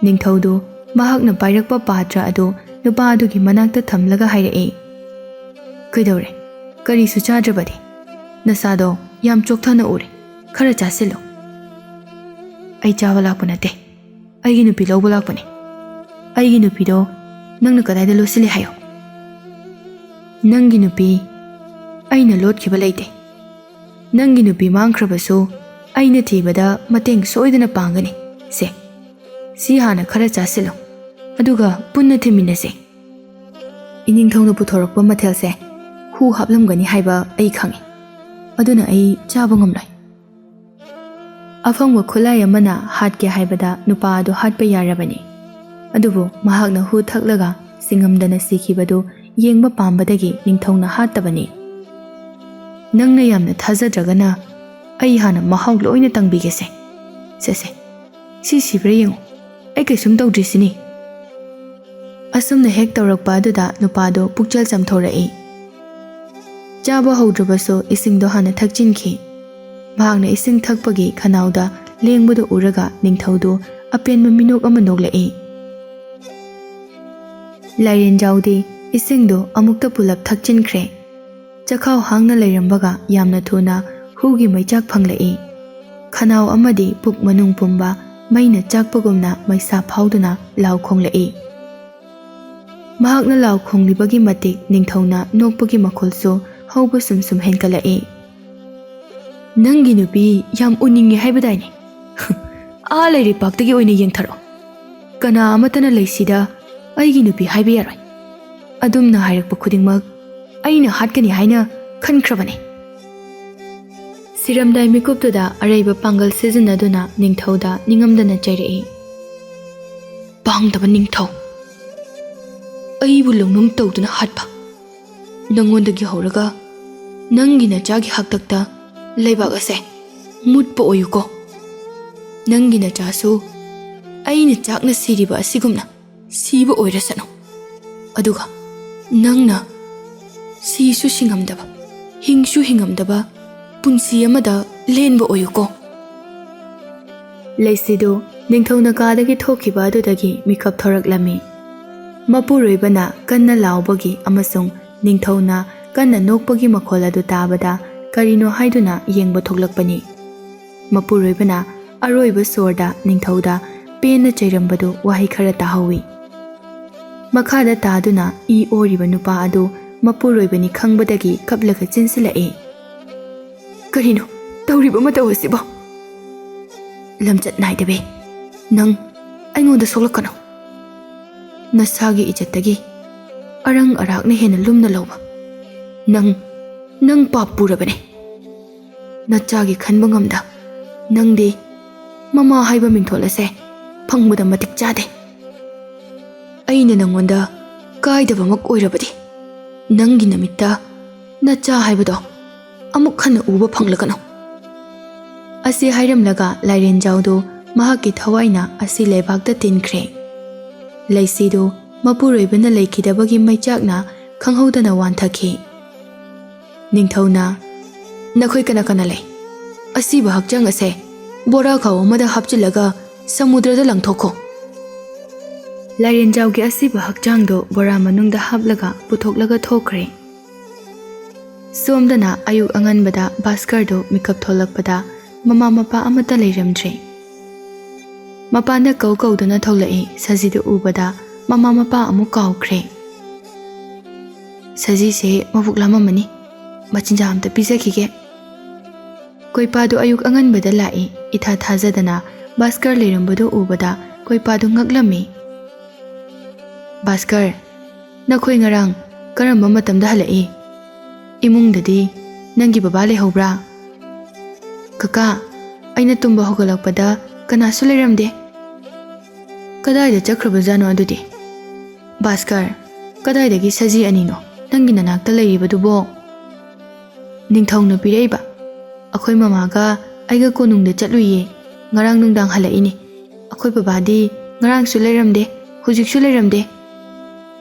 ꯅꯤꯡꯊꯧꯗꯨ ꯃꯍꯥꯛꯅ ꯄꯥꯏꯔꯛꯄ ꯄꯥꯇ꯭ꯔ ꯑꯗꯨ ꯅꯨꯄꯥ ꯑꯗꯨꯒꯤ ꯃꯅꯥꯛꯇ ꯊꯝꯂꯒ ꯍꯥꯏꯔꯛꯏ, "ꯀꯩꯗꯧꯔꯦ? ꯀꯔꯤꯁꯨ ꯆꯥꯗ꯭ꯔꯕꯗꯤ? ꯅꯁꯥꯗꯣ ꯌꯥꯝ ꯆꯣꯛꯊꯅ ꯎꯔꯦ꯫ ꯈꯔ ꯆꯥꯁꯤꯜꯂꯨ꯫" "ꯑꯩ ꯆꯥꯕ ꯂꯥꯛꯄ ꯅꯠꯇꯦ꯫ ꯑꯩꯒꯤ ꯅꯨꯄꯤ ꯂꯧꯕ ꯂꯥꯛꯄꯅꯦ꯫ ꯑꯩꯒꯤ ꯅꯨꯄꯤꯗꯣ ꯅꯪꯅ ꯀꯗꯥꯏꯗ ꯂꯣꯠꯁꯤꯜꯂꯦ ꯍꯥꯏꯌꯣ?" "ꯅꯪꯒꯤ ꯅꯨꯄꯤ ꯑꯩꯅ ꯂꯣꯠꯈꯤꯕ ꯂꯩꯇꯦ꯫ ꯅꯪꯒꯤ ꯅꯨꯄꯤ ꯃꯥꯡꯈ꯭ꯔꯕꯁꯨ ꯑꯩꯅ ꯊꯤꯕꯗ ꯃꯇꯦꯡ ꯁꯣꯏꯗꯅ ꯄꯥꯡꯒꯅꯤ꯫ ꯁꯦ, ꯁꯤ ꯍꯥꯟꯅ ꯈꯔ ꯆꯥꯁꯤꯜꯂꯣ, ꯑꯗꯨꯒ ꯄꯨꯟꯅ ꯊꯤꯃꯤꯟꯅꯁꯦ꯫ ꯏꯅꯤꯡꯊꯧꯅ ꯄꯨꯊꯣꯔꯛꯄ ꯃꯊꯦꯜꯁꯦ ꯍꯨ ꯍꯥꯞꯂꯝꯒꯅꯤ ꯍꯥꯏꯕ ꯑꯩ ꯈꯪꯏ꯫ ꯑꯗꯨꯅ ꯑꯩ ꯆꯥꯕ ꯉꯝꯂꯣꯏ꯫" ꯑꯐꯪꯕ ꯈꯨꯠꯂꯥꯏ ꯑꯃꯅ ꯍꯥꯠꯀꯦ ꯍꯥꯏꯕꯗ ꯅꯨꯄꯥ ꯑꯗꯨ ꯍꯥꯠꯄ ꯌꯥꯔꯕꯅꯤ꯫ ꯑꯗꯨꯕꯨ ꯃꯍꯥꯛꯅ ꯍꯨ ꯊꯛꯂꯒ ꯁꯤꯡꯉꯝꯗꯅ ꯁꯤꯈꯤꯕꯗꯨ ꯌꯦꯡꯕ ꯄꯥꯝꯕꯗꯒꯤ ꯅꯤꯡꯊꯧꯅ ꯍꯥꯠꯇꯕꯅꯤ꯫ "ꯅꯪꯅ ꯌꯥꯝꯅ ꯊꯥꯖꯗ꯭ꯔꯒꯅ ꯑꯩ ꯍꯥꯟꯅ ꯃꯍꯥꯎ ꯂꯣꯏꯅ ꯇꯪꯕꯤꯒꯦꯁꯦ꯫ ꯁꯦ ꯁꯦ, ꯁꯤ ꯁꯤꯕ꯭ꯔꯥ ꯌꯦꯡꯉꯨ, ꯑꯩ ꯀꯩꯁꯨꯝ ꯇꯧꯗ꯭ꯔꯤꯁꯤꯅꯤ"꯫ ꯑꯁꯨꯝꯅ ꯍꯦꯛ ꯇꯧꯔꯛꯄ ꯑꯗꯨꯗ ꯅꯨꯄꯥꯗꯣ ꯄꯨꯛꯆꯦꯜ ꯆꯝꯊꯣꯔꯛꯏ꯫ ꯆꯥꯕ ꯍꯧꯗ꯭ꯔꯕꯁꯨ ꯏꯁꯤꯡꯗꯣ ꯍꯥꯟꯅ ꯊꯛꯆꯤꯟꯈꯤ꯫ ꯃꯍꯥꯛꯅ ꯏꯁꯤꯡ ꯊꯛꯄꯒꯤ ꯈꯅꯥꯎꯗ ꯂꯦꯡꯕꯗꯨ ꯎꯔꯒ ꯅꯤꯡꯊꯧꯗꯨ ꯑꯄꯦꯟꯕ ꯃꯤꯅꯣꯛ ꯑꯃ ꯅꯣꯛꯂꯛꯏ꯫ ꯂꯥꯏꯔꯦꯟꯖꯥꯎꯗꯤ ꯏꯁꯤꯡꯗꯨ ꯑꯃꯨꯛꯇ ꯄꯨꯂꯞ ꯊꯛꯆꯤꯟꯈ꯭ꯔꯦ꯫ ꯆꯈꯥꯎ ꯍꯥꯡꯅ ꯂꯩꯔꯝꯕꯒ ꯌꯥꯝꯅ ꯊꯨꯅ ꯍꯨꯒꯤ ꯃꯩꯆꯥꯛ ꯐꯪꯂꯛꯏ꯫ ꯈꯅꯥꯎ ꯑꯃꯗꯤ ꯄꯨꯛ ꯃꯅꯨꯡ ꯄꯨꯝꯕ ꯃꯩꯅ ꯆꯥꯛꯄꯒꯨꯝꯅ ꯃꯩꯁꯥ ꯐꯥꯎꯗꯨꯅ ꯂꯥꯎ ꯈꯣꯡꯂꯛꯏ꯫ ꯃꯍꯥꯛꯅ ꯂꯥꯎ ꯈꯣꯡꯂꯤꯕꯒꯤ ꯃꯇꯤꯛ ꯅꯤꯡꯊꯧꯅ ꯅꯣꯛꯄꯒꯤ ꯃꯈꯣꯜꯁꯨ ꯍꯧꯕ ꯁꯨꯝ ꯁꯨꯝ ꯍꯦꯟꯒꯠꯂꯛꯏ꯫ "ꯅꯪꯒꯤ ꯅꯨꯄꯤ ꯌꯥꯝ ꯎꯅꯤꯡꯉꯦ ꯍꯥꯏꯕꯗꯥꯏꯅꯦ? ꯑꯥ ꯂꯩꯔꯤꯄꯥꯛꯇꯒꯤ ꯑꯣꯏꯅ ꯌꯦꯡꯊꯔꯛꯑꯣ꯫ ꯀꯅꯥ ꯑꯃꯠꯇꯅ ꯂꯩꯁꯤꯗ ꯑꯩꯒꯤ ꯅꯨꯄꯤ ꯍꯥꯏꯕ ꯌꯥꯔꯣꯏ꯫ ꯑꯗꯨꯝꯅ ꯍꯥꯏꯔꯛꯄ ꯈꯨꯗꯤꯡꯃꯛ ꯑꯩꯅ ꯍꯥꯠꯀꯅꯤ ꯍꯥꯏꯅ ꯈꯟꯈ꯭ꯔꯕꯅꯦ"꯫ ꯁꯤꯔꯝꯗꯥꯏ ꯃꯤꯀꯨꯞꯇꯨꯗ ꯑꯔꯩꯕ ꯄꯥꯡꯒꯜ ꯁꯤꯖꯤꯟꯅꯗꯨꯅ ꯅꯤꯡꯊꯧꯗ ꯅꯤꯡꯉꯝꯗꯅ ꯆꯩꯔꯛꯏ꯫ "ꯄꯥꯡꯗꯕ ꯅꯤꯡꯊꯧ, ꯑꯩꯕꯨ ꯂꯧꯅꯨꯡ ꯇꯧꯗꯨꯅ ꯍꯥꯠꯄ꯫ ꯅꯪꯉꯣꯟꯗꯒꯤ ꯍꯧꯔꯒ ꯅꯪꯒꯤ ꯅꯆꯥꯒꯤ ꯍꯥꯛꯇꯛꯇ ꯂꯩꯕꯥꯛ ꯑꯁꯦ ꯃꯨꯠꯄ ꯑꯣꯏꯌꯨꯀꯣ꯫ ꯅꯪꯒꯤ ꯅꯆꯥꯁꯨ ꯑꯩꯅ ꯆꯥꯛꯅ ꯁꯤꯔꯤꯕ ꯑꯁꯤꯒꯨꯝꯅ ꯁꯤꯕ ꯑꯣꯏꯔꯁꯅꯨ꯫ ꯑꯗꯨꯒ ꯅꯪꯅ ꯁꯤꯁꯨ ꯁꯤꯉꯝꯗꯕ, ꯍꯤꯡꯁꯨ ꯍꯤꯡꯉꯝꯗꯕ ꯄꯨꯟꯁꯤ ꯑꯃꯗ ꯂꯦꯟꯕ ꯑꯣꯏꯌꯨꯀꯣ"꯫ ꯂꯩꯁꯤꯗꯨ ꯅꯤꯡꯊꯧꯅ ꯀꯥꯗꯒꯤ ꯊꯣꯛꯈꯤꯕ ꯑꯗꯨꯗꯒꯤ ꯃꯤꯀꯞ ꯊꯣꯔꯛꯂꯝꯃꯤ꯫ ꯃꯄꯨꯔꯣꯏꯕꯅ ꯀꯟꯅ ꯂꯥꯎꯕꯒꯤ ꯑꯃꯁꯨꯡ ꯅꯤꯡꯊꯧꯅ ꯀꯟꯅ ꯅꯣꯛꯄꯒꯤ ꯃꯈꯣꯜ ꯑꯗꯨ ꯇꯥꯕꯗ ꯀꯔꯤꯅꯣ ꯍꯥꯏꯗꯨꯅ ꯌꯦꯡꯕ ꯊꯣꯛꯂꯛꯄꯅꯤ꯫ ꯃꯄꯨꯔꯣꯏꯕꯅ ꯑꯔꯣꯏꯕ ꯁꯣꯔꯗ ꯅꯤꯡꯊꯧꯗ ꯄꯦꯟꯅ ꯆꯩꯔꯝꯕꯗꯨ ꯋꯥꯍꯩ ꯈꯔ ꯇꯥꯍꯧꯏ꯫ ꯃꯈꯥꯗ ꯇꯥꯗꯨꯅ ꯏ ꯑꯣꯔꯤꯕ ꯅꯨꯄꯥ ꯑꯗꯨ ꯃꯄꯨꯔꯣꯏꯕꯅꯤ ꯈꯪꯕꯗꯒꯤ ꯀꯞꯂꯒ ꯆꯦꯟꯁꯤꯜꯂꯛꯏ꯫ "ꯀꯔꯤꯅꯣ ꯇꯧꯔꯤꯕ ꯃꯇꯧ ꯑꯁꯤꯕꯣ? ꯂꯝꯆꯠ ꯅꯥꯏꯗꯕꯤ, ꯅꯪ ꯑꯩꯉꯣꯟꯗ ꯁꯣꯛꯂꯛꯀꯅꯨ꯫ ꯅꯁꯥꯒꯤ ꯏꯖꯠꯇꯒꯤ ꯑꯔꯪ ꯑꯔꯥꯛꯅ ꯍꯦꯟꯅ ꯂꯨꯝꯅ ꯂꯧꯕ꯫ ꯅꯪ, ꯅꯪ ꯄꯥꯞ ꯄꯨꯔꯕꯅꯦ꯫ ꯅꯆꯥꯒꯤ ꯈꯟꯕ ꯉꯝꯗ ꯅꯪꯗꯤ ꯃꯃꯥ ꯍꯥꯏꯕ ꯃꯤꯡꯊꯣꯜ ꯑꯁꯦ ꯐꯪꯕꯗ ꯃꯇꯤꯛ ꯆꯥꯗꯦ"꯫ ꯑꯩꯅ ꯅꯪꯉꯣꯟꯗ ꯀꯥꯏꯗꯕꯃꯛ ꯑꯣꯏꯔꯕꯗꯤ, ꯅꯪꯒꯤ ꯅꯃꯤꯠꯇ ꯅꯆꯥ ꯍꯥꯏꯕꯗꯣ ꯑꯃꯨꯛ ꯍꯟꯅ ꯎꯕ ꯐꯪꯂꯒꯅꯨ꯫ ꯑꯁꯤ ꯍꯥꯏꯔꯝꯂꯒ ꯂꯥꯏꯔꯦꯟꯖꯥꯎꯗꯨ ꯃꯍꯥꯛꯀꯤ ꯊꯋꯥꯏꯅ ꯑꯁꯤ ꯂꯩꯕꯥꯛꯇ ꯇꯤꯟꯈ꯭ꯔꯦ꯫ ꯂꯩꯁꯤꯗꯨ ꯃꯄꯨꯔꯣꯏꯕꯅ ꯂꯩꯈꯤꯗꯕꯒꯤ ꯃꯩꯆꯥꯛꯅ ꯈꯪꯍꯧꯗꯅ ꯋꯥꯟꯊꯈꯤ꯫ ꯅꯤꯡꯊꯧꯅ, "ꯅꯈꯣꯏ ꯀꯅꯥ ꯀꯅꯥ ꯂꯩ? ꯑꯁꯤꯕ ꯍꯛꯆꯥꯡ ꯑꯁꯦ ꯕꯣꯔꯥ ꯈꯥꯎ ꯑꯃꯗ ꯍꯥꯞꯆꯤꯜꯂꯒ ꯁꯃꯨꯗ꯭ꯔꯗ ꯂꯪꯊꯣꯛꯈꯣ꯫" ꯂꯥꯏꯔꯦꯟꯖꯥꯎꯒꯤ ꯑꯁꯤꯕ ꯍꯛꯆꯥꯡꯗꯨ ꯕꯣꯔꯥ ꯃꯅꯨꯡꯗ ꯍꯥꯞꯂꯒ ꯄꯨꯊꯣꯛꯂꯒ ꯊꯣꯛꯈ꯭ꯔꯦ꯫ ꯁꯣꯝꯗꯅ ꯑꯌꯨꯛ ꯑꯉꯟꯕꯗ ꯚꯥꯁꯀꯔꯗꯨ ꯃꯤꯀꯞ ꯊꯣꯛꯂꯛꯄꯗ ꯃꯃꯥ ꯃꯄꯥ ꯑꯃꯠꯇ ꯂꯩꯔꯝꯗ꯭ꯔꯦ꯫ ꯃꯄꯥꯟꯗ ꯀꯧ ꯀꯧꯗꯨꯅ ꯊꯣꯛꯂꯛꯏ꯫ ꯁꯖꯤꯗꯨ ꯎꯕꯗ ꯃꯃꯥ ꯃꯄꯥ ꯑꯃꯨꯛ ꯀꯥꯎꯈ꯭ꯔꯦ꯫ "ꯁꯖꯤꯁꯦ ꯃꯕꯨꯛ ꯂꯥꯝꯃꯝꯃꯅꯤ, ꯃꯆꯤꯟꯖꯥꯛ ꯑꯝꯇ ꯄꯤꯖꯈꯤꯒꯦ꯫" ꯀꯣꯏꯄꯥꯗꯨ ꯑꯌꯨꯛ ꯑꯉꯟꯕꯗ ꯂꯥꯛꯏ꯫ ꯏꯊꯥ ꯊꯥꯖꯗꯅ ꯚꯥꯁꯀꯔ ꯂꯩꯔꯝꯕꯗꯨ ꯎꯕꯗ ꯀꯣꯏꯄꯥꯗꯨ ꯉꯛꯂꯝꯃꯤ꯫ "ꯚꯥꯁꯀꯔ, ꯅꯈꯣꯏ ꯉꯔꯥꯡ ꯀꯔꯝꯕ ꯃꯇꯝꯗ ꯍꯜꯂꯛꯏ? ꯏꯃꯨꯡꯗꯗꯤ ꯅꯪꯒꯤ ꯕꯕꯥ ꯂꯩꯍꯧꯕ꯭ꯔꯥ?" "ꯀꯀꯥ, ꯑꯩꯅ ꯇꯨꯝꯕ ꯍꯧꯒꯠꯂꯛꯄꯗ ꯀꯅꯥꯁꯨ ꯂꯩꯔꯝꯗꯦ꯫" "ꯀꯗꯥꯏꯗ ꯆꯠꯈ꯭ꯔꯕꯖꯥꯠꯅꯣ ꯑꯗꯨꯗꯤ?" "ꯚꯥꯁꯀꯔ, ꯀꯗꯥꯏꯗꯒꯤ ꯁꯖꯤ ꯑꯅꯤꯅꯣ ꯅꯪꯒꯤ ꯅꯅꯥꯛꯇ ꯂꯩꯔꯤꯕꯗꯨꯕꯣ?" "ꯅꯤꯡꯊꯧꯅ ꯄꯤꯔꯛꯏꯕ꯫ ꯑꯩꯈꯣꯏ ꯃꯃꯥꯒ ꯑꯩꯒ ꯀꯣꯅꯨꯡꯗ ꯆꯠꯂꯨꯏꯌꯦ꯫ ꯉꯔꯥꯡ ꯅꯨꯡꯗꯥꯡ ꯍꯜꯂꯛꯏꯅꯦ꯫ ꯑꯩꯈꯣꯏ ꯕꯕꯥꯗꯤ ꯉꯔꯥꯡꯁꯨ ꯂꯩꯔꯝꯗꯦ, ꯍꯧꯖꯤꯛꯁꯨ ꯂꯩꯔꯝꯗꯦ꯫"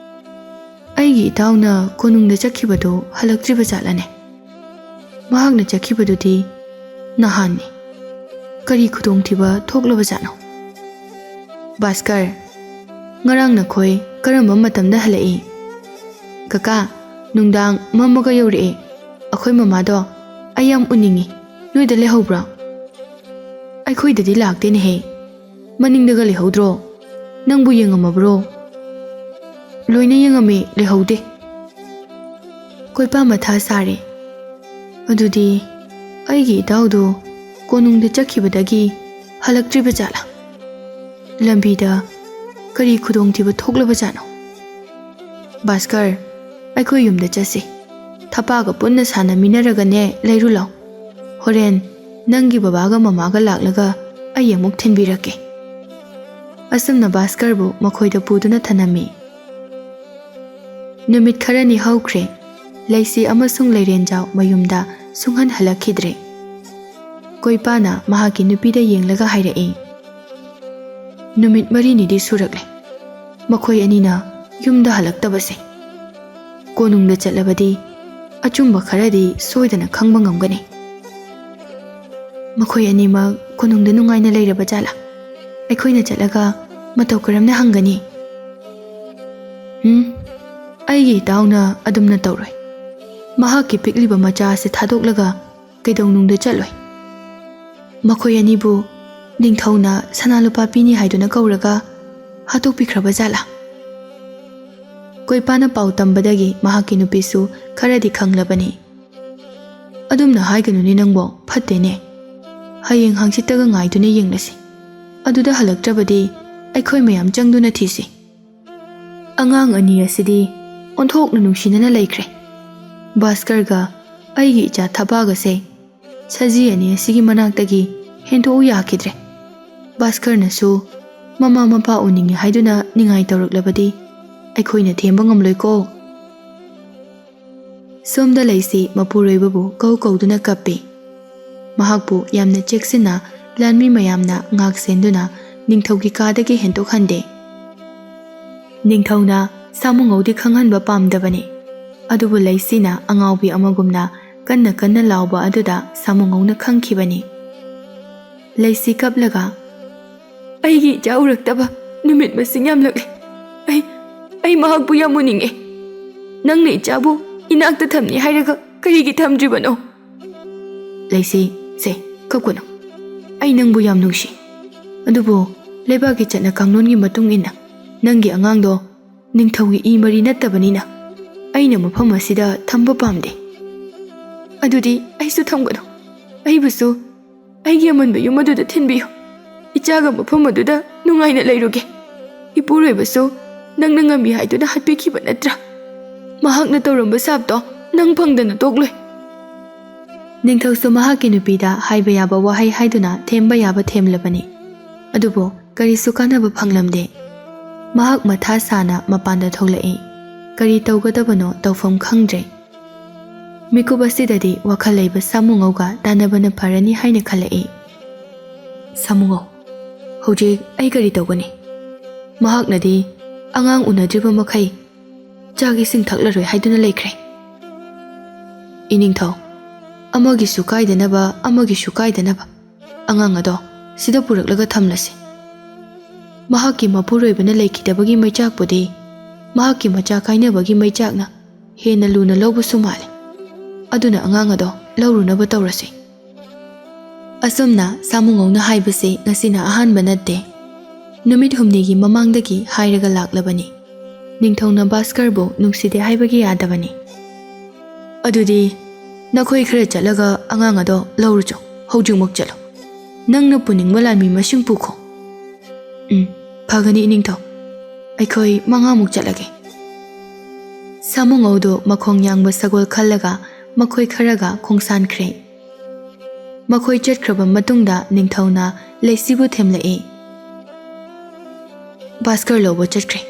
"ꯑꯩꯒꯤ ꯏꯇꯥꯎꯅ ꯀꯣꯅꯨꯡꯗ ꯆꯠꯈꯤꯕꯗꯨ ꯍꯜꯂꯛꯇ꯭ꯔꯤꯕ ꯖꯥꯠꯂꯅꯦ? ꯃꯍꯥꯛꯅ ꯆꯠꯈꯤꯕꯗꯨꯗꯤ ꯅꯍꯥꯟꯅꯤ꯫ ꯀꯔꯤ ꯈꯨꯗꯣꯡꯊꯤꯕ ꯊꯣꯛꯂꯕ ꯖꯥꯠꯅꯣ?" "ꯚꯥꯁꯀꯔ, ꯉꯔꯥꯡ ꯅꯈꯣꯏ ꯀꯔꯝꯕ ꯃꯇꯝꯗ ꯍꯜꯂꯛꯏ?" "ꯀꯀꯥ, ꯅꯨꯡꯗꯥꯡ ꯃꯝꯃꯒ ꯌꯧꯔꯛꯑꯦ꯫ ꯑꯩꯈꯣꯏ ꯃꯃꯥꯗꯣ ꯑꯩ ꯌꯥꯝ ꯎꯅꯤꯡꯉꯤ꯫ ꯅꯣꯏꯗ ꯂꯩꯍꯧꯕ꯭ꯔꯣ?" "ꯑꯩꯈꯣꯏꯗꯗꯤ ꯂꯥꯛꯇꯦꯅꯦꯍꯦ꯫ ꯃꯅꯤꯡꯗꯒ ꯂꯩꯍꯧꯗ꯭ꯔꯣ? ꯅꯪꯕꯨ ꯌꯦꯡꯉꯝꯃꯕ꯭ꯔꯣ?" "ꯂꯣꯏꯅ ꯌꯦꯡꯉꯝꯃꯦ, ꯂꯩꯍꯧꯗꯦ꯫" ꯀꯣꯏꯄꯥ ꯃꯊꯥ ꯁꯥꯔꯦ꯫ "ꯑꯗꯨꯗꯤ ꯑꯩꯒꯤ ꯏꯇꯥꯎꯗꯨ ꯀꯣꯅꯨꯡꯗ ꯆꯠꯈꯤꯕꯗꯒꯤ ꯍꯜꯂꯛꯇ꯭ꯔꯤꯕ ꯖꯥꯠꯂꯥ? ꯂꯝꯕꯤꯗ ꯀꯔꯤ ꯈꯨꯗꯣꯡꯊꯤꯕ ꯊꯣꯛꯂꯕ ꯖꯥꯠꯅꯣ? ꯚꯥꯁꯀꯔ, ꯑꯩꯈꯣꯏ ꯌꯨꯝꯗ ꯆꯠꯁꯤ꯫ ꯊꯄꯥꯒ ꯄꯨꯟꯅ ꯁꯥꯟꯅꯃꯤꯟꯅꯔꯒꯅꯦ ꯂꯩꯔꯨ ꯂꯥꯎ꯫ ꯍꯣꯔꯦꯟ ꯅꯪꯒꯤ ꯕꯕꯥꯒ ꯃꯃꯥꯒ ꯂꯥꯛꯂꯒ ꯑꯩ ꯑꯃꯨꯛ ꯊꯤꯟꯕꯤꯔꯛꯀꯦ꯫" ꯑꯁꯨꯝꯅ ꯚꯥꯁꯀꯔꯕꯨ ꯃꯈꯣꯏꯗ ꯄꯨꯗꯨꯅ ꯊꯅꯝꯃꯤ꯫ ꯅꯨꯃꯤꯠ ꯈꯔꯅꯤ ꯍꯧꯈ꯭ꯔꯦ꯫ ꯂꯩꯁꯤ ꯑꯃꯁꯨꯡ ꯂꯩꯔꯦꯟꯖꯥꯎ ꯃꯌꯨꯝꯗ ꯁꯨꯡꯍꯟ ꯍꯜꯂꯛꯈꯤꯗ꯭ꯔꯦ꯫ ꯀꯣꯏꯄꯥꯅ ꯃꯍꯥꯛꯀꯤ ꯅꯨꯄꯤꯗ ꯌꯦꯡꯂꯒ ꯍꯥꯏꯔꯛꯏ, "ꯅꯨꯃꯤꯠ ꯃꯔꯤꯅꯤꯗꯤ ꯁꯨꯔꯛꯂꯦ ꯃꯈꯣꯏ ꯑꯅꯤꯅ ꯌꯨꯝꯗ ꯍꯜꯂꯛꯇꯕꯁꯦ꯫ ꯀꯣꯅꯨꯡꯗ ꯆꯠꯂꯕꯗꯤ ꯑꯆꯨꯝꯕ ꯈꯔꯗꯤ ꯁꯣꯏꯗꯅ ꯈꯪꯕ ꯉꯝꯒꯅꯤ꯫ ꯃꯈꯣꯏ ꯑꯅꯤꯃꯛ ꯀꯣꯅꯨꯡꯗ ꯅꯨꯡꯉꯥꯏꯅ ꯂꯩꯔꯕ ꯖꯥꯠꯂꯥ? ꯑꯩꯈꯣꯏꯅ ꯆꯠꯂꯒ ꯃꯇꯧ ꯀꯔꯝꯅ ꯍꯪꯒꯅꯤ?" "ꯎꯝ, ꯑꯩꯒꯤ ꯏꯇꯥꯎꯅ ꯑꯗꯨꯝꯅ ꯇꯧꯔꯣꯏ꯫ ꯃꯍꯥꯛꯀꯤ ꯄꯤꯛꯂꯤꯕ ꯃꯆꯥ ꯑꯁꯤ ꯊꯥꯗꯣꯛꯂꯒ ꯀꯩꯗꯧꯅꯨꯡꯗ ꯆꯠꯂꯣꯏ꯫ ꯃꯈꯣꯏ ꯑꯅꯤꯕꯨ ꯅꯤꯡꯊꯧꯅ ꯁꯅꯥ ꯂꯨꯄꯥ ꯄꯤꯅꯤ ꯍꯥꯏꯗꯨꯅ ꯀꯧꯔꯒ ꯍꯥꯠꯇꯣꯛꯄꯤꯈ꯭ꯔꯕ ꯖꯥꯠꯂꯥ?" ꯀꯣꯏꯄꯥꯅ ꯄꯥꯎ ꯇꯝꯕꯗꯒꯤ ꯃꯍꯥꯛꯀꯤ ꯅꯨꯄꯤꯁꯨ ꯈꯔꯗꯤ ꯈꯪꯂꯕꯅꯤ꯫ "ꯑꯗꯨꯝꯅ ꯍꯥꯏꯒꯅꯨꯅꯦ ꯅꯪꯕꯣ, ꯐꯠꯇꯦꯅꯦ꯫ ꯍꯌꯦꯡ ꯍꯪꯆꯤꯠꯇꯒ ꯉꯥꯏꯗꯨꯅ ꯌꯦꯡꯂꯁꯤ꯫ ꯑꯗꯨꯗ ꯍꯜꯂꯛꯇ꯭ꯔꯕꯗꯤ ꯑꯩꯈꯣꯏ ꯃꯌꯥꯝ ꯆꯪꯗꯨꯅ ꯊꯤꯁꯤ꯫ ꯑꯉꯥꯡ ꯑꯅꯤ ꯑꯁꯤꯗꯤ ꯑꯣꯟꯊꯣꯛꯅ ꯅꯨꯡꯁꯤꯅꯅ ꯂꯩꯈ꯭ꯔꯦ꯫ ꯚꯥꯁꯀꯔꯒ ꯑꯩꯒꯤ ꯏꯆꯥ ꯊꯕꯥꯒꯁꯦ ꯁꯖꯤ ꯑꯅꯤ ꯑꯁꯤꯒꯤ ꯃꯅꯥꯛꯇꯒꯤ ꯍꯦꯟꯗꯣꯛꯎ ꯌꯥꯈꯤꯗ꯭ꯔꯦ꯫ ꯚꯥꯁꯀꯔꯅꯁꯨ ꯃꯃꯥ ꯃꯄꯥ ꯎꯅꯤꯡꯉꯤ ꯍꯥꯏꯗꯨꯅ ꯅꯤꯡꯉꯥꯏ ꯇꯧꯔꯛꯂꯕꯗꯤ ꯑꯩꯈꯣꯏꯅ ꯊꯦꯝꯕ ꯉꯝꯂꯣꯏꯀꯣ꯫" ꯁꯣꯝꯗ ꯂꯩꯁꯤ ꯃꯄꯨꯔꯣꯏꯕꯕꯨ ꯀꯧ ꯀꯧꯗꯨꯅ ꯀꯞꯄꯤ꯫ ꯃꯍꯥꯛꯄꯨ ꯌꯥꯝꯅ ꯆꯦꯛꯁꯤꯟꯅ ꯂꯥꯟꯃꯤ ꯃꯌꯥꯝꯅ ꯉꯥꯛ ꯁꯦꯟꯗꯨꯅ ꯅꯤꯡꯊꯧꯒꯤ ꯀꯥꯗꯒꯤ ꯍꯦꯟꯗꯣꯛꯍꯟꯗꯦ꯫ ꯅꯤꯡꯊꯧꯅ ꯁꯥꯃꯨꯉꯧꯗꯤ ꯈꯪꯍꯟꯕ ꯄꯥꯝꯗꯕꯅꯤ, ꯑꯗꯨꯕꯨ ꯂꯩꯁꯤꯅ ꯑꯉꯥꯎꯕꯤ ꯑꯃꯒꯨꯝꯅ ꯀꯟꯅ ꯀꯟꯅ ꯂꯥꯎꯕ ꯑꯗꯨꯗ ꯁꯥꯃꯨꯉꯧꯅ ꯈꯪꯈꯤꯕꯅꯤ꯫ ꯂꯩꯁꯤ ꯀꯞꯂꯒ, "ꯑꯩꯒꯤ ꯏꯆꯥ ꯎꯔꯛꯇꯕ ꯅꯨꯃꯤꯠ ꯃꯁꯤꯡ ꯌꯥꯝꯂꯛꯂꯦ꯫ ꯑꯩ, ꯑꯩ ꯃꯍꯥꯛꯄꯨ ꯌꯥꯝ ꯎꯅꯤꯡꯉꯦ꯫ ꯅꯪꯅ ꯏꯆꯥꯕꯨ ꯏꯅꯥꯛꯇ ꯊꯝꯅꯤ ꯍꯥꯏꯔꯒ ꯀꯔꯤꯒꯤ ꯊꯝꯗ꯭ꯔꯤꯕꯅꯣ?" "ꯂꯩꯁꯤ, ꯁꯦ, ꯀꯞꯀꯅꯨ꯫ ꯑꯩ ꯅꯪꯕꯨ ꯌꯥꯝ ꯅꯨꯡꯁꯤ꯫ ꯑꯗꯨꯕꯨ ꯂꯩꯕꯥꯛꯀꯤ ꯆꯠꯅ ꯀꯥꯡꯂꯣꯟꯒꯤ ꯃꯇꯨꯡ ꯏꯟꯅ ꯅꯪꯒꯤ ꯑꯉꯥꯡꯗꯣ ꯅꯤꯡꯊꯧꯒꯤ ꯏ ꯃꯔꯤ ꯅꯠꯇꯕꯅꯤꯅ ꯑꯩꯅ ꯃꯐꯝ ꯑꯁꯤꯗ ꯊꯝꯕ ꯄꯥꯝꯗꯦ꯫" "ꯑꯗꯨꯗꯤ ꯑꯩꯁꯨ ꯊꯝꯒꯅꯨ꯫ ꯑꯩꯕꯨꯁꯨ ꯑꯩꯒꯤ ꯑꯃꯟꯕ ꯌꯨꯝ ꯑꯗꯨꯗ ꯊꯤꯟꯕꯤꯌꯨ꯫ ꯏꯆꯥꯒ ꯃꯐꯝ ꯑꯗꯨꯗ ꯅꯨꯡꯉꯥꯏꯅ ꯂꯩꯔꯨꯒꯦ꯫ ꯏꯄꯨꯔꯣꯏꯕꯁꯨ ꯅꯪꯅ ꯉꯝꯃꯤ ꯍꯥꯏꯗꯨꯅ ꯍꯥꯠꯄꯤꯈꯤꯕ ꯅꯠꯇ꯭ꯔꯥ? ꯃꯍꯥꯛꯅ ꯇꯧꯔꯝꯕ ꯁꯥꯞꯇꯣ ꯅꯪ ꯐꯪꯗꯅ ꯇꯣꯛꯂꯣꯏ꯫" ꯅꯤꯡꯊꯧꯁꯨ ꯃꯍꯥꯛꯀꯤ ꯅꯨꯄꯤꯗ ꯍꯥꯏꯕ ꯌꯥꯕ ꯋꯥꯍꯩ ꯍꯥꯏꯗꯨꯅ ꯊꯦꯝꯕ ꯌꯥꯕ ꯊꯦꯝꯂꯕꯅꯤ꯫ ꯑꯗꯨꯕꯨ ꯀꯔꯤꯁꯨ ꯀꯥꯟꯅꯕ ꯐꯪꯂꯝꯗꯦ꯫ ꯃꯍꯥꯛ ꯃꯊꯥ ꯁꯥꯅ ꯃꯄꯥꯟꯗ ꯊꯣꯛꯂꯛꯏ꯫ ꯀꯔꯤ ꯇꯧꯒꯗꯕꯅꯣ ꯇꯧꯐꯝ ꯈꯪꯗ꯭ꯔꯦ꯫ ꯃꯤꯀꯨꯞ ꯑꯁꯤꯗꯗꯤ ꯋꯥꯈꯜ ꯂꯩꯕ ꯁꯥꯃꯨꯉꯧꯒ ꯇꯥꯟꯅꯕꯅ ꯐꯔꯅꯤ ꯍꯥꯏꯅ ꯈꯜꯂꯛꯏ꯫ "ꯁꯥꯃꯨꯉꯧ, ꯍꯧꯖꯤꯛ ꯑꯩ ꯀꯔꯤ ꯇꯧꯒꯅꯤ? ꯃꯍꯥꯛꯅꯗꯤ ꯑꯉꯥꯡ ꯎꯅꯗ꯭ꯔꯤꯕ ꯃꯈꯩ ꯆꯥꯛ ꯏꯁꯤꯡ ꯊꯛꯂꯔꯣꯏ ꯍꯥꯏꯗꯨꯅ ꯂꯩꯈ꯭ꯔꯦ꯫ ꯏꯅꯤꯡꯊꯧ, ꯑꯃꯒꯤꯁꯨ ꯀꯥꯏꯗꯅꯕ, ꯑꯃꯒꯤꯁꯨ ꯀꯥꯏꯗꯅꯕ ꯑꯉꯥꯡ ꯑꯗꯣ ꯁꯤꯗ ꯄꯨꯔꯛꯂꯒ ꯊꯝꯂꯁꯤ꯫ ꯃꯍꯥꯛꯀꯤ ꯃꯄꯨꯔꯣꯏꯕꯅ ꯂꯩꯈꯤꯗꯕꯒꯤ ꯃꯩꯆꯥꯛꯄꯨꯗꯤ ꯃꯍꯥꯛꯀꯤ ꯃꯆꯥ ꯀꯥꯏꯅꯕꯒꯤ ꯃꯩꯆꯥꯛꯅ ꯍꯦꯟꯅ ꯂꯨꯅ ꯂꯧꯕꯁꯨ ꯃꯥꯜꯂꯤ꯫ ꯑꯗꯨꯅ ꯑꯉꯥꯡ ꯑꯗꯣ ꯂꯧꯔꯨꯅꯕ ꯇꯧꯔꯁꯤ꯫" ꯑꯁꯨꯝꯅ ꯁꯥꯃꯨꯉꯧꯅ ꯍꯥꯏꯕꯁꯤ ꯉꯁꯤꯅ ꯑꯍꯥꯟꯕ ꯅꯠꯇꯦ꯫ ꯅꯨꯃꯤꯠ ꯍꯨꯝꯅꯤꯒꯤ ꯃꯃꯥꯡꯗꯒꯤ ꯍꯥꯏꯔꯒ ꯂꯥꯛꯂꯕꯅꯤ꯫ ꯅꯤꯡꯊꯧꯅ ꯚꯥꯁꯀꯔꯕꯨ ꯅꯨꯡꯁꯤꯗꯦ ꯍꯥꯏꯕꯒꯤ ꯌꯥꯗꯕꯅꯤ꯫ "ꯑꯗꯨꯗꯤ ꯅꯈꯣꯏ ꯈꯔ ꯆꯠꯂꯒ ꯑꯉꯥꯡ ꯑꯗꯣ ꯂꯧꯔꯨꯆꯣ, ꯍꯧꯖꯤꯛꯃꯛ ꯆꯠꯂꯣ꯫ ꯅꯪꯅ ꯄꯨꯅꯤꯡꯕ ꯂꯥꯟꯃꯤ ꯃꯁꯤꯡ ꯄꯨꯈꯣ꯫" "ꯎꯝ, ꯐꯒꯅꯤ ꯏꯅꯤꯡꯊꯧ, ꯑꯩꯈꯣꯏ ꯃꯉꯥꯃꯨꯛ ꯆꯠꯂꯒꯦ꯫" ꯁꯥꯃꯨꯉꯧꯗꯨ ꯃꯈꯣꯡ ꯌꯥꯡꯕ ꯁꯒꯣꯜ ꯈꯜꯂꯒ ꯃꯈꯣꯏ ꯈꯔꯒ ꯈꯣꯡꯁꯥꯟꯈ꯭ꯔꯦ꯫ ꯃꯈꯣꯏ ꯆꯠꯈ꯭ꯔꯕ ꯃꯇꯨꯡꯗ ꯅꯤꯡꯊꯧꯅ ꯂꯩꯁꯤꯕꯨ ꯊꯦꯝꯂꯛꯏ꯫ "ꯚꯥꯁꯀꯔ ꯂꯧꯕ ꯆꯠꯈ꯭ꯔꯦ꯫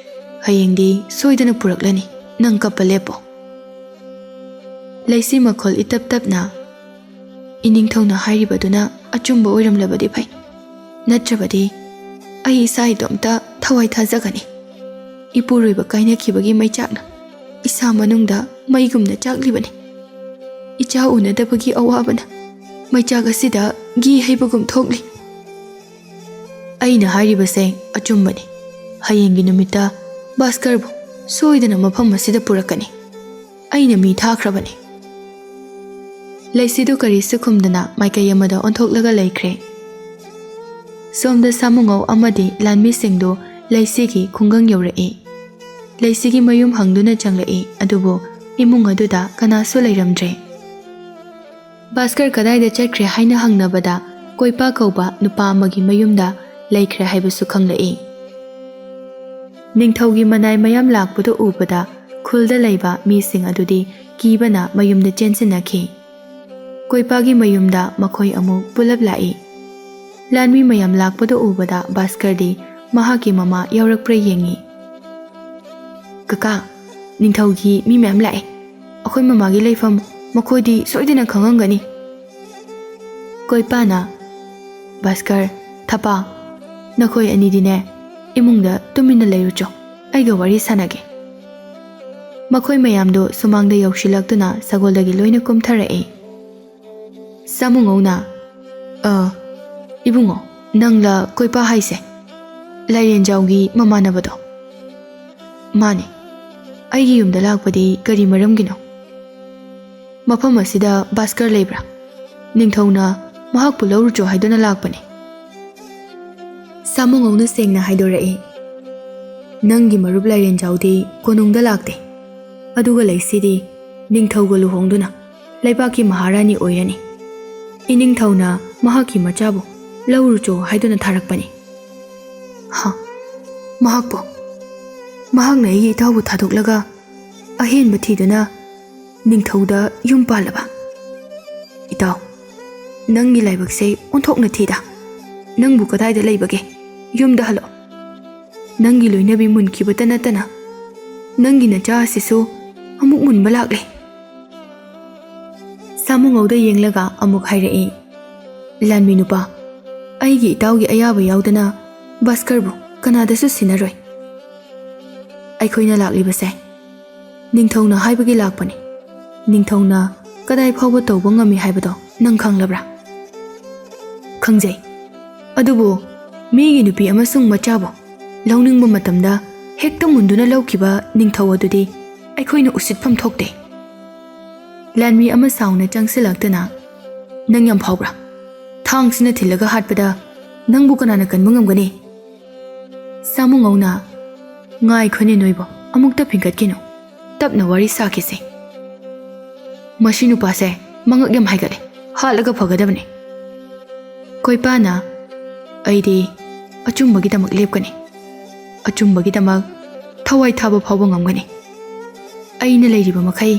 ꯍꯌꯦꯡꯗꯤ ꯁꯣꯏꯗꯅ ꯄꯨꯔꯛꯂꯅꯤ꯫ ꯅꯪ ꯀꯞꯄ ꯂꯦꯞꯄꯣ꯫" ꯂꯩꯁꯤ ꯃꯈꯣꯜ ꯏꯇꯞ ꯇꯞꯅ, "ꯏꯅꯤꯡꯊꯧꯅ ꯍꯥꯏꯔꯤꯕꯗꯨꯅ ꯑꯆꯨꯝꯕ ꯑꯣꯏꯔꯝꯂꯕꯗꯤ ꯐꯩ, ꯅꯠꯇ꯭ꯔꯕꯗꯤ ꯑꯩ ꯏꯁꯥ ꯏꯇꯣꯝꯇ ꯊꯋꯥꯏ ꯊꯥꯖꯒꯅꯤ꯫ ꯏꯄꯨꯔꯣꯏꯕ ꯀꯥꯏꯅꯈꯤꯕꯒꯤ ꯃꯩꯆꯥꯛꯅ ꯏꯁꯥ ꯃꯅꯨꯡꯗ ꯃꯩꯒꯨꯝꯅ ꯆꯥꯛꯂꯤꯕꯅꯤ꯫ ꯏꯆꯥ ꯎꯅꯗꯕꯒꯤ ꯑꯋꯥꯕꯅ ꯃꯩꯆꯥꯛ ꯑꯁꯤꯗ ꯘꯤ ꯍꯩꯕꯒꯨꯝ ꯊꯣꯛꯂꯤ꯫" "ꯑꯩꯅ ꯍꯥꯏꯔꯤꯕꯁꯦ ꯑꯆꯨꯝꯕꯅꯤ꯫ ꯍꯌꯦꯡꯒꯤ ꯅꯨꯃꯤꯠꯇ ꯚꯥꯁꯀꯔꯕꯨ ꯁꯣꯏꯗꯅ ꯃꯐꯝ ꯑꯁꯤꯗ ꯄꯨꯔꯛꯀꯅꯤ꯫ ꯑꯩꯅ ꯃꯤ ꯊꯥꯈ꯭ꯔꯕꯅꯤ꯫" ꯂꯩꯁꯤꯗꯨ ꯀꯔꯤꯁꯨ ꯈꯨꯝꯗꯅ ꯃꯥꯏꯀꯩ ꯑꯃꯗ ꯑꯣꯟꯊꯣꯛꯂꯒ ꯂꯩꯈ꯭ꯔꯦ꯫ ꯁꯣꯝꯗ ꯁꯥꯃꯨꯉꯧ ꯑꯃꯗꯤ ꯂꯥꯟꯃꯤꯁꯤꯡꯗꯨ ꯂꯩꯁꯤꯒꯤ ꯈꯨꯡꯒꯪ ꯌꯧꯔꯛꯏ꯫ ꯂꯩꯁꯤꯒꯤ ꯃꯌꯨꯝ ꯍꯪꯗꯨꯅ ꯆꯪꯂꯛꯏ, ꯑꯗꯨꯕꯨ ꯏꯃꯨꯡ ꯑꯗꯨꯗ ꯀꯅꯥꯁꯨ ꯂꯩꯔꯝꯗ꯭ꯔꯦ꯫ ꯚꯥꯁꯀꯔ ꯀꯗꯥꯏꯗ ꯆꯠꯈ꯭ꯔꯦ ꯍꯥꯏꯅ ꯍꯪꯅꯕꯗ, ꯀꯣꯏꯄꯥ ꯀꯧꯕ ꯅꯨꯄꯥ ꯑꯃꯒꯤ ꯃꯌꯨꯝꯗ ꯂꯩꯈ꯭ꯔꯦ ꯍꯥꯏꯕꯁꯨ ꯈꯪꯂꯛꯏ꯫ ꯅꯤꯡꯊꯧꯒꯤ ꯃꯅꯥꯏ ꯃꯌꯥꯝ ꯂꯥꯛꯄꯗꯨ ꯎꯕꯗ ꯈꯨꯜꯗ ꯂꯩꯕ ꯃꯤꯁꯤꯡ ꯑꯗꯨꯗꯤ ꯀꯤꯕꯅ ꯃꯌꯨꯝꯗ ꯆꯦꯟꯁꯤꯟꯅꯈꯤ꯫ ꯀꯣꯏꯄꯥꯒꯤ ꯃꯌꯨꯝꯗ ꯃꯈꯣꯏ ꯑꯃꯨꯛ ꯄꯨꯂꯞ ꯂꯥꯛꯏ꯫ ꯂꯥꯟꯃꯤ ꯃꯌꯥꯝ ꯂꯥꯛꯄꯗꯨ ꯎꯕꯗ ꯚꯥꯁꯀꯔꯗꯤ ꯃꯍꯥꯛꯀꯤ ꯃꯃꯥ ꯌꯥꯎꯔꯛꯄ꯭ꯔꯥ ꯌꯦꯡꯉꯤ꯫ "ꯀꯀꯥ, ꯅꯤꯡꯊꯧꯒꯤ ꯃꯤ ꯃꯌꯥꯝ ꯂꯥꯛꯑꯦ꯫ ꯑꯩꯈꯣꯏ ꯃꯃꯥꯒꯤ ꯂꯩꯐꯝ ꯃꯈꯣꯏꯗꯤ ꯁꯣꯏꯗꯅ ꯈꯪꯉꯝꯒꯅꯤ꯫" ꯀꯣꯏꯄꯥꯅ, "ꯚꯥꯁꯀꯔ, ꯊꯄꯥ, ꯅꯈꯣꯏ ꯑꯅꯤꯗꯤꯅꯦ, ꯏꯃꯨꯡꯗ ꯇꯨꯃꯤꯟꯅ ꯂꯩꯔꯨꯆꯣ, ꯑꯩꯒ ꯋꯥꯔꯤ ꯁꯥꯟꯅꯒꯦ꯫" ꯃꯈꯣꯏ ꯃꯌꯥꯝꯗꯣ ꯁꯨꯃꯥꯡꯗ ꯌꯧꯁꯤꯜꯂꯛꯇꯨꯅ ꯁꯒꯣꯜꯗꯒꯤ ꯂꯣꯏꯅ ꯀꯨꯝꯊꯔꯛꯏ꯫ ꯁꯥꯃꯨꯉꯧꯅ, "ꯑ, ꯏꯕꯨꯡꯉꯣ, ꯅꯪꯂ ꯀꯣꯏꯄꯥ ꯍꯥꯏꯁꯦ? ꯂꯥꯏꯔꯦꯟꯖꯥꯎꯒꯤ ꯃꯃꯥꯟꯅꯕꯗꯣ?" "ꯃꯥꯅꯦ꯫ ꯑꯩꯒꯤ ꯌꯨꯝꯗ ꯂꯥꯛꯄꯗꯤ ꯀꯔꯤ ꯃꯔꯝꯒꯤꯅꯣ?" "ꯃꯐꯝ ꯑꯁꯤꯗ ꯚꯥꯁꯀꯔ ꯂꯩꯕ꯭ꯔꯥ? ꯅꯤꯡꯊꯧꯅ ꯃꯍꯥꯛꯄꯨ ꯂꯧꯔꯨꯆꯣ ꯍꯥꯏꯗꯨꯅ ꯂꯥꯛꯄꯅꯦ꯫" ꯁꯥꯃꯨꯉꯧꯅ ꯁꯦꯡꯅ ꯍꯥꯏꯗꯣꯔꯛꯏ, "ꯅꯪꯒꯤ ꯃꯔꯨꯞ ꯂꯥꯏꯔꯦꯟꯖꯥꯎꯗꯤ ꯀꯣꯅꯨꯡꯗ ꯂꯥꯛꯇꯦ꯫ ꯑꯗꯨꯒ ꯂꯩꯁꯤꯗꯤ ꯅꯤꯡꯊꯧꯒ ꯂꯨꯍꯣꯡꯗꯨꯅ ꯂꯩꯕꯥꯛꯀꯤ ꯃꯍꯥꯔꯥꯅꯤ ꯑꯣꯏꯔꯅꯤ꯫ ꯏꯅꯤꯡꯊꯧꯅ ꯃꯍꯥꯛꯀꯤ ꯃꯆꯥꯕꯨ ꯂꯧꯔꯨꯆꯣ ꯍꯥꯏꯗꯨꯅ ꯊꯥꯔꯛꯄꯅꯤ꯫" "ꯍꯥ? ꯃꯍꯥꯛꯄꯨ? ꯃꯍꯥꯛꯅ ꯑꯩꯒꯤ ꯏꯇꯥꯎꯕꯨ ꯊꯥꯗꯣꯛꯂꯒ ꯑꯍꯦꯟꯕ ꯊꯤꯗꯨꯅ ꯅꯤꯡꯊꯧꯗ ꯌꯨꯝ ꯄꯥꯜꯂꯕ? ꯏꯇꯥꯎ, ꯅꯪꯒꯤ ꯂꯥꯏꯕꯛꯁꯦ ꯑꯣꯟꯊꯣꯛꯅ ꯊꯤꯗ꯫ ꯅꯪꯕꯨ ꯀꯗꯥꯏꯗ ꯂꯩꯕꯒꯦ? ꯌꯨꯝꯗ ꯍꯜꯂꯛꯑꯣ꯫ ꯅꯪꯒꯤ ꯂꯣꯏꯅꯕꯤ ꯃꯨꯟꯈꯤꯕꯇ ꯅꯠꯇꯅ ꯅꯪꯒꯤ ꯅꯆꯥ ꯑꯁꯤꯁꯨ ꯑꯃꯨꯛ ꯃꯨꯟꯕ ꯂꯥꯛꯂꯦ꯫" ꯁꯥꯃꯨꯉꯧꯗ ꯌꯦꯡꯂꯒ ꯑꯃꯨꯛ ꯍꯥꯏꯔꯛꯏ, "ꯂꯥꯟꯃꯤ ꯅꯨꯄꯥ, ꯑꯩꯒꯤ ꯏꯇꯥꯎꯒꯤ ꯑꯌꯥꯕ ꯌꯥꯎꯗꯅ ꯚꯥꯁꯀꯔꯕꯨ ꯀꯅꯥꯗꯁꯨ ꯁꯤꯟꯅꯔꯣꯏ꯫ ꯑꯩꯈꯣꯏꯅ ꯂꯥꯛꯂꯤꯕꯁꯦ ꯅꯤꯡꯊꯧꯅ ꯍꯥꯏꯕꯒꯤ ꯂꯥꯛꯄꯅꯤ꯫ ꯅꯤꯡꯊꯧꯅ ꯀꯗꯥꯏ ꯐꯥꯎꯕ ꯇꯧꯕ ꯉꯝꯃꯤ ꯍꯥꯏꯕꯗꯣ ꯅꯪ ꯈꯪꯂꯕ꯭ꯔꯥ?" "ꯈꯪꯖꯩ꯫ ꯑꯗꯨꯕꯨ ꯃꯤꯒꯤ ꯅꯨꯄꯤ ꯑꯃꯁꯨꯡ ꯃꯆꯥꯕꯨ ꯂꯧꯅꯤꯡꯕ ꯃꯇꯝꯗ ꯍꯦꯛꯇ ꯃꯨꯟꯗꯨꯅ ꯂꯧꯈꯤꯕ ꯅꯤꯡꯊꯧ ꯑꯗꯨꯗꯤ ꯑꯩꯈꯣꯏꯅ ꯎꯁꯤꯠꯐꯝ ꯊꯣꯛꯇꯦ꯫" ꯂꯥꯟꯃꯤ ꯑꯃ ꯁꯥꯎꯅ ꯆꯪꯁꯤꯜꯂꯛꯇꯨꯅ, "ꯅꯪ ꯌꯥꯝ ꯐꯥꯎꯕ꯭ꯔꯥ? ꯊꯥꯡꯁꯤꯅ ꯊꯤꯜꯂꯒ ꯍꯥꯠꯄꯗ ꯅꯪꯕꯨ ꯀꯅꯥꯅ ꯀꯟꯕ ꯉꯝꯒꯅꯤ?" ꯁꯥꯃꯨꯉꯧꯅ, "ꯉꯥꯏꯈꯣꯅꯦ ꯅꯣꯏꯕꯣ, ꯑꯃꯨꯛꯇ ꯐꯤꯡꯒꯠꯈꯤꯅꯨ꯫ ꯇꯞꯅ ꯋꯥꯔꯤ ꯁꯥꯈꯤꯁꯦ꯫ ꯃꯁꯤ ꯅꯨꯄꯥꯁꯦ ꯃꯉꯛ ꯌꯥꯝ ꯍꯥꯏꯒꯠꯂꯦ꯫ ꯍꯥꯠꯂꯒ ꯐꯒꯗꯕꯅꯦ꯫" ꯀꯣꯏꯄꯥꯅ, "ꯑꯩꯗꯤ ꯑꯆꯨꯝꯕꯒꯤꯗꯃꯛ ꯂꯦꯞꯀꯅꯤ꯫ ꯑꯆꯨꯝꯕꯒꯤꯗꯃꯛ ꯊꯋꯥꯏ ꯊꯥꯕ ꯐꯥꯎꯕ ꯉꯝꯒꯅꯤ꯫ ꯑꯩꯅ ꯂꯩꯔꯤꯕ ꯃꯈꯩ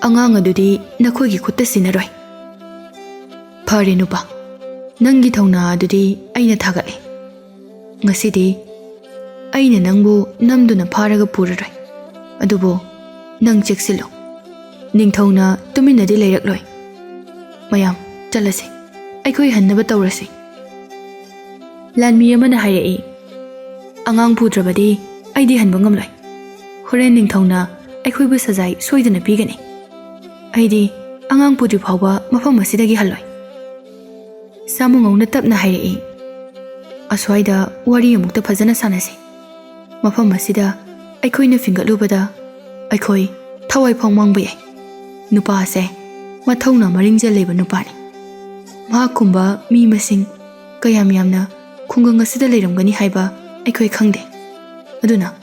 ꯑꯉꯥꯡ ꯑꯗꯨꯗꯤ ꯅꯈꯣꯏꯒꯤ ꯈꯨꯠꯇ ꯁꯤꯟꯅꯔꯣꯏ꯫" "ꯐꯔꯦ ꯅꯨꯄꯥ, ꯅꯪꯒꯤ ꯊꯧꯅꯥ ꯑꯗꯨꯗꯤ ꯑꯩꯅ ꯊꯥꯒꯠꯂꯤ꯫ ꯉꯁꯤꯗꯤ ꯑꯩꯅ ꯅꯪꯕꯨ ꯅꯝꯗꯨꯅ ꯐꯥꯔꯒ ꯄꯨꯔꯔꯣꯏ꯫ ꯑꯗꯨꯕꯨ ꯅꯪ ꯆꯦꯛꯁꯤꯜꯂꯨ꯫ ꯅꯤꯡꯊꯧꯅ ꯇꯨꯃꯤꯟꯅꯗꯤ ꯂꯩꯔꯛꯂꯣꯏ꯫ ꯃꯌꯥꯝ, ꯆꯠꯂꯁꯤ꯫ ꯑꯩꯈꯣꯏ ꯍꯟꯅꯕ ꯇꯧꯔꯁꯤ꯫ ꯂꯥꯟꯃꯤ ꯑꯃꯅ ꯍꯥꯏꯔꯛꯏ, "ꯑꯉꯥꯡ ꯄꯨꯗ꯭ꯔꯕꯗꯤ ꯑꯩꯗꯤ ꯍꯟꯕ ꯉꯝꯂꯣꯏ꯫ ꯍꯣꯔꯦꯟ ꯅꯤꯡꯊꯧꯅ ꯑꯩꯈꯣꯏꯕꯨ ꯁꯖꯥꯏ ꯁꯣꯏꯗꯅ ꯄꯤꯒꯅꯤ꯫ ꯑꯩꯗꯤ ꯑꯉꯥꯡ ꯄꯨꯗ꯭ꯔꯤ ꯐꯥꯎꯕ ꯃꯐꯝ ꯑꯁꯤꯗꯒꯤ ꯍꯜꯂꯣꯏ꯫" ꯁꯥꯃꯨꯉꯧꯅ ꯇꯞꯅ ꯍꯥꯏꯔꯛꯏ, "ꯑꯁ꯭ꯋꯥꯏꯗ ꯋꯥꯔꯤ ꯑꯃꯨꯛꯇ ꯐꯖꯅ ꯁꯥꯟꯅꯁꯤ꯫ ꯃꯐꯝ ꯑꯁꯤꯗ ꯑꯩꯈꯣꯏꯅ ꯐꯤꯡꯒꯠꯂꯨꯕꯗ ꯑꯩꯈꯣꯏ ꯊꯋꯥꯏ ꯐꯥꯎ ꯃꯥꯡꯕ ꯌꯥꯏ꯫ ꯅꯨꯄꯥ ꯑꯁꯦ ꯃꯊꯧꯅ ꯃꯔꯤꯡꯖꯦꯜ ꯂꯩꯕ ꯅꯨꯄꯥꯅꯤ꯫ ꯃꯍꯥꯛꯀꯨꯝꯕ ꯃꯤ ꯃꯁꯤꯡ ꯀꯌꯥꯝ ꯌꯥꯝꯅ ꯈꯨꯡꯒꯪ ꯑꯁꯤꯗ ꯂꯩꯔꯝꯒꯅꯤ ꯍꯥꯏꯕ ꯑꯩꯈꯣꯏ ꯈꯪꯗꯦ꯫ ꯑꯗꯨꯅ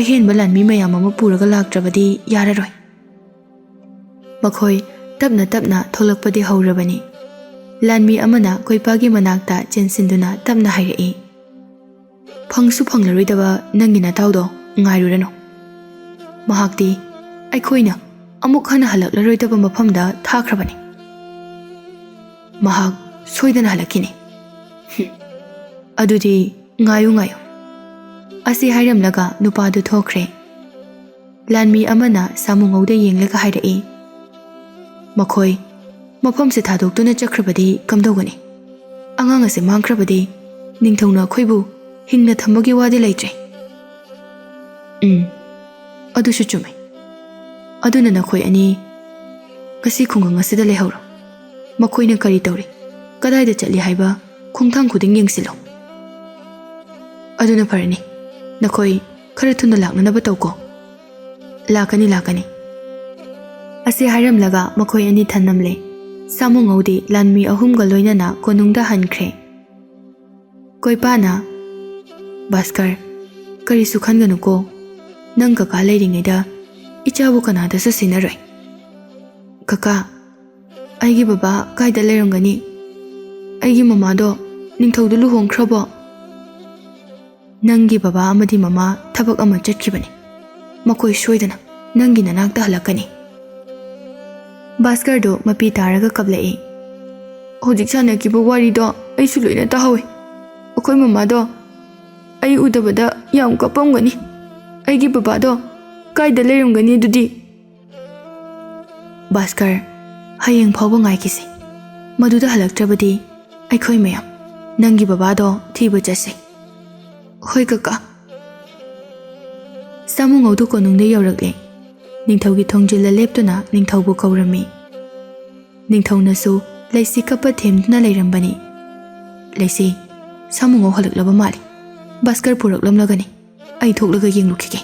ꯑꯍꯦꯟꯕ ꯂꯥꯟꯃꯤ ꯃꯌꯥꯝ ꯑꯃ ꯄꯨꯔꯒ ꯂꯥꯛꯇ꯭ꯔꯕꯗꯤ ꯌꯥꯔꯔꯣꯏ꯫" ꯃꯈꯣꯏ ꯇꯞꯅ ꯇꯞꯅ ꯊꯣꯛꯂꯛꯄꯗꯤ ꯍꯧꯔꯕꯅꯤ꯫ ꯂꯥꯟꯃꯤ ꯑꯃꯅ ꯀꯣꯏꯄꯥꯒꯤ ꯃꯅꯥꯛꯇ ꯆꯦꯟꯁꯤꯟꯗꯨꯅ ꯇꯞꯅ ꯍꯥꯏꯔꯛꯏ, "ꯐꯪꯁꯨ ꯐꯪꯂꯔꯣꯏꯗꯕ ꯅꯪꯒꯤ ꯅꯇꯥꯎꯗꯣ ꯉꯥꯏꯔꯨꯔꯅꯨ꯫ ꯃꯍꯥꯛꯇꯤ ꯑꯩꯈꯣꯏꯅ ꯑꯃꯨꯛ ꯍꯟꯅ ꯍꯜꯂꯛꯂꯔꯣꯏꯗꯕ ꯃꯐꯝꯗ ꯊꯥꯈ꯭ꯔꯕꯅꯤ꯫ ꯃꯍꯥꯛ ꯁꯣꯏꯗꯅ ꯍꯜꯂꯛꯈꯤꯅꯤ꯫ ꯍꯨꯝ꯫ ꯑꯗꯨꯗꯤ ꯉꯥꯏꯌꯨ, ꯉꯥꯏꯌꯨ꯫" ꯑꯁꯤ ꯍꯥꯏꯔꯝꯂꯒ ꯅꯨꯄꯥꯗꯨ ꯊꯣꯛꯈ꯭ꯔꯦ꯫ ꯂꯥꯟꯃꯤ ꯑꯃꯅ ꯁꯥꯃꯨꯉꯧꯗ ꯌꯦꯡꯂꯒ ꯍꯥꯏꯔꯛꯏ, "ꯃꯈꯣꯏ ꯃꯐꯝꯁꯦ ꯊꯥꯗꯣꯛꯇꯨꯅ ꯆꯠꯈ꯭ꯔꯕꯗꯤ ꯀꯝꯗꯧꯒꯅꯤ? ꯑꯉꯥꯡ ꯑꯁꯦ ꯃꯥꯡꯈ꯭ꯔꯕꯗꯤ ꯅꯤꯡꯊꯧꯅ ꯑꯩꯈꯣꯏꯕꯨ ꯍꯤꯡꯅ ꯊꯝꯕꯒꯤ ꯋꯥꯗꯤ ꯂꯩꯇ꯭ꯔꯦ꯫" "ꯎꯝ, ꯑꯗꯨꯁꯨ ꯆꯨꯝꯃꯤ꯫ ꯑꯗꯨꯅ ꯅꯈꯣꯏ ꯑꯅꯤ ꯉꯁꯤ ꯈꯨꯡꯒꯪ ꯑꯁꯤꯗ ꯂꯩꯍꯧꯔꯣ꯫ ꯃꯈꯣꯏꯅ ꯀꯔꯤ ꯇꯧꯔꯤ, ꯀꯗꯥꯏꯗ ꯆꯠꯂꯤ ꯍꯥꯏꯕ ꯈꯣꯡꯊꯥꯡ ꯈꯨꯗꯤꯡ ꯌꯦꯡꯁꯤꯜꯂꯣ꯫ ꯑꯗꯨꯅ ꯐꯔꯅꯤ꯫ ꯅꯈꯣꯏ ꯈꯔ ꯊꯨꯅ ꯂꯥꯛꯅꯅꯕ ꯇꯧꯀꯣ꯫" "ꯂꯥꯛꯀꯅꯤ, ꯂꯥꯛꯀꯅꯤ꯫" ꯑꯁꯤ ꯍꯥꯏꯔꯝꯂꯒ ꯃꯈꯣꯏ ꯑꯅꯤ ꯊꯅꯝꯂꯦ꯫ ꯁꯥꯃꯨꯉꯧꯗꯤ ꯂꯥꯟꯃꯤ ꯑꯍꯨꯝꯒ ꯂꯣꯏꯅꯅ ꯀꯣꯅꯨꯡꯗ ꯍꯟꯈ꯭ꯔꯦ꯫ ꯀꯣꯏꯄꯥꯅ, "ꯚꯥꯁꯀꯔ, ꯀꯔꯤꯁꯨ ꯈꯟꯒꯅꯨꯀꯣ꯫ ꯅꯪ ꯀꯀꯥ ꯂꯩꯔꯤꯉꯩꯗ ꯏꯆꯥꯕꯨ ꯀꯅꯥꯗꯁꯨ ꯁꯤꯟꯅꯔꯣꯏ꯫" "ꯀꯀꯥ, ꯑꯩꯒꯤ ꯕꯕꯥ ꯀꯥꯏꯗ ꯂꯩꯔꯝꯒꯅꯤ? ꯑꯩꯒꯤ ꯃꯃꯥꯗꯣ ꯅꯤꯡꯊꯧꯗ ꯂꯨꯍꯣꯡꯈ꯭ꯔꯕꯣ?" "ꯅꯪꯒꯤ ꯕꯕꯥ ꯑꯃꯗꯤ ꯃꯃꯥ ꯊꯕꯛ ꯑꯃ ꯆꯠꯈꯤꯕꯅꯤ꯫ ꯃꯈꯣꯏ ꯁꯣꯏꯗꯅ ꯅꯪꯒꯤ ꯅꯅꯥꯛꯇ ꯍꯜꯂꯛꯀꯅꯤ꯫" ꯚꯥꯁꯀꯔꯗꯨ ꯃꯄꯤ ꯇꯥꯔꯒ ꯀꯞꯂꯛꯏ꯫ ꯍꯧꯖꯤꯛ ꯁꯥꯟꯅꯈꯤꯕ ꯋꯥꯔꯤꯗꯣ ꯑꯩꯁꯨ ꯂꯣꯏꯅ ꯇꯥꯍꯧꯋꯤ꯫ ꯑꯩꯈꯣꯏ ꯃꯃꯥꯗꯣ ꯑꯩ ꯎꯗꯕꯗ ꯌꯥꯝ ꯀꯞꯄꯝꯒꯅꯤ꯫ ꯑꯩꯒꯤ ꯕꯕꯥꯗꯣ ꯀꯥꯏꯗ ꯂꯩꯔꯝꯒꯅꯤ ꯑꯗꯨꯗꯤ? ꯚꯥꯁꯀꯔ, ꯍꯌꯦꯡ ꯐꯥꯎꯕ ꯉꯥꯏꯈꯤꯁꯤ꯫ ꯃꯗꯨꯗ ꯍꯜꯂꯛꯇ꯭ꯔꯕꯗꯤ ꯑꯩꯈꯣꯏ ꯃꯌꯥꯝ ꯅꯪꯒꯤ ꯕꯕꯥꯗꯣ ꯊꯤꯕ ꯆꯠꯁꯤ꯫ ꯍꯣꯏ ꯀꯀꯥ꯫ ꯁꯥꯃꯨꯉꯧꯗꯨ ꯀꯣꯅꯨꯡꯗ ꯌꯧꯔꯛꯂꯦ꯫ ꯅꯤꯡꯊꯧꯒꯤ ꯊꯣꯡꯖꯤꯜꯗ ꯂꯦꯞꯇꯨꯅ ꯅꯤꯡꯊꯧꯕꯨ ꯀꯧꯔꯝꯃꯤ꯫ ꯅꯤꯡꯊꯧꯅꯁꯨ ꯂꯩꯁꯤ ꯀꯞꯄ ꯊꯦꯝꯗꯨꯅ ꯂꯩꯔꯝꯕꯅꯤ꯫ "ꯂꯩꯁꯤ, ꯁꯥꯃꯨꯉꯧ ꯍꯜꯂꯛꯂꯕ ꯃꯥꯜꯂꯤ꯫ ꯚꯥꯁꯀꯔ ꯄꯨꯔꯛꯂꯝꯂꯒꯅꯤ꯫ ꯑꯩ ꯊꯣꯛꯂꯒ ꯌꯦꯡꯂꯨꯈꯤꯒꯦ꯫"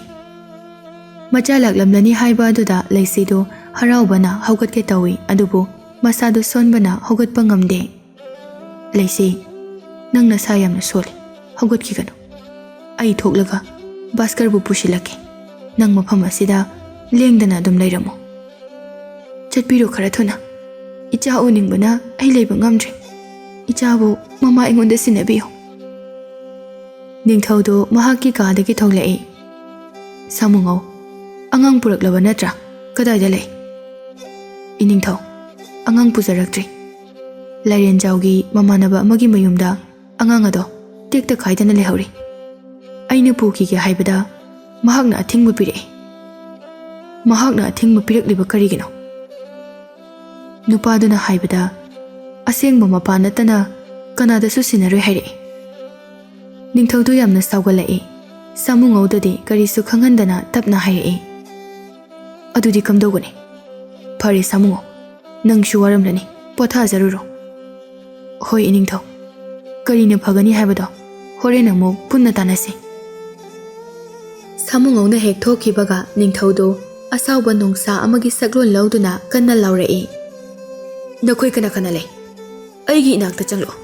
ꯃꯆꯥ ꯂꯥꯛꯂꯝꯂꯅꯤ ꯍꯥꯏꯕ ꯑꯗꯨꯗ ꯂꯩꯁꯤꯗꯨ ꯍꯔꯥꯎꯕꯅ ꯍꯧꯒꯠꯀꯦ ꯇꯧꯏ, ꯑꯗꯨꯕꯨ ꯃꯁꯥꯗꯨ ꯁꯣꯟꯕꯅ ꯍꯧꯒꯠꯄ ꯉꯝꯗꯦ꯫ "ꯂꯩꯁꯤ, ꯅꯪ ꯅꯁꯥ ꯌꯥꯝꯅ ꯁꯣꯜꯂꯤ, ꯍꯧꯒꯠꯈꯤꯒꯅꯨ꯫ ꯑꯩ ꯊꯣꯛꯂꯒ ꯚꯥꯁꯀꯔꯕꯨ ꯄꯨꯁꯤꯜꯂꯛꯀꯦ꯫ ꯅꯪ ꯃꯐꯝ ꯑꯁꯤꯗ ꯂꯦꯡꯗꯅ ꯑꯗꯨꯝ ꯂꯩꯔꯝꯃꯨ꯫ ꯆꯠꯄꯤꯔꯣ ꯈꯔ ꯊꯨꯅ꯫ ꯏꯆꯥ ꯎꯅꯤꯡꯕꯅ ꯑꯩ ꯂꯩꯕ ꯉꯝꯗ꯭ꯔꯦ꯫ ꯏꯆꯥꯕꯨ ꯃꯃꯥ ꯑꯩꯉꯣꯟꯗ ꯁꯤꯟꯅꯕꯤꯌꯨ꯫" ꯅꯤꯡꯊꯧꯗꯨ ꯃꯍꯥꯛꯀꯤ ꯀꯥꯗꯒꯤ ꯊꯣꯛꯂꯛꯏ꯫ "ꯁꯥꯃꯨꯉꯧ, ꯑꯉꯥꯡ ꯄꯨꯔꯛꯂꯕ ꯅꯠꯇ꯭ꯔꯥ? ꯀꯗꯥꯏꯗ ꯂꯩ?" "ꯏꯅꯤꯡꯊꯧ, ꯑꯉꯥꯡ ꯄꯨꯖꯔꯛꯇ꯭ꯔꯤ꯫ ꯂꯥꯏꯔꯦꯟꯖꯥꯎꯒꯤ ꯃꯃꯥꯟꯅꯕ ꯑꯃꯒꯤ ꯃꯌꯨꯝꯗ ꯑꯉꯥꯡ ꯑꯗꯣ ꯇꯦꯛꯇ ꯀꯥꯏꯗꯅ ꯂꯩꯍꯧꯔꯤ꯫ ꯑꯩꯅ ꯄꯨꯈꯤꯒꯦ ꯍꯥꯏꯕꯗ ꯃꯍꯥꯛꯅ ꯑꯊꯤꯡꯕ ꯄꯤꯔꯛꯏ꯫" "ꯃꯍꯥꯛꯅ ꯑꯊꯤꯡꯕ ꯄꯤꯔꯛꯂꯤꯕ ꯀꯔꯤꯒꯤꯅꯣ?" ꯅꯨꯄꯥꯗꯨꯅ ꯍꯥꯏꯕꯗ, "ꯑꯁꯦꯡꯕ ꯃꯄꯥ ꯅꯠꯇꯅ ꯀꯅꯥꯗꯁꯨ ꯁꯤꯟꯅꯔꯣꯏ ꯍꯥꯏꯔꯛꯏ꯫" ꯅꯤꯡꯊꯧꯗꯨ ꯌꯥꯝꯅ ꯁꯥꯎꯒꯠꯂꯛꯏ꯫ ꯁꯥꯃꯨꯉꯧꯗꯗꯤ ꯀꯔꯤꯁꯨ ꯈꯪꯍꯟꯗꯅ ꯇꯞꯅ ꯍꯥꯏꯔꯛꯏ, "ꯑꯗꯨꯗꯤ ꯀꯝꯗꯧꯒꯅꯤ? ꯐꯔꯦ ꯁꯥꯃꯨꯉꯧ, ꯅꯪꯁꯨ ꯋꯥꯔꯝꯂꯅꯤ, ꯄꯣꯊꯥꯖꯔꯨꯔꯣ꯫" "ꯍꯣꯏ ꯏꯅꯤꯡꯊꯧ, ꯀꯔꯤꯅ ꯐꯒꯅꯤ ꯍꯥꯏꯕꯗꯣ ꯍꯣꯔꯦꯟ ꯑꯃꯨꯛ ꯄꯨꯟꯅ ꯇꯥꯟꯅꯁꯤ꯫" ꯁꯥꯃꯨꯉꯧꯅ ꯍꯦꯛ ꯊꯣꯛꯈꯤꯕꯒ ꯅꯤꯡꯊꯧꯗꯨ ꯑꯁꯥꯎꯕ ꯅꯣꯡꯁꯥ ꯑꯃꯒꯤ ꯁꯛꯂꯣꯟ ꯂꯧꯗꯨꯅ ꯀꯟꯅ ꯂꯥꯎꯔꯛꯏ, "ꯅꯈꯣꯏ ꯀꯅꯥ ꯀꯅꯥ ꯂꯩ? ꯑꯩꯒꯤ ꯏꯅꯥꯛꯇ ꯆꯪꯂꯛꯑꯣ꯫"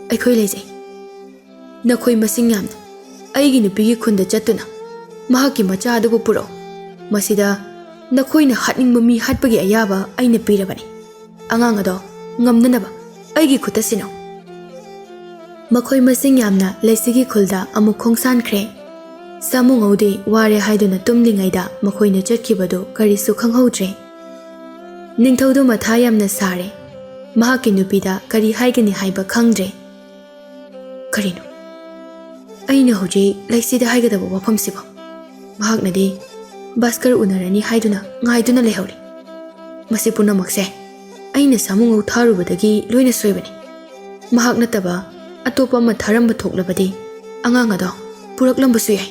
"ꯑꯩꯈꯣꯏ ꯂꯩꯖꯩ꯫" "ꯅꯈꯣꯏ ꯃꯁꯤꯡ ꯌꯥꯝꯅ ꯑꯩꯒꯤ ꯅꯨꯄꯤꯒꯤ ꯈꯨꯟꯗ ꯆꯠꯇꯨꯅ ꯃꯍꯥꯛꯀꯤ ꯃꯆꯥ ꯑꯗꯨꯕꯨ ꯄꯨꯔꯛꯎ꯫ ꯃꯁꯤꯗ ꯅꯈꯣꯏꯅ ꯍꯥꯠꯅꯤꯡꯕ ꯃꯤ ꯍꯥꯠꯄꯒꯤ ꯑꯌꯥꯕ ꯑꯩꯅ ꯄꯤꯔꯕꯅꯤ꯫ ꯑꯉꯥꯡ ꯑꯗꯣ ꯉꯝꯅꯅꯕ ꯑꯩꯒꯤ ꯈꯨꯠꯇ ꯁꯤꯟꯅꯧ꯫" ꯃꯈꯣꯏ ꯃꯁꯤꯡ ꯌꯥꯝꯅ ꯂꯩꯁꯤꯒꯤ ꯈꯨꯜꯗ ꯑꯃꯨꯛ ꯈꯣꯡꯁꯥꯟꯈ꯭ꯔꯦ꯫ ꯁꯥꯃꯨꯉꯧꯗꯤ ꯋꯥꯔꯦ ꯍꯥꯏꯗꯨꯅ ꯇꯨꯝꯂꯤꯉꯩꯗ ꯃꯈꯣꯏꯅ ꯆꯠꯈꯤꯕꯗꯨ ꯀꯔꯤꯁꯨ ꯈꯪꯍꯧꯗ꯭ꯔꯦ꯫ ꯅꯤꯡꯊꯧꯗꯨ ꯃꯊꯥ ꯌꯥꯝꯅ ꯁꯥꯔꯦ꯫ ꯃꯍꯥꯛꯀꯤ ꯅꯨꯄꯤꯗ ꯀꯔꯤ ꯍꯥꯏꯒꯅꯤ ꯍꯥꯏꯕ ꯈꯪꯗ꯭ꯔꯦ꯫ ꯀꯔꯤꯅꯣ ꯑꯩꯅ ꯍꯧꯖꯤꯛ ꯂꯩꯁꯤꯗ ꯍꯥꯏꯒꯗꯕ ꯋꯥꯐꯝꯁꯤꯕꯣ? ꯃꯍꯥꯛꯅꯗꯤ ꯚꯥꯁꯀꯔ ꯎꯅꯔꯅꯤ ꯍꯥꯏꯗꯨꯅ ꯉꯥꯏꯗꯨꯅ ꯂꯩꯍꯧꯔꯤ꯫ ꯃꯁꯤ ꯄꯨꯝꯅꯃꯛꯁꯦ ꯑꯩꯅ ꯁꯥꯃꯨꯉꯧ ꯊꯥꯔꯨꯕꯗꯒꯤ ꯂꯣꯏꯅ ꯁꯣꯏꯕꯅꯤ꯫ ꯃꯍꯥꯛ ꯅꯠꯇꯕ ꯑꯇꯣꯞꯄ ꯑꯃ ꯊꯥꯔꯝꯕ ꯊꯣꯛꯂꯕꯗꯤ ꯑꯉꯥꯡ ꯑꯗꯣ ꯄꯨꯔꯛꯂꯝꯕꯁꯨ ꯌꯥꯏ꯫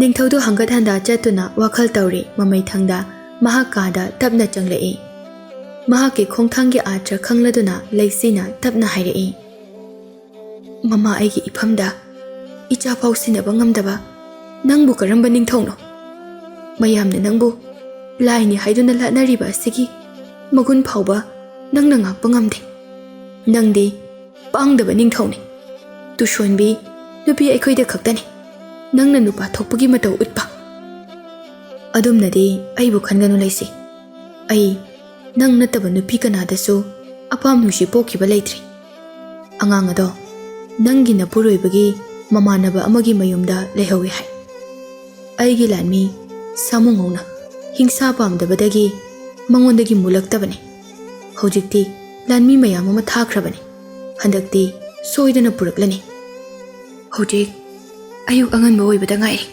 ꯅꯤꯡꯊꯧꯗꯨ ꯍꯪꯒꯠ ꯍꯟꯗ ꯆꯠꯇꯨꯅ ꯋꯥꯈꯜ ꯇꯧꯔꯤ꯫ ꯃꯃꯩꯊꯪꯗ ꯃꯍꯥꯛ ꯀꯥꯗ ꯇꯞꯅ ꯆꯪꯂꯛꯏ꯫ ꯃꯍꯥꯛꯀꯤ ꯈꯣꯡꯊꯥꯡꯒꯤ ꯑꯥꯔꯊ ꯈꯪꯂꯗꯨꯅ ꯂꯩꯁꯤꯅ ꯇꯞꯅ ꯍꯥꯏꯔꯛꯏ, "ꯃꯃꯥ, ꯑꯩꯒꯤ ꯏꯐꯝꯗ ꯏꯆꯥ ꯐꯥꯎ ꯁꯤꯟꯅꯕ ꯉꯝꯗꯕ ꯅꯪꯕꯨ ꯀꯔꯝꯕ ꯅꯤꯡꯊꯧꯅꯣ? ꯃꯌꯥꯝꯅ ꯅꯪꯕꯨ ꯂꯥꯏꯅꯤ ꯍꯥꯏꯗꯨꯅ ꯂꯥꯠꯅꯔꯤꯕ ꯑꯁꯤꯒꯤ ꯃꯒꯨꯟ ꯐꯥꯎꯕ ꯅꯪꯅ ꯉꯥꯛꯄ ꯉꯝꯗꯦ꯫ ꯅꯪꯗꯤ ꯄꯥꯡꯗꯕ ꯅꯤꯡꯊꯧꯅꯤ꯫ ꯇꯨꯁꯣꯟꯕꯤ ꯅꯨꯄꯤ ꯑꯩꯈꯣꯏꯗ ꯈꯛꯇꯅꯤ ꯅꯪꯅ ꯅꯨꯄꯥ ꯊꯣꯛꯄꯒꯤ ꯃꯇꯧ ꯎꯠꯄ꯫ ꯑꯗꯨꯝꯅꯗꯤ ꯑꯩꯕꯨ ꯈꯟꯒꯅꯨ ꯂꯩꯁꯤ꯫ ꯑꯩ ꯅꯪ ꯅꯠꯇꯕ ꯅꯨꯄꯤ ꯀꯅꯥꯗꯁꯨ ꯑꯄꯥꯝ ꯅꯨꯡꯁꯤ ꯄꯣꯛꯈꯤꯕ ꯂꯩꯇ꯭ꯔꯤ꯫ ꯑꯉꯥꯡ ꯑꯗꯣ ꯅꯪꯒꯤ ꯅꯄꯨꯔꯣꯏꯕꯒꯤ ꯃꯃꯥꯟꯅꯕ ꯑꯃꯒꯤ ꯃꯌꯨꯝꯗ ꯂꯩꯍꯧꯏ ꯍꯥꯏ꯫ ꯑꯩꯒꯤ ꯂꯥꯟꯃꯤ ꯁꯥꯃꯨꯉꯧꯅ ꯍꯤꯡꯁꯥ ꯄꯥꯝꯗꯕꯗꯒꯤ ꯃꯉꯣꯟꯗꯒꯤ ꯃꯨꯜꯂꯛꯇꯕꯅꯤ꯫ ꯍꯧꯖꯤꯛꯇꯤ ꯂꯥꯟꯃꯤ ꯃꯌꯥꯝ ꯑꯃ ꯊꯥꯈ꯭ꯔꯕꯅꯤ꯫ ꯍꯟꯗꯛꯇꯤ ꯁꯣꯏꯗꯅ ꯄꯨꯔꯛꯂꯅꯤ꯫ ꯍꯧꯖꯤꯛ ꯑꯌꯨꯛ ꯑꯉꯟꯕ ꯑꯣꯏꯕꯗ ꯉꯥꯏꯔꯤ꯫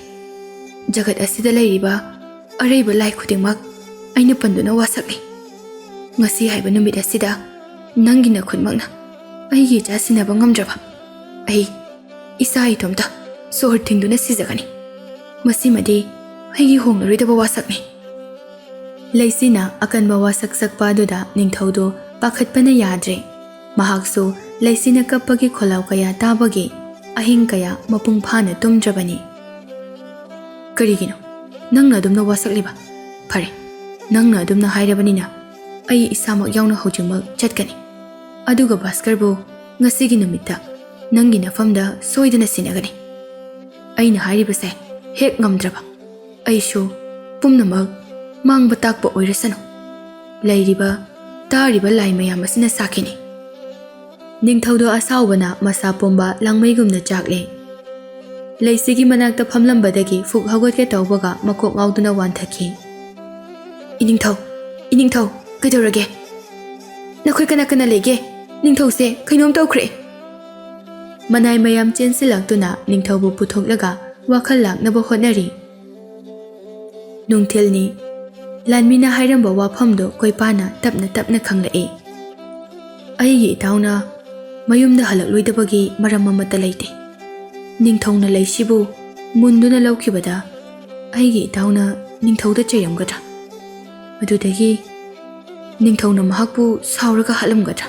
ꯖꯒꯠ ꯑꯁꯤꯗ ꯂꯩꯔꯤꯕ ꯑꯔꯩꯕ ꯂꯥꯏ ꯈꯨꯗꯤꯡꯃꯛ ꯑꯩꯅ ꯄꯟꯗꯨꯅ ꯋꯥꯁꯛꯂꯤ꯫ ꯉꯁꯤ ꯍꯥꯏꯕ ꯅꯨꯃꯤꯠ ꯑꯁꯤꯗ ꯅꯪꯒꯤ ꯅꯈꯨꯠꯃꯛꯅ ꯑꯩꯒꯤ ꯏꯆꯥ ꯁꯤꯟꯅꯕ ꯉꯝꯗ꯭ꯔꯕ ꯑꯩ ꯏꯁꯥ ꯏꯇꯣꯝꯇ ꯁꯣꯔ ꯊꯤꯡꯗꯨꯅ ꯁꯤꯖꯒꯅꯤ꯫ ꯃꯁꯤꯃꯗꯤ ꯑꯩꯒꯤ ꯍꯣꯡꯂꯔꯣꯏꯗꯕ ꯋꯥꯁꯛꯅꯤ꯫ ꯂꯩꯁꯤꯅ ꯑꯀꯟꯕ ꯋꯥꯁꯛ ꯁꯛꯄ ꯑꯗꯨꯗ ꯅꯤꯡꯊꯧꯗꯨ ꯄꯥꯈꯠꯄꯅ ꯌꯥꯗ꯭ꯔꯦ꯫ ꯃꯍꯥꯛꯁꯨ ꯂꯩꯁꯤꯅ ꯀꯞꯄꯒꯤ ꯈꯣꯜꯂꯥꯎ ꯀꯌꯥ ꯇꯥꯕꯒꯤ ꯑꯍꯤꯡ ꯀꯌꯥ ꯃꯄꯨꯡ ꯐꯥꯅ ꯇꯨꯝꯗ꯭ꯔꯕꯅꯤ꯫ "ꯀꯔꯤꯒꯤꯅꯣ ꯅꯪꯅ ꯑꯗꯨꯝꯅ ꯋꯥꯁꯛꯂꯤꯕ? ꯐꯔꯦ, ꯅꯪꯅ ꯑꯗꯨꯝꯅ ꯍꯥꯏꯔꯕꯅꯤꯅ ꯑꯩ ꯏꯁꯥꯃꯛ ꯌꯥꯎꯅ ꯍꯧꯖꯤꯛꯃꯛ ꯆꯠꯀꯅꯤ꯫ ꯑꯗꯨꯒ ꯚꯥꯁꯀꯔꯕꯨ ꯉꯁꯤꯒꯤ ꯅꯨꯃꯤꯠꯇ ꯅꯪꯒꯤ ꯅꯐꯝꯗ ꯁꯣꯏꯗꯅ ꯁꯤꯟꯅꯒꯅꯤ꯫ ꯑꯩꯅ ꯍꯥꯏꯔꯤꯕꯁꯦ ꯍꯦꯛ ꯉꯝꯗ꯭ꯔꯕ ꯑꯩꯁꯨ ꯄꯨꯝꯅꯃꯛ ꯃꯥꯡꯕ ꯇꯥꯛꯄ ꯑꯣꯏꯔꯁꯅꯨ꯫ ꯂꯩꯔꯤꯕ ꯇꯥꯔꯤꯕ ꯂꯥꯏ ꯃꯌꯥꯝ ꯑꯁꯤꯅ ꯁꯥꯈꯤꯅꯤ꯫" ꯅꯤꯡꯊꯧꯗꯣ ꯑꯁꯥꯎꯕꯅ ꯃꯁꯥ ꯄꯨꯝꯕ ꯂꯥꯡꯃꯩꯒꯨꯝꯅ ꯆꯥꯛꯂꯦ꯫ ꯂꯩꯁꯤꯒꯤ ꯃꯅꯥꯛꯇ ꯐꯝꯂꯝꯕꯗꯒꯤ ꯐꯨꯛ ꯍꯧꯒꯠꯀꯦ ꯇꯧꯕꯒ ꯃꯀꯣꯛ ꯉꯥꯎꯗꯨꯅ ꯋꯥꯟꯊꯈꯤ꯫ "ꯏꯅꯤꯡꯊꯧ, ꯏꯅꯤꯡꯊꯧ, ꯀꯩꯗꯧꯔꯒꯦ?" ꯅꯈꯣꯏ ꯀꯅꯥ ꯀꯅꯥ ꯂꯩꯒꯦ? ꯅꯤꯡꯊꯧꯁꯦ ꯀꯩꯅꯣꯝ ꯇꯧꯈ꯭ꯔꯦ꯫ ꯃꯅꯥꯏ ꯃꯌꯥꯝ ꯆꯦꯟꯁꯤꯜꯂꯛꯇꯨꯅ ꯅꯤꯡꯊꯧꯕꯨ ꯄꯨꯊꯣꯛꯂꯒ ꯋꯥꯈꯜ ꯂꯥꯛꯅꯕ ꯍꯣꯠꯅꯔꯤ꯫ ꯅꯨꯡꯊꯤꯜꯅꯤ꯫ ꯂꯥꯟꯃꯤꯅ ꯍꯥꯏꯔꯝꯕ ꯋꯥꯐꯝꯗꯨ ꯀꯣꯏꯄꯥꯅ ꯇꯞꯅ ꯇꯞꯅ ꯈꯪꯂꯛꯏ꯫ ꯑꯩꯒꯤ ꯏꯇꯥꯎꯅ ꯃꯌꯨꯝꯗ ꯍꯜꯂꯛꯂꯣꯏꯗꯕꯒꯤ ꯃꯔꯝ ꯑꯃꯠꯇ ꯂꯩꯇꯦ꯫ ꯅꯤꯡꯊꯧꯅ ꯂꯩꯁꯤꯕꯨ ꯃꯨꯟꯗꯨꯅ ꯂꯧꯈꯤꯕꯗ ꯑꯩꯒꯤ ꯏꯇꯥꯎꯅ ꯅꯤꯡꯊꯧꯗ ꯆꯩꯔꯝꯒꯗ꯭ꯔꯥ? ꯑꯗꯨꯗꯒꯤ ꯅꯤꯡꯊꯧꯅ ꯃꯍꯥꯛꯄꯨ ꯁꯥꯎꯔꯒ ꯍꯥꯠꯂꯝꯒꯗ꯭ꯔꯥ?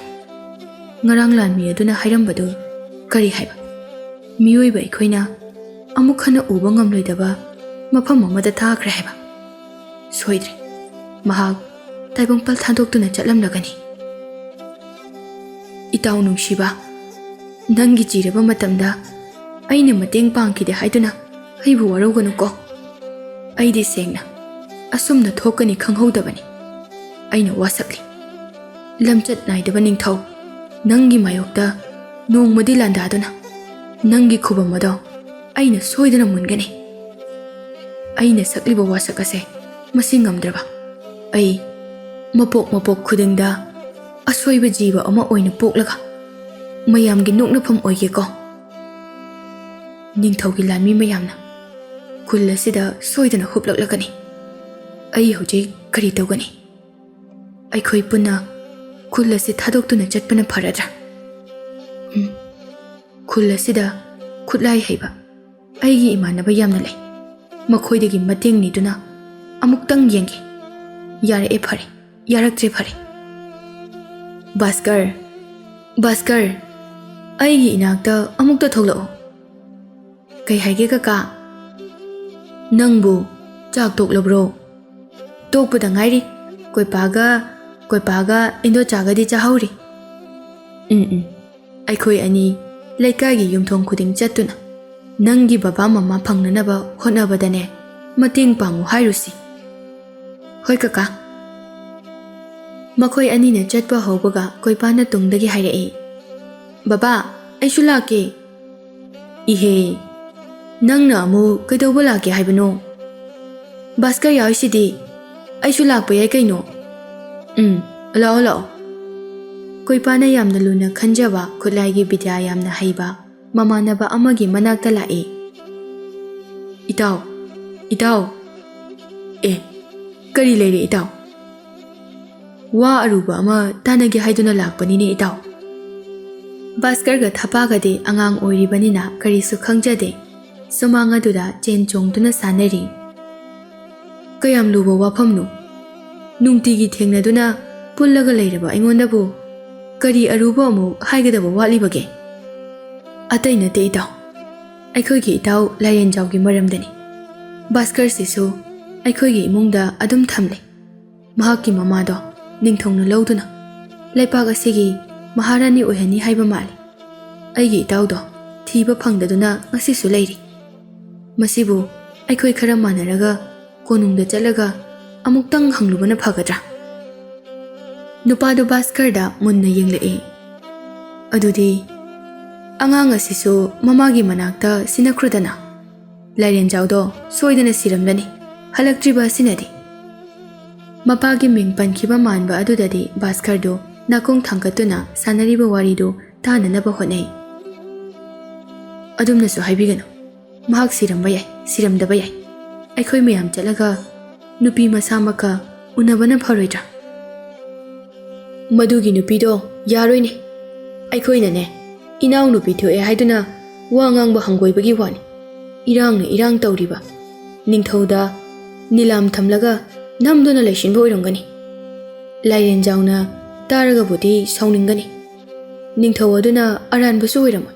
ꯉꯔꯥꯡ ꯂꯥꯟꯃꯤ ꯑꯗꯨꯅ ꯍꯥꯏꯔꯝꯕꯗꯨ ꯀꯔꯤ ꯍꯥꯏꯕ? ꯃꯤꯑꯣꯏꯕ ꯑꯩꯈꯣꯏꯅ ꯑꯃꯨꯛ ꯍꯟꯅ ꯎꯕ ꯉꯝꯂꯣꯏꯗꯕ ꯃꯐꯝ ꯑꯃꯗ ꯊꯥꯈ꯭ꯔꯦ ꯍꯥꯏꯕ? ꯁꯣꯏꯗ꯭ꯔꯦ, ꯃꯍꯥꯛ ꯇꯥꯏꯕꯪꯄꯥꯜ ꯊꯥꯗꯣꯛꯇꯨꯅ ꯆꯠꯂꯝꯂꯒꯅꯤ꯫ ꯏꯇꯥꯎ ꯅꯨꯡꯁꯤꯕ, ꯅꯪꯒꯤ ꯆꯤꯔꯕ ꯃꯇꯝꯗ ꯑꯩꯅ ꯃꯇꯦꯡ ꯄꯥꯡꯈꯤꯗꯦ ꯍꯥꯏꯗꯨꯅ ꯑꯩꯕꯨ ꯋꯥꯔꯧꯒꯅꯨꯀꯣ꯫ ꯑꯩꯗꯤ ꯁꯦꯡꯅ ꯑꯁꯨꯝꯅ ꯊꯣꯛꯀꯅꯤ ꯈꯪꯍꯧꯗꯕꯅꯤ꯫ ꯑꯩꯅ ꯋꯥꯁꯛꯂꯤ꯫ ꯂꯝꯆꯠ ꯅꯥꯏꯗꯕ ꯅꯤꯡꯊꯧ, ꯅꯪꯒꯤ ꯃꯥꯌꯣꯛꯇ ꯅꯣꯡꯃꯗꯤ ꯂꯥꯟꯗꯥꯗꯨꯅ ꯅꯪꯒꯤ ꯈꯨꯕꯝ ꯑꯗꯣ ꯑꯩꯅ ꯁꯣꯏꯗꯅ ꯃꯨꯟꯒꯅꯤ꯫ ꯑꯩꯅ ꯁꯛꯂꯤꯕ ꯋꯥꯁꯛ ꯑꯁꯦ ꯃꯁꯤ ꯉꯝꯗ꯭ꯔꯕ ꯑꯩ ꯃꯄꯣꯛ ꯃꯄꯣꯛ ꯈꯨꯗꯤꯡꯗ ꯑꯁꯣꯏꯕ ꯖꯤꯕ ꯑꯃ ꯑꯣꯏꯅ ꯄꯣꯛꯂꯒ ꯃꯌꯥꯝꯒꯤ ꯅꯣꯛꯅꯐꯝ ꯑꯣꯏꯒꯦꯀꯣ꯫ ꯅꯤꯡꯊꯧꯒꯤ ꯂꯥꯟꯃꯤ ꯃꯌꯥꯝꯅ ꯈꯨꯜ ꯑꯁꯤꯗ ꯁꯣꯏꯗꯅ ꯍꯨꯞꯂꯛꯂꯒꯅꯤ꯫ ꯑꯩ ꯍꯧꯖꯤꯛ ꯀꯔꯤ ꯇꯧꯒꯅꯤ? ꯑꯩꯈꯣꯏ ꯄꯨꯟꯅ ꯈꯨꯜ ꯑꯁꯤ ꯊꯥꯗꯣꯛꯇꯨꯅ ꯆꯠꯄꯅ ꯐꯔꯗ꯭ꯔꯥ? ꯎꯝ, ꯈꯨꯜ ꯑꯁꯤꯗ ꯈꯨꯠꯂꯥꯏ ꯍꯩꯕ ꯑꯩꯒꯤ ꯏꯃꯥꯟꯅꯕ ꯌꯥꯝꯅ ꯂꯩ꯫ ꯃꯈꯣꯏꯗꯒꯤ ꯃꯇꯦꯡ ꯅꯤꯗꯨꯅ ꯑꯃꯨꯛꯇꯪ ꯌꯦꯡꯒꯦ꯫ ꯌꯥꯔꯛꯑꯦ, ꯐꯔꯦ꯫ ꯌꯥꯔꯛꯇ꯭ꯔꯦ, ꯐꯔꯦ꯫ ꯚꯥꯁꯀꯔ, ꯚꯥꯁꯀꯔ, ꯑꯩꯒꯤ ꯏꯅꯥꯛꯇ ꯑꯃꯨꯛꯇ ꯊꯣꯛꯂꯛꯎ꯫ ꯀꯩ ꯍꯥꯏꯒꯦ ꯀꯀꯥ? ꯅꯪꯕꯨ ꯆꯥꯛ ꯇꯣꯛꯂꯕ꯭ꯔꯣ? ꯇꯣꯛꯄꯗ ꯉꯥꯏꯔꯤ꯫ ꯀꯣꯏꯄꯥꯒ, ꯀꯣꯏꯄꯥꯒ ꯏꯟꯗꯣꯆꯥꯒꯗꯤ ꯆꯥꯍꯧꯔꯤ꯫ ꯎꯝ, ꯎꯝ꯫ ꯑꯩꯈꯣꯏ ꯑꯅꯤ ꯂꯩꯀꯥꯏꯒꯤ ꯌꯨꯝꯊꯣꯡ ꯈꯨꯗꯤꯡ ꯆꯠꯇꯨꯅ ꯅꯪꯒꯤ ꯕꯕꯥ ꯃꯃꯥ ꯐꯪꯅꯅꯕ ꯍꯣꯠꯅꯕꯗꯅꯦ ꯃꯇꯦꯡ ꯄꯥꯡꯉꯨ ꯍꯥꯏꯔꯨꯁꯤ꯫ ꯍꯣꯏ ꯀꯀꯥ꯫ ꯃꯈꯣꯏ ꯑꯅꯤꯅ ꯆꯠꯄ ꯍꯧꯕꯒ ꯀꯣꯏꯄꯥꯅ ꯇꯨꯡꯗꯒꯤ ꯍꯥꯏꯔꯛꯏ, "ꯕꯕꯥ, ꯑꯩꯁꯨ ꯂꯥꯛꯀꯦ꯫" "ꯏꯍꯦ, ꯅꯪꯅ ꯑꯃꯨꯛ ꯀꯩꯗꯧꯕ ꯂꯥꯛꯀꯦ ꯍꯥꯏꯕꯅꯣ? ꯚꯥꯁꯀꯔ ꯌꯥꯎꯔꯤꯁꯤꯗꯤ, ꯑꯩꯁꯨ ꯂꯥꯛꯄ ꯌꯥꯏ ꯀꯩꯅꯣ?" "ꯎꯝ, ꯂꯥꯛꯑꯣ, ꯂꯥꯛꯑꯣ꯫ ꯀꯣꯏꯄꯥꯅ ꯌꯥꯝꯅ ꯂꯨꯅ ꯈꯟꯖꯕ ꯈꯨꯠꯂꯥꯏꯒꯤ ꯕꯤꯗ꯭ꯌꯥ ꯌꯥꯝꯅ ꯍꯩꯕ ꯃꯃꯥꯟꯅꯕ ꯑꯃꯒꯤ ꯃꯅꯥꯛꯇ ꯂꯥꯛꯏ꯫ "ꯏꯇꯥꯎ, ꯏꯇꯥꯎ!" "ꯑꯦ, ꯀꯔꯤ ꯂꯩꯔꯦ ꯏꯇꯥꯎ?" "ꯋꯥ ꯑꯔꯨꯕ ꯑꯃ ꯇꯥꯟꯅꯒꯦ ꯍꯥꯏꯗꯨꯅ ꯂꯥꯛꯄꯅꯤꯅꯦ ꯏꯇꯥꯎ꯫" ꯚꯥꯁꯀꯔꯒ ꯊꯄꯥꯒꯗꯤ ꯑꯉꯥꯡ ꯑꯣꯏꯔꯤꯕꯅꯤꯅ ꯀꯔꯤꯁꯨ ꯈꯪꯖꯗꯦ꯫ ꯁꯨꯃꯥꯡ ꯑꯗꯨꯗ ꯆꯦꯟ ꯆꯣꯡꯗꯨꯅ ꯁꯥꯟꯅꯔꯤ꯫ "ꯀꯌꯥꯝ ꯂꯨꯕ ꯋꯥꯐꯝꯅꯣ? ꯅꯨꯡꯇꯤꯒꯤ ꯊꯦꯡꯅꯗꯨꯅ ꯄꯨꯜꯂꯒ ꯂꯩꯔꯕ ꯑꯩꯉꯣꯟꯗꯕꯨ ꯀꯔꯤ ꯑꯔꯨꯕ ꯑꯃꯨꯛ ꯍꯥꯏꯒꯗꯕ ꯋꯥꯠꯂꯤꯕꯒꯦ?" "ꯑꯇꯩ ꯅꯠꯇꯦ ꯏꯇꯥꯎ, ꯑꯩꯈꯣꯏꯒꯤ ꯏꯇꯥꯎ ꯂꯥꯏꯔꯦꯟꯖꯥꯎꯒꯤ ꯃꯔꯝꯗꯅꯤ꯫ ꯚꯥꯁꯀꯔꯁꯤꯁꯨ ꯑꯩꯈꯣꯏꯒꯤ ꯏꯃꯨꯡꯗ ꯑꯗꯨꯝ ꯊꯝꯂꯦ꯫ ꯃꯍꯥꯛꯀꯤ ꯃꯃꯥꯗꯣ ꯅꯤꯡꯊꯧꯅ ꯂꯧꯗꯨꯅ ꯂꯩꯄꯥꯛ ꯑꯁꯤꯒꯤ ꯃꯍꯥꯔꯥꯅꯤ ꯑꯣꯏꯍꯟꯅꯤ ꯍꯥꯏꯕ ꯃꯥꯜꯂꯤ꯫ ꯑꯩꯒꯤ ꯏꯇꯥꯎꯗꯣ ꯊꯤꯕ ꯐꯪꯗꯗꯨꯅ ꯉꯁꯤꯁꯨ ꯂꯩꯔꯤ꯫ ꯃꯁꯤꯕꯨ ꯑꯩꯈꯣꯏ ꯈꯔ ꯃꯥꯟꯅꯔꯒ ꯀꯣꯅꯨꯡꯗ ꯆꯠꯂꯒ ꯑꯃꯨꯛꯇꯪ ꯍꯪꯂꯨꯕꯅ ꯐꯒꯗ꯭ꯔꯥ?" ꯅꯨꯄꯥꯗꯨ ꯚꯥꯁꯀꯔꯗ ꯃꯨꯟꯅ ꯌꯦꯡꯂꯛꯏ꯫ "ꯑꯗꯨꯗꯤ ꯑꯉꯥꯡ ꯑꯁꯤꯁꯨ ꯃꯃꯥꯒꯤ ꯃꯅꯥꯛꯇ ꯁꯤꯟꯅꯈ꯭ꯔꯗꯅ꯫ ꯂꯥꯏꯔꯦꯟꯖꯥꯎꯗꯣ ꯁꯣꯏꯗꯅ ꯁꯤꯔꯝꯂꯅꯤ, ꯍꯜꯂꯛꯇ꯭ꯔꯤꯕ ꯑꯁꯤꯅꯗꯤ꯫" ꯃꯄꯥꯒꯤ ꯃꯤꯡ ꯄꯟꯈꯤꯕ ꯃꯥꯟꯕ ꯑꯗꯨꯗꯗꯤ ꯚꯥꯁꯀꯔꯗꯨ ꯅꯥꯀꯣꯡ ꯊꯥꯡꯒꯠꯇꯨꯅ ꯁꯥꯟꯅꯔꯤꯕ ꯋꯥꯔꯤꯗꯨ ꯇꯥꯅꯅꯕ ꯍꯣꯠꯅꯩ꯫ "ꯑꯗꯨꯝꯅꯁꯨ ꯍꯥꯏꯕꯤꯒꯅꯨ꯫ ꯃꯍꯥꯛ ꯁꯤꯔꯝꯕ ꯌꯥꯏ, ꯁꯤꯔꯝꯗꯕ ꯌꯥꯏ꯫ ꯑꯩꯈꯣꯏ ꯃꯌꯥꯝ ꯆꯠꯂꯒ ꯅꯨꯄꯤ ꯃꯁꯥꯃꯛꯀ ꯎꯅꯕꯅ ꯐꯔꯣꯏꯗ꯭ꯔꯥ?" "ꯃꯗꯨꯒꯤ ꯅꯨꯄꯤꯗꯣ ꯌꯥꯔꯣꯏꯅꯦ꯫ ꯑꯩꯈꯣꯏꯅꯅꯦ, ꯏꯅꯥꯎꯅꯨꯄꯤ ꯊꯣꯛꯑꯦ ꯍꯥꯏꯗꯨꯅ ꯋꯥ ꯉꯥꯡꯕ ꯍꯪꯒꯣꯏꯕꯒꯤ ꯋꯥꯅꯤ꯫ ꯏꯔꯥꯡꯅ ꯏꯔꯥꯡ ꯇꯧꯔꯤꯕ꯫ ꯅꯤꯡꯊꯧꯗ ꯅꯤꯂꯥꯝ ꯊꯝꯂꯒ ꯅꯝꯗꯨꯅ ꯂꯩꯁꯤꯟꯕ ꯑꯣꯏꯔꯝꯒꯅꯤ꯫ ꯂꯥꯏꯔꯦꯟꯖꯥꯎꯅ ꯇꯥꯔꯒꯕꯨꯗꯤ ꯁꯥꯎꯅꯤꯡꯒꯅꯤ꯫ ꯅꯤꯡꯊꯧ ꯑꯗꯨꯅ ꯑꯔꯥꯟꯕꯁꯨ ꯑꯣꯏꯔꯝꯃꯣꯏ꯫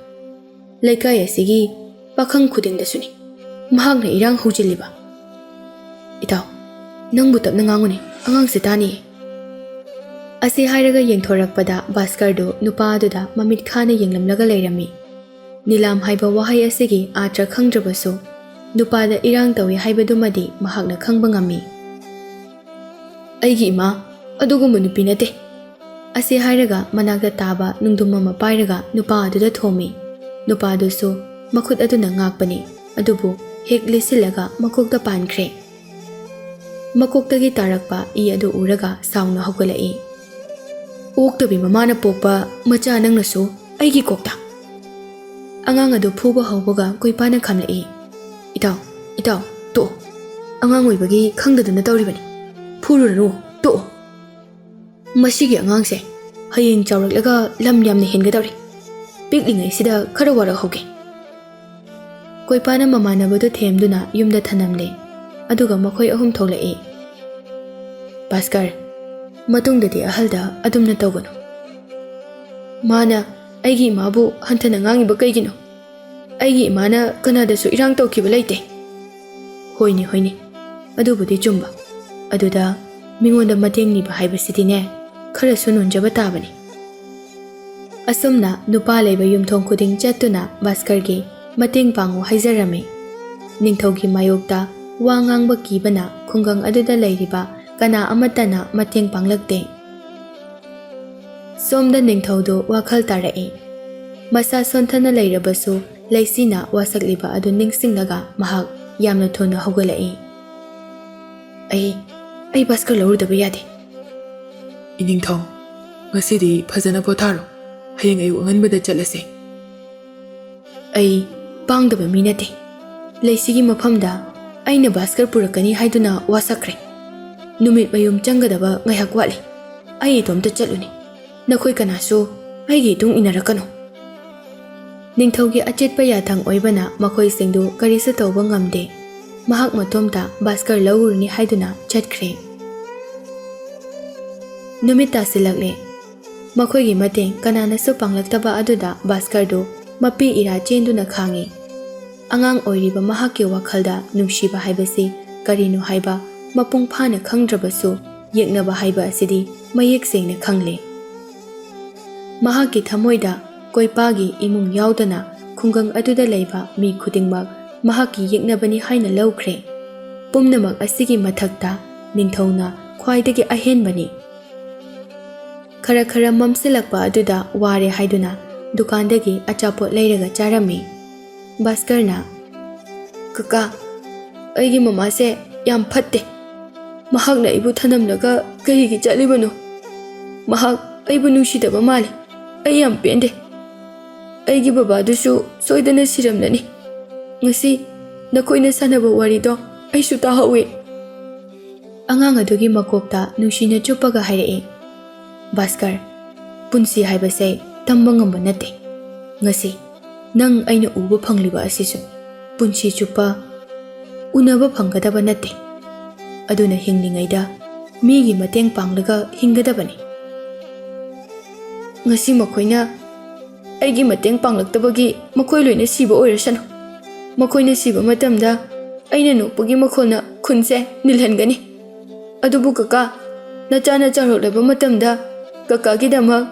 ꯂꯩꯀꯥꯏ ꯑꯁꯤꯒꯤ ꯄꯥꯈꯪ ꯈꯨꯗꯤꯡꯗꯁꯨꯅꯤ ꯃꯍꯥꯛꯅ ꯏꯔꯥꯡ ꯍꯧꯖꯤꯜꯂꯤꯕ꯫ ꯏꯇꯥꯎ, ꯅꯪꯕꯨ ꯇꯞꯅ ꯉꯥꯡꯉꯨꯅꯦ, ꯑꯉꯥꯡꯁꯦ ꯇꯥꯅꯤꯌꯦ꯫" ꯑꯁꯤ ꯍꯥꯏꯔꯒ ꯌꯦꯡꯊꯣꯔꯛꯄꯗ ꯚꯥꯁꯀꯔꯗꯨ ꯅꯨꯄꯥ ꯑꯗꯨꯗ ꯃꯃꯤꯠ ꯈꯥꯅ ꯌꯦꯡꯂꯝꯂꯒ ꯂꯩꯔꯝꯃꯤ꯫ ꯅꯤꯂꯥꯝ ꯍꯥꯏꯕ ꯋꯥꯍꯩ ꯑꯁꯤꯒꯤ ꯑꯥꯔꯊ ꯈꯪꯗ꯭ꯔꯕꯁꯨ ꯅꯨꯄꯥꯗ ꯏꯔꯥꯡ ꯇꯧꯏ ꯍꯥꯏꯕꯗꯨꯃꯗꯤ ꯃꯍꯥꯛꯅ ꯈꯪꯕ ꯉꯝꯃꯤ꯫ "ꯑꯩꯒꯤ ꯏꯃꯥ ꯑꯗꯨꯒꯨꯝꯕ ꯅꯨꯄꯤ ꯅꯠꯇꯦ꯫" ꯑꯁꯤ ꯍꯥꯏꯔꯒ ꯃꯅꯥꯛꯇ ꯇꯥꯕ ꯅꯨꯡꯗꯨꯝ ꯑꯃ ꯄꯥꯏꯔꯒ ꯅꯨꯄꯥ ꯑꯗꯨꯗ ꯊꯣꯝꯃꯤ꯫ ꯅꯨꯄꯥꯗꯨꯁꯨ ꯃꯈꯨꯠ ꯑꯗꯨꯅ ꯉꯥꯛꯄꯅꯤ, ꯑꯗꯨꯕꯨ ꯍꯦꯛ ꯂꯤꯠꯁꯤꯜꯂꯒ ꯃꯀꯣꯛꯇ ꯄꯥꯟꯈ꯭ꯔꯦ꯫ ꯃꯀꯣꯛꯇꯒꯤ ꯇꯥꯔꯛꯄ ꯏ ꯑꯗꯨ ꯎꯔꯒ ꯁꯥꯎꯅ ꯍꯧꯒꯠꯂꯛꯏ꯫ ꯑꯣꯛꯇꯕꯤ ꯃꯃꯥꯅ ꯄꯣꯛꯄ ꯃꯆꯥ ꯅꯪꯅꯁꯨ ꯑꯩꯒꯤ ꯀꯣꯛꯇ꯫ ꯑꯉꯥꯡ ꯑꯗꯨ ꯐꯨꯕ ꯍꯧꯕꯒ ꯀꯣꯏꯄꯥꯅ ꯈꯥꯝꯂꯛꯏ꯫ "ꯏꯇꯥꯎ, ꯏꯇꯥꯎ, ꯇꯣꯛꯑꯣ꯫ ꯑꯉꯥꯡ ꯑꯣꯏꯕꯒꯤ ꯈꯪꯗꯗꯅ ꯇꯧꯔꯤꯕꯅꯤ꯫ ꯐꯨꯔꯨꯔꯅꯨ, ꯇꯣꯛꯑꯣ꯫ ꯃꯁꯤꯒꯤ ꯑꯉꯥꯡꯁꯦ ꯍꯌꯦꯡ ꯆꯥꯎꯔꯛꯂꯒ ꯂꯝ ꯌꯥꯝꯅ ꯍꯦꯟꯒꯗꯧꯔꯤ꯫ ꯄꯤꯛꯂꯤꯉꯩꯁꯤꯗ ꯈꯔ ꯋꯥꯔꯛꯍꯧꯒꯦ꯫" ꯀꯣꯏꯄꯥꯅ ꯃꯃꯥꯟꯅꯕꯗꯨ ꯊꯦꯝꯗꯨꯅ ꯌꯨꯝꯗ ꯊꯅꯝꯂꯦ꯫ ꯑꯗꯨꯒ ꯃꯈꯣꯏ ꯑꯍꯨꯝ ꯊꯣꯛꯂꯛꯏ꯫ "ꯚꯥꯁꯀꯔ, ꯃꯇꯨꯡꯗꯗꯤ ꯑꯍꯜꯗ ꯑꯗꯨꯝꯅ ꯇꯧꯒꯅꯨ꯫" "ꯃꯥꯅ ꯑꯩꯒꯤ ꯏꯃꯥꯕꯨ ꯍꯟꯊꯅ ꯉꯥꯡꯉꯤꯕ ꯀꯩꯒꯤꯅꯣ? ꯑꯩꯒꯤ ꯏꯃꯥꯅ ꯀꯅꯥꯗꯁꯨ ꯏꯔꯥꯡ ꯇꯧꯈꯤꯕ ꯂꯩꯇꯦ꯫" "ꯍꯣꯏꯅꯦ, ꯍꯣꯏꯅꯦ, ꯑꯗꯨꯕꯨꯗꯤ ꯆꯨꯝꯕ꯫ ꯑꯗꯨꯗ ꯃꯤꯉꯣꯟꯗ ꯃꯇꯦꯡ ꯅꯤꯕ ꯍꯥꯏꯕꯁꯤꯗꯤꯅꯦ, ꯈꯔꯁꯨ ꯅꯣꯟꯖꯕ ꯇꯥꯕꯅꯤ꯫" ꯑꯁꯨꯝꯅ ꯅꯨꯄꯥ ꯂꯩꯕ ꯌꯨꯝꯊꯣꯡ ꯈꯨꯗꯤꯡ ꯆꯠꯇꯨꯅ ꯚꯥꯁꯀꯔꯒꯤ ꯃꯇꯦꯡ ꯄꯥꯡꯉꯨ ꯍꯥꯏꯖꯔꯝꯃꯤ꯫ ꯅꯤꯡꯊꯧꯒꯤ ꯃꯥꯌꯣꯛꯇ ꯋꯥ ꯉꯥꯡꯕ ꯀꯤꯕꯅ ꯈꯨꯡꯒꯪ ꯑꯗꯨꯗ ꯂꯩꯔꯤꯕ ꯀꯅꯥ ꯑꯃꯠꯇꯅ ꯃꯇꯦꯡ ꯄꯥꯡꯂꯛꯇꯦ꯫ ꯁꯣꯝꯗ ꯅꯤꯡꯊꯧꯗꯨ ꯋꯥꯈꯜ ꯇꯥꯔꯛꯏ꯫ ꯃꯁꯥ ꯁꯣꯟꯊꯅ ꯂꯩꯔꯕꯁꯨ ꯂꯩꯁꯤꯅ ꯋꯥꯁꯛꯂꯤꯕ ꯑꯗꯨ ꯅꯤꯡꯁꯤꯡꯂꯒ ꯃꯍꯥꯛ ꯌꯥꯝꯅ ꯊꯨꯅ ꯍꯧꯒꯠꯂꯛꯏ꯫ "ꯑꯩ, ꯑꯩ ꯚꯥꯁꯀꯔ ꯂꯧꯔꯨꯗꯕ ꯌꯥꯗꯦ꯫" "ꯏꯅꯤꯡꯊꯧ, ꯉꯁꯤꯗꯤ ꯐꯖꯅ ꯄꯣꯊꯥꯔꯣ꯫ ꯍꯌꯦꯡ ꯑꯌꯨꯛ ꯑꯉꯟꯕꯗ ꯆꯠꯂꯁꯦ꯫" "ꯑꯩ ꯄꯥꯡꯗꯕ ꯃꯤ ꯅꯠꯇꯦ꯫ ꯂꯩꯁꯤꯒꯤ ꯃꯐꯝꯗ ꯑꯩꯅ ꯚꯥꯁꯀꯔ ꯄꯨꯔꯛꯀꯅꯤ ꯍꯥꯏꯗꯨꯅ ꯋꯥꯁꯛꯈ꯭ꯔꯦ꯫ ꯅꯨꯃꯤꯠ ꯃꯌꯨꯝ ꯆꯪꯒꯗꯕ ꯉꯥꯏꯍꯥꯛ ꯋꯥꯠꯂꯤ꯫ ꯑꯩ ꯏꯇꯣꯝꯇ ꯆꯠꯂꯨꯅꯤ꯫ ꯅꯈꯣꯏ ꯀꯅꯥꯁꯨ ꯑꯩꯒꯤ ꯏꯇꯨꯡ ꯏꯟꯅꯔꯛꯀꯅꯨ꯫" ꯅꯤꯡꯊꯧꯒꯤ ꯑꯆꯦꯠꯄ ꯌꯥꯊꯪ ꯑꯣꯏꯕꯅ ꯃꯈꯣꯏꯁꯤꯡꯗꯨ ꯀꯔꯤꯁꯨ ꯇꯧꯕ ꯉꯝꯗꯦ꯫ ꯃꯍꯥꯛ ꯃꯇꯣꯝꯇ ꯚꯥꯁꯀꯔ ꯂꯧꯔꯨꯔꯅꯤ ꯍꯥꯏꯗꯨꯅ ꯆꯠꯈ꯭ꯔꯦ꯫ ꯅꯨꯃꯤꯠ ꯇꯥꯁꯤꯜꯂꯛꯂꯦ꯫ ꯃꯈꯣꯏꯒꯤ ꯃꯇꯦꯡ ꯀꯅꯥꯅꯁꯨ ꯄꯥꯡꯂꯛꯇꯕ ꯑꯗꯨꯗ ꯚꯥꯁꯀꯔꯗꯨ ꯃꯄꯤ ꯏꯔꯥ ꯆꯦꯟꯗꯨꯅ ꯈꯥꯡꯉꯤ꯫ ꯑꯉꯥꯡ ꯑꯣꯏꯔꯤꯕ ꯃꯍꯥꯛꯀꯤ ꯋꯥꯈꯜꯗ ꯅꯨꯡꯁꯤꯕ ꯍꯥꯏꯕꯁꯤ ꯀꯔꯤꯅꯣ ꯍꯥꯏꯕ ꯃꯄꯨꯡ ꯐꯥꯅ ꯈꯪꯗ꯭ꯔꯕꯁꯨ, ꯌꯦꯛꯅꯕ ꯍꯥꯏꯕ ꯑꯁꯤꯗꯤ ꯃꯌꯦꯛ ꯁꯦꯡꯅ ꯈꯪꯂꯦ꯫ ꯃꯍꯥꯛꯀꯤ ꯊꯃꯣꯏꯗ ꯀꯣꯏꯄꯥꯒꯤ ꯏꯃꯨꯡ ꯌꯥꯎꯗꯅ ꯈꯨꯡꯒꯪ ꯑꯗꯨꯗ ꯂꯩꯕ ꯃꯤ ꯈꯨꯗꯤꯡꯃꯛ ꯃꯍꯥꯛꯀꯤ ꯌꯦꯛꯅꯕꯅꯤ ꯍꯥꯏꯅ ꯂꯧꯈ꯭ꯔꯦ꯫ ꯄꯨꯝꯅꯃꯛ ꯑꯁꯤꯒꯤ ꯃꯊꯛꯇ ꯅꯤꯡꯊꯧꯅ ꯈ꯭ꯋꯥꯏꯗꯒꯤ ꯑꯍꯦꯟꯕꯅꯤ꯫ ꯈꯔ ꯈꯔ ꯃꯝꯁꯤꯜꯂꯛꯄ ꯑꯗꯨꯗ ꯋꯥꯔꯦ ꯍꯥꯏꯗꯨꯅ ꯗꯨꯀꯥꯟꯗꯒꯤ ꯑꯆꯥꯄꯣꯠ ꯂꯩꯔꯒ ꯆꯥꯔꯝꯃꯤ꯫ ꯚꯥꯁꯀꯔꯅ, "ꯀꯀꯥ, ꯑꯩꯒꯤ ꯃꯃꯥꯁꯦ ꯌꯥꯝ ꯐꯠꯇꯦ꯫ ꯃꯍꯥꯛꯅ ꯑꯩꯕꯨ ꯊꯅꯝꯂꯒ ꯀꯔꯤꯒꯤ ꯆꯠꯂꯤꯕꯅꯣ? ꯃꯍꯥꯛ ꯑꯩꯕꯨ ꯅꯨꯡꯁꯤꯗꯕ ꯃꯥꯜꯂꯦ꯫ ꯑꯩ ꯌꯥꯝ ꯄꯦꯟꯗꯦ꯫ ꯑꯩꯒꯤ ꯕꯕꯥꯗꯨꯁꯨ ꯁꯣꯏꯗꯅ ꯁꯤꯔꯝꯂꯅꯤ꯫ ꯉꯁꯤ ꯅꯈꯣꯏꯅ ꯁꯥꯟꯅꯕ ꯋꯥꯔꯤꯗꯣ ꯑꯩꯁꯨ ꯇꯥꯍꯧꯋꯤ꯫ ꯑꯉꯥꯡ ꯑꯗꯨꯒꯤ ꯃꯀꯣꯛꯇ ꯅꯨꯡꯁꯤꯅ ꯆꯨꯞꯄꯒ ꯍꯥꯏꯔꯛꯏ, "ꯚꯥꯁꯀꯔ, ꯄꯨꯟꯁꯤ ꯍꯥꯏꯕꯁꯦ ꯇꯝꯕ ꯉꯝꯕ ꯅꯠꯇꯦ꯫ ꯉꯁꯤ ꯅꯪ ꯑꯩꯅ ꯎꯕ ꯐꯪꯂꯤꯕ ꯑꯁꯤꯁꯨ ꯄꯨꯟꯁꯤ ꯆꯨꯞꯄ ꯎꯅꯕ ꯐꯪꯒꯗꯕ ꯅꯠꯇꯦ꯫ ꯑꯗꯨꯅ ꯍꯤꯡꯂꯤꯉꯩꯗ ꯃꯤꯒꯤ ꯃꯇꯦꯡ ꯄꯥꯡꯂꯒ ꯍꯤꯡꯒꯗꯕꯅꯤ꯫ ꯉꯁꯤ ꯃꯈꯣꯏꯅ ꯑꯩꯒꯤ ꯃꯇꯦꯡ ꯄꯥꯡꯂꯛꯇꯕꯒꯤ ꯃꯈꯣꯏ ꯂꯣꯏꯅ ꯁꯤꯕ ꯑꯣꯏꯔꯁꯅꯨ꯫ ꯃꯈꯣꯏꯅ ꯁꯤꯕ ꯃꯇꯝꯗ ꯑꯩꯅ ꯅꯣꯛꯄꯒꯤ ꯃꯈꯣꯜꯅ ꯈꯨꯟꯁꯦ ꯅꯤꯜꯍꯟꯒꯅꯤ꯫ ꯑꯗꯨꯕꯨ ꯀꯀꯥ, ꯅꯆꯥꯅ ꯆꯥꯎꯔꯛꯂꯕ ꯃꯇꯝꯗ ꯀꯀꯥꯒꯤꯗꯃꯛ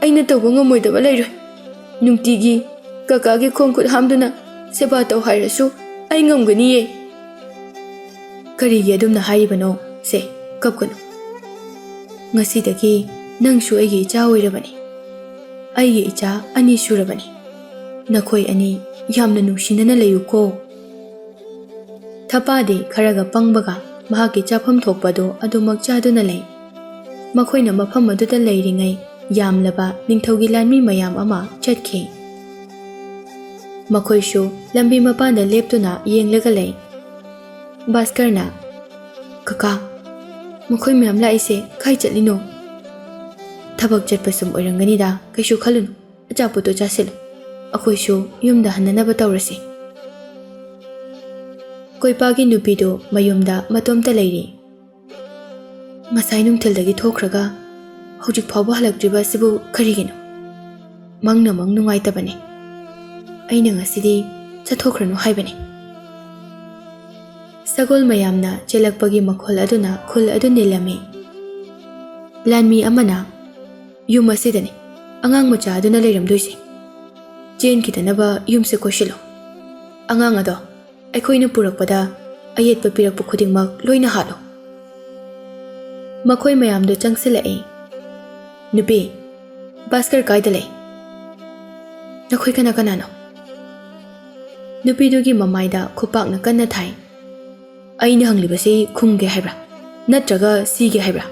ꯑꯩꯅ ꯇꯧꯕ ꯉꯝꯃꯣꯏꯗꯕ ꯂꯩꯔꯣꯏ꯫ ꯅꯨꯡꯇꯤꯒꯤ ꯀꯀꯥꯒꯤ ꯈꯣꯡ ꯈꯨꯠ ꯍꯥꯝꯗꯨꯅ ꯁꯦꯕꯥ ꯇꯧ ꯍꯥꯏꯔꯁꯨ ꯑꯩ ꯉꯝꯒꯅꯤꯌꯦ꯫" "ꯀꯔꯤꯒꯤ ꯑꯗꯨꯝꯅ ꯍꯥꯏꯔꯤꯕꯅꯣ? ꯁꯦ, ꯀꯞꯀꯅꯨ꯫ ꯉꯁꯤꯗꯒꯤ ꯅꯪꯁꯨ ꯑꯩꯒꯤ ꯏꯆꯥ ꯑꯣꯏꯔꯕꯅꯤ꯫ ꯑꯩꯒꯤ ꯏꯆꯥ ꯑꯅꯤ ꯁꯨꯔꯕꯅꯤ꯫ ꯅꯈꯣꯏ ꯑꯅꯤ ꯌꯥꯝꯅ ꯅꯨꯡꯁꯤꯅꯅ ꯂꯩꯌꯨꯀꯣ꯫" ꯊꯄꯥꯗꯤ ꯈꯔꯒ ꯄꯪꯕꯒ ꯃꯍꯥꯛꯀꯤ ꯆꯥꯐꯝ ꯊꯣꯛꯄꯗꯨ ꯑꯗꯨꯃꯛ ꯆꯥꯗꯨꯅ ꯂꯩ꯫ ꯃꯈꯣꯏꯅ ꯃꯐꯝ ꯑꯗꯨꯗ ꯂꯩꯔꯤꯉꯩ ꯌꯥꯝꯂꯕ ꯅꯤꯡꯊꯧꯒꯤ ꯂꯥꯟꯃꯤ ꯃꯌꯥꯝ ꯑꯃ ꯆꯠꯈꯤ꯫ ꯃꯈꯣꯏꯁꯨ ꯂꯝꯕꯤ ꯃꯄꯥꯟꯗ ꯂꯦꯞꯇꯨꯅ ꯌꯦꯡꯂꯒ ꯂꯩ꯫ ꯚꯥꯁꯀꯔꯅ, "ꯀꯀꯥ, ꯃꯈꯣꯏ ꯃꯌꯥꯝ ꯂꯥꯛꯏꯁꯦ ꯀꯥꯏ ꯆꯠꯂꯤꯅꯣ?" "ꯊꯕꯛ ꯆꯠꯄ ꯁꯨꯝ ꯑꯣꯏꯔꯝꯒꯅꯤꯗ, ꯀꯩꯁꯨ ꯈꯜꯂꯨꯅꯨ꯫ ꯑꯆꯥꯄꯣꯠꯇꯣ ꯆꯥꯁꯤꯜꯂꯨ, ꯑꯩꯈꯣꯏꯁꯨ ꯌꯨꯝꯗ ꯍꯟꯅꯅꯕ ꯇꯧꯔꯁꯤ꯫" ꯀꯣꯏꯄꯥꯒꯤ ꯅꯨꯄꯤꯗꯨ ꯃꯌꯨꯝꯗ ꯃꯇꯣꯝꯇ ꯂꯩꯔꯤ꯫ "ꯉꯁꯥꯏ ꯅꯨꯡꯊꯤꯜꯗꯒꯤ ꯊꯣꯛꯈ꯭ꯔꯒ ꯍꯧꯖꯤꯛ ꯐꯥꯎꯕ ꯍꯜꯂꯛꯇ꯭ꯔꯤꯕ ꯑꯁꯤꯕꯨ ꯀꯔꯤꯒꯤꯅꯣ? ꯃꯪꯅ ꯃꯪ ꯅꯨꯡꯉꯥꯏꯇꯕꯅꯦ꯫ ꯑꯩꯅ ꯉꯁꯤꯗꯤ ꯆꯠꯊꯣꯛꯈ꯭ꯔꯅꯨ ꯍꯥꯏꯕꯅꯦ꯫" ꯁꯒꯣꯜ ꯃꯌꯥꯝꯅ ꯆꯦꯜꯂꯛꯄꯒꯤ ꯃꯈꯣꯜ ꯑꯗꯨꯅ ꯈꯨꯜ ꯑꯗꯨ ꯅꯤꯜꯂꯝꯃꯤ꯫ ꯂꯥꯟꯃꯤ ꯑꯃꯅ, "ꯌꯨꯝ ꯑꯁꯤꯗꯅꯤ ꯑꯉꯥꯡ ꯃꯆꯥ ꯑꯗꯨꯅ ꯂꯩꯔꯝꯗꯣꯏꯁꯦ꯫ ꯆꯦꯟꯈꯤꯗꯅꯕ ꯌꯨꯝꯁꯦ ꯀꯣꯏꯁꯤꯜꯂꯣ꯫ ꯑꯉꯥꯡ ꯑꯗꯣ ꯑꯩꯈꯣꯏꯅ ꯄꯨꯔꯛꯄꯗ ꯑꯌꯦꯠꯄ ꯄꯤꯔꯛꯄ ꯈꯨꯗꯤꯡꯃꯛ ꯂꯣꯏꯅ ꯍꯥꯠꯂꯣ꯫" ꯃꯈꯣꯏ ꯃꯌꯥꯝꯗꯨ ꯆꯪꯁꯤꯜꯂꯛꯏ꯫ "ꯅꯨꯄꯤ, ꯚꯥꯁꯀꯔ ꯀꯥꯏꯗ ꯂꯩ? ꯅꯈꯣꯏ ꯀꯅꯥ ꯀꯅꯥꯅꯣ?" ꯅꯨꯄꯤꯗꯨꯒꯤ ꯃꯃꯥꯏꯗ ꯈꯨꯄꯥꯛꯅ ꯀꯟꯅ ꯊꯥꯏ꯫ "ꯑꯩꯅ ꯍꯪꯂꯤꯕꯁꯤ ꯈꯨꯝꯒꯦ ꯍꯥꯏꯕ꯭ꯔꯥ, ꯅꯠꯇ꯭ꯔꯒ ꯁꯤꯒꯦ ꯍꯥꯏꯕ꯭ꯔꯥ?"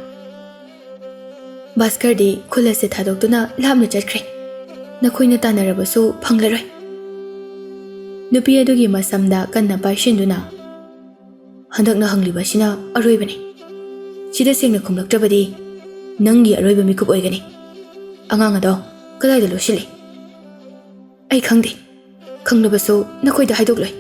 ꯚꯥꯁꯀꯔꯗꯤ ꯈꯨꯜ ꯑꯁꯦ ꯊꯥꯗꯣꯛꯇꯨꯅ ꯂꯥꯞꯅ ꯆꯠꯈ꯭ꯔꯦ꯫ ꯅꯈꯣꯏꯅ ꯇꯥꯟꯅꯔꯕꯁꯨ ꯐꯪꯂꯔꯣꯏ꯫ ꯅꯨꯄꯤ ꯑꯗꯨꯒꯤ ꯃꯁꯝꯗ ꯀꯟꯅ ꯄꯥꯏꯁꯤꯟꯗꯨꯅ, "ꯍꯟꯗꯛꯅ ꯍꯪꯂꯤꯕ ꯑꯁꯤꯅ ꯑꯔꯣꯏꯕꯅꯤ꯫ ꯁꯤꯗ ꯁꯦꯡꯅ ꯈꯨꯝꯂꯛꯇ꯭ꯔꯕꯗꯤ ꯅꯪꯒꯤ ꯑꯔꯣꯏꯕ ꯃꯤꯀꯨꯞ ꯑꯣꯏꯒꯅꯤ꯫ ꯑꯉꯥꯡ ꯑꯗꯣ ꯀꯗꯥꯏꯗ ꯂꯣꯠꯁꯤꯜꯂꯤ?" "ꯑꯩ ꯈꯪꯗꯦ꯫ ꯈꯪꯂꯕꯁꯨ ꯅꯈꯣꯏꯗ ꯍꯥꯏꯗꯣꯛꯂꯣꯏ꯫"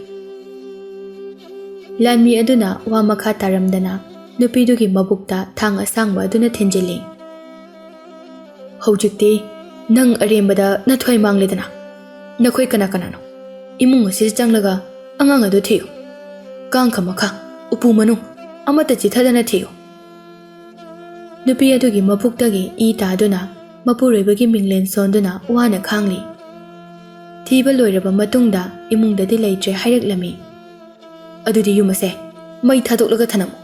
ꯂꯥꯟꯃꯤ ꯑꯗꯨꯅ ꯋꯥ ꯃꯈꯥ ꯇꯥꯔꯝꯗꯅ ꯅꯨꯄꯤꯗꯨꯒꯤ ꯃꯕꯨꯛꯇ ꯊꯥꯡ ꯑꯁꯥꯡꯕ ꯑꯗꯨꯅ ꯊꯤꯟꯖꯤꯜꯂꯤ꯫ "ꯍꯧꯖꯤꯛꯇꯤ ꯅꯪ ꯑꯔꯦꯝꯕꯗ ꯅꯊ꯭ꯋꯥꯏ ꯃꯥꯡꯂꯦꯗꯅ꯫ ꯅꯈꯣꯏ ꯀꯅꯥ ꯀꯅꯥꯅꯣ? ꯏꯃꯨꯡ ꯑꯁꯤꯗ ꯆꯪꯂꯒ ꯑꯉꯥꯡ ꯑꯗꯨ ꯊꯤꯌꯨ꯫ ꯀꯥꯡꯈ ꯃꯈꯥ, ꯎꯄꯨ ꯃꯅꯨꯡ, ꯑꯃꯠꯇ ꯆꯤꯊꯗꯅ ꯊꯤꯌꯨ꯫" ꯅꯨꯄꯤ ꯑꯗꯨꯒꯤ ꯃꯕꯨꯛꯇꯒꯤ ꯏ ꯇꯥꯗꯨꯅ ꯃꯄꯨꯔꯣꯏꯕꯒꯤ ꯃꯤꯡꯂꯦꯟ ꯁꯣꯟꯗꯨꯅ ꯋꯥꯅ ꯈꯥꯡꯂꯤ꯫ ꯊꯤꯕ ꯂꯣꯏꯔꯕ ꯃꯇꯨꯡꯗ ꯏꯃꯨꯡꯗꯗꯤ ꯂꯩꯇ꯭ꯔꯦ ꯍꯥꯏꯔꯛꯂꯝꯃꯤ꯫ "ꯑꯗꯨꯗꯤ ꯌꯨꯝ ꯑꯁꯦ ꯃꯩ ꯊꯥꯗꯣꯛꯂꯒ ꯊꯅꯝꯃꯨ꯫"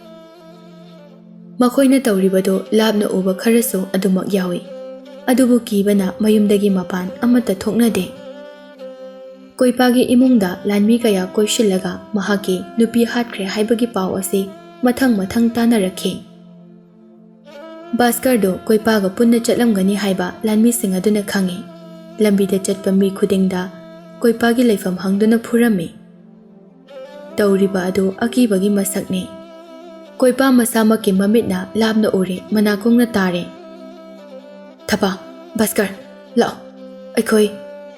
ꯃꯈꯣꯏꯅ ꯇꯧꯔꯤꯕꯗꯨ ꯂꯥꯞꯅ ꯎꯕ ꯈꯔꯁꯨ ꯑꯗꯨꯃꯛ ꯌꯥꯎꯏ꯫ ꯑꯗꯨꯕꯨ ꯀꯤꯕꯅ ꯃꯌꯨꯝꯗꯒꯤ ꯃꯄꯥꯟ ꯑꯃꯠꯇ ꯊꯣꯛꯅꯗꯦ꯫ ꯀꯣꯏꯄꯥꯒꯤ ꯏꯃꯨꯡꯗ ꯂꯥꯟꯃꯤ ꯀꯌꯥ ꯀꯣꯏꯁꯤꯜꯂꯒ ꯃꯍꯥꯛꯀꯤ ꯅꯨꯄꯤ ꯍꯥꯠꯈ꯭ꯔꯦ ꯍꯥꯏꯕꯒꯤ ꯄꯥꯎ ꯑꯁꯤ ꯃꯊꯪ ꯃꯊꯪ ꯇꯥꯅꯔꯛꯈꯤ꯫ ꯚꯥꯁꯀꯔꯗꯨ ꯀꯣꯏꯄꯥꯒ ꯄꯨꯟꯅ ꯆꯠꯂꯝꯒꯅꯤ ꯍꯥꯏꯕ ꯂꯥꯟꯃꯤꯁꯤꯡ ꯑꯗꯨꯅ ꯈꯪꯏ꯫ ꯂꯝꯕꯤꯗ ꯆꯠꯄ ꯃꯤ ꯈꯨꯗꯤꯡꯗ ꯀꯣꯏꯄꯥꯒꯤ ꯂꯩꯐꯝ ꯍꯪꯗꯨꯅ ꯐꯨꯔꯝꯃꯤ꯫ ꯇꯧꯔꯤꯕ ꯑꯗꯨ ꯑꯀꯤꯕꯒꯤ ꯃꯁꯛꯅꯤ꯫ ꯀꯣꯏꯄꯥ ꯃꯁꯥꯃꯛꯀꯤ ꯃꯃꯤꯠꯅ ꯂꯥꯞꯅ ꯎꯔꯦ, ꯃꯅꯥꯀꯣꯡꯅ ꯇꯥꯔꯦ꯫ "ꯊꯄꯥ, ꯚꯥꯁꯀꯔ, ꯂꯥꯛꯑꯣ꯫ ꯑꯩꯈꯣꯏ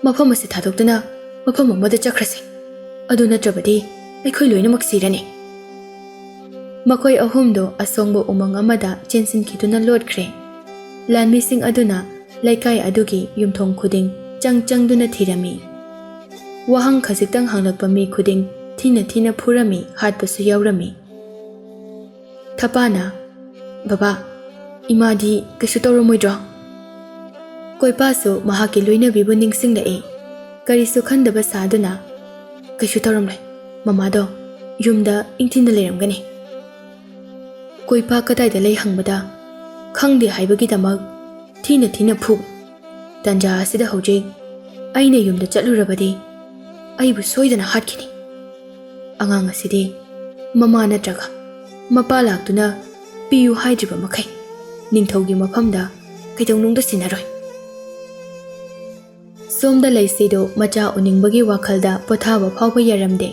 ꯃꯐꯝ ꯑꯁꯤ ꯊꯥꯗꯣꯛꯇꯨꯅ ꯃꯐꯝ ꯑꯃꯗ ꯆꯠꯈ꯭ꯔꯁꯤ꯫ ꯑꯗꯨ ꯅꯠꯇ꯭ꯔꯕꯗꯤ ꯑꯩꯈꯣꯏ ꯂꯣꯏꯅꯃꯛ ꯁꯤꯔꯅꯤ꯫" ꯃꯈꯣꯏ ꯑꯍꯨꯝꯗꯨ ꯑꯁꯣꯡꯕ ꯎꯃꯪ ꯑꯃꯗ ꯆꯦꯟꯁꯤꯟꯈꯤꯗꯨꯅ ꯂꯣꯠꯈ꯭ꯔꯦ꯫ ꯂꯥꯟꯃꯤꯁꯤꯡ ꯑꯗꯨꯅ ꯂꯩꯀꯥꯏ ꯑꯗꯨꯒꯤ ꯌꯨꯝꯊꯣꯡ ꯈꯨꯗꯤꯡ ꯆꯪ ꯆꯪꯗꯨꯅ ꯊꯤꯔꯝꯃꯤ꯫ ꯋꯥꯍꯪ ꯈꯖꯤꯛꯇꯪ ꯍꯪꯂꯛꯄ ꯃꯤ ꯈꯨꯗꯤꯡ ꯊꯤꯅ ꯊꯤꯅ ꯐꯨꯔꯝꯃꯤ, ꯍꯥꯠꯄꯁꯨ ꯌꯥꯎꯔꯝꯃꯤ꯫ ꯊꯄꯥꯅ, "ꯕꯕꯥ, ꯏꯃꯥꯗꯤ ꯀꯩꯁꯨ ꯇꯧꯔꯝꯃꯣꯏꯗ꯭ꯔꯣ?" ꯀꯣꯏꯄꯥꯁꯨ ꯃꯍꯥꯛꯀꯤ ꯂꯣꯏꯅꯕꯤꯕꯨ ꯅꯤꯡꯁꯤꯡꯂꯛꯏ꯫ ꯀꯔꯤꯁꯨ ꯈꯟꯗꯕ ꯁꯥꯗꯨꯅ, "ꯀꯩꯁꯨ ꯇꯧꯔꯝꯂꯣꯏ꯫ ꯃꯃꯥꯗꯣ ꯌꯨꯝꯗ ꯏꯪꯊꯤꯅ ꯂꯩꯔꯝꯒꯅꯤ꯫" ꯀꯣꯏꯄꯥ ꯀꯗꯥꯏꯗ ꯂꯩ ꯍꯪꯕꯗ, "ꯈꯪꯗꯦ" ꯍꯥꯏꯕꯒꯤꯗꯃꯛ ꯊꯤꯅ ꯊꯤꯅ ꯐꯨ꯫ "ꯇꯟꯖꯥ ꯑꯁꯤꯗ ꯍꯧꯖꯤꯛ ꯑꯩꯅ ꯌꯨꯝꯗ ꯆꯠꯂꯨꯔꯕꯗꯤ ꯑꯩꯕꯨ ꯁꯣꯏꯗꯅ ꯍꯥꯠꯈꯤꯅꯤ꯫ ꯑꯉꯥꯡ ꯑꯁꯤꯗꯤ ꯃꯃꯥ ꯅꯠꯇ꯭ꯔꯒ ꯃꯄꯥ ꯂꯥꯛꯇꯨꯅ ꯄꯤꯌꯨ ꯍꯥꯏꯗ꯭ꯔꯤꯕ ꯃꯈꯩ ꯅꯤꯡꯊꯧꯒꯤ ꯃꯐꯝꯗ ꯀꯩꯗꯧꯅꯨꯡꯗ ꯁꯤꯟꯅꯔꯣꯏ꯫ ꯁꯣꯝꯗ ꯂꯩꯁꯤꯗꯨ ꯃꯆꯥ ꯎꯅꯤꯡꯕꯒꯤ ꯋꯥꯈꯜꯗ ꯄꯣꯊꯥꯕ ꯐꯥꯎꯕ ꯌꯥꯔꯝꯗꯦ꯫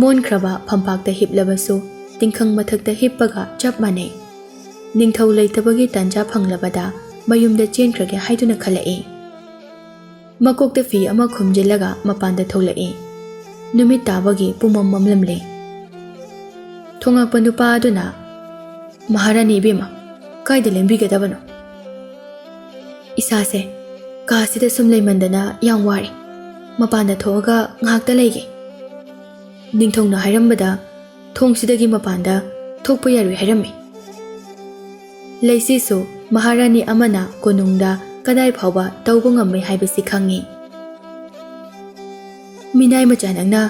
ꯃꯣꯟꯈ꯭ꯔꯕ ꯐꯝꯄꯥꯛꯇ ꯍꯤꯞꯂꯕꯁꯨ ꯇꯤꯡꯈꯪ ꯃꯊꯛꯇ ꯍꯤꯞꯄꯒ ꯆꯞ ꯃꯥꯟꯅꯩ꯫ ꯅꯤꯡꯊꯧ ꯂꯩꯇꯕꯒꯤ ꯇꯥꯟꯖꯥ ꯐꯪꯂꯕꯗ ꯃꯌꯨꯝꯗ ꯆꯦꯟꯈ꯭ꯔꯒꯦ ꯍꯥꯏꯗꯨꯅ ꯈꯜꯂꯛꯏ꯫ ꯃꯀꯣꯛꯇ ꯐꯤ ꯑꯃ ꯈꯨꯝꯖꯤꯜꯂꯒ ꯃꯄꯥꯟꯗ ꯊꯣꯛꯂꯛꯏ꯫ ꯅꯨꯃꯤꯠ ꯇꯥꯕꯒꯤ ꯄꯨꯃꯝ ꯃꯝꯂꯝꯂꯦ꯫ ꯊꯣꯉꯥꯛꯄ ꯅꯨꯄꯥ ꯑꯗꯨꯅ, "ꯃꯍꯥꯔꯥꯅꯤ ꯏꯕꯦꯝꯃ, ꯀꯥꯏꯗ ꯂꯦꯡꯕꯤꯒꯗꯕꯅꯣ?" "ꯏꯁꯥꯁꯦ ꯀꯥꯁꯤꯗ ꯁꯨꯝ ꯂꯩꯃꯟꯗꯅ ꯌꯥꯝ ꯋꯥꯔꯦ꯫ ꯃꯄꯥꯟꯗ ꯊꯣꯛꯑꯒ ꯉꯥꯏꯍꯥꯛꯇ ꯂꯩꯒꯦ꯫ ꯅꯤꯡꯊꯧꯅ ꯍꯥꯏꯔꯝꯕꯗ ꯊꯣꯡꯁꯤꯗꯒꯤ ꯃꯄꯥꯟꯗ ꯊꯣꯛꯄ ꯌꯥꯔꯣꯏ ꯍꯥꯏꯔꯝꯃꯤ꯫" ꯂꯩꯁꯤꯁꯨ ꯃꯍꯥꯔꯥꯅꯤ ꯑꯃꯅ ꯀꯣꯅꯨꯡꯗ ꯀꯗꯥꯏ ꯐꯥꯎꯕ ꯇꯧꯕ ꯉꯝꯃꯤ ꯍꯥꯏꯕꯁꯤ ꯈꯪꯉꯤ꯫ "ꯃꯤꯅꯥꯏ ꯃꯆꯥ ꯅꯪꯅ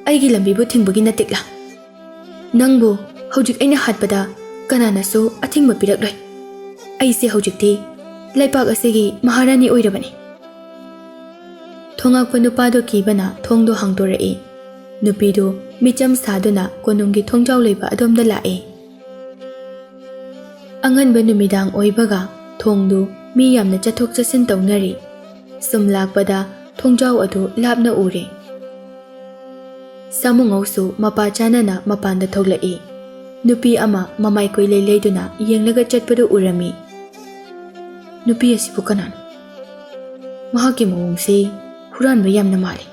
ꯑꯩꯒꯤ ꯂꯝꯕꯤꯕꯨ ꯊꯤꯡꯕꯒꯤ ꯅꯇꯤꯛꯂꯥ? ꯅꯪꯕꯨ ꯍꯧꯖꯤꯛ ꯑꯩꯅ ꯍꯥꯠꯄꯗ ꯀꯅꯥꯅꯁꯨ ꯑꯊꯤꯡꯕ ꯄꯤꯔꯛꯂꯣꯏ꯫ ꯑꯩꯁꯦ ꯍꯧꯖꯤꯛꯇꯤ ꯂꯩꯄꯥꯛ ꯑꯁꯤꯒꯤ ꯃꯍꯥꯔꯥꯅꯤ ꯑꯣꯏꯔꯕꯅꯤ꯫" ꯊꯣꯉꯥꯛꯄ ꯅꯨꯄꯥꯗꯣ ꯀꯤꯕꯅ ꯊꯣꯡꯗꯣ ꯍꯥꯡꯗꯣꯔꯛꯏ꯫ ꯅꯨꯄꯤꯗꯨ ꯃꯤꯆꯝ ꯁꯥꯗꯨꯅ ꯀꯣꯅꯨꯡꯒꯤ ꯊꯣꯡꯖꯥꯎ ꯂꯩꯕ ꯑꯗꯣꯝꯗ ꯂꯥꯛꯏ꯫ ꯑꯉꯟꯕ ꯅꯨꯃꯤꯗꯥꯡ ꯑꯣꯏꯕꯒ ꯊꯣꯡꯗꯨ ꯃꯤ ꯌꯥꯝꯅ ꯆꯠꯊꯣꯛ ꯆꯠꯁꯤꯟ ꯇꯧꯅꯔꯤ꯫ ꯁꯨꯝ ꯂꯥꯛꯄꯗ ꯊꯣꯡꯖꯥꯎ ꯑꯗꯨ ꯂꯥꯞꯅ ꯎꯔꯦ꯫ ꯁꯥꯃꯨꯉꯧꯁꯨ ꯃꯄꯥ ꯆꯥꯅꯅ ꯃꯄꯥꯟꯗ ꯊꯣꯛꯂꯛꯏ꯫ ꯅꯨꯄꯤ ꯑꯃ ꯃꯃꯥꯏ ꯀꯣꯏꯂꯩ ꯂꯩꯗꯨꯅ ꯌꯦꯡꯂꯒ ꯆꯠꯄꯗꯨ ꯎꯔꯝꯃꯤ꯫ "ꯅꯨꯄꯤ ꯑꯁꯤꯕꯨ ꯀꯅꯥꯅꯣ? ꯃꯍꯥꯛꯀꯤ ꯃꯑꯣꯡꯁꯤ ꯍꯨꯔꯥꯟꯕ ꯌꯥꯝꯅ ꯃꯥꯜꯂꯤ꯫"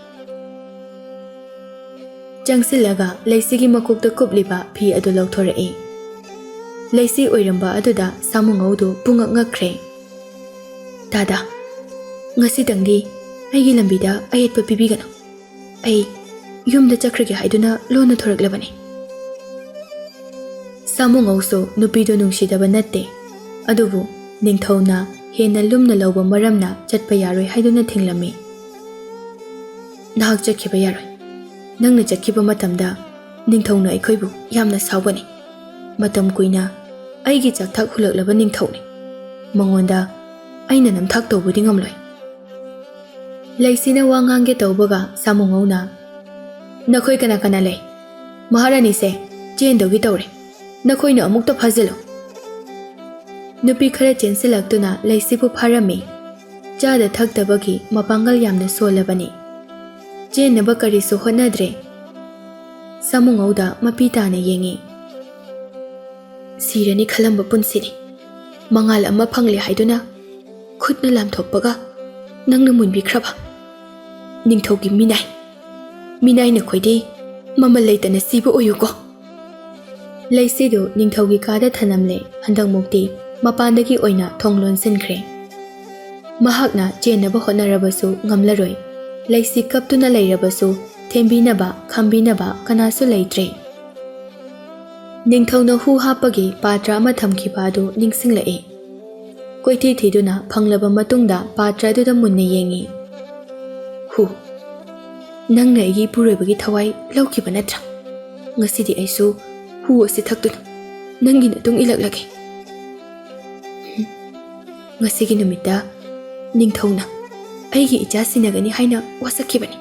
ꯆꯪꯁꯤꯜꯂꯒ ꯂꯩꯁꯤꯒꯤ ꯃꯀꯣꯛꯇ ꯀꯨꯞꯂꯤꯕ ꯐꯤ ꯑꯗꯨ ꯂꯧꯊꯣꯔꯛꯏ꯫ ꯂꯩꯁꯤ ꯑꯣꯏꯔꯝꯕ ꯑꯗꯨꯗ ꯁꯥꯃꯨꯉꯧꯗꯨ ꯄꯨꯡꯉꯛ ꯉꯛꯈ꯭ꯔꯦ꯫ "ꯗꯥꯗꯥ, ꯉꯁꯤꯗꯪꯗꯤ ꯑꯩꯒꯤ ꯂꯝꯕꯤꯗ ꯑꯌꯦꯠꯄ ꯄꯤꯕꯤꯒꯅꯨ꯫ ꯑꯩ ꯌꯨꯝꯗ ꯆꯠꯈ꯭ꯔꯒꯦ ꯍꯥꯏꯗꯨꯅ ꯂꯣꯟꯅ ꯊꯣꯔꯛꯂꯕꯅꯤ꯫" ꯁꯥꯃꯨꯉꯧꯁꯨ ꯅꯨꯄꯤꯗꯨ ꯅꯨꯡꯁꯤꯗꯕ ꯅꯠꯇꯦ, ꯑꯗꯨꯕꯨ ꯅꯤꯡꯊꯧꯅ ꯍꯦꯟꯅ ꯂꯨꯝꯅ ꯂꯧꯕ ꯃꯔꯝꯅ ꯆꯠꯄ ꯌꯥꯔꯣꯏ ꯍꯥꯏꯗꯨꯅ ꯊꯤꯡꯂꯝꯃꯤ꯫ "ꯅꯍꯥꯛ ꯆꯠꯈꯤꯕ ꯌꯥꯔꯣꯏ꯫ ꯅꯪꯅ ꯆꯠꯈꯤꯕ ꯃꯇꯝꯗ ꯅꯤꯡꯊꯧꯅ ꯑꯩꯈꯣꯏꯕꯨ ꯌꯥꯝꯅ ꯁꯥꯎꯒꯅꯤ꯫ ꯃꯇꯝ ꯀꯨꯏꯅ ꯑꯩꯒꯤ ꯆꯥꯛꯊꯥꯛ ꯍꯨꯜꯂꯛꯂꯕ ꯅꯤꯡꯊꯧꯅꯤ꯫ ꯃꯉꯣꯟꯗ ꯑꯩꯅ ꯅꯝꯊꯥꯛ ꯇꯧꯕꯗꯤ ꯉꯝꯂꯣꯏ꯫" ꯂꯩꯁꯤꯅ ꯋꯥ ꯉꯥꯡꯒꯦ ꯇꯧꯕꯒ ꯁꯥꯃꯨꯉꯧꯅ, "ꯅꯈꯣꯏ ꯀꯅꯥ ꯀꯅꯥ ꯂꯩ? ꯃꯍꯥꯔꯥꯅꯤꯁꯦ ꯆꯦꯟꯗꯧꯒꯤ ꯇꯧꯔꯦ꯫ ꯅꯈꯣꯏꯅ ꯑꯃꯨꯛꯇ ꯐꯥꯖꯤꯜꯂꯨ꯫" ꯅꯨꯄꯤ ꯈꯔ ꯆꯦꯟꯁꯤꯜꯂꯛꯇꯨꯅ ꯂꯩꯁꯤꯕꯨ ꯐꯥꯔꯝꯃꯤ꯫ ꯆꯥꯗ ꯊꯛꯇꯕꯒꯤ ꯃꯄꯥꯡꯒꯜ ꯌꯥꯝꯅ ꯁꯣꯜꯂꯕꯅꯤ꯫ ꯆꯦꯟꯅꯕ ꯀꯔꯤꯁꯨ ꯍꯣꯠꯅꯗ꯭ꯔꯦ꯫ ꯁꯥꯃꯨꯉꯧꯗ ꯃꯄꯤ ꯇꯥꯅ ꯌꯦꯡꯉꯤ꯫ "ꯁꯤꯔꯅꯤ ꯈꯜꯂꯝꯕ ꯄꯨꯟꯁꯤꯅꯤ꯫ ꯃꯉꯥꯜ ꯑꯃ ꯐꯪꯂꯦ ꯍꯥꯏꯗꯨꯅ ꯈꯨꯠꯅ ꯂꯥꯝꯊꯣꯛꯄꯒ ꯅꯪꯅ ꯃꯨꯟꯕꯤꯈ꯭ꯔꯕ꯫ ꯅꯤꯡꯊꯧꯒꯤ ꯃꯤꯅꯥꯏ, ꯃꯤꯅꯥꯏ ꯅꯈꯣꯏꯗꯤ ꯃꯃꯜ ꯂꯩꯇꯅ ꯁꯤꯕ ꯑꯣꯏꯌꯨꯀꯣ꯫" ꯂꯩꯁꯤꯗꯨ ꯅꯤꯡꯊꯧꯒꯤ ꯀꯥꯗ ꯊꯅꯝꯂꯦ꯫ ꯍꯟꯗꯛꯃꯨꯛꯇꯤ ꯃꯄꯥꯟꯗꯒꯤ ꯑꯣꯏꯅ ꯊꯣꯡ ꯂꯣꯟꯁꯤꯟꯈ꯭ꯔꯦ꯫ ꯃꯍꯥꯛꯅ ꯆꯦꯟꯅꯕ ꯍꯣꯠꯅꯔꯕꯁꯨ ꯉꯝꯂꯔꯣꯏ꯫ ꯂꯩꯁꯤ ꯀꯞꯇꯨꯅ ꯂꯩꯔꯕꯁꯨ ꯊꯦꯝꯕꯤꯅꯕ, ꯈꯥꯝꯕꯤꯅꯕ ꯀꯅꯥꯁꯨ ꯂꯩꯇ꯭ꯔꯦ꯫ ꯅꯤꯡꯊꯧꯅ ꯍꯨ ꯍꯥꯞꯄꯒꯤ ꯄꯥꯇ꯭ꯔ ꯑꯃ ꯊꯝꯈꯤꯕ ꯑꯗꯨ ꯅꯤꯡꯁꯤꯡꯂꯛꯏ꯫ ꯀꯣꯏꯊꯤ ꯊꯤꯗꯨꯅ ꯐꯪꯂꯕ ꯃꯇꯨꯡꯗ ꯄꯥꯇ꯭ꯔ ꯑꯗꯨꯗ ꯃꯨꯟꯅ ꯌꯦꯡꯉꯤ꯫ "ꯍꯨ, ꯅꯪꯅ ꯑꯩꯒꯤ ꯏꯄꯨꯔꯣꯏꯕꯒꯤ ꯊꯋꯥꯏ ꯂꯧꯈꯤꯕ ꯅꯠꯇ꯭ꯔꯥ? ꯉꯁꯤꯗꯤ ꯑꯩꯁꯨ ꯍꯨ ꯑꯁꯤ ꯊꯛꯇꯨꯅ ꯅꯪꯒꯤ ꯅꯇꯨꯡ ꯏꯜꯂꯛꯂꯒꯦ꯫" ꯉꯁꯤꯒꯤ ꯅꯨꯃꯤꯠꯇ ꯅꯤꯡꯊꯧꯅ ꯑꯩꯒꯤ ꯏꯆꯥ ꯁꯤꯟꯅꯒꯅꯤ ꯍꯥꯏꯅ ꯋꯥꯁꯛꯈꯤꯕꯅꯤ꯫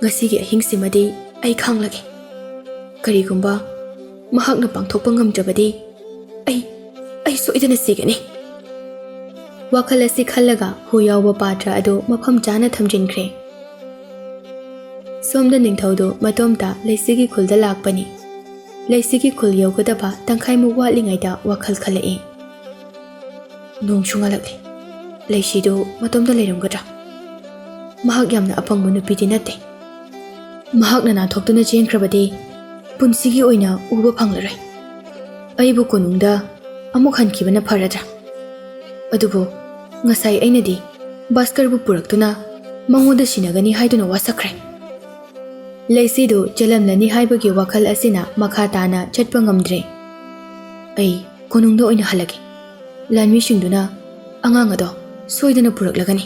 ꯉꯁꯤꯒꯤ ꯑꯍꯤꯡꯁꯤꯃꯗꯤ ꯑꯩ ꯈꯥꯡꯂꯒꯦ꯫ ꯀꯔꯤꯒꯨꯝꯕ ꯃꯍꯥꯛꯅ ꯄꯥꯡꯊꯣꯛꯄ ꯉꯝꯗ꯭ꯔꯕꯗꯤ ꯑꯩ, ꯑꯩ ꯁꯣꯏꯗꯅ ꯁꯤꯒꯅꯤ꯫ ꯋꯥꯈꯜ ꯑꯁꯤ ꯈꯜꯂꯒ ꯍꯨ ꯌꯥꯎꯕ ꯄꯥꯇ꯭ꯔ ꯑꯗꯨ ꯃꯐꯝ ꯆꯥꯅ ꯊꯝꯖꯤꯟꯈ꯭ꯔꯦ꯫ ꯁꯣꯝꯗ ꯅꯤꯡꯊꯧꯗꯨ ꯃꯇꯣꯝꯇ ꯂꯩꯁꯤꯒꯤ ꯈꯨꯜꯗ ꯂꯥꯛꯄꯅꯤ꯫ ꯂꯩꯁꯤꯒꯤ ꯈꯨꯜ ꯌꯧꯒꯗꯕ ꯇꯪꯈꯥꯏꯃꯨꯛ ꯋꯥꯠꯂꯤꯉꯩꯗ ꯋꯥꯈꯜ ꯈꯜꯂꯛꯏ꯫ "ꯅꯣꯡꯁꯨ ꯉꯥꯜꯂꯛꯂꯦ꯫ ꯂꯩꯁꯤꯗꯨ ꯃꯇꯣꯝꯇ ꯂꯩꯔꯝꯒꯗ꯭ꯔꯥ? ꯃꯍꯥꯛ ꯌꯥꯝꯅ ꯑꯄꯪꯕ ꯅꯨꯄꯤꯗꯤ ꯅꯠꯇꯦ꯫ ꯃꯍꯥꯛꯅ ꯅꯥꯟꯊꯣꯛꯇꯨꯅ ꯆꯦꯟꯈ꯭ꯔꯕꯗꯤ ꯄꯨꯟꯁꯤꯒꯤ ꯑꯣꯏꯅ ꯎꯕ ꯐꯪꯂꯔꯣꯏ꯫ ꯑꯩꯕꯨ ꯀꯣꯅꯨꯡꯗ ꯑꯃꯨꯛ ꯍꯟꯈꯤꯕꯅ ꯐꯔꯗ꯭ꯔꯥ? ꯑꯗꯨꯕꯨ ꯉꯁꯥꯏ ꯑꯩꯅꯗꯤ ꯚꯥꯁꯀꯔꯕꯨ ꯄꯨꯔꯛꯇꯨꯅ ꯃꯉꯣꯟꯗ ꯁꯤꯟꯅꯒꯅꯤ ꯍꯥꯏꯗꯨꯅ ꯋꯥꯁꯛꯈ꯭ꯔꯦ꯫" ꯂꯩꯁꯤꯗꯨ ꯆꯦꯜꯂꯝꯂꯅꯤ ꯍꯥꯏꯕꯒꯤ ꯋꯥꯈꯜ ꯑꯁꯤꯅ ꯃꯈꯥ ꯇꯥꯅ ꯆꯠꯄ ꯉꯝꯗ꯭ꯔꯦ꯫ "ꯑꯩ ꯀꯣꯅꯨꯡꯗ ꯑꯣꯏꯅ ꯍꯜꯂꯒꯦ꯫ ꯂꯥꯟꯃꯤꯁꯤꯡꯗꯨꯅ ꯑꯉꯥꯡ ꯑꯗꯣ ꯁꯣꯏꯗꯅ ꯄꯨꯔꯛꯂꯒꯅꯤ꯫"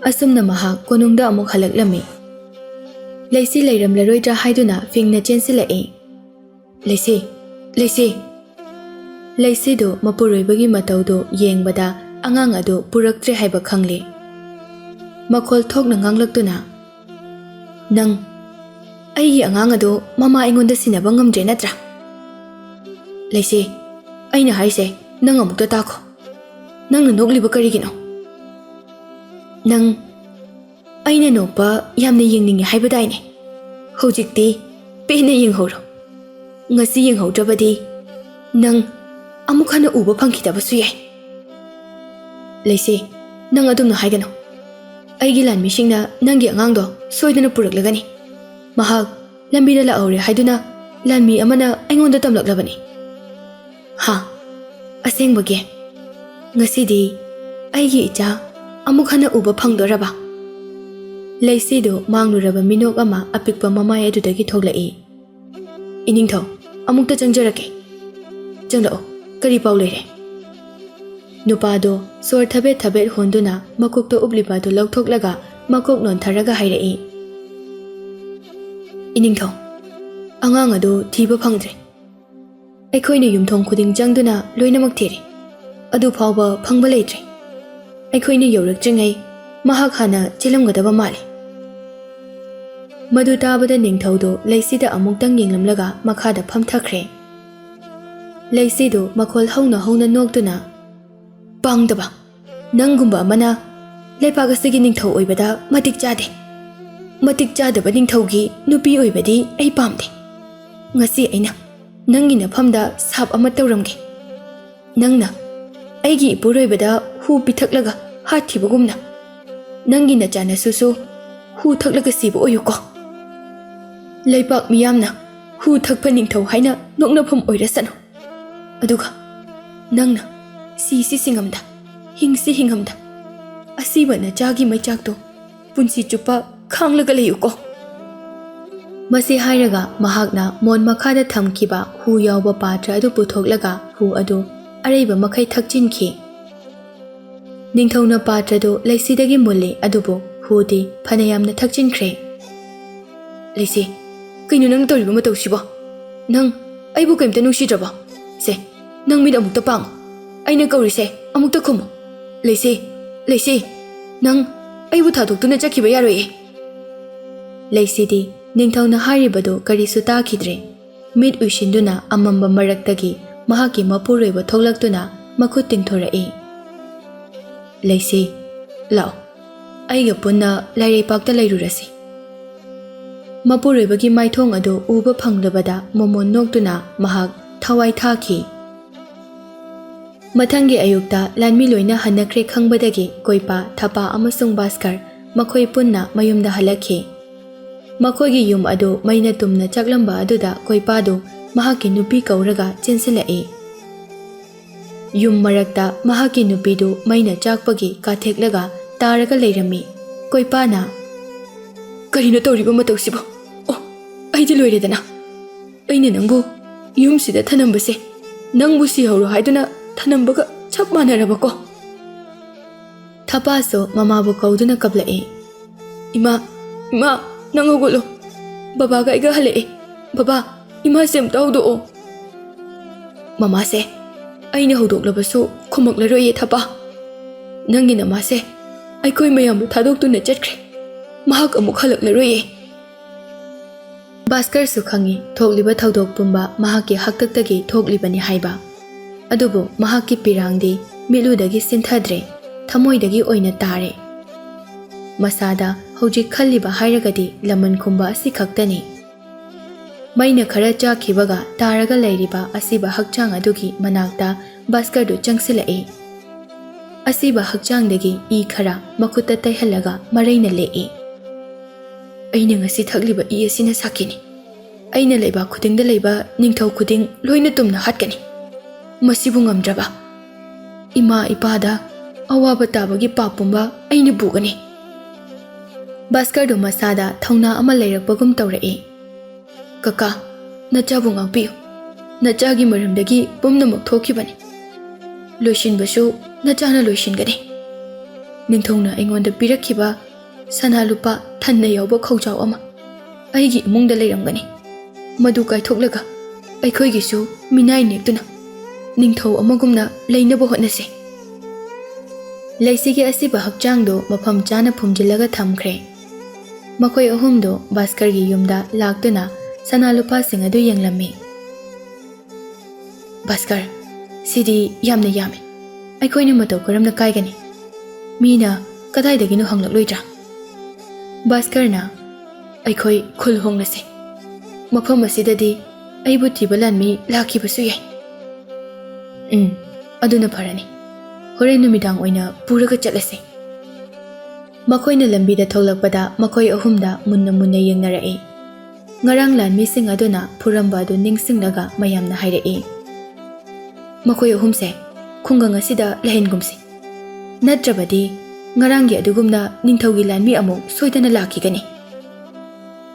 ꯑꯁꯨꯝꯅ ꯃꯍꯥꯛ ꯀꯣꯅꯨꯡꯗ ꯑꯃꯨꯛ ꯍꯜꯂꯛꯂꯝꯃꯤ꯫ ꯂꯩꯁꯤ ꯂꯩꯔꯝꯂꯔꯣꯏꯗ꯭ꯔꯥ ꯍꯥꯏꯗꯨꯅ ꯐꯤꯡꯅ ꯆꯦꯟꯁꯤꯜꯂꯛꯏ꯫ "ꯂꯩꯁꯤ, ꯂꯩꯁꯤ!" ꯂꯩꯁꯤꯗꯨ ꯃꯄꯨꯔꯣꯏꯕꯒꯤ ꯃꯇꯧꯗꯨ ꯌꯦꯡꯕꯗ ꯑꯉꯥꯡ ꯑꯗꯨ ꯄꯨꯔꯛꯇ꯭ꯔꯦ ꯍꯥꯏꯕ ꯈꯪꯂꯦ꯫ ꯃꯈꯣꯜ ꯊꯣꯛꯅ ꯉꯥꯡꯂꯛꯇꯨꯅ, "ꯅꯪ ꯑꯩꯒꯤ ꯑꯉꯥꯡ ꯑꯗꯨ ꯃꯃꯥ ꯑꯩꯉꯣꯟꯗ ꯁꯤꯟꯅꯕ ꯉꯝꯗ꯭ꯔꯦ ꯅꯠꯇ꯭ꯔꯥ? ꯂꯩꯁꯤ, ꯑꯩꯅ ꯍꯥꯏꯁꯦ ꯅꯪ ꯑꯃꯨꯛꯇ ꯇꯥꯈꯣ꯫ ꯅꯪꯅ ꯅꯣꯛꯂꯤꯕ ꯀꯔꯤꯒꯤꯅꯣ? ꯅꯪ ꯑꯩꯅ ꯅꯣꯛꯄ ꯌꯥꯝꯅ ꯌꯦꯡꯅꯤꯡꯉꯤ ꯍꯥꯏꯕꯗꯥꯏꯅꯦ? ꯍꯧꯖꯤꯛꯇꯤ ꯄꯦꯟꯅ ꯌꯦꯡꯍꯧꯔꯣ꯫ ꯉꯁꯤ ꯌꯦꯡꯍꯧꯗ꯭ꯔꯕꯗꯤ ꯅꯪ ꯑꯃꯨꯛ ꯍꯟꯅ ꯎꯕ ꯐꯪꯈꯤꯗꯕꯁꯨ ꯌꯥꯏ꯫ ꯂꯩꯁꯤ, ꯅꯪ ꯑꯗꯨꯝꯅ ꯍꯥꯏꯒꯅꯨ꯫ ꯑꯩꯒꯤ ꯂꯥꯟꯃꯤꯁꯤꯡꯅ ꯅꯪꯒꯤ ꯑꯉꯥꯡꯗꯣ ꯁꯣꯏꯗꯅ ꯄꯨꯔꯛꯂꯒꯅꯤ꯫ ꯃꯍꯥꯛ ꯂꯝꯕꯤꯗ ꯂꯥꯛꯍꯧꯔꯦ ꯍꯥꯏꯗꯨꯅ ꯂꯥꯟꯃꯤ ꯑꯃꯅ ꯑꯩꯉꯣꯟꯗ ꯇꯝꯂꯛꯂꯕꯅꯤ꯫ ꯍꯥ, ꯑꯁꯦꯡꯕꯒꯤ? ꯉꯁꯤꯗꯤ ꯑꯩꯒꯤ ꯏꯆꯥ ꯑꯃꯨꯛ ꯍꯟꯅ ꯎꯕ ꯐꯪꯗꯣꯔꯕ? ꯂꯩꯁꯤꯗꯨ ꯃꯥꯡꯂꯨꯔꯕ ꯃꯤꯅꯣꯛ ꯑꯃ ꯑꯄꯤꯛꯄ ꯃꯃꯥꯏ ꯑꯗꯨꯗꯒꯤ ꯊꯣꯛꯂꯛꯏ꯫ ꯏꯅꯤꯡꯊꯧ, ꯑꯃꯨꯛꯇ ꯆꯪꯖꯔꯛꯀꯦ꯫ ꯆꯪꯂꯛꯑꯣ, ꯀꯔꯤ ꯄꯥꯎ ꯂꯩꯔꯦ? ꯅꯨꯄꯥꯗꯣ ꯁꯣꯔ ꯊꯕꯦꯠ ꯊꯕꯦꯠ ꯍꯣꯟꯗꯨꯅ ꯃꯀꯣꯛꯇ ꯎꯞꯂꯤꯕ ꯑꯗꯨ ꯂꯧꯊꯣꯛꯂꯒ ꯃꯀꯣꯛ ꯅꯣꯟꯊꯔꯒ ꯍꯥꯏꯔꯛꯏ꯫ ꯏꯅꯤꯡꯊꯧ, ꯑꯉꯥꯡ ꯑꯗꯨ ꯊꯤꯕ ꯐꯪꯗ꯭ꯔꯦ꯫ ꯑꯩꯈꯣꯏꯅ ꯌꯨꯝꯊꯣꯡ ꯈꯨꯗꯤꯡ ꯆꯪꯗꯨꯅ ꯂꯣꯏꯅꯃꯛ ꯊꯤꯔꯦ꯫ ꯑꯗꯨ ꯐꯥꯎꯕ ꯐꯪꯕ ꯂꯩꯇ꯭ꯔꯦ꯫ ꯑꯩꯈꯣꯏꯅ ꯌꯧꯔꯛꯇ꯭ꯔꯤꯉꯩ ꯃꯍꯥꯛ ꯍꯥꯟꯅ ꯆꯦꯜꯂꯝꯒꯗꯕ ꯃꯥꯜꯂꯦ꯫ ꯃꯗꯨ ꯇꯥꯕꯗ ꯅꯤꯡꯊꯧꯗꯨ ꯂꯩꯁꯤꯗ ꯑꯃꯨꯛꯇꯪ ꯌꯦꯡꯂꯝꯂꯒ ꯃꯈꯥꯗ ꯐꯝꯊꯈ꯭ꯔꯦ꯫ ꯂꯩꯁꯤꯗꯨ ꯃꯈꯣꯜ ꯍꯧꯅ ꯍꯧꯅ ꯅꯣꯛꯇꯨꯅ, "ꯄꯥꯡꯗꯕ! ꯅꯪꯒꯨꯝꯕ ꯑꯃꯅ ꯂꯩꯄꯥꯛ ꯑꯁꯤꯒꯤ ꯅꯤꯡꯊꯧ ꯑꯣꯏꯕꯗ ꯃꯇꯤꯛ ꯆꯥꯗꯦ꯫ ꯃꯇꯤꯛ ꯆꯥꯗꯕ ꯅꯤꯡꯊꯧꯒꯤ ꯅꯨꯄꯤ ꯑꯣꯏꯕꯗꯤ ꯑꯩ ꯄꯥꯝꯗꯦ꯫ ꯉꯁꯤ ꯑꯩꯅ ꯅꯪꯒꯤ ꯅꯐꯝꯗ ꯁꯥꯞ ꯑꯃ ꯇꯧꯔꯝꯒꯦ꯫ ꯅꯪꯅ ꯑꯩꯒꯤ ꯏꯄꯨꯔꯣꯏꯕꯗ ꯍꯨ ꯄꯤꯊꯛꯂꯒ ꯍꯥꯠꯈꯤꯕꯒꯨꯝꯅ ꯅꯪꯒꯤ ꯅꯆꯥꯅꯁꯨꯁꯨ ꯍꯨ ꯊꯛꯂꯒ ꯁꯤꯕ ꯑꯣꯏꯌꯨꯀꯣ꯫ ꯂꯩꯄꯥꯛ ꯃꯤꯌꯥꯝꯅ ꯍꯨ ꯊꯛꯄ ꯅꯤꯡꯊꯧ ꯍꯥꯏꯅ ꯅꯣꯛꯅꯐꯝ ꯑꯣꯏꯔꯁꯅꯨ꯫ ꯑꯗꯨꯒ ꯅꯪꯅ ꯁꯤꯁꯤ ꯁꯤꯡꯉꯝꯗ, ꯍꯤꯡꯁꯤ ꯍꯤꯡꯉꯝꯗ, ꯑꯁꯤꯕ ꯅꯆꯥꯒꯤ ꯃꯩꯆꯥꯛꯇꯣ ꯄꯨꯟꯁꯤ ꯆꯨꯞꯄ ꯈꯥꯡꯂꯒ ꯂꯩꯌꯨꯀꯣ꯫" ꯃꯁꯤ ꯍꯥꯏꯔꯒ ꯃꯍꯥꯛꯅ ꯃꯣꯟ ꯃꯈꯥꯗ ꯊꯝꯈꯤꯕ ꯍꯨ ꯌꯥꯎꯕ ꯄꯥꯇ꯭ꯔ ꯑꯗꯨ ꯄꯨꯊꯣꯛꯂꯒ ꯍꯨ ꯑꯗꯨ ꯑꯔꯩꯕ ꯃꯈꯩ ꯊꯛꯆꯤꯟꯈꯤ꯫ ꯅꯤꯡꯊꯧꯅ ꯄꯥꯇ꯭ꯔꯗꯨ ꯂꯩꯁꯤꯗꯒꯤ ꯃꯨꯜꯂꯤ, ꯑꯗꯨꯕꯨ ꯍꯨꯗꯤ ꯐꯅꯌꯥꯝꯅ ꯊꯛꯆꯤꯟꯈ꯭ꯔꯦ꯫ "ꯂꯩꯁꯤ, ꯀꯩꯅꯣ ꯅꯪ ꯇꯧꯔꯤꯕ ꯃꯇꯧꯁꯤꯕꯣ? ꯅꯪ ꯑꯩꯕꯨ ꯀꯩꯝꯇ ꯅꯨꯡꯁꯤꯗ꯭ꯔꯕꯣ? ꯁꯦ, ꯅꯪ ꯃꯤꯠ ꯑꯃꯨꯛꯇ ꯄꯥꯡꯉꯨ꯫ ꯑꯩꯅ ꯀꯧꯔꯤꯁꯦ ꯑꯃꯨꯛꯇ ꯈꯨꯝꯃꯨ꯫ ꯂꯩꯁꯤ, ꯂꯩꯁꯤ, ꯅꯪ ꯑꯩꯕꯨ ꯊꯥꯗꯣꯛꯇꯨꯅ ꯆꯠꯈꯤꯕ ꯌꯥꯔꯣꯏꯌꯦ꯫" ꯂꯩꯁꯤꯗꯤ ꯅꯤꯡꯊꯧꯅ ꯍꯥꯏꯔꯤꯕꯗꯨ ꯀꯔꯤꯁꯨ ꯇꯥꯈꯤꯗ꯭ꯔꯦ꯫ ꯃꯤꯠ ꯎꯏꯁꯤꯟꯗꯨꯅ ꯑꯃꯝꯕ ꯃꯔꯛꯇꯒꯤ ꯃꯍꯥꯛꯀꯤ ꯃꯄꯨꯔꯣꯏꯕ ꯊꯣꯛꯂꯛꯇꯨꯅ ꯃꯈꯨꯠ ꯇꯤꯡꯊꯣꯔꯛꯏ꯫ "ꯂꯩꯁꯤ, ꯂꯥꯛꯑꯣ, ꯑꯩꯒ ꯄꯨꯟꯅ ꯂꯥꯏꯔꯩꯄꯥꯛꯇ ꯂꯩꯔꯨꯔꯁꯤ꯫" ꯃꯄꯨꯔꯣꯏꯕꯒꯤ ꯃꯥꯏꯊꯣꯡ ꯑꯗꯨ ꯎꯕ ꯐꯪꯂꯕꯗ ꯃꯣꯃꯣꯟ ꯅꯣꯛꯇꯨꯅ ꯃꯍꯥꯛ ꯊꯋꯥꯏ ꯊꯥꯈꯤ꯫ ꯃꯊꯪꯒꯤ ꯑꯌꯨꯛꯇ ꯂꯥꯟꯃꯤ ꯂꯣꯏꯅ ꯍꯟꯅꯈ꯭ꯔꯦ ꯈꯪꯕꯗꯒꯤ ꯀꯣꯏꯄꯥ, ꯊꯄꯥ ꯑꯃꯁꯨꯡ ꯚꯥꯁꯀꯔ ꯃꯈꯣꯏ ꯄꯨꯟꯅ ꯃꯌꯨꯝꯗ ꯍꯜꯂꯛꯈꯤ꯫ ꯃꯈꯣꯏꯒꯤ ꯌꯨꯝ ꯑꯗꯨ ꯃꯩꯅ ꯇꯨꯝꯅ ꯆꯥꯛꯂꯝꯕ ꯑꯗꯨꯗ ꯀꯣꯏꯄꯥꯗꯨ ꯃꯍꯥꯛꯀꯤ ꯅꯨꯄꯤ ꯀꯧꯔꯒ ꯆꯦꯟꯁꯤꯜꯂꯛꯏ꯫ ꯌꯨꯝ ꯃꯔꯛꯇ ꯃꯍꯥꯛꯀꯤ ꯅꯨꯄꯤꯗꯨ ꯃꯩꯅ ꯆꯥꯛꯄꯒꯤ ꯀꯥꯊꯦꯛꯂꯒ ꯇꯥꯔꯒ ꯂꯩꯔꯝꯃꯤ꯫ ꯀꯣꯏꯄꯥꯅ, "ꯀꯔꯤꯅꯣ ꯇꯧꯔꯤꯕ ꯃꯇꯧꯁꯤꯕꯣ? ꯑꯣ, ꯑꯩꯗꯤ ꯂꯣꯏꯔꯦꯗꯅ꯫ ꯑꯩꯅ ꯅꯪꯕꯨ ꯌꯨꯝꯁꯤꯗ ꯊꯅꯝꯕꯁꯦ ꯅꯪꯕꯨ ꯁꯤꯍꯧꯔꯣ ꯍꯥꯏꯗꯨꯅ ꯊꯅꯝꯕꯒ ꯆꯞ ꯃꯥꯟꯅꯔꯕꯀꯣ?" ꯊꯄꯥꯁꯨ ꯃꯃꯥꯕꯨ ꯀꯧꯗꯨꯅ ꯀꯞꯂꯛꯏ꯫ "ꯏꯃꯥ, ꯏꯃꯥ, ꯅꯪ ꯍꯧꯒꯠꯂꯣ꯫ ꯕꯕꯥꯒ ꯑꯩꯒ ꯍꯜꯂꯛꯑꯦ꯫ ꯕꯕꯥ, ꯏꯃꯥꯁꯦ ꯑꯝꯇ ꯍꯧꯗꯣꯛꯑꯣ꯫" "ꯃꯃꯥꯁꯦ ꯑꯩꯅ ꯍꯧꯗꯣꯛꯂꯕꯁꯨ ꯈꯨꯝꯃꯛꯂꯔꯣꯏꯌꯦ ꯊꯄꯥ꯫ ꯅꯪꯒꯤ ꯅꯃꯥꯁꯦ ꯑꯩꯈꯣꯏ ꯃꯌꯥꯝꯕꯨ ꯊꯥꯗꯣꯛꯇꯨꯅ ꯆꯠꯈ꯭ꯔꯦ꯫ ꯃꯍꯥꯛ ꯑꯃꯨꯛ ꯍꯜꯂꯛꯂꯔꯣꯏꯌꯦ꯫" ꯚꯥꯁꯀꯔꯁꯨ ꯈꯪꯏ ꯊꯣꯛꯂꯤꯕ ꯊꯧꯗꯣꯛ ꯄꯨꯝꯕ ꯃꯍꯥꯛꯀꯤ ꯍꯥꯛꯇꯛꯇꯒꯤ ꯊꯣꯛꯂꯤꯕꯅꯤ ꯍꯥꯏꯕ꯫ ꯑꯗꯨꯕꯨ ꯃꯍꯥꯛꯀꯤ ꯄꯤꯔꯥꯡꯗꯤ ꯃꯤꯠꯂꯨꯗꯒꯤ ꯁꯤꯟꯊꯗ꯭ꯔꯦ, ꯊꯃꯣꯏꯗꯒꯤ ꯑꯣꯏꯅ ꯇꯥꯔꯦ꯫ ꯃꯁꯥꯗ ꯍꯧꯖꯤꯛ ꯈꯜꯂꯤꯕ ꯍꯥꯏꯔꯒꯗꯤ ꯂꯃꯟ ꯈꯨꯝꯕ ꯑꯁꯤ ꯈꯛꯇꯅꯤ꯫ ꯃꯩꯅ ꯈꯔ ꯆꯥꯛꯈꯤꯕꯒ ꯇꯥꯔꯒ ꯂꯩꯔꯤꯕ ꯑꯁꯤꯕ ꯍꯛꯆꯥꯡ ꯑꯗꯨꯒꯤ ꯃꯅꯥꯛꯇ ꯚꯥꯁꯀꯔꯗꯨ ꯆꯪꯁꯤꯜꯂꯛꯏ꯫ ꯑꯁꯤꯕ ꯍꯛꯆꯥꯡꯗꯒꯤ ꯏ ꯈꯔ ꯃꯈꯨꯠꯇ ꯇꯩꯍꯜꯂꯒ ꯃꯔꯩꯅ ꯂꯦꯛꯏ꯫ "ꯑꯩꯅ ꯉꯁꯤ ꯊꯛꯂꯤꯕ ꯏ ꯑꯁꯤꯅ ꯁꯥꯈꯤꯅꯤ꯫ ꯑꯩꯅ ꯂꯩꯕꯥꯛ ꯈꯨꯗꯤꯡꯗ ꯂꯩꯕ ꯅꯤꯡꯊꯧ ꯈꯨꯗꯤꯡ ꯂꯣꯏꯅ ꯇꯨꯝꯅ ꯍꯥꯠꯀꯅꯤ꯫ ꯃꯁꯤꯕꯨ ꯉꯝꯗ꯭ꯔꯕ ꯏꯃꯥ ꯏꯄꯥꯗ ꯑꯋꯥꯕ ꯇꯥꯕꯒꯤ ꯄꯥꯞ ꯄꯨꯝꯕ ꯑꯩꯅ ꯄꯨꯒꯅꯤ꯫" ꯚꯥꯁꯀꯔꯗꯨ ꯃꯁꯥꯗ ꯊꯧꯅꯥ ꯑꯃ ꯂꯩꯔꯛꯄꯒꯨꯝ ꯇꯧꯔꯛꯏ꯫ "ꯀꯀꯥ, ꯅꯆꯥꯕꯨ ꯉꯥꯛꯄꯤꯌꯨ꯫ ꯅꯆꯥꯒꯤ ꯃꯔꯝꯗꯒꯤ ꯄꯨꯝꯅꯃꯛ ꯊꯣꯛꯈꯤꯕꯅꯤ꯫ ꯂꯣꯏꯁꯤꯟꯕꯁꯨ ꯅꯆꯥꯅ ꯂꯣꯏꯁꯤꯟꯒꯅꯤ꯫ ꯅꯤꯡꯊꯧꯅ ꯑꯩꯉꯣꯟꯗ ꯄꯤꯔꯛꯈꯤꯕ ꯁꯅꯥ ꯂꯨꯄꯥ ꯊꯟꯅ ꯌꯥꯎꯕ ꯈꯧꯖꯥꯎ ꯑꯃ ꯑꯩꯒꯤ ꯏꯃꯨꯡꯗ ꯂꯩꯔꯝꯒꯅꯤ꯫ ꯃꯗꯨ ꯀꯥꯏꯊꯣꯛꯂꯒ ꯑꯩꯈꯣꯏꯒꯤꯁꯨ ꯃꯤꯅꯥꯏ ꯅꯦꯛꯇꯨꯅ ꯅꯤꯡꯊꯧ ꯑꯃꯒꯨꯝꯅ ꯂꯩꯅꯕ ꯍꯣꯠꯅꯁꯤ꯫" ꯂꯩꯁꯤꯒꯤ ꯑꯁꯤꯕ ꯍꯛꯆꯥꯡꯗꯨ ꯃꯐꯝ ꯆꯥꯅ ꯐꯨꯝꯖꯤꯜꯂꯒ ꯊꯝꯈ꯭ꯔꯦ꯫ ꯃꯈꯣꯏ ꯑꯍꯨꯝꯗꯨ ꯚꯥꯁꯀꯔꯒꯤ ꯌꯨꯝꯗ ꯂꯥꯛꯇꯨꯅ ꯁꯅꯥ ꯂꯨꯄꯥꯁꯤꯡ ꯑꯗꯨ ꯌꯦꯡꯂꯝꯃꯤ꯫ "ꯚꯥꯁꯀꯔ, ꯁꯤꯗꯤ ꯌꯥꯝꯅ ꯌꯥꯝꯃꯤ꯫ ꯑꯩꯈꯣꯏꯅ ꯃꯇꯧ ꯀꯔꯝꯅ ꯀꯥꯏꯒꯅꯤ? ꯃꯤꯅ ꯀꯗꯥꯏꯗꯒꯤꯅꯣ ꯍꯪꯂꯛꯂꯣꯏꯗ꯭ꯔꯥ?" ꯚꯥꯁꯀꯔꯅ, "ꯑꯩꯈꯣꯏ ꯈꯨꯜ ꯍꯣꯡꯂꯁꯦ꯫ ꯃꯐꯝ ꯑꯁꯤꯗꯗꯤ ꯑꯩꯕꯨ ꯊꯤꯕ ꯂꯥꯟꯃꯤ ꯂꯥꯛꯈꯤꯕꯁꯨ ꯌꯥꯏ꯫" "ꯎꯝ, ꯑꯗꯨꯅ ꯐꯔꯅꯤ꯫ ꯍꯣꯔꯦꯟ ꯅꯨꯃꯤꯗꯥꯡ ꯑꯣꯏꯅ ꯄꯨꯔꯒ ꯆꯠꯂꯁꯤ꯫" ꯃꯈꯣꯏꯅ ꯂꯝꯕꯤꯗ ꯊꯣꯛꯂꯛꯄꯗ ꯃꯈꯣꯏ ꯑꯍꯨꯝꯗ ꯃꯨꯟꯅ ꯃꯨꯟꯅ ꯌꯦꯡꯅꯔꯛꯏ꯫ ꯉꯔꯥꯡ ꯂꯥꯟꯃꯤꯁꯤꯡ ꯑꯗꯨꯅ ꯐꯨꯔꯝꯕ ꯑꯗꯨ ꯅꯤꯡꯁꯤꯡꯂꯒ ꯃꯌꯥꯝꯅ ꯍꯥꯏꯔꯛꯏ, "ꯃꯈꯣꯏ ꯑꯍꯨꯝꯁꯦ ꯈꯨꯡꯒꯪ ꯑꯁꯤꯗ ꯂꯩꯍꯟꯒꯨꯝꯁꯤ꯫ ꯅꯠꯇ꯭ꯔꯕꯗꯤ ꯉꯔꯥꯡꯒꯤ ꯑꯗꯨꯒꯨꯝꯅ ꯅꯤꯡꯊꯧꯒꯤ ꯂꯥꯟꯃꯤ ꯑꯃꯨꯛ ꯁꯣꯏꯗꯅ ꯂꯥꯛꯈꯤꯒꯅꯤ꯫"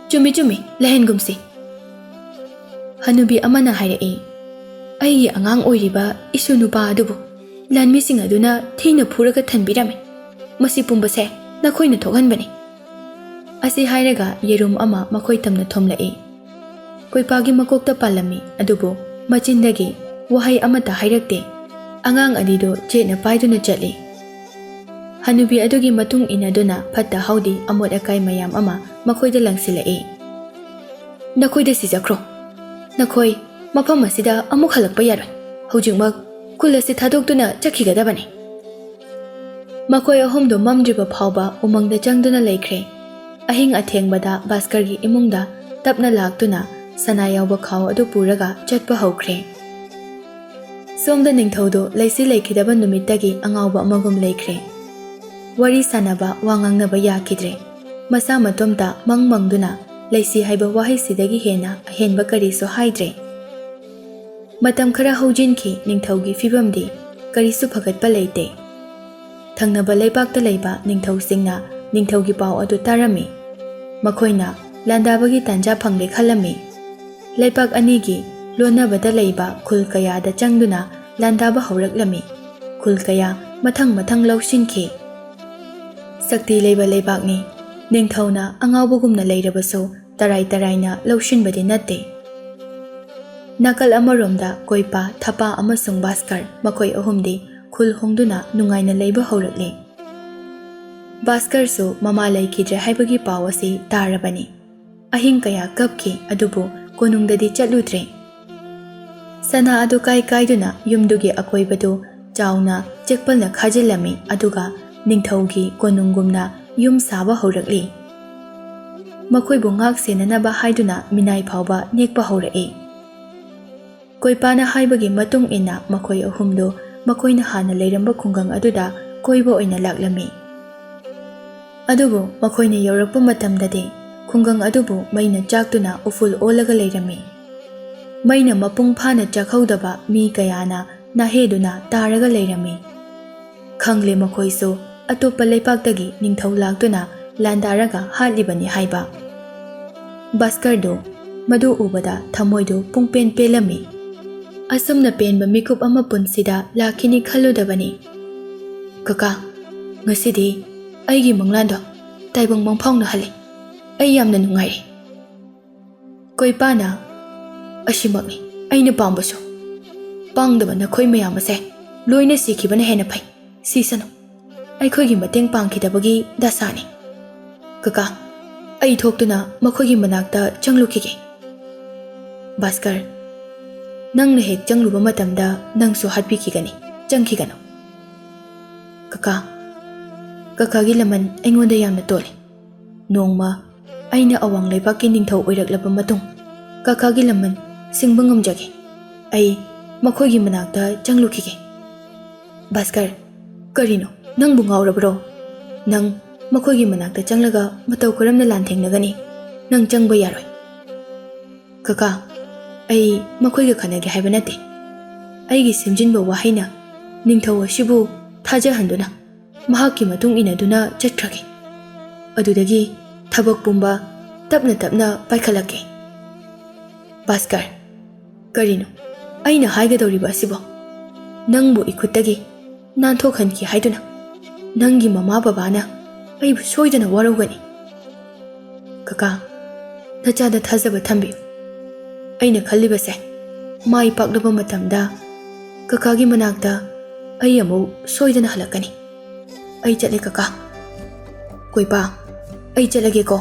"ꯆꯨꯝꯃꯤ, ꯆꯨꯝꯃꯤ, ꯂꯩꯍꯟꯒꯨꯝꯁꯤ꯫" ꯍꯅꯨꯕꯤ ꯑꯃꯅ ꯍꯥꯏꯔꯛꯏ, "ꯑꯩꯒꯤ ꯑꯉꯥꯡ ꯑꯣꯏꯔꯤꯕ ꯏꯁꯨ ꯅꯨꯄꯥ ꯑꯗꯨꯕꯨ ꯂꯥꯟꯃꯤꯁꯤꯡ ꯑꯗꯨꯅ ꯊꯤꯅ ꯐꯨꯔꯒ ꯊꯟꯕꯤꯔꯝꯃꯤ꯫ ꯃꯁꯤ ꯄꯨꯝꯕꯁꯦ ꯅꯈꯣꯏꯅ ꯊꯣꯛꯍꯟꯕꯅꯤ꯫" ꯑꯁꯤ ꯍꯥꯏꯔꯒ ꯌꯦꯔꯨꯝ ꯑꯃ ꯃꯈꯣꯏ ꯇꯝꯅ ꯊꯣꯝꯂꯛꯏ꯫ ꯀꯣꯏꯄꯥꯒꯤ ꯃꯀꯣꯛꯇ ꯄꯥꯜꯂꯝꯃꯤ, ꯑꯗꯨꯕꯨ ꯃꯆꯤꯟꯗꯒꯤ ꯋꯥꯍꯩ ꯑꯃꯠꯇ ꯍꯥꯏꯔꯛꯇꯦ꯫ ꯑꯉꯥꯡ ꯑꯅꯤꯗꯨ ꯆꯦꯠꯅ ꯄꯥꯏꯗꯨꯅ ꯆꯠꯂꯤ꯫ ꯍꯅꯨꯕꯤ ꯑꯗꯨꯒꯤ ꯃꯇꯨꯡ ꯏꯟꯅꯗꯨꯅ ꯐꯠꯇ ꯍꯥꯎꯗꯤ ꯑꯃꯣꯠ ꯑꯀꯥꯏ ꯃꯌꯥꯝ ꯑꯃ ꯃꯈꯣꯏꯗ ꯂꯪꯁꯤꯜꯂꯛꯏ꯫ "ꯅꯈꯣꯏꯗ ꯁꯤꯖꯈ꯭ꯔꯣ꯫ ꯅꯈꯣꯏ ꯃꯐꯝ ꯑꯁꯤꯗ ꯑꯃꯨꯛ ꯍꯜꯂꯛꯄ ꯌꯥꯔꯣꯏ꯫ ꯍꯧꯖꯤꯛꯃꯛ ꯈꯨꯜ ꯑꯁꯤ ꯊꯥꯗꯣꯛꯇꯨꯅ ꯆꯠꯈꯤꯒꯗꯕꯅꯤ꯫" ꯃꯈꯣꯏ ꯑꯍꯨꯝꯗꯨ ꯃꯝꯗ꯭ꯔꯤꯕ ꯐꯥꯎꯕ ꯎꯃꯪꯗ ꯆꯪꯗꯨꯅ ꯂꯩꯈ꯭ꯔꯦ꯫ ꯑꯍꯤꯡ ꯑꯊꯦꯡꯕꯗ ꯚꯥꯁꯀꯔꯒꯤ ꯏꯃꯨꯡꯗ ꯇꯞꯅ ꯂꯥꯛꯇꯨꯅ ꯁꯅꯥ ꯌꯥꯎꯕ ꯈꯥꯎ ꯑꯗꯨ ꯄꯨꯔꯒ ꯆꯠꯄ ꯍꯧꯈ꯭ꯔꯦ꯫ ꯁꯣꯝꯗ ꯅꯤꯡꯊꯧꯗꯨ ꯂꯩꯁꯤ ꯂꯩꯈꯤꯗꯕ ꯅꯨꯃꯤꯠꯇꯒꯤ ꯑꯉꯥꯎꯕ ꯑꯃꯒꯨꯝ ꯂꯩꯈ꯭ꯔꯦ꯫ ꯋꯥꯔꯤ ꯁꯥꯅꯕ, ꯋꯥ ꯉꯥꯡꯅꯕ ꯌꯥꯈꯤꯗ꯭ꯔꯦ꯫ ꯃꯁꯥ ꯃꯇꯣꯝꯇ ꯃꯪ ꯃꯪꯗꯨꯅ ꯂꯩꯁꯤ ꯍꯥꯏꯕ ꯋꯥꯍꯩꯁꯤꯗꯒꯤ ꯍꯦꯟꯅ ꯑꯍꯦꯟꯕ ꯀꯔꯤꯁꯨ ꯍꯥꯏꯗ꯭ꯔꯦ꯫ ꯃꯇꯝ ꯈꯔ ꯍꯧꯖꯤꯟꯈꯤ꯫ ꯅꯤꯡꯊꯧꯒꯤ ꯐꯤꯕꯝꯗꯤ ꯀꯔꯤꯁꯨ ꯐꯒꯠꯄ ꯂꯩꯇꯦ꯫ ꯊꯪꯅꯕ ꯂꯩꯕꯥꯛꯇ ꯂꯩꯕ ꯅꯤꯡꯊꯧꯁꯤꯡꯅ ꯅꯤꯡꯊꯧꯒꯤ ꯄꯥꯎ ꯑꯗꯨ ꯇꯥꯔꯝꯃꯤ꯫ ꯃꯈꯣꯏꯅ ꯂꯥꯟꯗꯥꯕꯒꯤ ꯇꯥꯟꯖꯥ ꯐꯪꯂꯦ ꯈꯜꯂꯝꯃꯤ꯫ ꯂꯩꯕꯥꯛ ꯑꯅꯤꯒꯤ ꯂꯣꯟꯅꯕꯗ ꯂꯩꯕ ꯈꯨꯜ ꯀꯌꯥꯗ ꯆꯪꯗꯨꯅ ꯂꯥꯟꯗꯥꯕ ꯍꯧꯔꯛꯂꯝꯃꯤ꯫ ꯈꯨꯜ ꯀꯌꯥ ꯃꯊꯪ ꯃꯊꯪ ꯂꯧꯁꯤꯟꯈꯤ꯫ ꯁꯛꯇꯤ ꯂꯩꯕ ꯂꯩꯕꯥꯛꯅꯤ꯫ ꯅꯤꯡꯊꯧꯅ ꯑꯉꯥꯎꯕꯒꯨꯝꯅ ꯂꯩꯔꯕꯁꯨ ꯇꯔꯥꯏ ꯇꯔꯥꯏꯅ ꯂꯧꯁꯤꯟꯕꯗꯤ ꯅꯠꯇꯦ꯫ ꯅꯥꯀꯜ ꯑꯃꯔꯣꯝꯗ ꯀꯣꯏꯄꯥ, ꯊꯄꯥ ꯑꯃꯁꯨꯡ ꯚꯥꯁꯀꯔ, ꯃꯈꯣꯏ ꯑꯍꯨꯝꯗꯤ ꯈꯨꯜ ꯍꯣꯡꯗꯨꯅ ꯅꯨꯡꯉꯥꯏꯅ ꯂꯩꯕ ꯍꯧꯔꯛꯂꯦ꯫ ꯚꯥꯁꯀꯔꯁꯨ ꯃꯃꯥ ꯂꯩꯈꯤꯗ꯭ꯔꯦ ꯍꯥꯏꯕꯒꯤ ꯄꯥꯎ ꯑꯁꯤ ꯇꯥꯔꯕꯅꯤ꯫ ꯑꯍꯤꯡ ꯀꯌꯥ ꯀꯞꯈꯤ, ꯑꯗꯨꯕꯨ ꯀꯣꯅꯨꯡꯗꯗꯤ ꯆꯠꯂꯨꯗ꯭ꯔꯦ꯫ ꯁꯅꯥ ꯑꯗꯨ ꯀꯥꯏ ꯀꯥꯏꯗꯨꯅ ꯌꯨꯝꯗꯨꯒꯤ ꯑꯀꯣꯏꯕꯗꯨ ꯆꯥꯎꯅ ꯆꯦꯛꯄꯜꯅ ꯈꯥꯖꯤꯜꯂꯝꯃꯤ, ꯑꯗꯨꯒ ꯅꯤꯡꯊꯧꯒꯤ ꯀꯣꯅꯨꯡꯒꯨꯝꯅ ꯌꯨꯝ ꯁꯥꯕ ꯍꯧꯔꯛꯂꯤ꯫ ꯃꯈꯣꯏꯕꯨ ꯉꯥꯛ ꯁꯦꯟꯅꯅꯕ ꯍꯥꯏꯗꯨꯅ ꯃꯤꯅꯥꯏ ꯐꯥꯎꯕ ꯅꯦꯛꯄ ꯍꯧꯔꯛꯏ꯫ ꯀꯣꯏꯄꯥꯅ ꯍꯥꯏꯕꯒꯤ ꯃꯇꯨꯡ ꯏꯟꯅ ꯃꯈꯣꯏ ꯑꯍꯨꯝꯗꯨ ꯃꯈꯣꯏꯅ ꯍꯥꯟꯅ ꯂꯩꯔꯝꯕ ꯈꯨꯡꯒꯪ ꯑꯗꯨꯗ ꯀꯣꯏꯕ ꯑꯣꯏꯅ ꯂꯥꯛꯂꯝꯃꯤ꯫ ꯑꯗꯨꯕꯨ ꯃꯈꯣꯏꯅ ꯌꯧꯔꯛꯄ ꯃꯇꯝꯗꯗꯤ ꯈꯨꯡꯒꯪ ꯑꯗꯨꯕꯨ ꯃꯩꯅ ꯆꯥꯛꯇꯨꯅ ꯎꯐꯨꯜ ꯑꯣꯜꯂꯒ ꯂꯩꯔꯝꯃꯤ꯫ ꯃꯩꯅ ꯃꯄꯨꯡ ꯐꯥꯅ ꯆꯥꯛꯍꯧꯗꯕ ꯃꯤ ꯀꯌꯥꯅ ꯅꯥꯍꯦꯗꯨꯅ ꯇꯥꯔꯒ ꯂꯩꯔꯝꯃꯤ꯫ ꯈꯪꯂꯦ ꯃꯈꯣꯏꯁꯨ ꯑꯇꯣꯞꯄ ꯂꯩꯄꯥꯛꯇꯒꯤ ꯅꯤꯡꯊꯧ ꯂꯥꯛꯇꯨꯅ ꯂꯥꯟꯗꯥꯔꯒ ꯍꯥꯠꯂꯤꯕꯅꯤ ꯍꯥꯏꯕ꯫ ꯚꯥꯁꯀꯔꯗꯨ ꯃꯗꯨ ꯎꯕꯗ ꯊꯃꯣꯏꯗꯨ ꯄꯨꯡꯄꯦꯟ ꯄꯦꯜꯂꯝꯃꯤ꯫ ꯑꯁꯨꯝꯅ ꯄꯦꯟꯕ ꯃꯤꯀꯨꯞ ꯑꯃ ꯄꯨꯟꯁꯤꯗ ꯂꯥꯛꯈꯤꯅꯤ ꯈꯜꯂꯨꯗꯕꯅꯤ꯫ "ꯀꯀꯥ, ꯉꯁꯤꯗꯤ ꯑꯩꯒꯤ ꯃꯪꯂꯥꯟꯗꯣ ꯇꯥꯏꯕꯪ ꯃꯪꯐꯥꯎꯅꯍꯜꯂꯦ꯫ ꯑꯩ ꯌꯥꯝꯅ ꯅꯨꯡꯉꯥꯏꯔꯦ꯫" ꯀꯣꯏꯄꯥꯅ, "ꯑꯁꯤꯃꯛꯅꯤ ꯑꯩꯅ ꯄꯥꯝꯕꯁꯨ꯫ ꯄꯥꯡꯗꯕ ꯅꯈꯣꯏ ꯃꯌꯥꯝ ꯑꯁꯦ ꯂꯣꯏꯅ ꯁꯤꯈꯤꯕꯅ ꯍꯦꯟꯅ ꯐꯩ꯫ ꯁꯤꯁꯅꯨ꯫ ꯑꯩꯈꯣꯏꯒꯤ ꯃꯇꯦꯡ ꯄꯥꯡꯈꯤꯗꯕꯒꯤ ꯗꯁꯥꯅꯤ꯫ ꯀꯀꯥ, ꯑꯩ ꯊꯣꯛꯇꯨꯅ ꯃꯈꯣꯏꯒꯤ ꯃꯅꯥꯛꯇ ꯆꯪꯂꯨꯈꯤꯒꯦ꯫" ꯚꯥꯁꯀꯔ, "ꯅꯪꯅ ꯍꯦꯛ ꯆꯪꯂꯨꯕ ꯃꯇꯝꯗ ꯅꯪꯁꯨ ꯍꯥꯠꯄꯤꯈꯤꯒꯅꯤ꯫ ꯆꯪꯈꯤꯒꯅꯨ꯫" "ꯀꯀꯥ, ꯀꯀꯥꯒꯤ ꯂꯃꯟ ꯑꯩꯉꯣꯟꯗ ꯌꯥꯝꯅ ꯇꯣꯜꯂꯤ꯫ ꯅꯣꯡꯃ ꯑꯩꯅ ꯑꯋꯥꯡ ꯂꯩꯕꯥꯛꯀꯤ ꯅꯤꯡꯊꯧ ꯑꯣꯏꯔꯛꯂꯕ ꯃꯇꯨꯡ ꯀꯀꯥꯒꯤ ꯂꯃꯟ ꯁꯤꯡꯕ ꯉꯝꯖꯒꯦ꯫ ꯑꯩ ꯃꯈꯣꯏꯒꯤ ꯃꯅꯥꯛꯇ ꯆꯪꯂꯨꯈꯤꯒꯦ꯫" ꯚꯥꯁꯀꯔ, "ꯀꯔꯤꯅꯣ? ꯅꯪꯕꯨ ꯉꯥꯎꯔꯕ꯭ꯔꯣ? ꯅꯪ ꯃꯈꯣꯏꯒꯤ ꯃꯅꯥꯛꯇ ꯆꯪꯂꯒ ꯃꯇꯧ ꯀꯔꯝꯅ ꯂꯥꯟꯊꯦꯡꯅꯒꯅꯤ? ꯅꯪ ꯆꯪꯕ ꯌꯥꯔꯣꯏ꯫" "ꯀꯀꯥ, ꯑꯩ ꯃꯈꯣꯏꯒ ꯈꯠꯅꯒꯦ ꯍꯥꯏꯕ ꯅꯠꯇꯦ꯫ ꯑꯩꯒꯤ ꯁꯦꯝꯖꯤꯟꯕ ꯋꯥꯍꯩꯅ ꯅꯤꯡꯊꯧ ꯑꯁꯤꯕꯨ ꯊꯥꯖꯍꯟꯗꯨꯅ ꯃꯍꯥꯛꯀꯤ ꯃꯇꯨꯡ ꯏꯟꯅꯗꯨꯅ ꯆꯠꯈ꯭ꯔꯒꯦ꯫ ꯑꯗꯨꯗꯒꯤ ꯊꯕꯛ ꯄꯨꯝꯕ ꯇꯞꯅ ꯇꯞꯅ ꯄꯥꯏꯈꯠꯂꯛꯀꯦ꯫" ꯚꯥꯁꯀꯔ, "ꯀꯔꯤꯅꯣ? ꯑꯩꯅ ꯍꯥꯏꯒꯗꯧꯔꯤꯕ ꯑꯁꯤꯕꯣ? ꯅꯪꯕꯨ ꯏꯈꯨꯠꯇꯒꯤ ꯅꯥꯟꯊꯣꯛꯍꯟꯈꯤ ꯍꯥꯏꯗꯨꯅ ꯅꯪꯒꯤ ꯃꯃꯥ ꯕꯕꯥꯅ ꯑꯩꯕꯨ ꯁꯣꯏꯗꯅ ꯋꯥꯔꯧꯒꯅꯤ꯫" "ꯀꯀꯥ, ꯅꯆꯥꯗ ꯊꯥꯖꯕ ꯊꯝꯕꯤꯌꯨ꯫ ꯑꯩꯅ ꯈꯜꯂꯤꯕꯁꯦ ꯃꯥꯏ ꯄꯥꯛꯂꯕ ꯃꯇꯝꯗ ꯀꯀꯥꯒꯤ ꯃꯅꯥꯛꯇ ꯑꯩ ꯑꯃꯨꯛ ꯁꯣꯏꯗꯅ ꯍꯜꯂꯛꯀꯅꯤ꯫ ꯑꯩ ꯆꯠꯂꯦ ꯀꯀꯥ꯫ ꯀꯣꯏꯄꯥ, ꯑꯩ ꯆꯠꯂꯒꯦꯀꯣ꯫"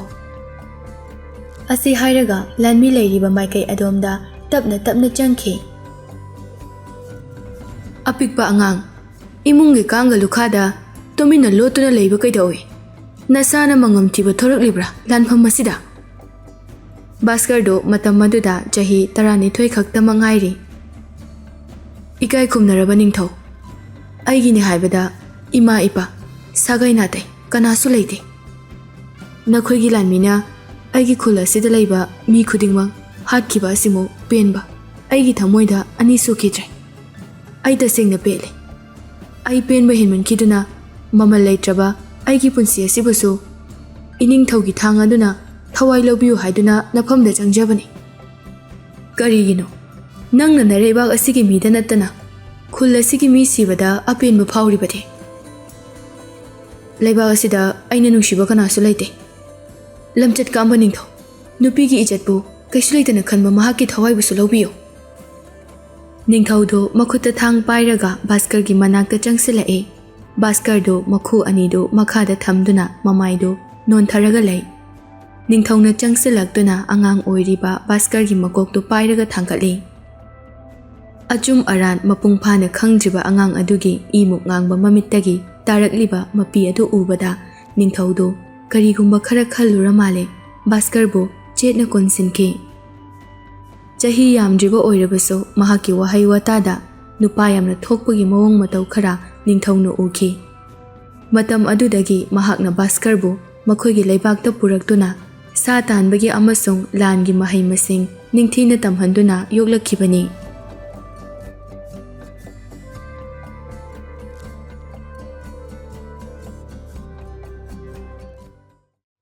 ꯑꯁꯤ ꯍꯥꯏꯔꯒ ꯂꯥꯟꯃꯤ ꯂꯩꯔꯤꯕ ꯃꯥꯏꯀꯩ ꯑꯗꯣꯝꯗ ꯇꯞꯅ ꯇꯞꯅ ꯆꯪꯈꯤ꯫ "ꯑꯄꯤꯛꯄ ꯑꯉꯥꯡ, ꯏꯃꯨꯡꯒꯤ ꯀꯥꯡꯒ ꯂꯨꯈꯥꯗ ꯇꯨꯃꯤꯟꯅ ꯂꯣꯠꯇꯨꯅ ꯂꯩꯕ ꯀꯩꯗꯧꯏ? ꯅꯁꯥꯅ ꯃꯉꯝ ꯊꯤꯕ ꯊꯣꯔꯛꯂꯤꯕ꯭ꯔꯥ ꯂꯥꯟꯐꯝ ꯑꯁꯤꯗ?" ꯚꯥꯁꯀꯔꯗꯨ ꯃꯇꯝ ꯑꯗꯨꯗ ꯆꯍꯤ ꯇꯔꯥꯅꯤꯊꯣꯏ ꯈꯛꯇꯃꯛ ꯉꯥꯏꯔꯤ꯫ "ꯏꯀꯥꯏ ꯈꯨꯝꯅꯔꯕ ꯅꯤꯡꯊꯧ, ꯑꯩꯒꯤꯅꯤ ꯍꯥꯏꯕꯗ ꯏꯃꯥ ꯏꯄꯥ, ꯁꯥꯒꯩ ꯅꯥꯇꯩ ꯀꯅꯥꯁꯨ ꯂꯩꯇꯦ꯫ ꯅꯈꯣꯏꯒꯤ ꯂꯥꯟꯃꯤꯅ ꯑꯩꯒꯤ ꯈꯨꯜ ꯑꯁꯤꯗ ꯂꯩꯕ ꯃꯤ ꯈꯨꯗꯤꯡꯃꯛ ꯍꯥꯠꯈꯤꯕ ꯑꯁꯤꯃꯨꯛ ꯄꯦꯟꯕ ꯑꯩꯒꯤ ꯊꯃꯣꯏꯗ ꯑꯅꯤ ꯁꯨꯈꯤꯗ꯭ꯔꯦ꯫ ꯑꯩ ꯇꯁꯦꯡꯅ ꯄꯦꯜꯂꯦ꯫ ꯑꯩ ꯄꯦꯟꯕ ꯍꯦꯟꯃꯟꯈꯤꯗꯨꯅ ꯃꯃꯜ ꯂꯩꯇ꯭ꯔꯕ ꯑꯩꯒꯤ ꯄꯨꯟꯁꯤ ꯑꯁꯤꯕꯨꯁꯨ ꯏꯅꯤꯡꯊꯧꯒꯤ ꯊꯥꯡ ꯑꯗꯨꯅ ꯊꯋꯥꯏ ꯂꯧꯕꯤꯌꯨ ꯍꯥꯏꯗꯨꯅ ꯅꯐꯝꯗ ꯆꯪꯖꯕꯅꯤ꯫ ꯀꯔꯤꯒꯤꯅꯣ ꯅꯪꯅ ꯅꯔꯩꯕꯥꯛ ꯑꯁꯤꯒꯤ ꯃꯤꯗ ꯅꯠꯇꯅ ꯈꯨꯜ ꯑꯁꯤꯒꯤ ꯃꯤ ꯁꯤꯕꯗ ꯑꯄꯦꯟꯕ ꯐꯥꯎꯔꯤꯕꯗꯤ? ꯂꯩꯕꯥꯛ ꯑꯁꯤꯗ ꯑꯩꯅ ꯅꯨꯡꯁꯤꯕ ꯀꯅꯥꯁꯨ ꯂꯩꯇꯦ꯫ ꯂꯝꯆꯠ ꯀꯥꯝꯕ ꯅꯤꯡꯊꯧ, ꯅꯨꯄꯤꯒꯤ ꯏꯖꯠꯄꯨ ꯀꯩꯁꯨ ꯂꯩꯇꯅ ꯈꯟꯕ ꯃꯍꯥꯛꯀꯤ ꯊꯋꯥꯏꯕꯨꯁꯨ ꯂꯧꯕꯤꯌꯨ꯫" ꯅꯤꯡꯊꯧꯗꯨ ꯃꯈꯨꯠꯇ ꯊꯥꯡ ꯄꯥꯏꯔꯒ ꯚꯥꯁꯀꯔꯒꯤ ꯃꯅꯥꯛꯇ ꯆꯪꯁꯤꯜꯂꯛꯏ꯫ ꯚꯥꯁꯀꯔꯗꯨ ꯃꯈꯨ ꯑꯅꯤꯗꯨ ꯃꯈꯥꯗ ꯊꯝꯗꯨꯅ ꯃꯃꯥꯏꯗꯨ ꯅꯣꯟꯊꯔꯒ ꯂꯩ꯫ ꯅꯤꯡꯊꯧꯅ ꯆꯪꯁꯤꯜꯂꯛꯇꯨꯅ ꯑꯉꯥꯡ ꯑꯣꯏꯔꯤꯕ ꯚꯥꯁꯀꯔꯒꯤ ꯃꯀꯣꯛꯇꯨ ꯄꯥꯏꯔꯒ ꯊꯥꯡꯒꯠꯂꯤ꯫ ꯑꯆꯨꯝ ꯑꯔꯥꯟ ꯃꯄꯨꯡ ꯐꯥꯅ ꯈꯪꯗ꯭ꯔꯤꯕ ꯑꯉꯥꯡ ꯑꯗꯨꯒꯤ ꯏꯃꯨꯛ ꯉꯥꯡꯕ ꯃꯃꯤꯠꯇꯒꯤ ꯇꯥꯔꯛꯂꯤꯕ ꯃꯄꯤ ꯑꯗꯨ ꯎꯕꯗ ꯅꯤꯡꯊꯧꯗꯨ ꯀꯔꯤꯒꯨꯝꯕ ꯈꯔ ꯈꯜꯂꯨꯔ ꯃꯥꯜꯂꯦ꯫ ꯚꯥꯁꯀꯔꯕꯨ ꯆꯦꯠꯅ ꯀꯣꯟꯁꯤꯟꯈꯤ꯫ ꯆꯍꯤ ꯌꯥꯝꯗ꯭ꯔꯤꯕ ꯑꯣꯏꯔꯕꯁꯨ ꯃꯍꯥꯛꯀꯤ ꯋꯥꯍꯩ ꯋꯥꯇꯥꯗ ꯅꯨꯄꯥ ꯌꯥꯝꯅ ꯊꯣꯛꯄꯒꯤ ꯃꯑꯣꯡ ꯃꯇꯧ ꯈꯔ ꯅꯤꯡꯊꯧꯅ ꯎꯈꯤ꯫ ꯃꯇꯝ ꯑꯗꯨꯗꯒꯤ ꯃꯍꯥꯛꯅ ꯚꯥꯁꯀꯔꯕꯨ ꯃꯈꯣꯏꯒꯤ ꯂꯩꯕꯥꯛꯇ ꯄꯨꯔꯛꯇꯨꯅ ꯁꯥ ꯇꯥꯟꯕꯒꯤ ꯑꯃꯁꯨꯡ ꯂꯥꯟꯒꯤ ꯃꯍꯩ ꯃꯁꯤꯡ ꯅꯤꯡꯊꯤꯅ ꯇꯝꯍꯟꯗꯨꯅ ꯌꯣꯛꯂꯛꯈꯤꯕꯅꯤ꯫